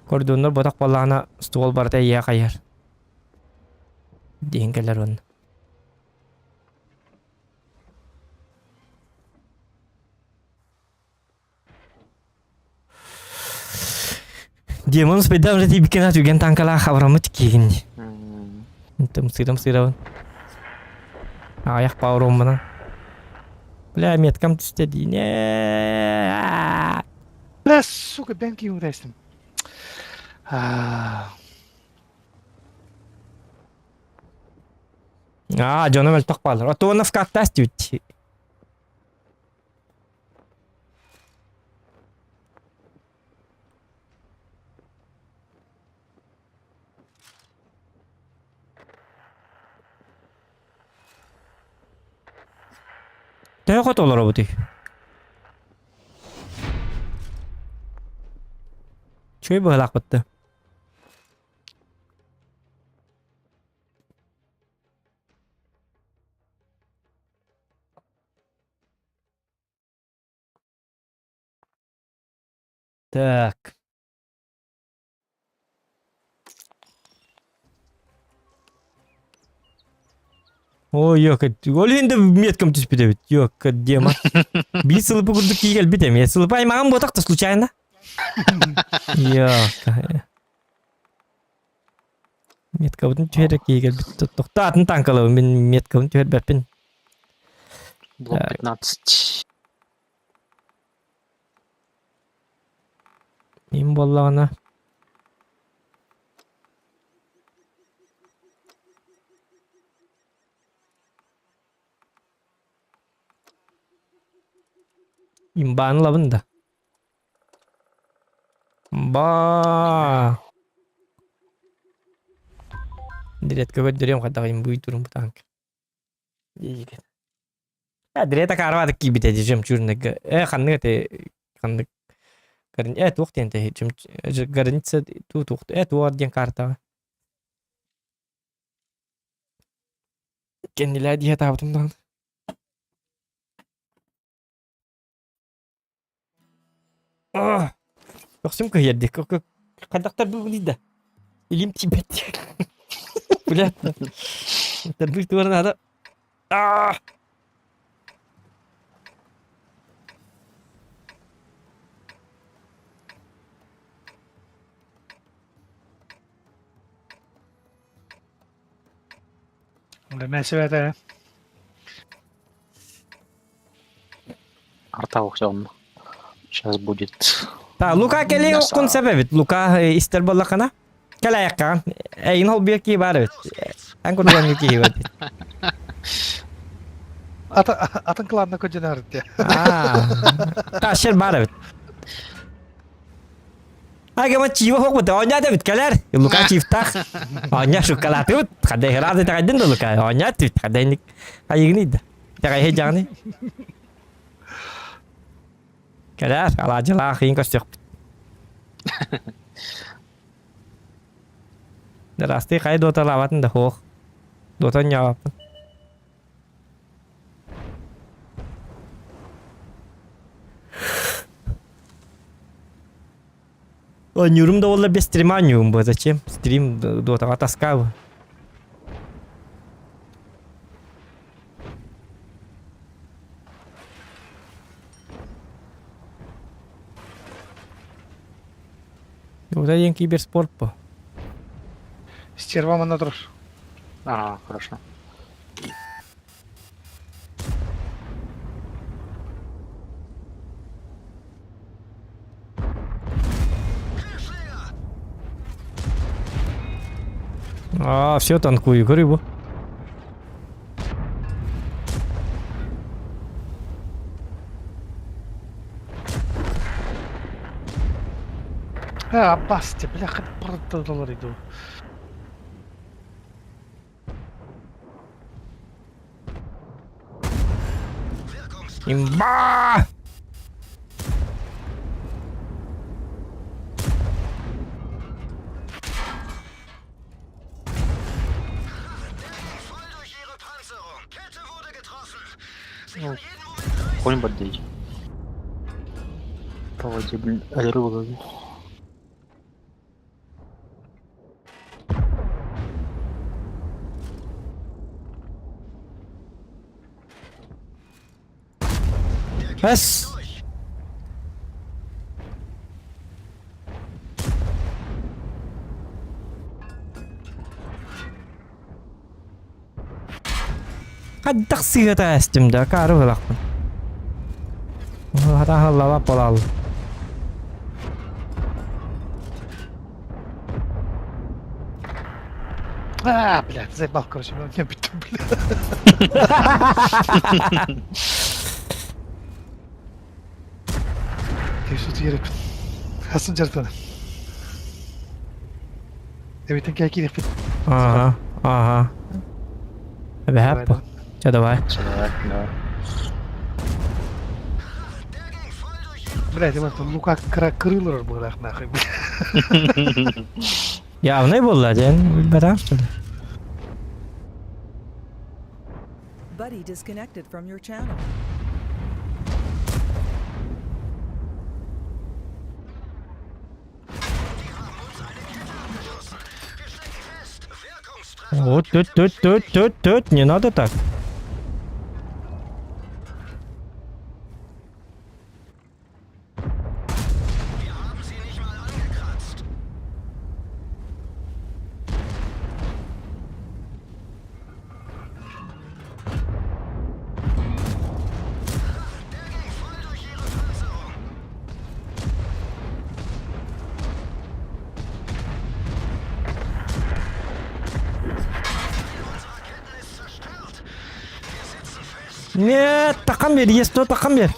S1: Коридорнар ботох буоллаҕына ствол барыта эйиэхэ хайыһар. Диэн кэлэр уонна. Демон спайда уже тиийбиккин түргэн танкалаах абыраммыт киигин дии. Тымсыырам сыырабын. Аҕыйах пауроммунан. Бля, меткам түстэ дии.
S2: Бля, сука, бен киһи уурайстым.
S1: Аа, дьоно мөлтөх баалар. Отуонов каттаас диэбит. Төһө хото олоробутуй? Үчүгэй быһыылаахпыт да. Так. Ой, ёк, ол иһин да меткам түспүт эбит. Ёк, Дема. Биир сылыпы курдук кии кэлбит эмиэ. Сылыпа аймаҕым буотах да случайно. Ёк. Меткабытын түһэрэ кии кэлбит. Тохто атын танкалабын мин меткабын түһэрбэппин.
S6: Блок 15.
S1: Мин буоллаҕына Имбааны ылабын да. Ба. Диретка көрдөрүөм хайдах имбуй турун бу танк. Дрета карватык киирбитэ дии жемчужныйга. Э ханнык этэй ханнык э туох диэн этэй граница туу туох э туох диэн картаҕа. Кэннилээ дии сатаабытым даҕаны. Көхсүм кыһыйар дии. Хайдахтар быыбылый да. Илиим тиийбэт дии. Бля. Тарбыыр туора наада. Аа!
S2: Мэ
S6: Арта охсон. Сейчас будет.
S1: Та Лука кэлиэ оххун сөп эбит. Лука истэр буоллаххына. Кэл айаккаҕын. Эйин холбуйа кии баар эбит. Эн курдук киһи бар эбит.
S2: Атын кланна көдьөнөр дии.
S1: Ташер баар эбит. Агама чива хокмут, оонньоот эбит кэлэр. Лука чифтах. Оонньоо шоколадыбыт. Хадэ хыраады таҕайдын да Лука. Оонньоот эбит. Хадэ хайыгын да. Таҕайһы дьаҕаны. Кэлээр, алаадьылаах иин көрсүөхпүт. Здравствуй, хайа дуоталаабатын да суох. Дуота оонньообоппун. Оонньуурум да буоллар без стрима оонньуубун буо зачем? Стрим дуотаҕа таска бу. Дота диэн киберспорт по.
S2: Стерва манна турар.
S6: А, хорошо.
S1: А, все танкую, рыбу.
S2: А, Басти, бляха, продалар иду.
S1: Имба!
S6: Ну, конь бодей. По воде, блин, рыбу ловить.
S1: Эс! Хайдах сыыһата эстим да, акаары ылахпын. Хатаһаллаба полал.
S2: А, блядь, заебал, короче, меня бит, блядь. Кешут ереп. Хасын жартаны. Эбитен кәки деп.
S1: Ага, ага. Эбэһэп бу. Чэ, давай.
S6: Все, давай, давай.
S2: Блядь, вот Лука крылыр бырах нахуй.
S1: Явный буолла диэн билбэтэх что ли?
S5: Buddy disconnected from your channel.
S1: Вот, тут, тут, тут, тут, тут, не надо так. Нет, такам бер, есть то такам бер.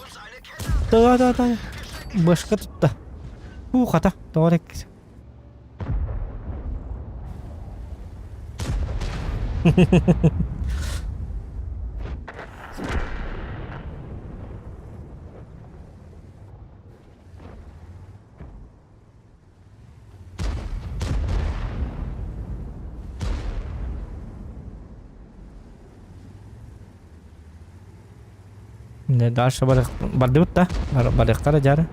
S1: Да, да, да. Башка тутта. Уу хата, тоҕо Дальше бардыбыт да, барыктара жары.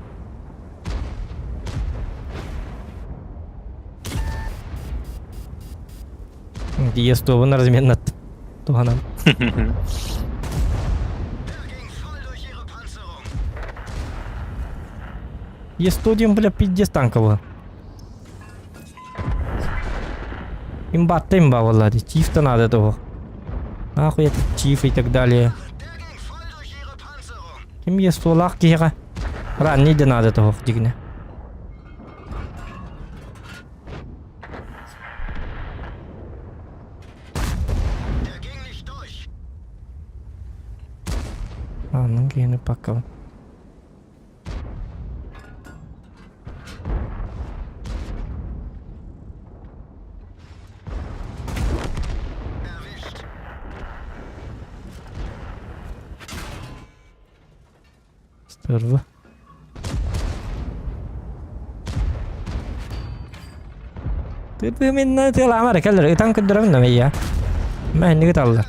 S1: Е100 разменнат. Туһанан. Е100 диэн, бля, пиздец танковый. Имба имба буолла дии. Чиф-то надо того. Нахуй этот чиф и так далее. Ким Е100-лаах киһиэхэ ранний да надо того дигинэ. Анын киһини паккабын. Здорово. Тыпыминна тыаламар кэллэр ытан көрдөрөбүн да мейя. Мэһинник ыталлар.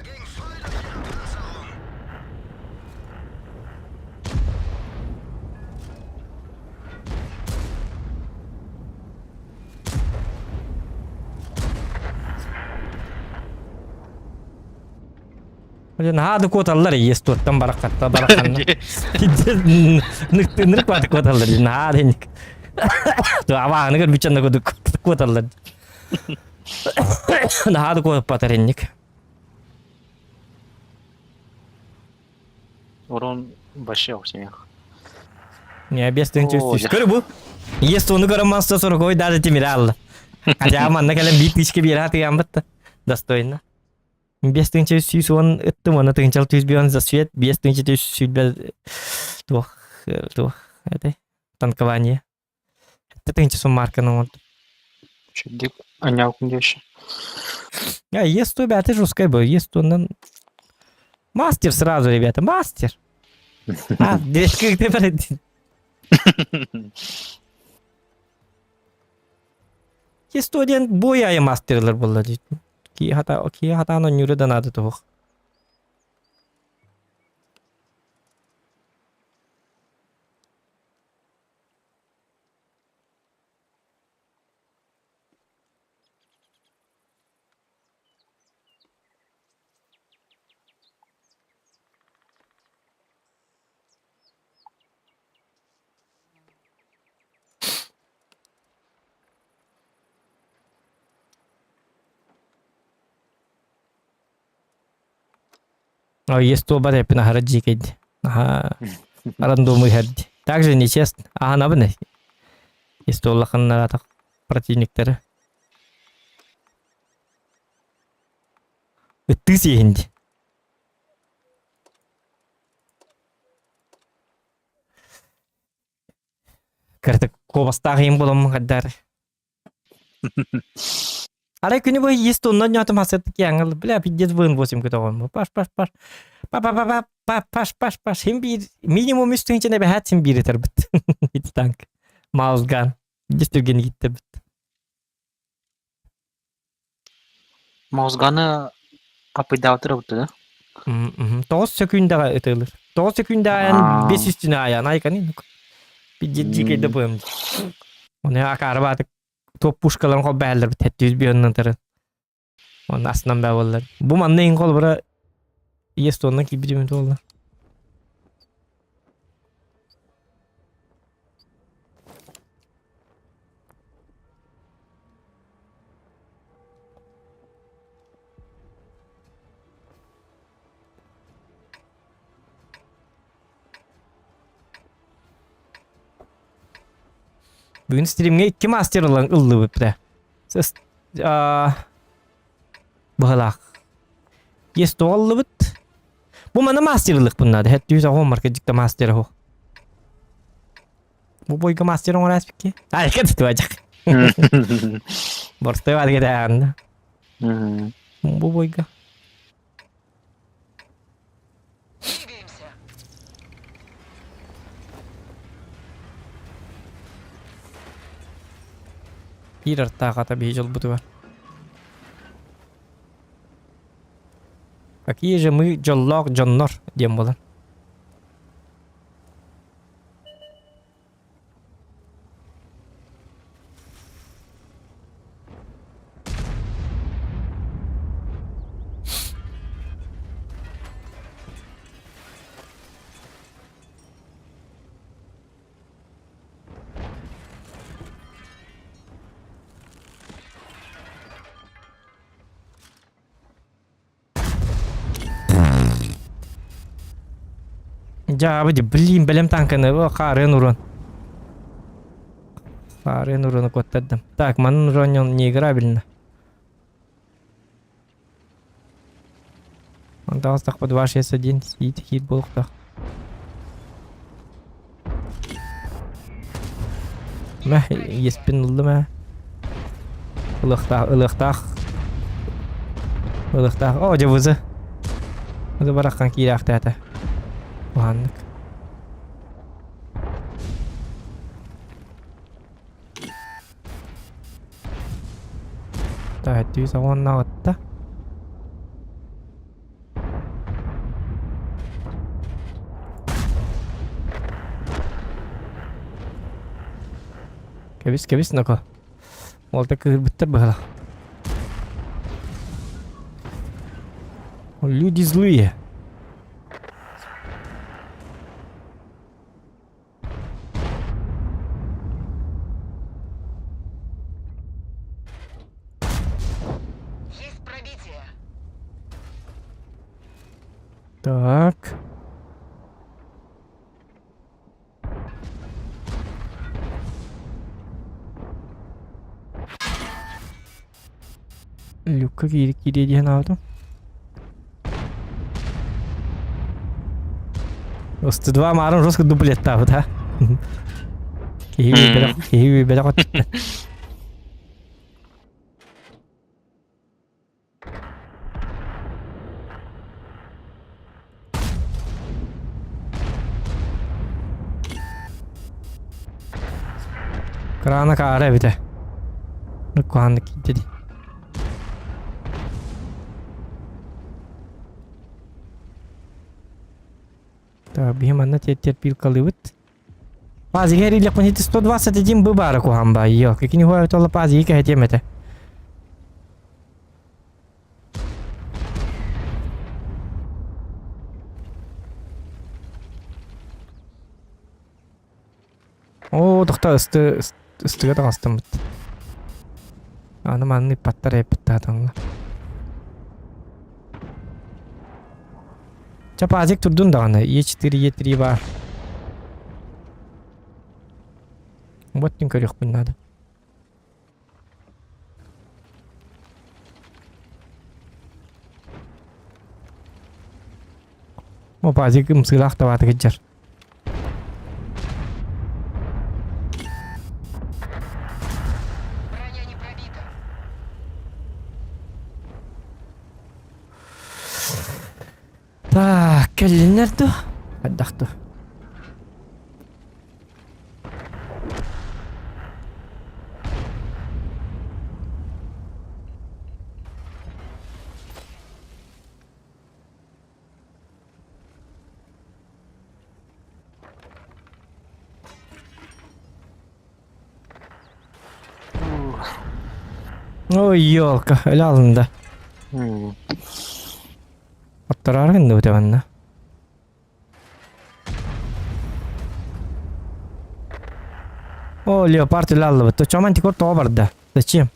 S1: Наһаа да куоталлар есть туоттан бараххатта барахханна. Нырк баты куоталлар наһаа да. Абааһыны көрбүччэн да курдук куоталлар. Наһаа да куоппатар инник.
S6: Урон вообще у всех.
S1: Не, без тыынча үс Көрү бу. Есть оны көрөн масса сороковой даже тимир алла. Хотя манна кэлэн биир тысяча биэрэ атыйан бытта. Достойно. 5110 ыттым, уонна тыһыынча 605 за свет, 5120 туох туох этэй танкование. Тыһыынча суммарканы оҥордум.
S6: Чудик, анял вещи.
S1: А, Е100, бля, жесткая был. Е100, Мастер сразу, ребята, мастер. А, как ты Е100 диэн бой айы мастерлар буолла дии. Киһи хата киһи хатаан оонньуура да наада туһух. Ой, есть то бар эпин аһара дьиикэйди. Аха рандому иһэрди. Также нечестно. Аһанабын Есть улаханнаратах противниктары. Ыттыы сиэһинди. Кыртык куобастаах иһин буоламмын хайдаар. Арай күнү быһа иэс тонна ньоотум хасыт киаҥыл бля пиздец быын восемь көтөҕөм. Паш паш паш па па па па па паш паш паш хим биир минимум үс тыһыынчаны эбэһээт син биир ытарбыт. Ити танк. Маалган. Дьэ түргэн ииттэрбит.
S6: Мозганы апыйдаабытыр да?
S1: Тоҕус сөкүүндэҕэ ытылыр. Тоҕус сөкүүндэҕэ айан бес үстүнэ айан айканын. Пиздец дьиикэй да быам. Оны акаары баатык топ пушкаларын холбаһаллар бит хэттүүс биһоннан тарын. Оны астынан баа боллар. Бу манна ең холбара ес тонна киирбитим туолла. Бүгүн стримҥэ икки мастер ылан ыллыбыт бля. Быһалаах. Есть ыллыбыт. Бу маны мастерлык надо. Хэт 110 марка дикта мастер хо. Бу бойга мастер оҥораспикки. Ай, кэт туажак. Борстой бар кэтээн. Бу бойга. Биир артаах ата биһи дьолбутугар. Какие же мы дьоллоох дьоннор диэн буолар. Дьаабы дии, блин, бэлэм танканы о, хаарыан урон. Хаарыан урону куоттардым. Так, манан уронньон не играбельно. Онтон по 2.61 сиит хит буолуохтаах. Мэ, еспин ыллым ээ. Ылыахтаах, ылыахтаах. Ылыахтаах. О, дьэ вызы. Вызы бараххан киирээхтээтэ. Уһааннык. Таһаттыы саҕаннаҕытта. Кэбис, кэбис, ноко. Уолта кыырбыттар быһалах. Люди злые. Так. Люкка киирик киириэ диэн аабытым. Устудва маарын жестко дуплеттаабыт ha. Киһи бэлэх киһи бэлэх оттуттан. Крана каара эбитэ. Куһааннык киирдэ дии. Так, биһи манна терпилкалыыбыт. Пазига эрилиэхпин ити 121 бы баара куһаан баа. Йо, кикини хуа толла пазиги кэһэтиэм этэ. Оо, тохтоо ысты ыстыга таҕыстыммыт. Аны манны ыппаттар эппиттаатаҥҥа. Чэ, пазик турдун даҕаны. Е4, Е3 баар. Вот көрүөхпүн наада. Опа, ымсыылаах табааты кыдьар.
S10: Броня не пробита.
S1: Так, кэллиннэр дуо? Хайдах дуо? Ой, елка, өлө алында. Оттораары гынныбыт манна. О, леопард өлө аллыбыт. Чоман тикор тоҕо барда? Зачем?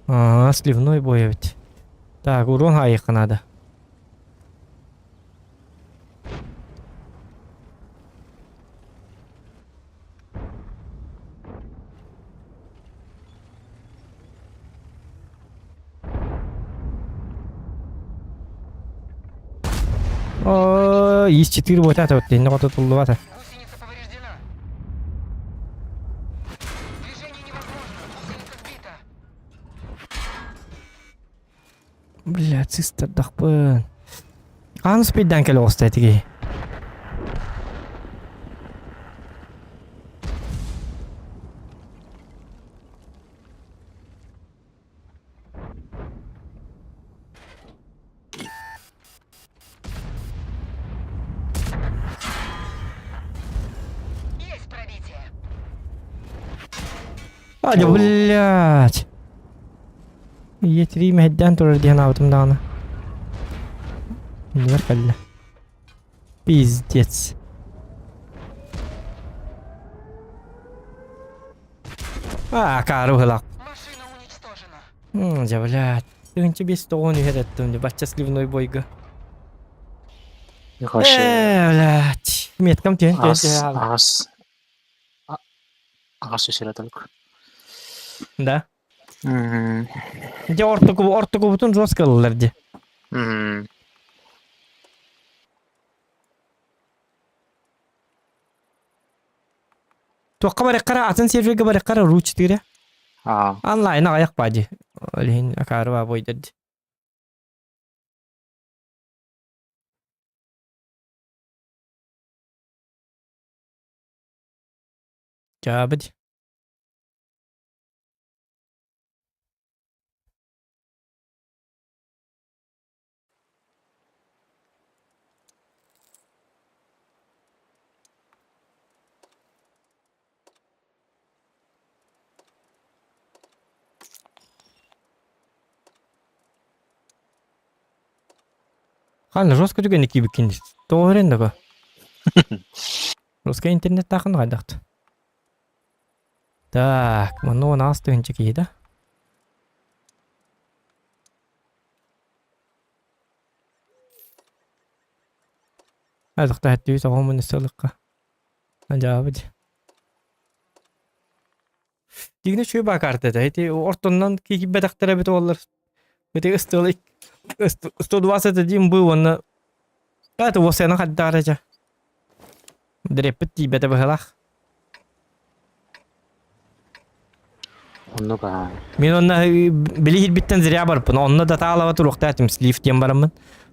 S1: А, сливной бой эбит. Так, урон хаайыахха наада. О, есть 4 вот это вот, не вот туллубата.
S10: Гусеница повреждена. Движение невозможно. Гусеница сбита.
S1: Бля, цистардахпын. Хаан спиддан кэлэ оҕуста этиги.
S10: Есть пробитие.
S1: Адя, блядь. Е3 мэһэйдээн турар диэн аабытым даҕаны. Иннибэр кэллэ. Пиздец. А, акаары быһылаах.
S10: Машина уничтожена.
S1: М, Дьэ, блядь. Тыһынча биэс тоҕуон үһэр эттим, дьэ, бачча сливной бойга.
S6: Вообще,
S1: Э, блядь. Меткам түһэн түһэн
S6: ас,
S1: түһэн хаалла.
S6: ас, ас үсэрэ только.
S1: Да.
S6: Мгм.
S1: Дьэ, ортоку ортокубутун жестко ыллар дьэ.
S6: Мгм.
S1: Туохха барыаххара атын сервергэ барыаххара ру 4.
S6: А,
S1: Онлайн аҕыйах баа дии. Ол иһин акаары баа буойдар дии. Чаабыт. Ханна жестко түгэнэ киибиккин дии. Тоҕо эрэн да Русскай интернеттаахын хайдахт. Так, манна 16 тыһыынча киһи да. Айлыкта хэттүү тоҕомун ысылыкка. Ажаабыт. Дигне үчүгэй баа карта этэ. Ити ортоннон киирбэтэхтэрэ эбит уоллар. Ити ыстыал 120 диин бу уонна это уосайынан хайдаҕар этэ. Дреппит тиийбэтэ быһылаах.
S6: Оннук аа.
S1: Мин онно били иһирбиттэн зря барыппын. Онно да таалаба туруохтаа этим слив диэн бараммын.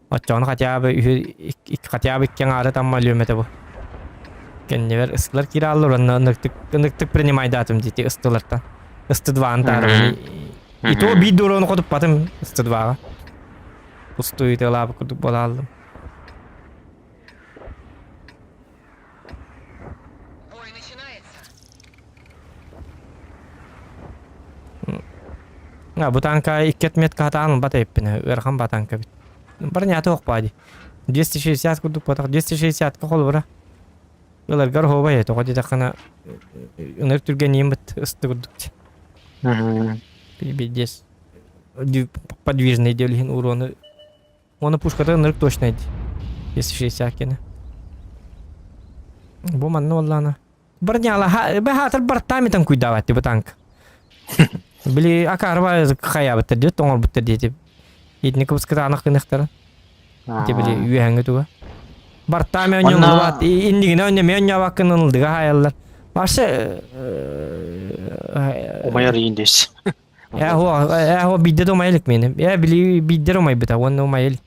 S1: Оччоҕуна хотя бы үһү хотя бы икки аҥаары тамма өлүөм этэ бу. Кэннибэр ыстылар киираллар онно ыныктык ыныктык принимайдаатым дии ыстылартан. Ысты дваан таарым. И то биир дурону хотуппатым ысты дваҕа. Пустую тылаабы курдук буолааллым.
S10: Бой начинается.
S1: А, бу танка икки отметка хатаан ылбат эбиппин, ыарахан ба танка эбит. Бронята суох дии. 260 курдук буотах, 260-ка холобура. Ыларгар оһуобай тоҕо диэтэххинэ ыныр түргэниим быт ысты курдук. Пиздец. Подвижный диэлиһин урону Уонна пушката ынырык точно дии. 260 кene. Бу манна буоллаана. Барняла баһаатар бартаамитан куйдаабат бу танк. Били акаарба хайаабыттар диэт оҥорбуттар диэти. Итини кыбыскытаанах гыныхтара. Ити били үөһэҥҥэ туга. Бартаами онньоҥ иннигинэ онньо онньообаккын ылдыга хаайаллар. Вообще
S6: Умайар ииндес.
S1: Ээ, биирдэ да умайа илик миэнэ. Ээ, били биирдэ эрэ умайбыта уонна умайа илик.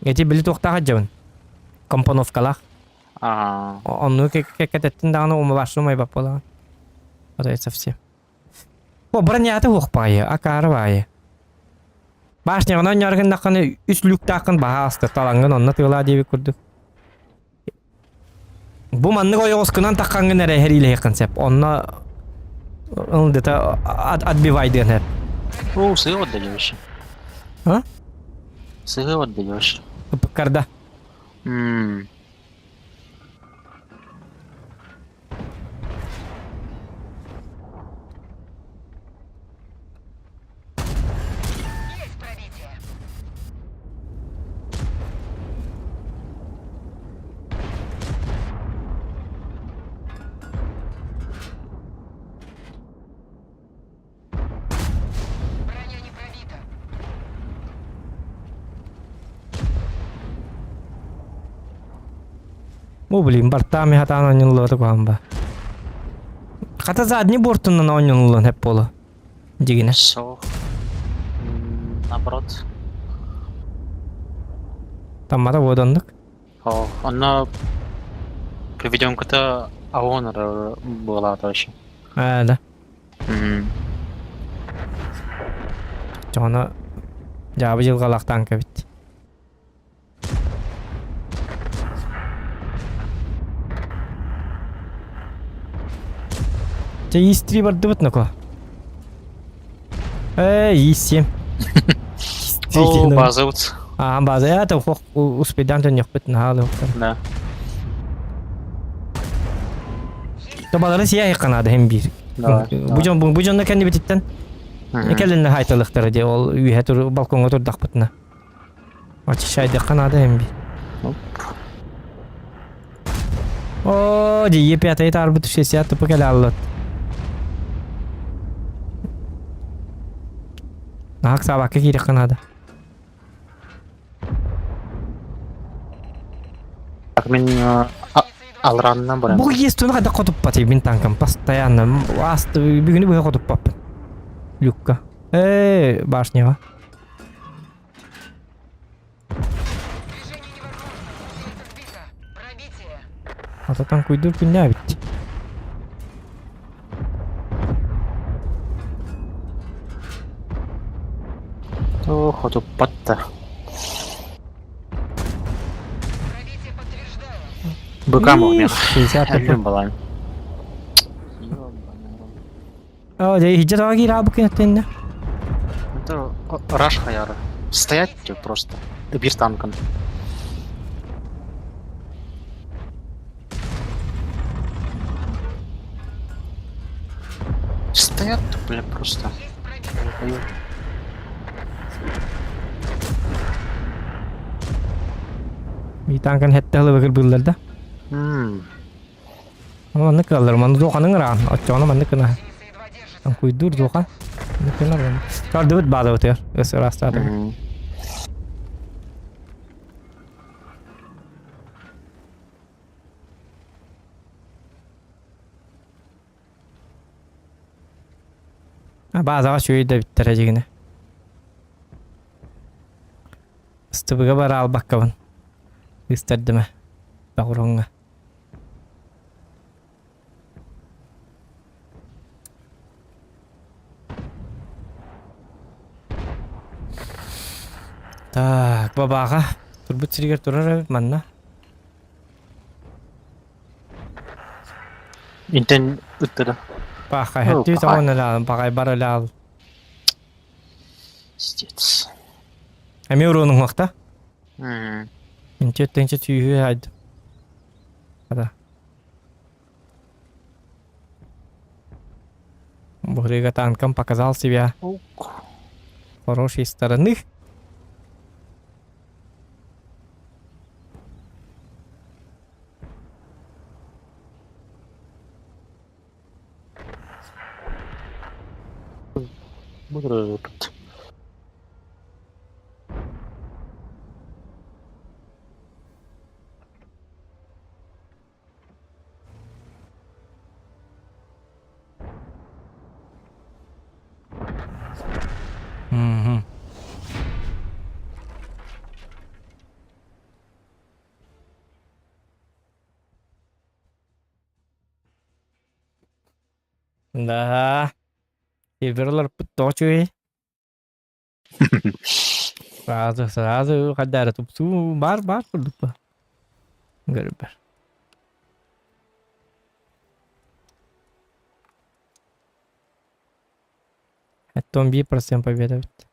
S1: Ити били туохтаах дьабын? Компоновкалаах.
S6: Аа.
S1: Оннук кэтэттин даҕаны умабарсы умайбат буолаҕын. Вот совсем. О, бронята суох баайы, акаары баайы. Башняҕына онньооргуннаххына үс люктааххын баһааста талаҥҥын онно тыалаа диэбит курдук. Бу маннык ойоҕоскунан таххаҥҥын эрэ эһэриилэһиэххин сөп. Онно ылдыта отбивайдыан сөп.
S6: О, сыһы отдаешь.
S1: А?
S6: Сыһы отдаешь.
S1: Карда.
S6: Мм.
S10: Есть пробитие. Броня не пробита.
S1: Бу блин, бартаами хатаан оонньууллубата куһаҕан ба. Хата задний бортунан оонньууллан сөп буолуо. Дьигинэ.
S6: Суох. Наоборот.
S1: Таммата буодоннук.
S6: О, онно приведенката АОН буолаата вообще.
S1: Аа, да.
S6: Мм.
S1: Чоҕоно дьаабы дьылҕалаах танка эбит. Чэ, иистии бардыбыт ноко. Эй, ииссиэм.
S6: О, базабыт.
S1: Аа, база. Это успейдан төннөхпүт наһаа
S6: Да.
S1: Табалары сиэ канада hem биир. Бу дьон бу дьонно кэннибититтэн кэлинне хайталыктара дии ол үөһэ тур балкоҥҥа турдахпытына. Очищайдахха наада hem биир. О, дии пятый этарбыт 60 тупа кэлэ аллат. Наһак саабакка киирэххэ наада.
S6: Так мин алранынан баран.
S1: Бу естуны хайдах хотуппатый мин танкам постоянно асты бүгүнү быһа хотуппаппын. Люкка. Э, башняға.
S10: Движение невозможно. Гусеница сбита. Пробитие.
S1: Ататан куйдур күннää бит.
S6: О, хотуппатта.
S10: Пробитие подтверждаю.
S6: Быка мог
S1: 60
S6: Өлүм балан.
S1: О, дьэ, иһдьэ тоҕо киирээ бу күнэттэннэ?
S6: Это раш хаяры. Стоять тебе просто. Бир танком. Стоят, бля, просто.
S1: Митанкан хэтте хылыбыгыр быыллар да. Маннык кыаллар, манны дуоханың ыраан, оччоҕуна маннык гына. Куйдуур дуоха. Маннык гынар. Көрдүбүт баадабытыгар, өс ыраастаатыбыт. Баазаҕа үчүгэй да эбиттэрэ дьигинэ. Ыстыбыга бара албаккабын. Ыыстардыма. Баҕуруҥҥа. Так, бабааҕа турбут сиригэр турар эбит манна.
S6: Интен ыттыра.
S1: Пахай, хэттүү тоҕон өлаал, пахай бар өлаал.
S6: Пиздец.
S1: Эмиэ уруонуҥ уохта? Инче тенче сүүһү хайд. Ата. Бурыга танком показал себя хорошей стороны.
S6: Тут.
S1: Мгм. Да. Североларбыт тоҕо үчүгэй? Сразу, сразу хайда эрэ тупсуу баар баар курдук ба. Көрүбэр. Оттон 1% победа эбит.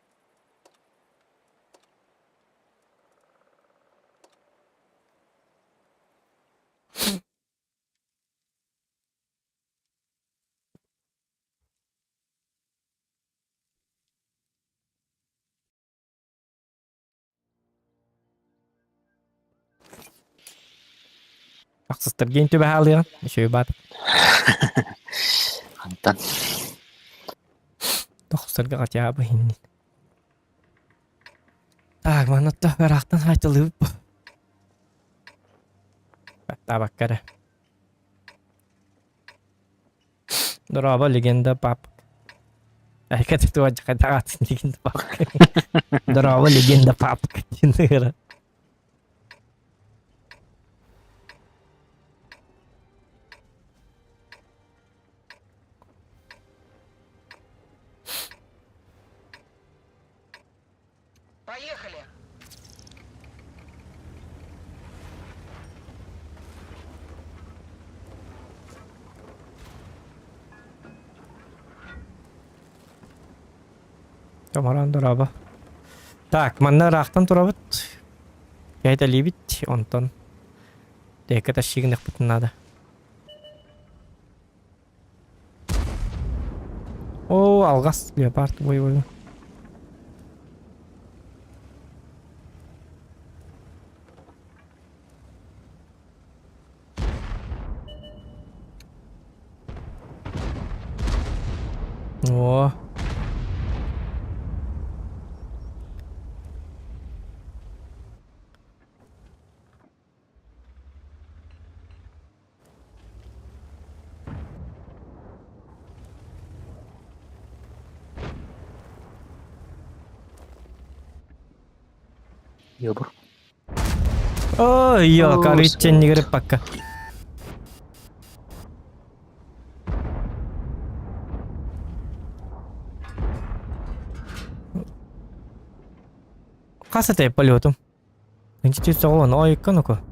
S1: Ахсыстаргин түбэһаалыаҕын, үчүгэй баат.
S6: Антон.
S1: Тохсарга хотя бы иннин. Так, манна ыраахтан хаайталыыбыт бу. Баттаабакка эрэ. Дорообо, легенда пап. Айка татуаж хайдаҕаатын легенда пап. Дорообо, легенда пап. Диэн
S10: Поехали!
S1: Томорон дорообо. Так, манна ыраахтан турабыт. Кэһэтэлиибит, онтон тэкэ тащигыныахпытын наада. Оо, алҕас леопард ой-ой. Оо.
S6: Ёбр.
S1: Ой, ё, короче, не говори пока. Хас этэй полетум? Тынчы соҕон, ой, ну-ка.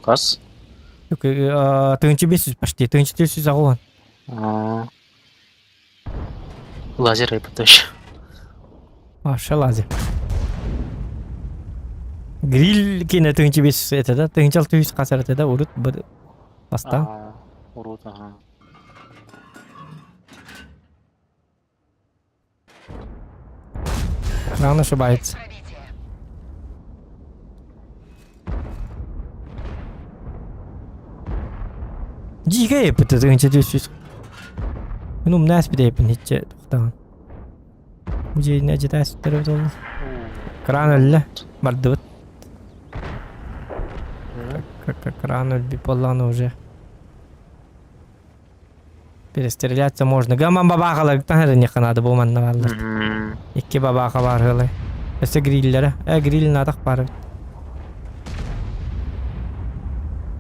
S6: Хас?
S1: Тыынчы бес почти, тыынчы түс аҕуон.
S6: Лазер потащ.
S1: Вообще лазер. Гриль кине тыынчы бес это да, тыынчы алты жүз қасар это да, урут бір баста.
S6: Урут, ага.
S1: Кран ошибается. Дьиикэй эппит тыһыынча 400. Мин умна эспит эппин хиччэ тохтаан. Бу дьиэни дьиэтэ эспиттэр эбит олла. Кран өллө. Бардыбыт. Кран өлбүт буоллаҕына уже. Перестреляться можно. Гаман бабаахаларыттан эрэнниэххэ наада бу манна бааллар. Икки бабааха баар ыалай. Өссө гриллэрэ. Э, гриль наадах баар эбит.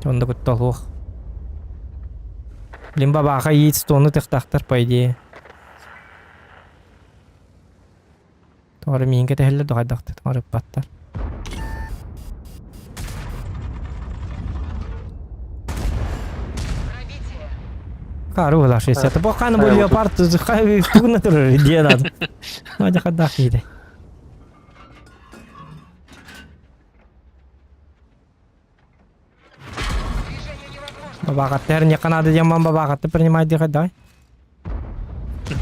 S1: Онно кытта олуох. Блин, бабааха яиц тонну тыхтахтар, по идее. Тоҕо миин кэтэһэллэр дохайдахтар, тоҕо ыппаттар. Кару была 60. Бо хан бу леопард хай тугна турар диэн ад. Мадя хадах киһи. Бабаҕаттар не Канада диэн бабаҕатты принимай диэхэ давай.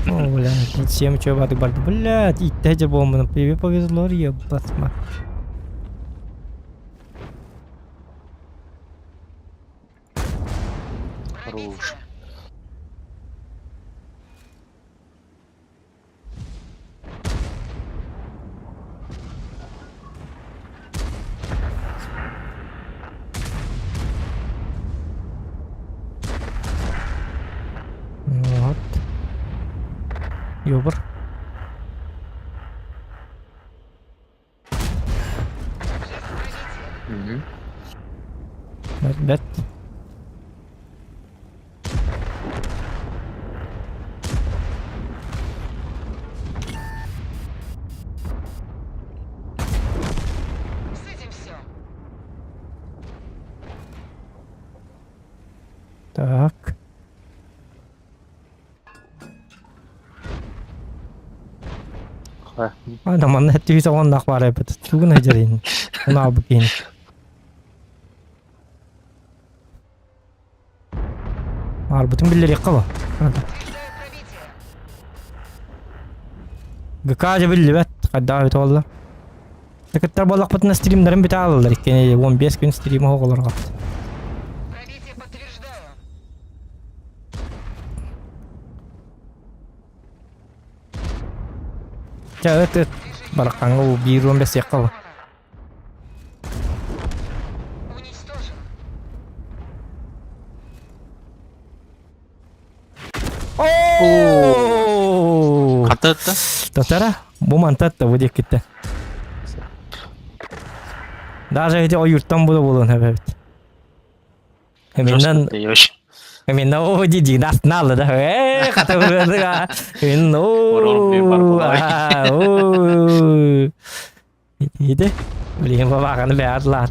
S1: О, бля, всем чё бады барды. Блядь, итте же бомбаны. Тебе повезло, ебать, ма.
S6: Хорош.
S1: Вот. Ёбр.
S6: Мгм.
S1: Бэт, бэт. Так. Ана манна түһүс оҕоннох баар эбит. Тугун хадьарин. Уна букин. Арбытын биллэриэххэ ба. ГК же биллибэт. Хайдах эбит буолла. Тыкыттар буоллахпытына стримнарын бүтэ аалаллар. Иккини 15 күн стрим оҕолорго. Чэ ыт ыт. Бараххаҥҥа уу биир уон бэсиэххэ ол. Оо!
S6: Хататта.
S1: Татара, бу мантатта бу диэккиттэн. Даже эти ойууртан була буолуон эбит. Миннан Минна о диди нас налы да. Э, хата быдыга. Мин о. Иди. Блин, бабаганы бәрлар.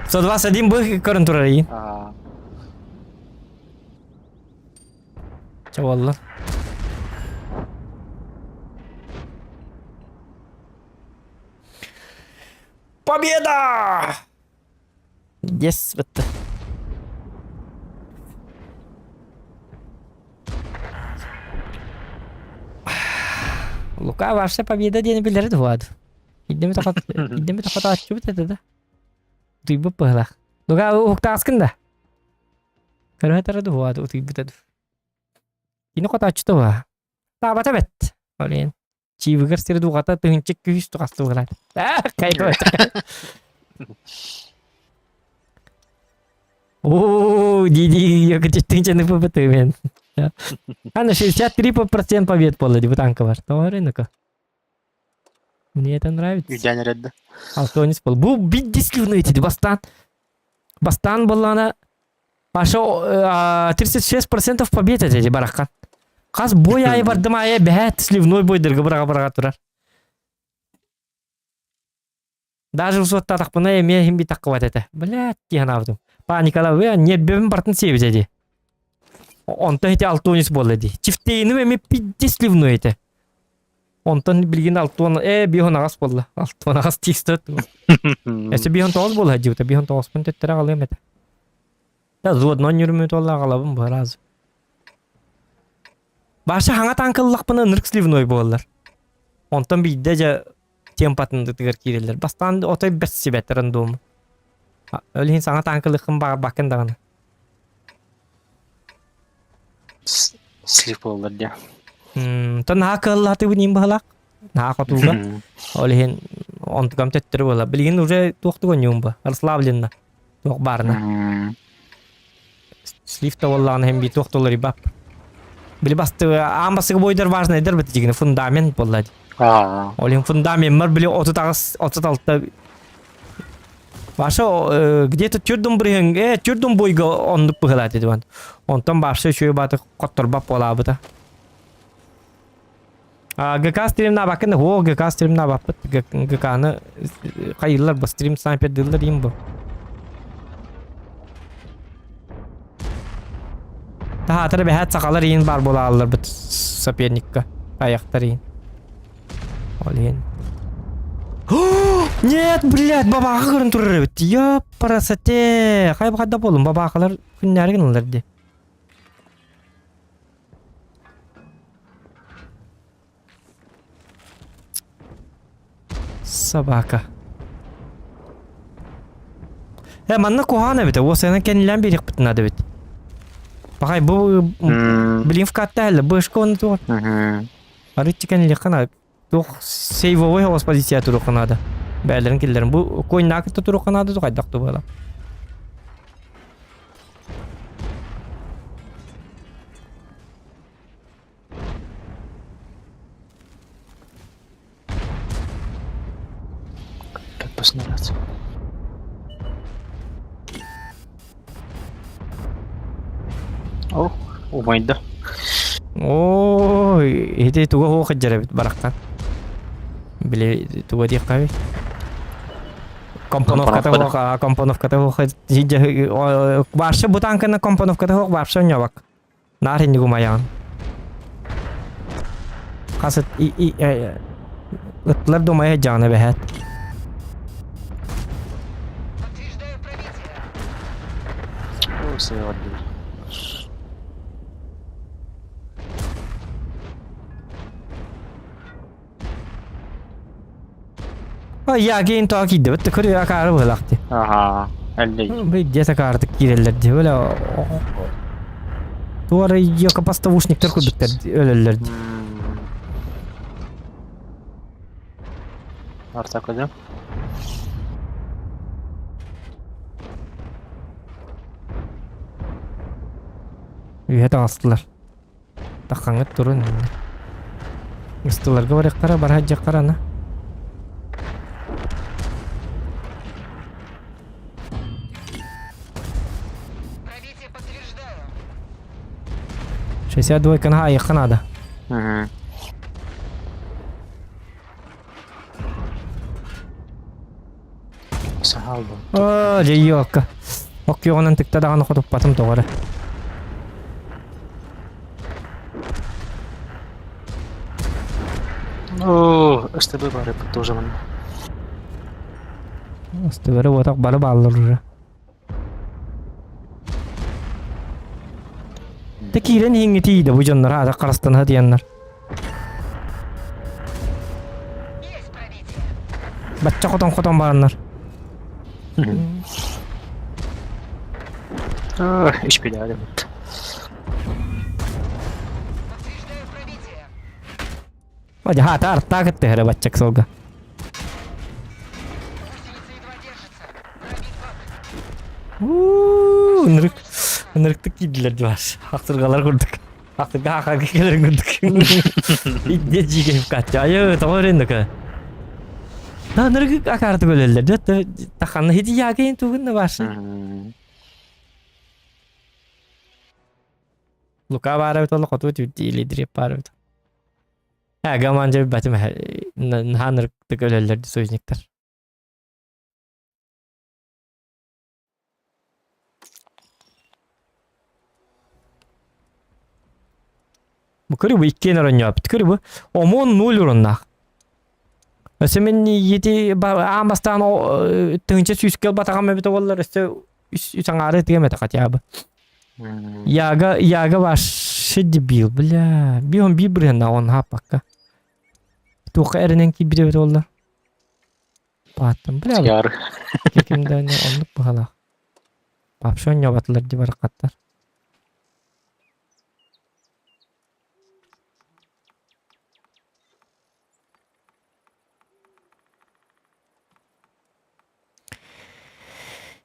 S1: 121 был көрін турар ии. Чабалла. Победа! Yes, бітті. Лука ваша победа диэни билэрэ дуһуаду. Иддеми тохот иддеми тохотооччубут этэ да. Утуйбут быһылах. Лука уһуктааскын да. Көрөтөрө дуһуаду утуйбут эду. Кини хотооччута уһа. Таабата бэт. Олен. Чиибигэр сири дууҕата тыһыынча күүс тухастыбылар. Оо, диди, тыһыынчаны ппт мен. Ана 63% побед буолла дии бу танка бар. Тоҕо рынок. Мне это нравится.
S6: Үйдээн эрэдде.
S1: Алтонис был. Бу биддисливный эти бастан. Бастан буоллаҕына Паша 36% побед эти бараххан. Хас бой айы бардым айы бэһээт сливной бойдырга быраға-быраға турар. Даже усуоттаатахпына эмиэ иһин битаххыбат этэ. Блядь, тиһанаабытым. Паникала вы нербебин бартын сиэбит эди. Онтон ити алтонис буолла ди. Чифтейным эмиэ пизде сливной этэ. Онтон билигин алтон э биһон аҕас буолла. Алтон аҕас тиистэ. Эсэ биһон тоҕус буолла дьибитэ. Биһон тоҕуспун төттөрө аҕалыам этэ. Да, зуодно ньүрүмүт буолла аҕалабын бу разы. Баша хаҥа танкыллахпына ынырык сливной буоллар. Онтон биирдэ дьэ темпатындытыгар киирэллэр. Бастаан отой бэрсибэт рандому. Ол иһин саҥа танкылыххын баҕарбаккын даҕаны.
S6: Слив буоллар дии.
S1: Тон наһаа кыаллаатыбын иин быһалаах. Наһаа хотууга. Ол иһин онтукам төттөрү буола. Билигин уже туохтук онньуум бу. Расслабленно. Туох баарына. Слив да буоллаҕына иһин биир туох да уларыйбап. Били басты аан бастакы бойдар важныйдар бит дигини фундамент буолла. Ол иһин фундамеммар били 38 36 Ваша где-то түрдүн бырыһын э түрдүн бойга оннук быһылаат дибан. Онтон башы үчүгэй бааты хотторбап буолаабыта. ГК стримна бакын о ГК стримна баппыт ГК-ны хайыллар бу стрим снайпердыыллар им бу. Таһаатар бэһэт сахалар иин бар буолааллар бут соперникка аяқтар иин. Ол иһин. Нет, блядь, бабаха көрөн турар эбит. Ёпарасате. Хай бахадда болум, бабахалар күннәре гыналар ди. Собака. Э, манна куһаҕан эбит, уосайынан кэннилээн биэриэхпит наада эбит. Пахай, бу блин вкатта әлі, бышка оны туох. Арыччы кэннилиэххэ наада. Туох сейвовой оҕус позиция туруохха наада. Бээлэрин киллэрин. Бу койнаак кытта туруохха наада хайдах тубала.
S6: Как посмотреть? О, умайда.
S1: Оо, ити туга хуох эбит барахтан. Били туга диэххэ Компоновката хуох, компоновката хуох. Вообще бутанканы компоновката хуох вообще ньобак. Наар инник умайаҕын. Хас ыт и и ыттылар да умайа сылдьаҕына эбэһээт.
S10: Подтверждаю пробитие.
S6: Ой, сыала дии.
S1: Я кейин тоҕо киирдибит да көрүө акаары быһылаах дии.
S6: Аха, эллей.
S1: Бэйдиэт акаардык киирэллэр дии. Бля, туора ёка поставушниктар курдуктар өлөллөр дии.
S6: Артак да?
S1: Үһэ таҕыстылар. Таххаҥҥыт турун. Ыстыларга барыахтара, бара сылдьыахтара аны.
S10: Пробитие подтверждаю.
S1: 62 айыахха наада.
S6: Мгм. Сахал был.
S1: Оо, дьэ Оккуоҕунан тыкта даҕаны хотуппатым тоҕо эрэ.
S6: О, СТБ бары тоже манна.
S1: СТБ уотах бары бааллар уже. Те киирэн иһиҥҥи тиийдэ бу дьоннор аата харастана диэннэр.
S10: Есть пробитие.
S1: Бачча хотон-хотон бараннар.
S6: Ишпиляли вот.
S10: Подтверждаю пробитие.
S1: Вадя, хаата артаа кытта иһэрэ баччак сылга.
S10: Гусеница едва держится. Пробит бак.
S1: Уу, ынырык, ынырыктык киирдилэр дьыбас. Ахтыргалар курдук. Ахтырга хахарга кэлэр курдук. Идде дьигэ катя. Айы, тоҕо өреннөкө. Да, ынырык акаарды өлөллөр. Дьэ, таханна хити яакейн тугунна башы. Лука баара бит олла хоту түүтти илидирип баара бит. Ә, гаман жеп батым наһаа ынырыктык өлөллөр союзниктар. Бу көрү бу иккиэн оронньооппут. Көрү бу ОМОН ноль уруннаах. Өссө мин ити аан бастаан тыһыынча сүүскэ ылбатаҕым эбитэ буоллар өссө үс аҥаары тыам этэ хотя бы. Яга, Яга ваш. Вообще дебил, бля. Бион би бырыһына он хаппакка. Туохха эрэнэн киирбит эбит буолла. Пааттан, бля.
S6: Яр.
S1: Ким да не оннук быһалаах. Вообще оонньообатылар дии барахаттар.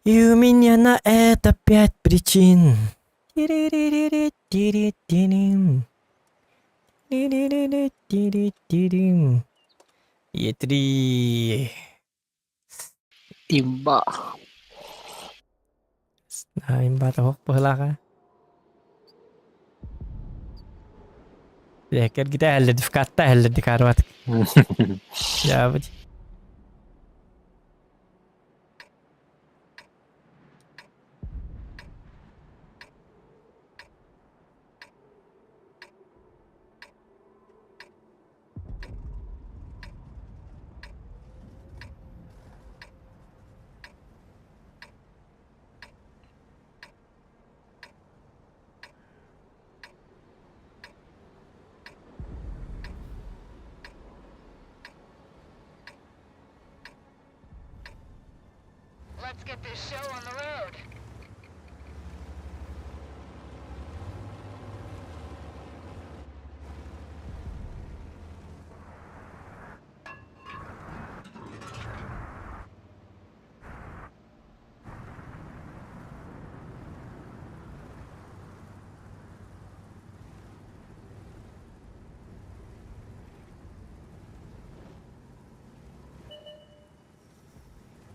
S1: И у меня на это пять причин. Тири-ри-ри-ри-тири-тирим. Тири-ри-ри-тири-тирим. Е3.
S6: Имба.
S1: Имба тоһох быһылааҕа. Кэргитэ эһэллэрди, вкатта эһэллэрди каарбат. Дьаабыт.
S10: Let's get this show on the road.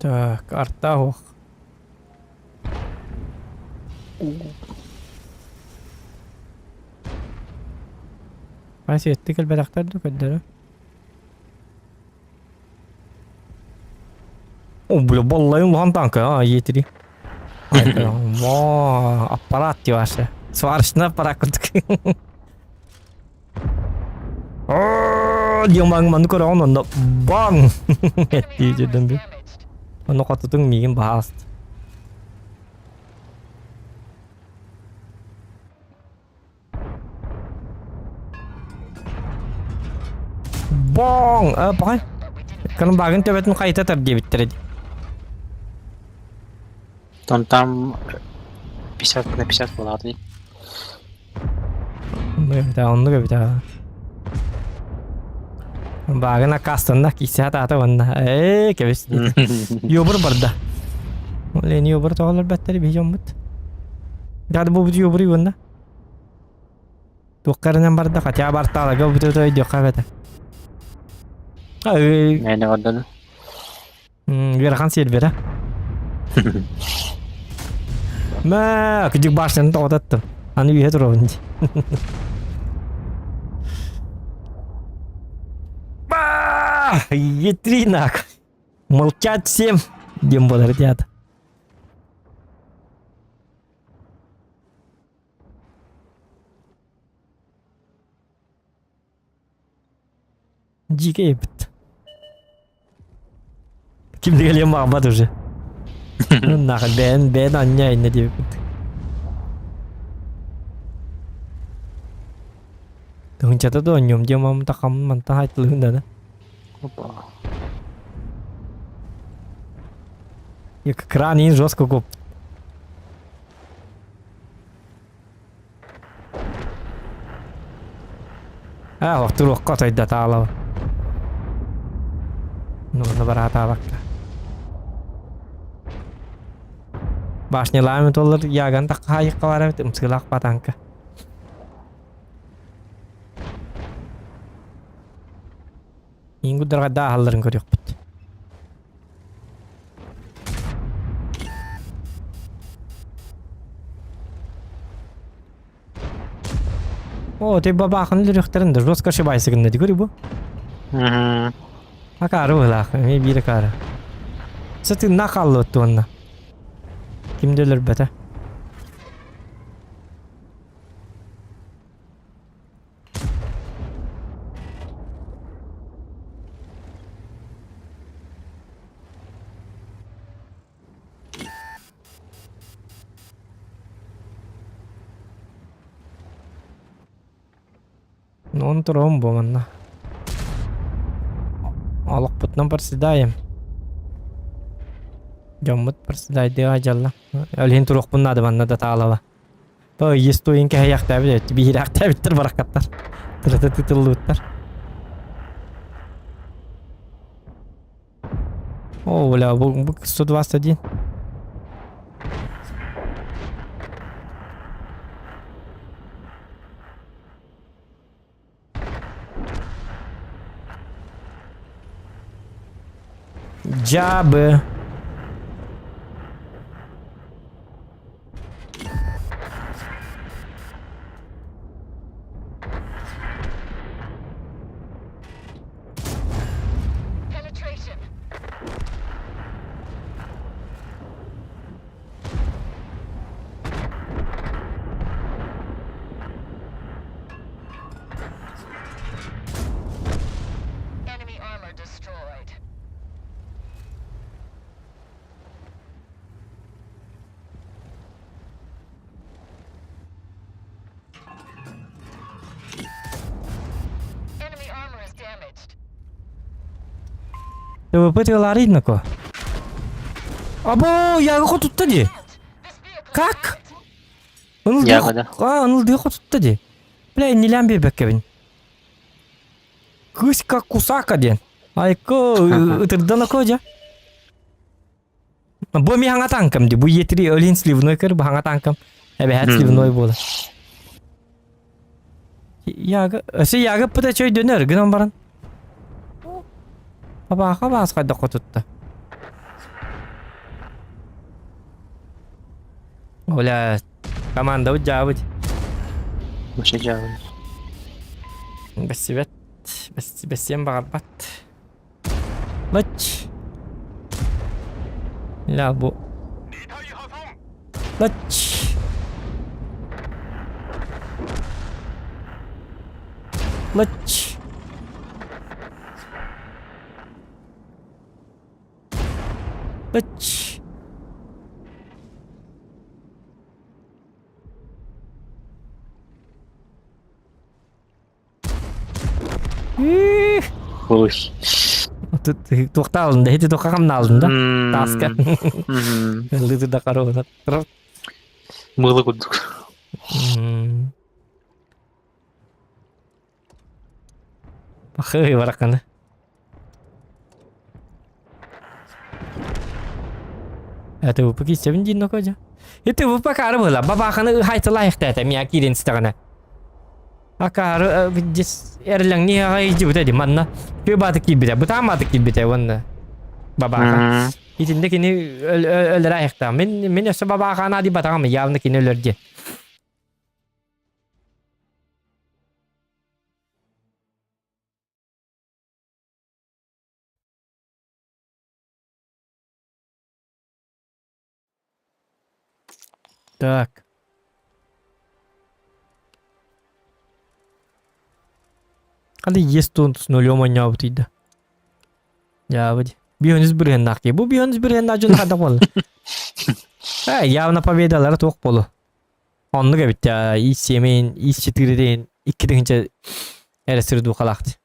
S1: Так, арта ох. Вася, кэлбэтэхтэр да көрдөрө. О, бля, баллайын улахан танка, а, Е3. Во, аппарат ти ваше. Сварочный аппарат курдук. Диэн маҥ манны көрөҕүн онно баҥ дии дьүдэн би. Ону хотутуҥ миигин баһааст. Боҥ! Э, пахай. Кырымбаагын төбөтүн хайыта тар диэбиттэрэ дии.
S6: Там там 50 на 50 была, ты.
S1: Оннук эбит аа, оннук эбит аа. Баагын аккаастанна, киисэ хатаата уонна ээ кэбис диэтэ. Юбур барда. Лени юбур тоҕолор бэттэр биһи дьоммут. Дады бу бут юбур уонна. Туохха эрэнэн барда, хотя бартаалага бутута өйдүөххэ эбэтэ.
S6: Мээнэ барда да.
S1: Ыарахан сервера. Мэ, кыдьык башняны тоҕотаттым. Аны үһэ туруобун дии. Ба! Етринак! Молчать всем! Диэн буолар театр. Дьиикэй эбит. Ким да кэлиэн баҕарбат уже. Нахуй бэйэн бэйэн анньа иннэ диэбиппит. Тыһынчата да оонньуом диэн мам тахам мантан хайтылыһын да
S6: Опа.
S1: Як кран иин жестко коп. Аа, туруохха отойда таалаба. Ну, онно бараатаабакка. Башнялаами толлар яган таххаайыкка бар эбит ымсыылаах батанка. Ингуддарга дааһалларын көрүөхпүт. О, ты бабахын өлөрүөхтэрин да жестко ошибайся гынна дигөр бу.
S6: Мгм.
S1: Акары быһылаах, эмиэ биир акары. Сытынна хааллыбыт уонна. Ким да өлөрбөтө. Он туром бу манна. Олохпутунан проседаем. Дьоммут проседайдыга дьалла. Олиһин туруохпун наада манна да таалаба. То есть туйун кэһэйэхтээбит биһирэхтээбиттэр бараккаттар. Тырыта тытыллыбыттар. О, бля, бу 121. Дьаабы.
S10: Penetration. Enemy armor destroyed. Enemy armor is damaged.
S1: ТВП тыалаарыйнако. Або, яга хотутта ди.
S10: This vehicle
S1: Как?
S6: Ягода.
S1: А, ынылдыы хотутта ди. Бля, иннилээн биэрбэккэбин. Кыыс как кусака диэн. Айко, ытырдан око дьэ. Бу ми хаҥа танкам ди. Бу етри өлин сливной көр, бу хаҥа танкам. Эбэһэт сливной буола. Яга, өсө яга пыта чөйдөнөр, гынан баран. Абааха баас хайдах хотутта. Оля, командабыт дьаабыт.
S6: Вообще дьаабы.
S1: Бэссибэт, бэссиэн баҕарбат. Лач. Ля бу. Лач. Лач. Лач.
S6: Ой.
S1: Туохтаалын да, ити туохха хамнаалын да? Тааска. Ыллыты да каруна.
S6: Мылы курдук.
S1: Пахы бараканы. Это ВП кисебин дин нокожа. Это ВП кары была. Бабаханы хайтылайықты мия кирен стағына. Акары дис эрләң не ага ижи ди манна. Кө баты кибите, бутам баты кибите онна. Бабаха. Итинде кини өлөр айыкта. Мен мен өсө бабахана ди батагам явно кини өлөрди. Так. Хали есть тут с нулем ойнаабыт ыйда. Дьаабыт. Бионис бүрүһэннээх киһи. Бу Бионис бүрүһэннээх дьон хата буолла. Э, явно победалара туох буолу. Оннук эбит ис семейн, ис четыре икки тыһынча эрэ сырдуухалаахт.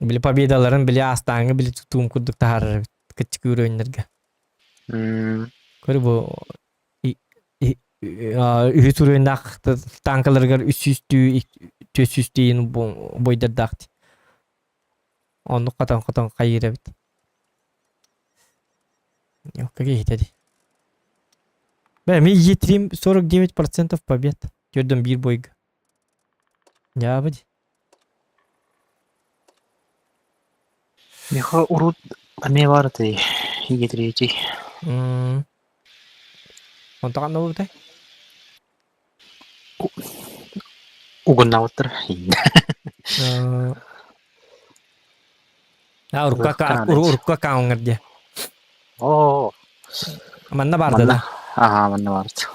S1: Били победаларын били астааҥы били тутуум курдук таһаарар эбит кыччык уровеннарга. Көр бу үһүс уровеннаах танкаларыгар үс сүүстүү түөрт сүүстүүн бойдардаах оннук хотон-хотон хайыыр эбит. Какие хитэри? Бля, ми Е3 49% побед. Төрдөн биир бойга. Дьаабыт.
S6: Миха урут эмиэ баар этэй, Е3.
S1: Онтон ханна буолбутай?
S6: Угуннаабыттар.
S1: А, урукка урукка аккаунҥар диэ.
S6: Оо.
S1: Манна баарда да?
S6: Аха, манна баарда.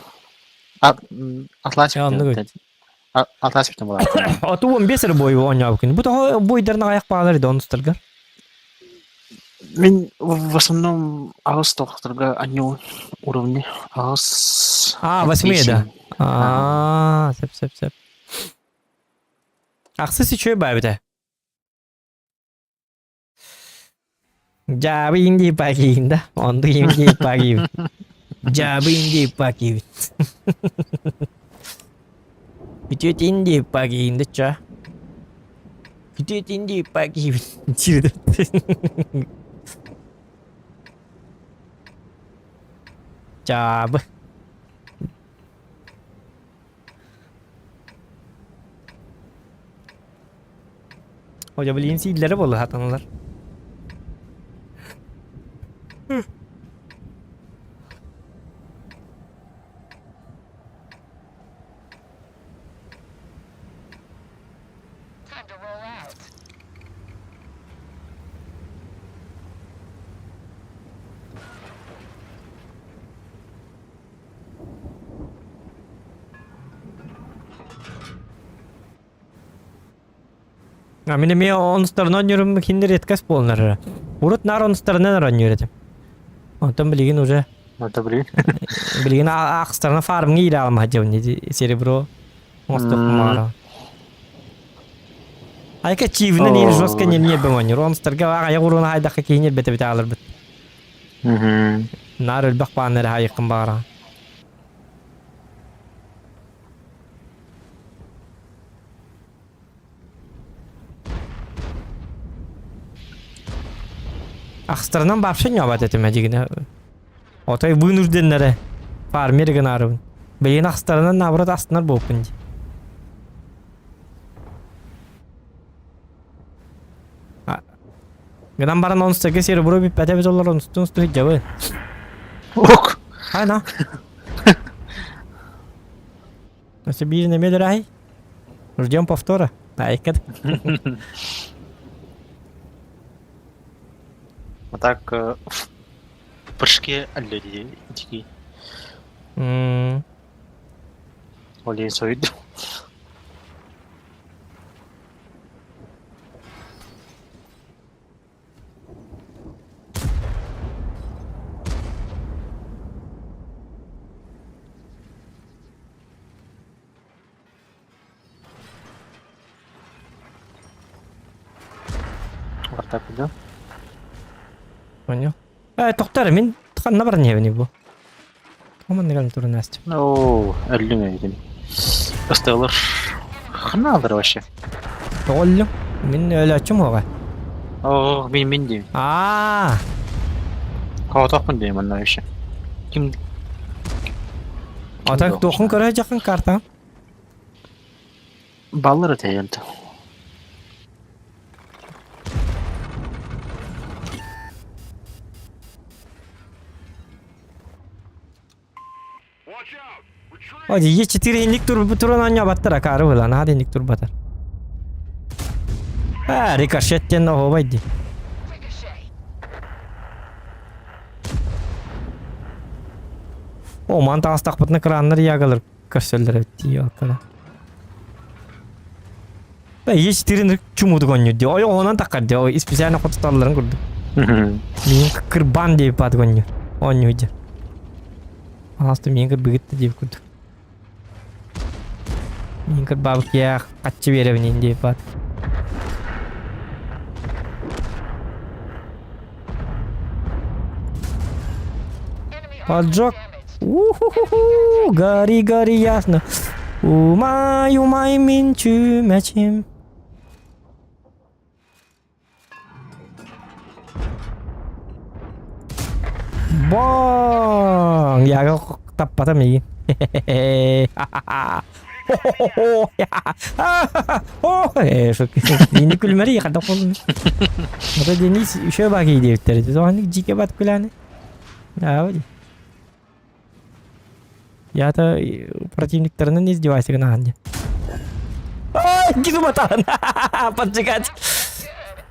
S6: Атлантик.
S1: Оннук.
S6: Атлантик буолаат.
S1: Оту 15 эрэ бой оонньообуккун. Бу тоҕо бойдарын аҕыйах баалар ди онустаргар?
S6: Мин в основном аҕыс тохторго анньуу уровни аҕыс.
S1: А, восьмые да. Аа, сөп сөп сөп. Ахсыс үчүгэй баабыта. Дьаабы инди пакиин да, онду инди пакиин. Дьаабы инди пакиин. Бүтүөт инди пакиин да ча. Бүтүөт инди пакиин. Дьаабы. Hoca билигин сииллэрэ буолла сатаналар.
S10: Time to roll out.
S1: А мин эмиэ онустарынан оонньуурум кинилэр редкость буоллар. Урут наар онустарынан оонньуур этим. Онтон билигин уже
S6: Это блин.
S1: билигин аахстарына фармҥа иирэ аламаһа дьэбин серебро оҥостуохпун Айка чиивинэн иир жестко не ньиэрбэм оонньуур. Онустарга аҕайах уруона хайдахха киһи ньиэрбэтэ бит ааларбыт. Наар өлбөх баан эрэ хайыккын баҕараҕын. Ахстарынан вообще ньообат этим эдигинэ. Отой вынужденнere фармер гынаарыбын. Билигин ахстарынан наоборот астынар буолпун дии. Гынан баран онустарга серебро бүппэтэ эбит олор онустун усту сылдьабын.
S6: Ок.
S1: Хайна. Өссө биир нэмиэ дөрөй. Ждем повтора. Айкат.
S6: А так в прыжке люди дикие.
S1: М.
S6: Олень свою. Вот так да?
S1: Понял. Э, тоқтар, мин ханна баран иһэбиний бу? Оман туран астым.
S6: Оо, өллүм эбитим. Ыстыылар. Ханна вообще?
S1: Тоҕоллум. Мин өлөөччүм уоҕа.
S6: Оо, мин мин диим.
S1: Аа.
S6: Хоотохпун диим манна вообще. Ким
S1: Ата туохун көрө дьахын карта.
S6: Баллар өтөйөнтө.
S1: Оди Е4 инник тур туран аня баттар акары була наһаа инник турбатар. Аа, рикошет диэн оһуобай дии. О, ман таҕыстахпытына краннар ягалар көрсөллөр эбит дии алкала. Е4 чумудук оонньуур дии. Ой, онон таххар дии. Ой, специально хотуталларын курдук. Миин кырбан диэбит баатык оонньуур. Оонньуур дии. Анаста миин кырбыгыт да диэбит курдук. Миин кырбаабыт киһиэхэ хаччы биэрэбин диэбит баатык. Поджог. У-ху-ху-ху, гори, гори ясно. Умай, умай, мин чүмэчим. Бong! Яга таппата миигин. Мини күлмэри хата холун. Это Денис еще баги диэбиттэр. Тоҕонник дьиикэ бат күлэни. Аа, Я-то противниктарынан издевайся гынахан дии. Гизуматан! Поджигать!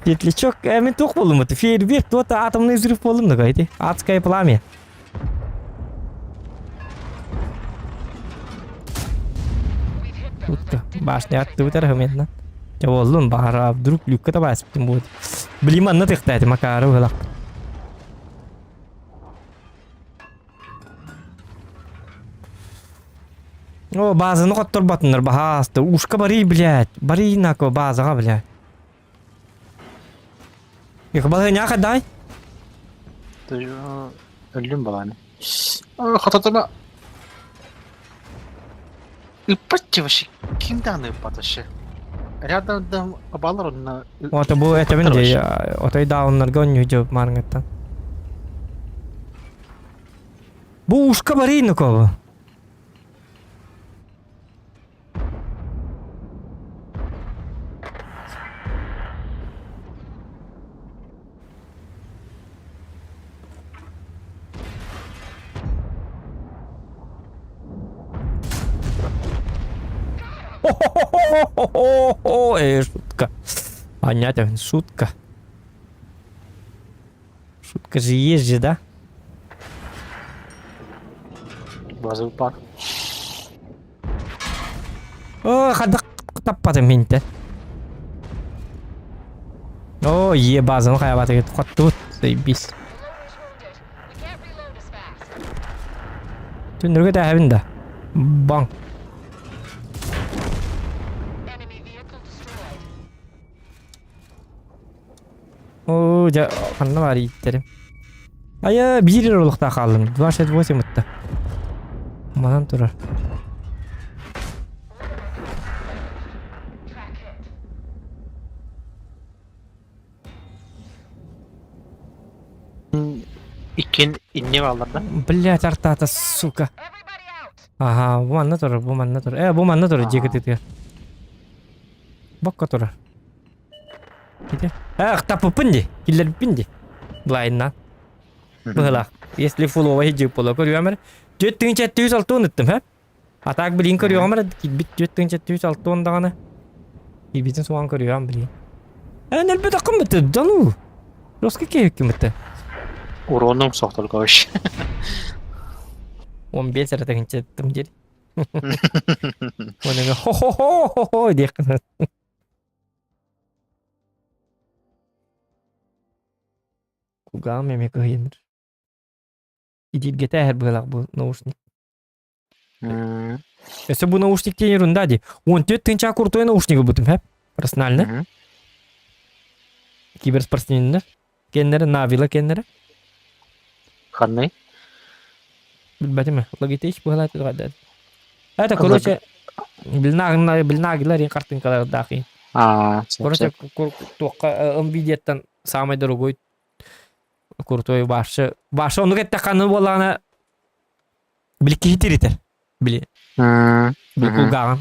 S1: Петлячок, э, мен туох буоллум это? Фейерверк, то атомный взрыв буоллум да эти. Адское пламя. Утка, башня аттыбытар хыменно. Дьэ буоллун, баара, вдруг люкка табааспытым будет. Блин, манна тыхтаати макары быһылах. О, базаны хотторботуннар, баһааста. Ушка барый, блядь. Барый нако базаға, блядь. Их балыня хадай.
S6: Өллүм баланы. Хототума. Ыппат вообще. Ким дааны ыппат вообще? Рядом да балар онно.
S1: Ото бу этебин де, отой дауннарга онньуу марыңыттан. Бу ушка барый нако. Хо-хо-хо-хо-хо-хо! Шутка. Понятно, шутка. Шутка же есть же, да?
S6: Базовый пак.
S1: О, хадах таппатым минте. О, е базаны хайабаты кетіп қаттыбыт. Заебись. Түндірге тәһәбін да. Баң. Оо, дьэ, ханна баар ииттерим. Айа, биир эрэ олохтоох хааллым. 268 ытта. Манан турар.
S6: Иккин инне бааллар да.
S1: Блять, артата, сука. Ага, бу манна турар, бу манна турар. Э, бу манна турар, дьиэ кытыытыгар. Бокка турар. Ити. Эх, таппыппын дии, киллэрбиппин дии. Блайнна. Быһылаах. Если фуловай дьип буола көрүөм эрэ. 4760 ыттым, һэ? А так билин көрүөҕүм эрэ, киирбит 4760 даҕаны. Киирбитин суоҕун көрүөҕүм билин. Эн өлбөт аккын бытты, да ну. Жестко киһиккин бытты.
S6: Уроном суох только вообще.
S1: 15 эрэ тыһыынча ыттым диир. Уонна хо-хо-хо-хо-хо диэххин. Кулгааҕым эмиэ кыһыйыныр. Итииргэтэ эһэр быһыылаах бу наушник. Өссө бу наушник диэн ерунда дии. 14 тыһыынча крутой наушник ылбытым һэп. Персонально. Киберспортсменнэр. Кеннere, Навила кеннere.
S6: Ханный?
S1: Билбэтим. Logitech быһалаат Это, короче, билнаагылар картинкалардаахи.
S6: А,
S1: Короче, туохха Nvidia-ттан самый дорогой крутой башы. Башы оннук эттэххэ буоллаҕына били киһи тиритэр. Били били кулгааҕын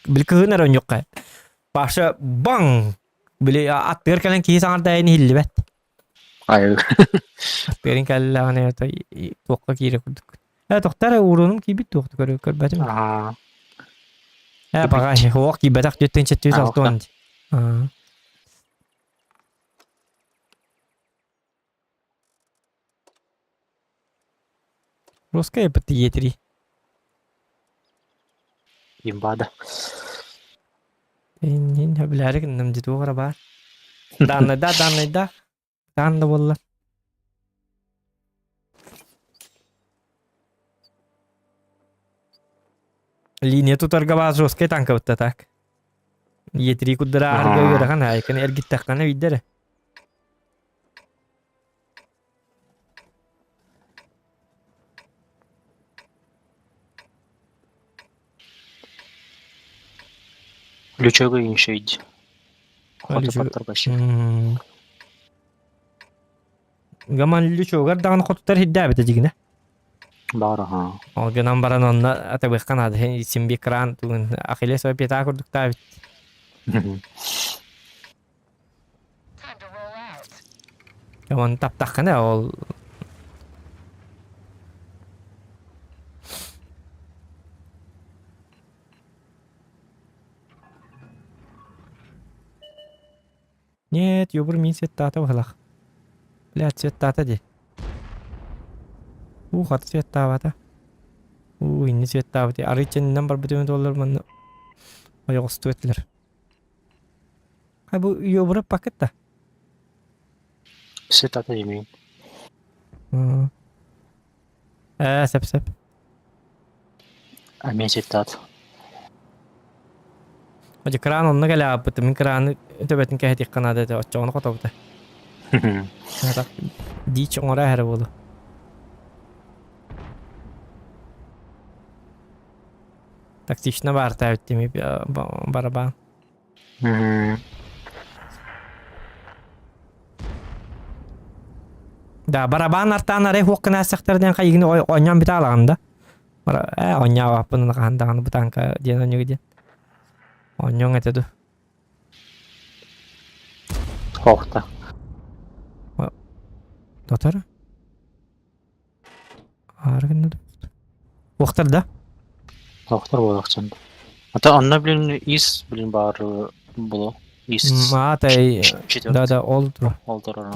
S1: били кыһын эрэ онньукка. Башы баҥ били аттыгар кэлэн киһи саҥарда иһиллибэт.
S6: Айы.
S1: Аттыгарын кэллэҕинэ туохха киирэ курдук. Э тохтор уурунум киирбит туох көрбөтүм.
S6: Аа.
S1: Э баҕа суох киирбэтэх 4760. Аа. Русская ПТЕ-3.
S6: Имбада.
S1: Иннин билээри гынным дии туох эрэ баар. Дааннайда, дааннайда. Даан да буолла. Линия тутарга баар жесткай танкабытта так. Е3 куддара арга ыарахан айкын эргиттэххинэ виддэрэ.
S6: Лючога иншейд. Хоту
S1: Лючо-
S6: паттарбашы.
S1: Гаман лючогар даҕаны хотуттар хирдээбитэ дьигинэ.
S6: Баар аха.
S1: Ол гынан баран онно атабыахха наада симби экран тугун Ахиллес пята курдуктаабит. Оны таптаххына ол Нет, ёбур мин светтаата быһылах. Блядь, светтаата дии. Уу, хата светтаабата. Уу, инни светтаабыт. Арый чэнинэн барбыт доллар манна ойоҕостуу этилэр. А бу ёбура пакет да.
S6: Светтаата демейин.
S1: Ээ, сөп сөп.
S6: А мен светтаат.
S1: Дьэ кран онно кэлээппит. Мин краны төбөтүн кэһэтиэххэ наада этэ. Оччоҕуна хотобута. Дичь оҥоро эһэрэ буолуо. Тактично баартаабыт тими барабан. Да, барабан артаан арай хуоккун аастахтар диэн хайыгын оонньоон бүтэ алаҕын да. Ээ, оонньообаппын хаһан даҕаны бу тааҥка диэн оонньууга диэн. Оонньуоҥ этэ дуу.
S6: Хоохта.
S1: Дотор? Аара гынна дуу. Уохтар да?
S6: Хоохтар буолуохчан. А то онно, блин, ис, блин, баар було. Ис.
S1: Аатай, да, да, ол тур.
S6: Ол турар.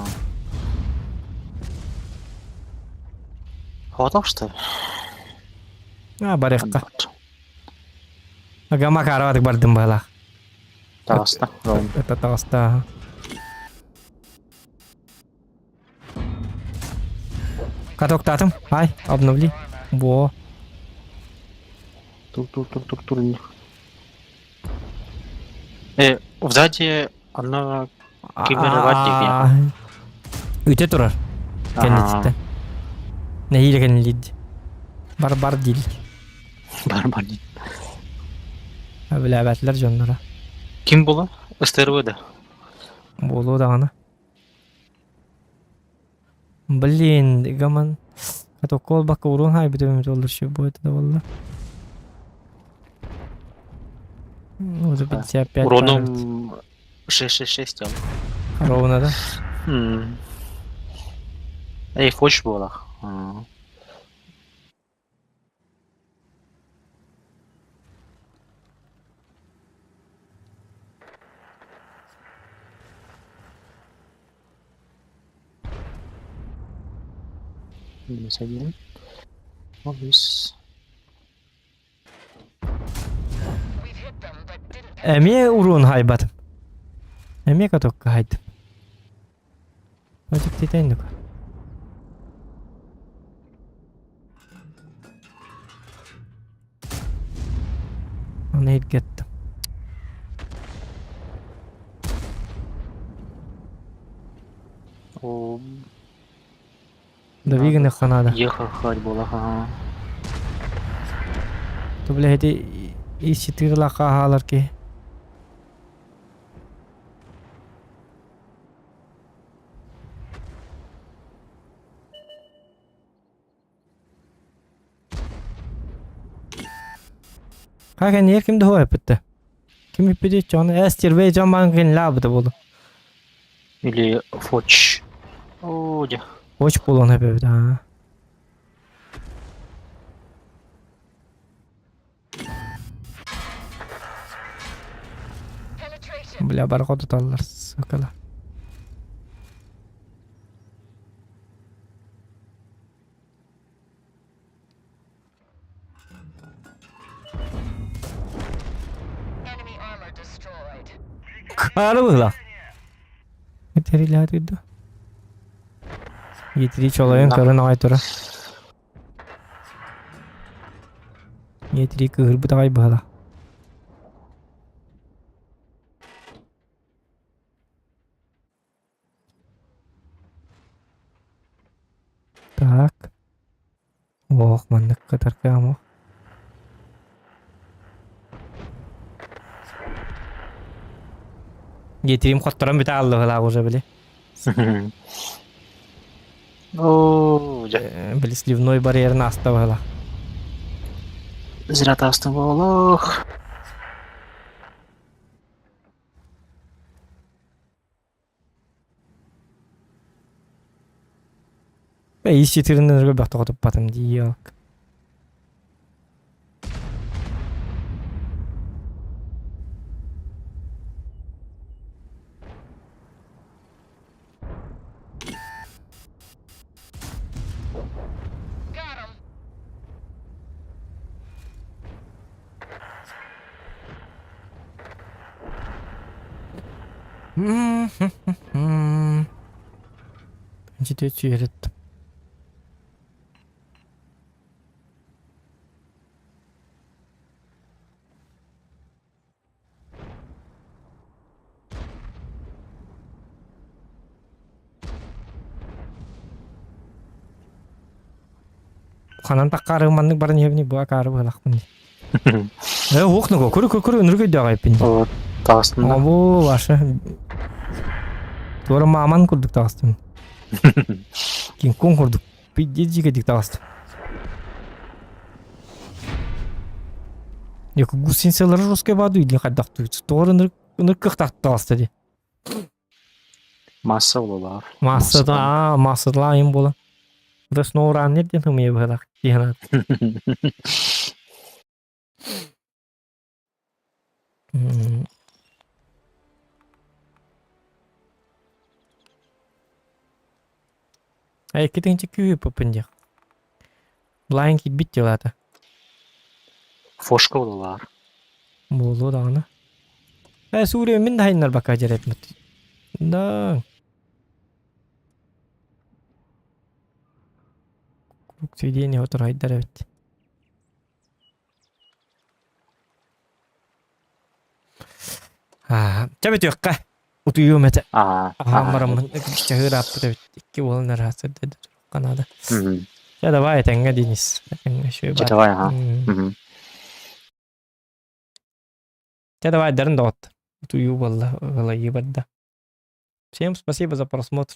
S6: Хоотох что ли?
S1: А, барыахха. Ага, Макароватык бардым быһалаах.
S6: Таҕыста.
S1: Это таҕыста. Катоктаатым. Ай, обновли. Во.
S6: Тур тур тур тур тур. Сзади одна кибервардия.
S1: Үтэ турар. Кэннититтэн. Нэһиилэ кэннилиир. Бар-бар диил.
S6: Бар-бар диил.
S1: Билээбэтилэр дьонноро.
S6: Ким була? СТРВ да.
S1: Буолуо даҕаны. Блин, гаман. Катокол бакка урун хайбытым олор şu будет это было. Уже 55.
S6: Уроном 6-6-6 он.
S1: Ровно, да?
S6: Эй, хочешь было? Минус один. Минус.
S1: Эмиэ уруун хайбатым. Эмиэ катокка хайдым. Отиктитэнник. Аны иһиргэттим.
S6: О,
S1: Дави гыныахха наада.
S6: Ехать буолла ха.
S1: То бля ити ис четырылаахха аһаалар киһи. Хаа ким да эппитте. Ким иппити чон эс тербей жон бан кин лаабыта болу.
S6: Или фоч. О, дя.
S1: Оч болон эппит аа. Бля, барҕа туталлар, сукала. Хаары быһыылаах. Тэрилэһэ турда. Гитрий чолойон көрөн аҕай турар. Гитрий кыыһырбыт аҕай быһыылаах. Так. Ох, маннык кытаркаам Гитрим хотторон бүтэ аллыһылаах уже били.
S6: Оо, дьэ.
S1: Били сливной барьерын ааста быһыылаах.
S6: Зря таастым буолуох.
S1: Ис четырынан өлбөх тоҕотуппатым дии yok. Ити сүөрөттüm. Ханан таккары маннык баран иһэбини бу акаары быһалахпын. Э, уох нуго, көрү көрү көрү өнүргө өйдөөх айппин.
S6: Вот, таҕыстым да.
S1: Обу, ваша. Туора мааман курдук таҕыстым. Кинг-Конг курдук. Пиздец дьигэдик таҕыстым. Яку гусеницалары русская баду или хайдах тугар ынырык ынырык кыахтаах таҕыста дии.
S6: Масса буолар.
S1: Массата, аа, массаталаан им буолан. Да сноураннер диэн ымыйа быһалаах киһи А иккитинчи күүһү пуппун диэх. Блайн киирбит дьылаата.
S6: Фошка буолар.
S1: Буолуо даҕаны. Э, Сурия мин да хайыннарбакка дьэрэтмит. Да. Круг сведения отурайдар эбит. Аа, чэ бүтүөххэ. Утуйуом этэ.
S6: Аа,
S1: Аһаан
S6: аа.
S1: бараммын чаһыыр ааппыт эбит. Икки уолун араас сырдыды турукка наада.
S6: Мгм.
S1: Чэ, давай этэҥҥэ Денис. Этэҥҥэ үчүгэй
S6: Чэ,
S1: баар.
S6: давай, ага.
S1: М.
S6: Мгм.
S1: Чэ, давай дарын доҕоттор. Утуйуу буолла, ылайыы барда. Всем спасибо за просмотр.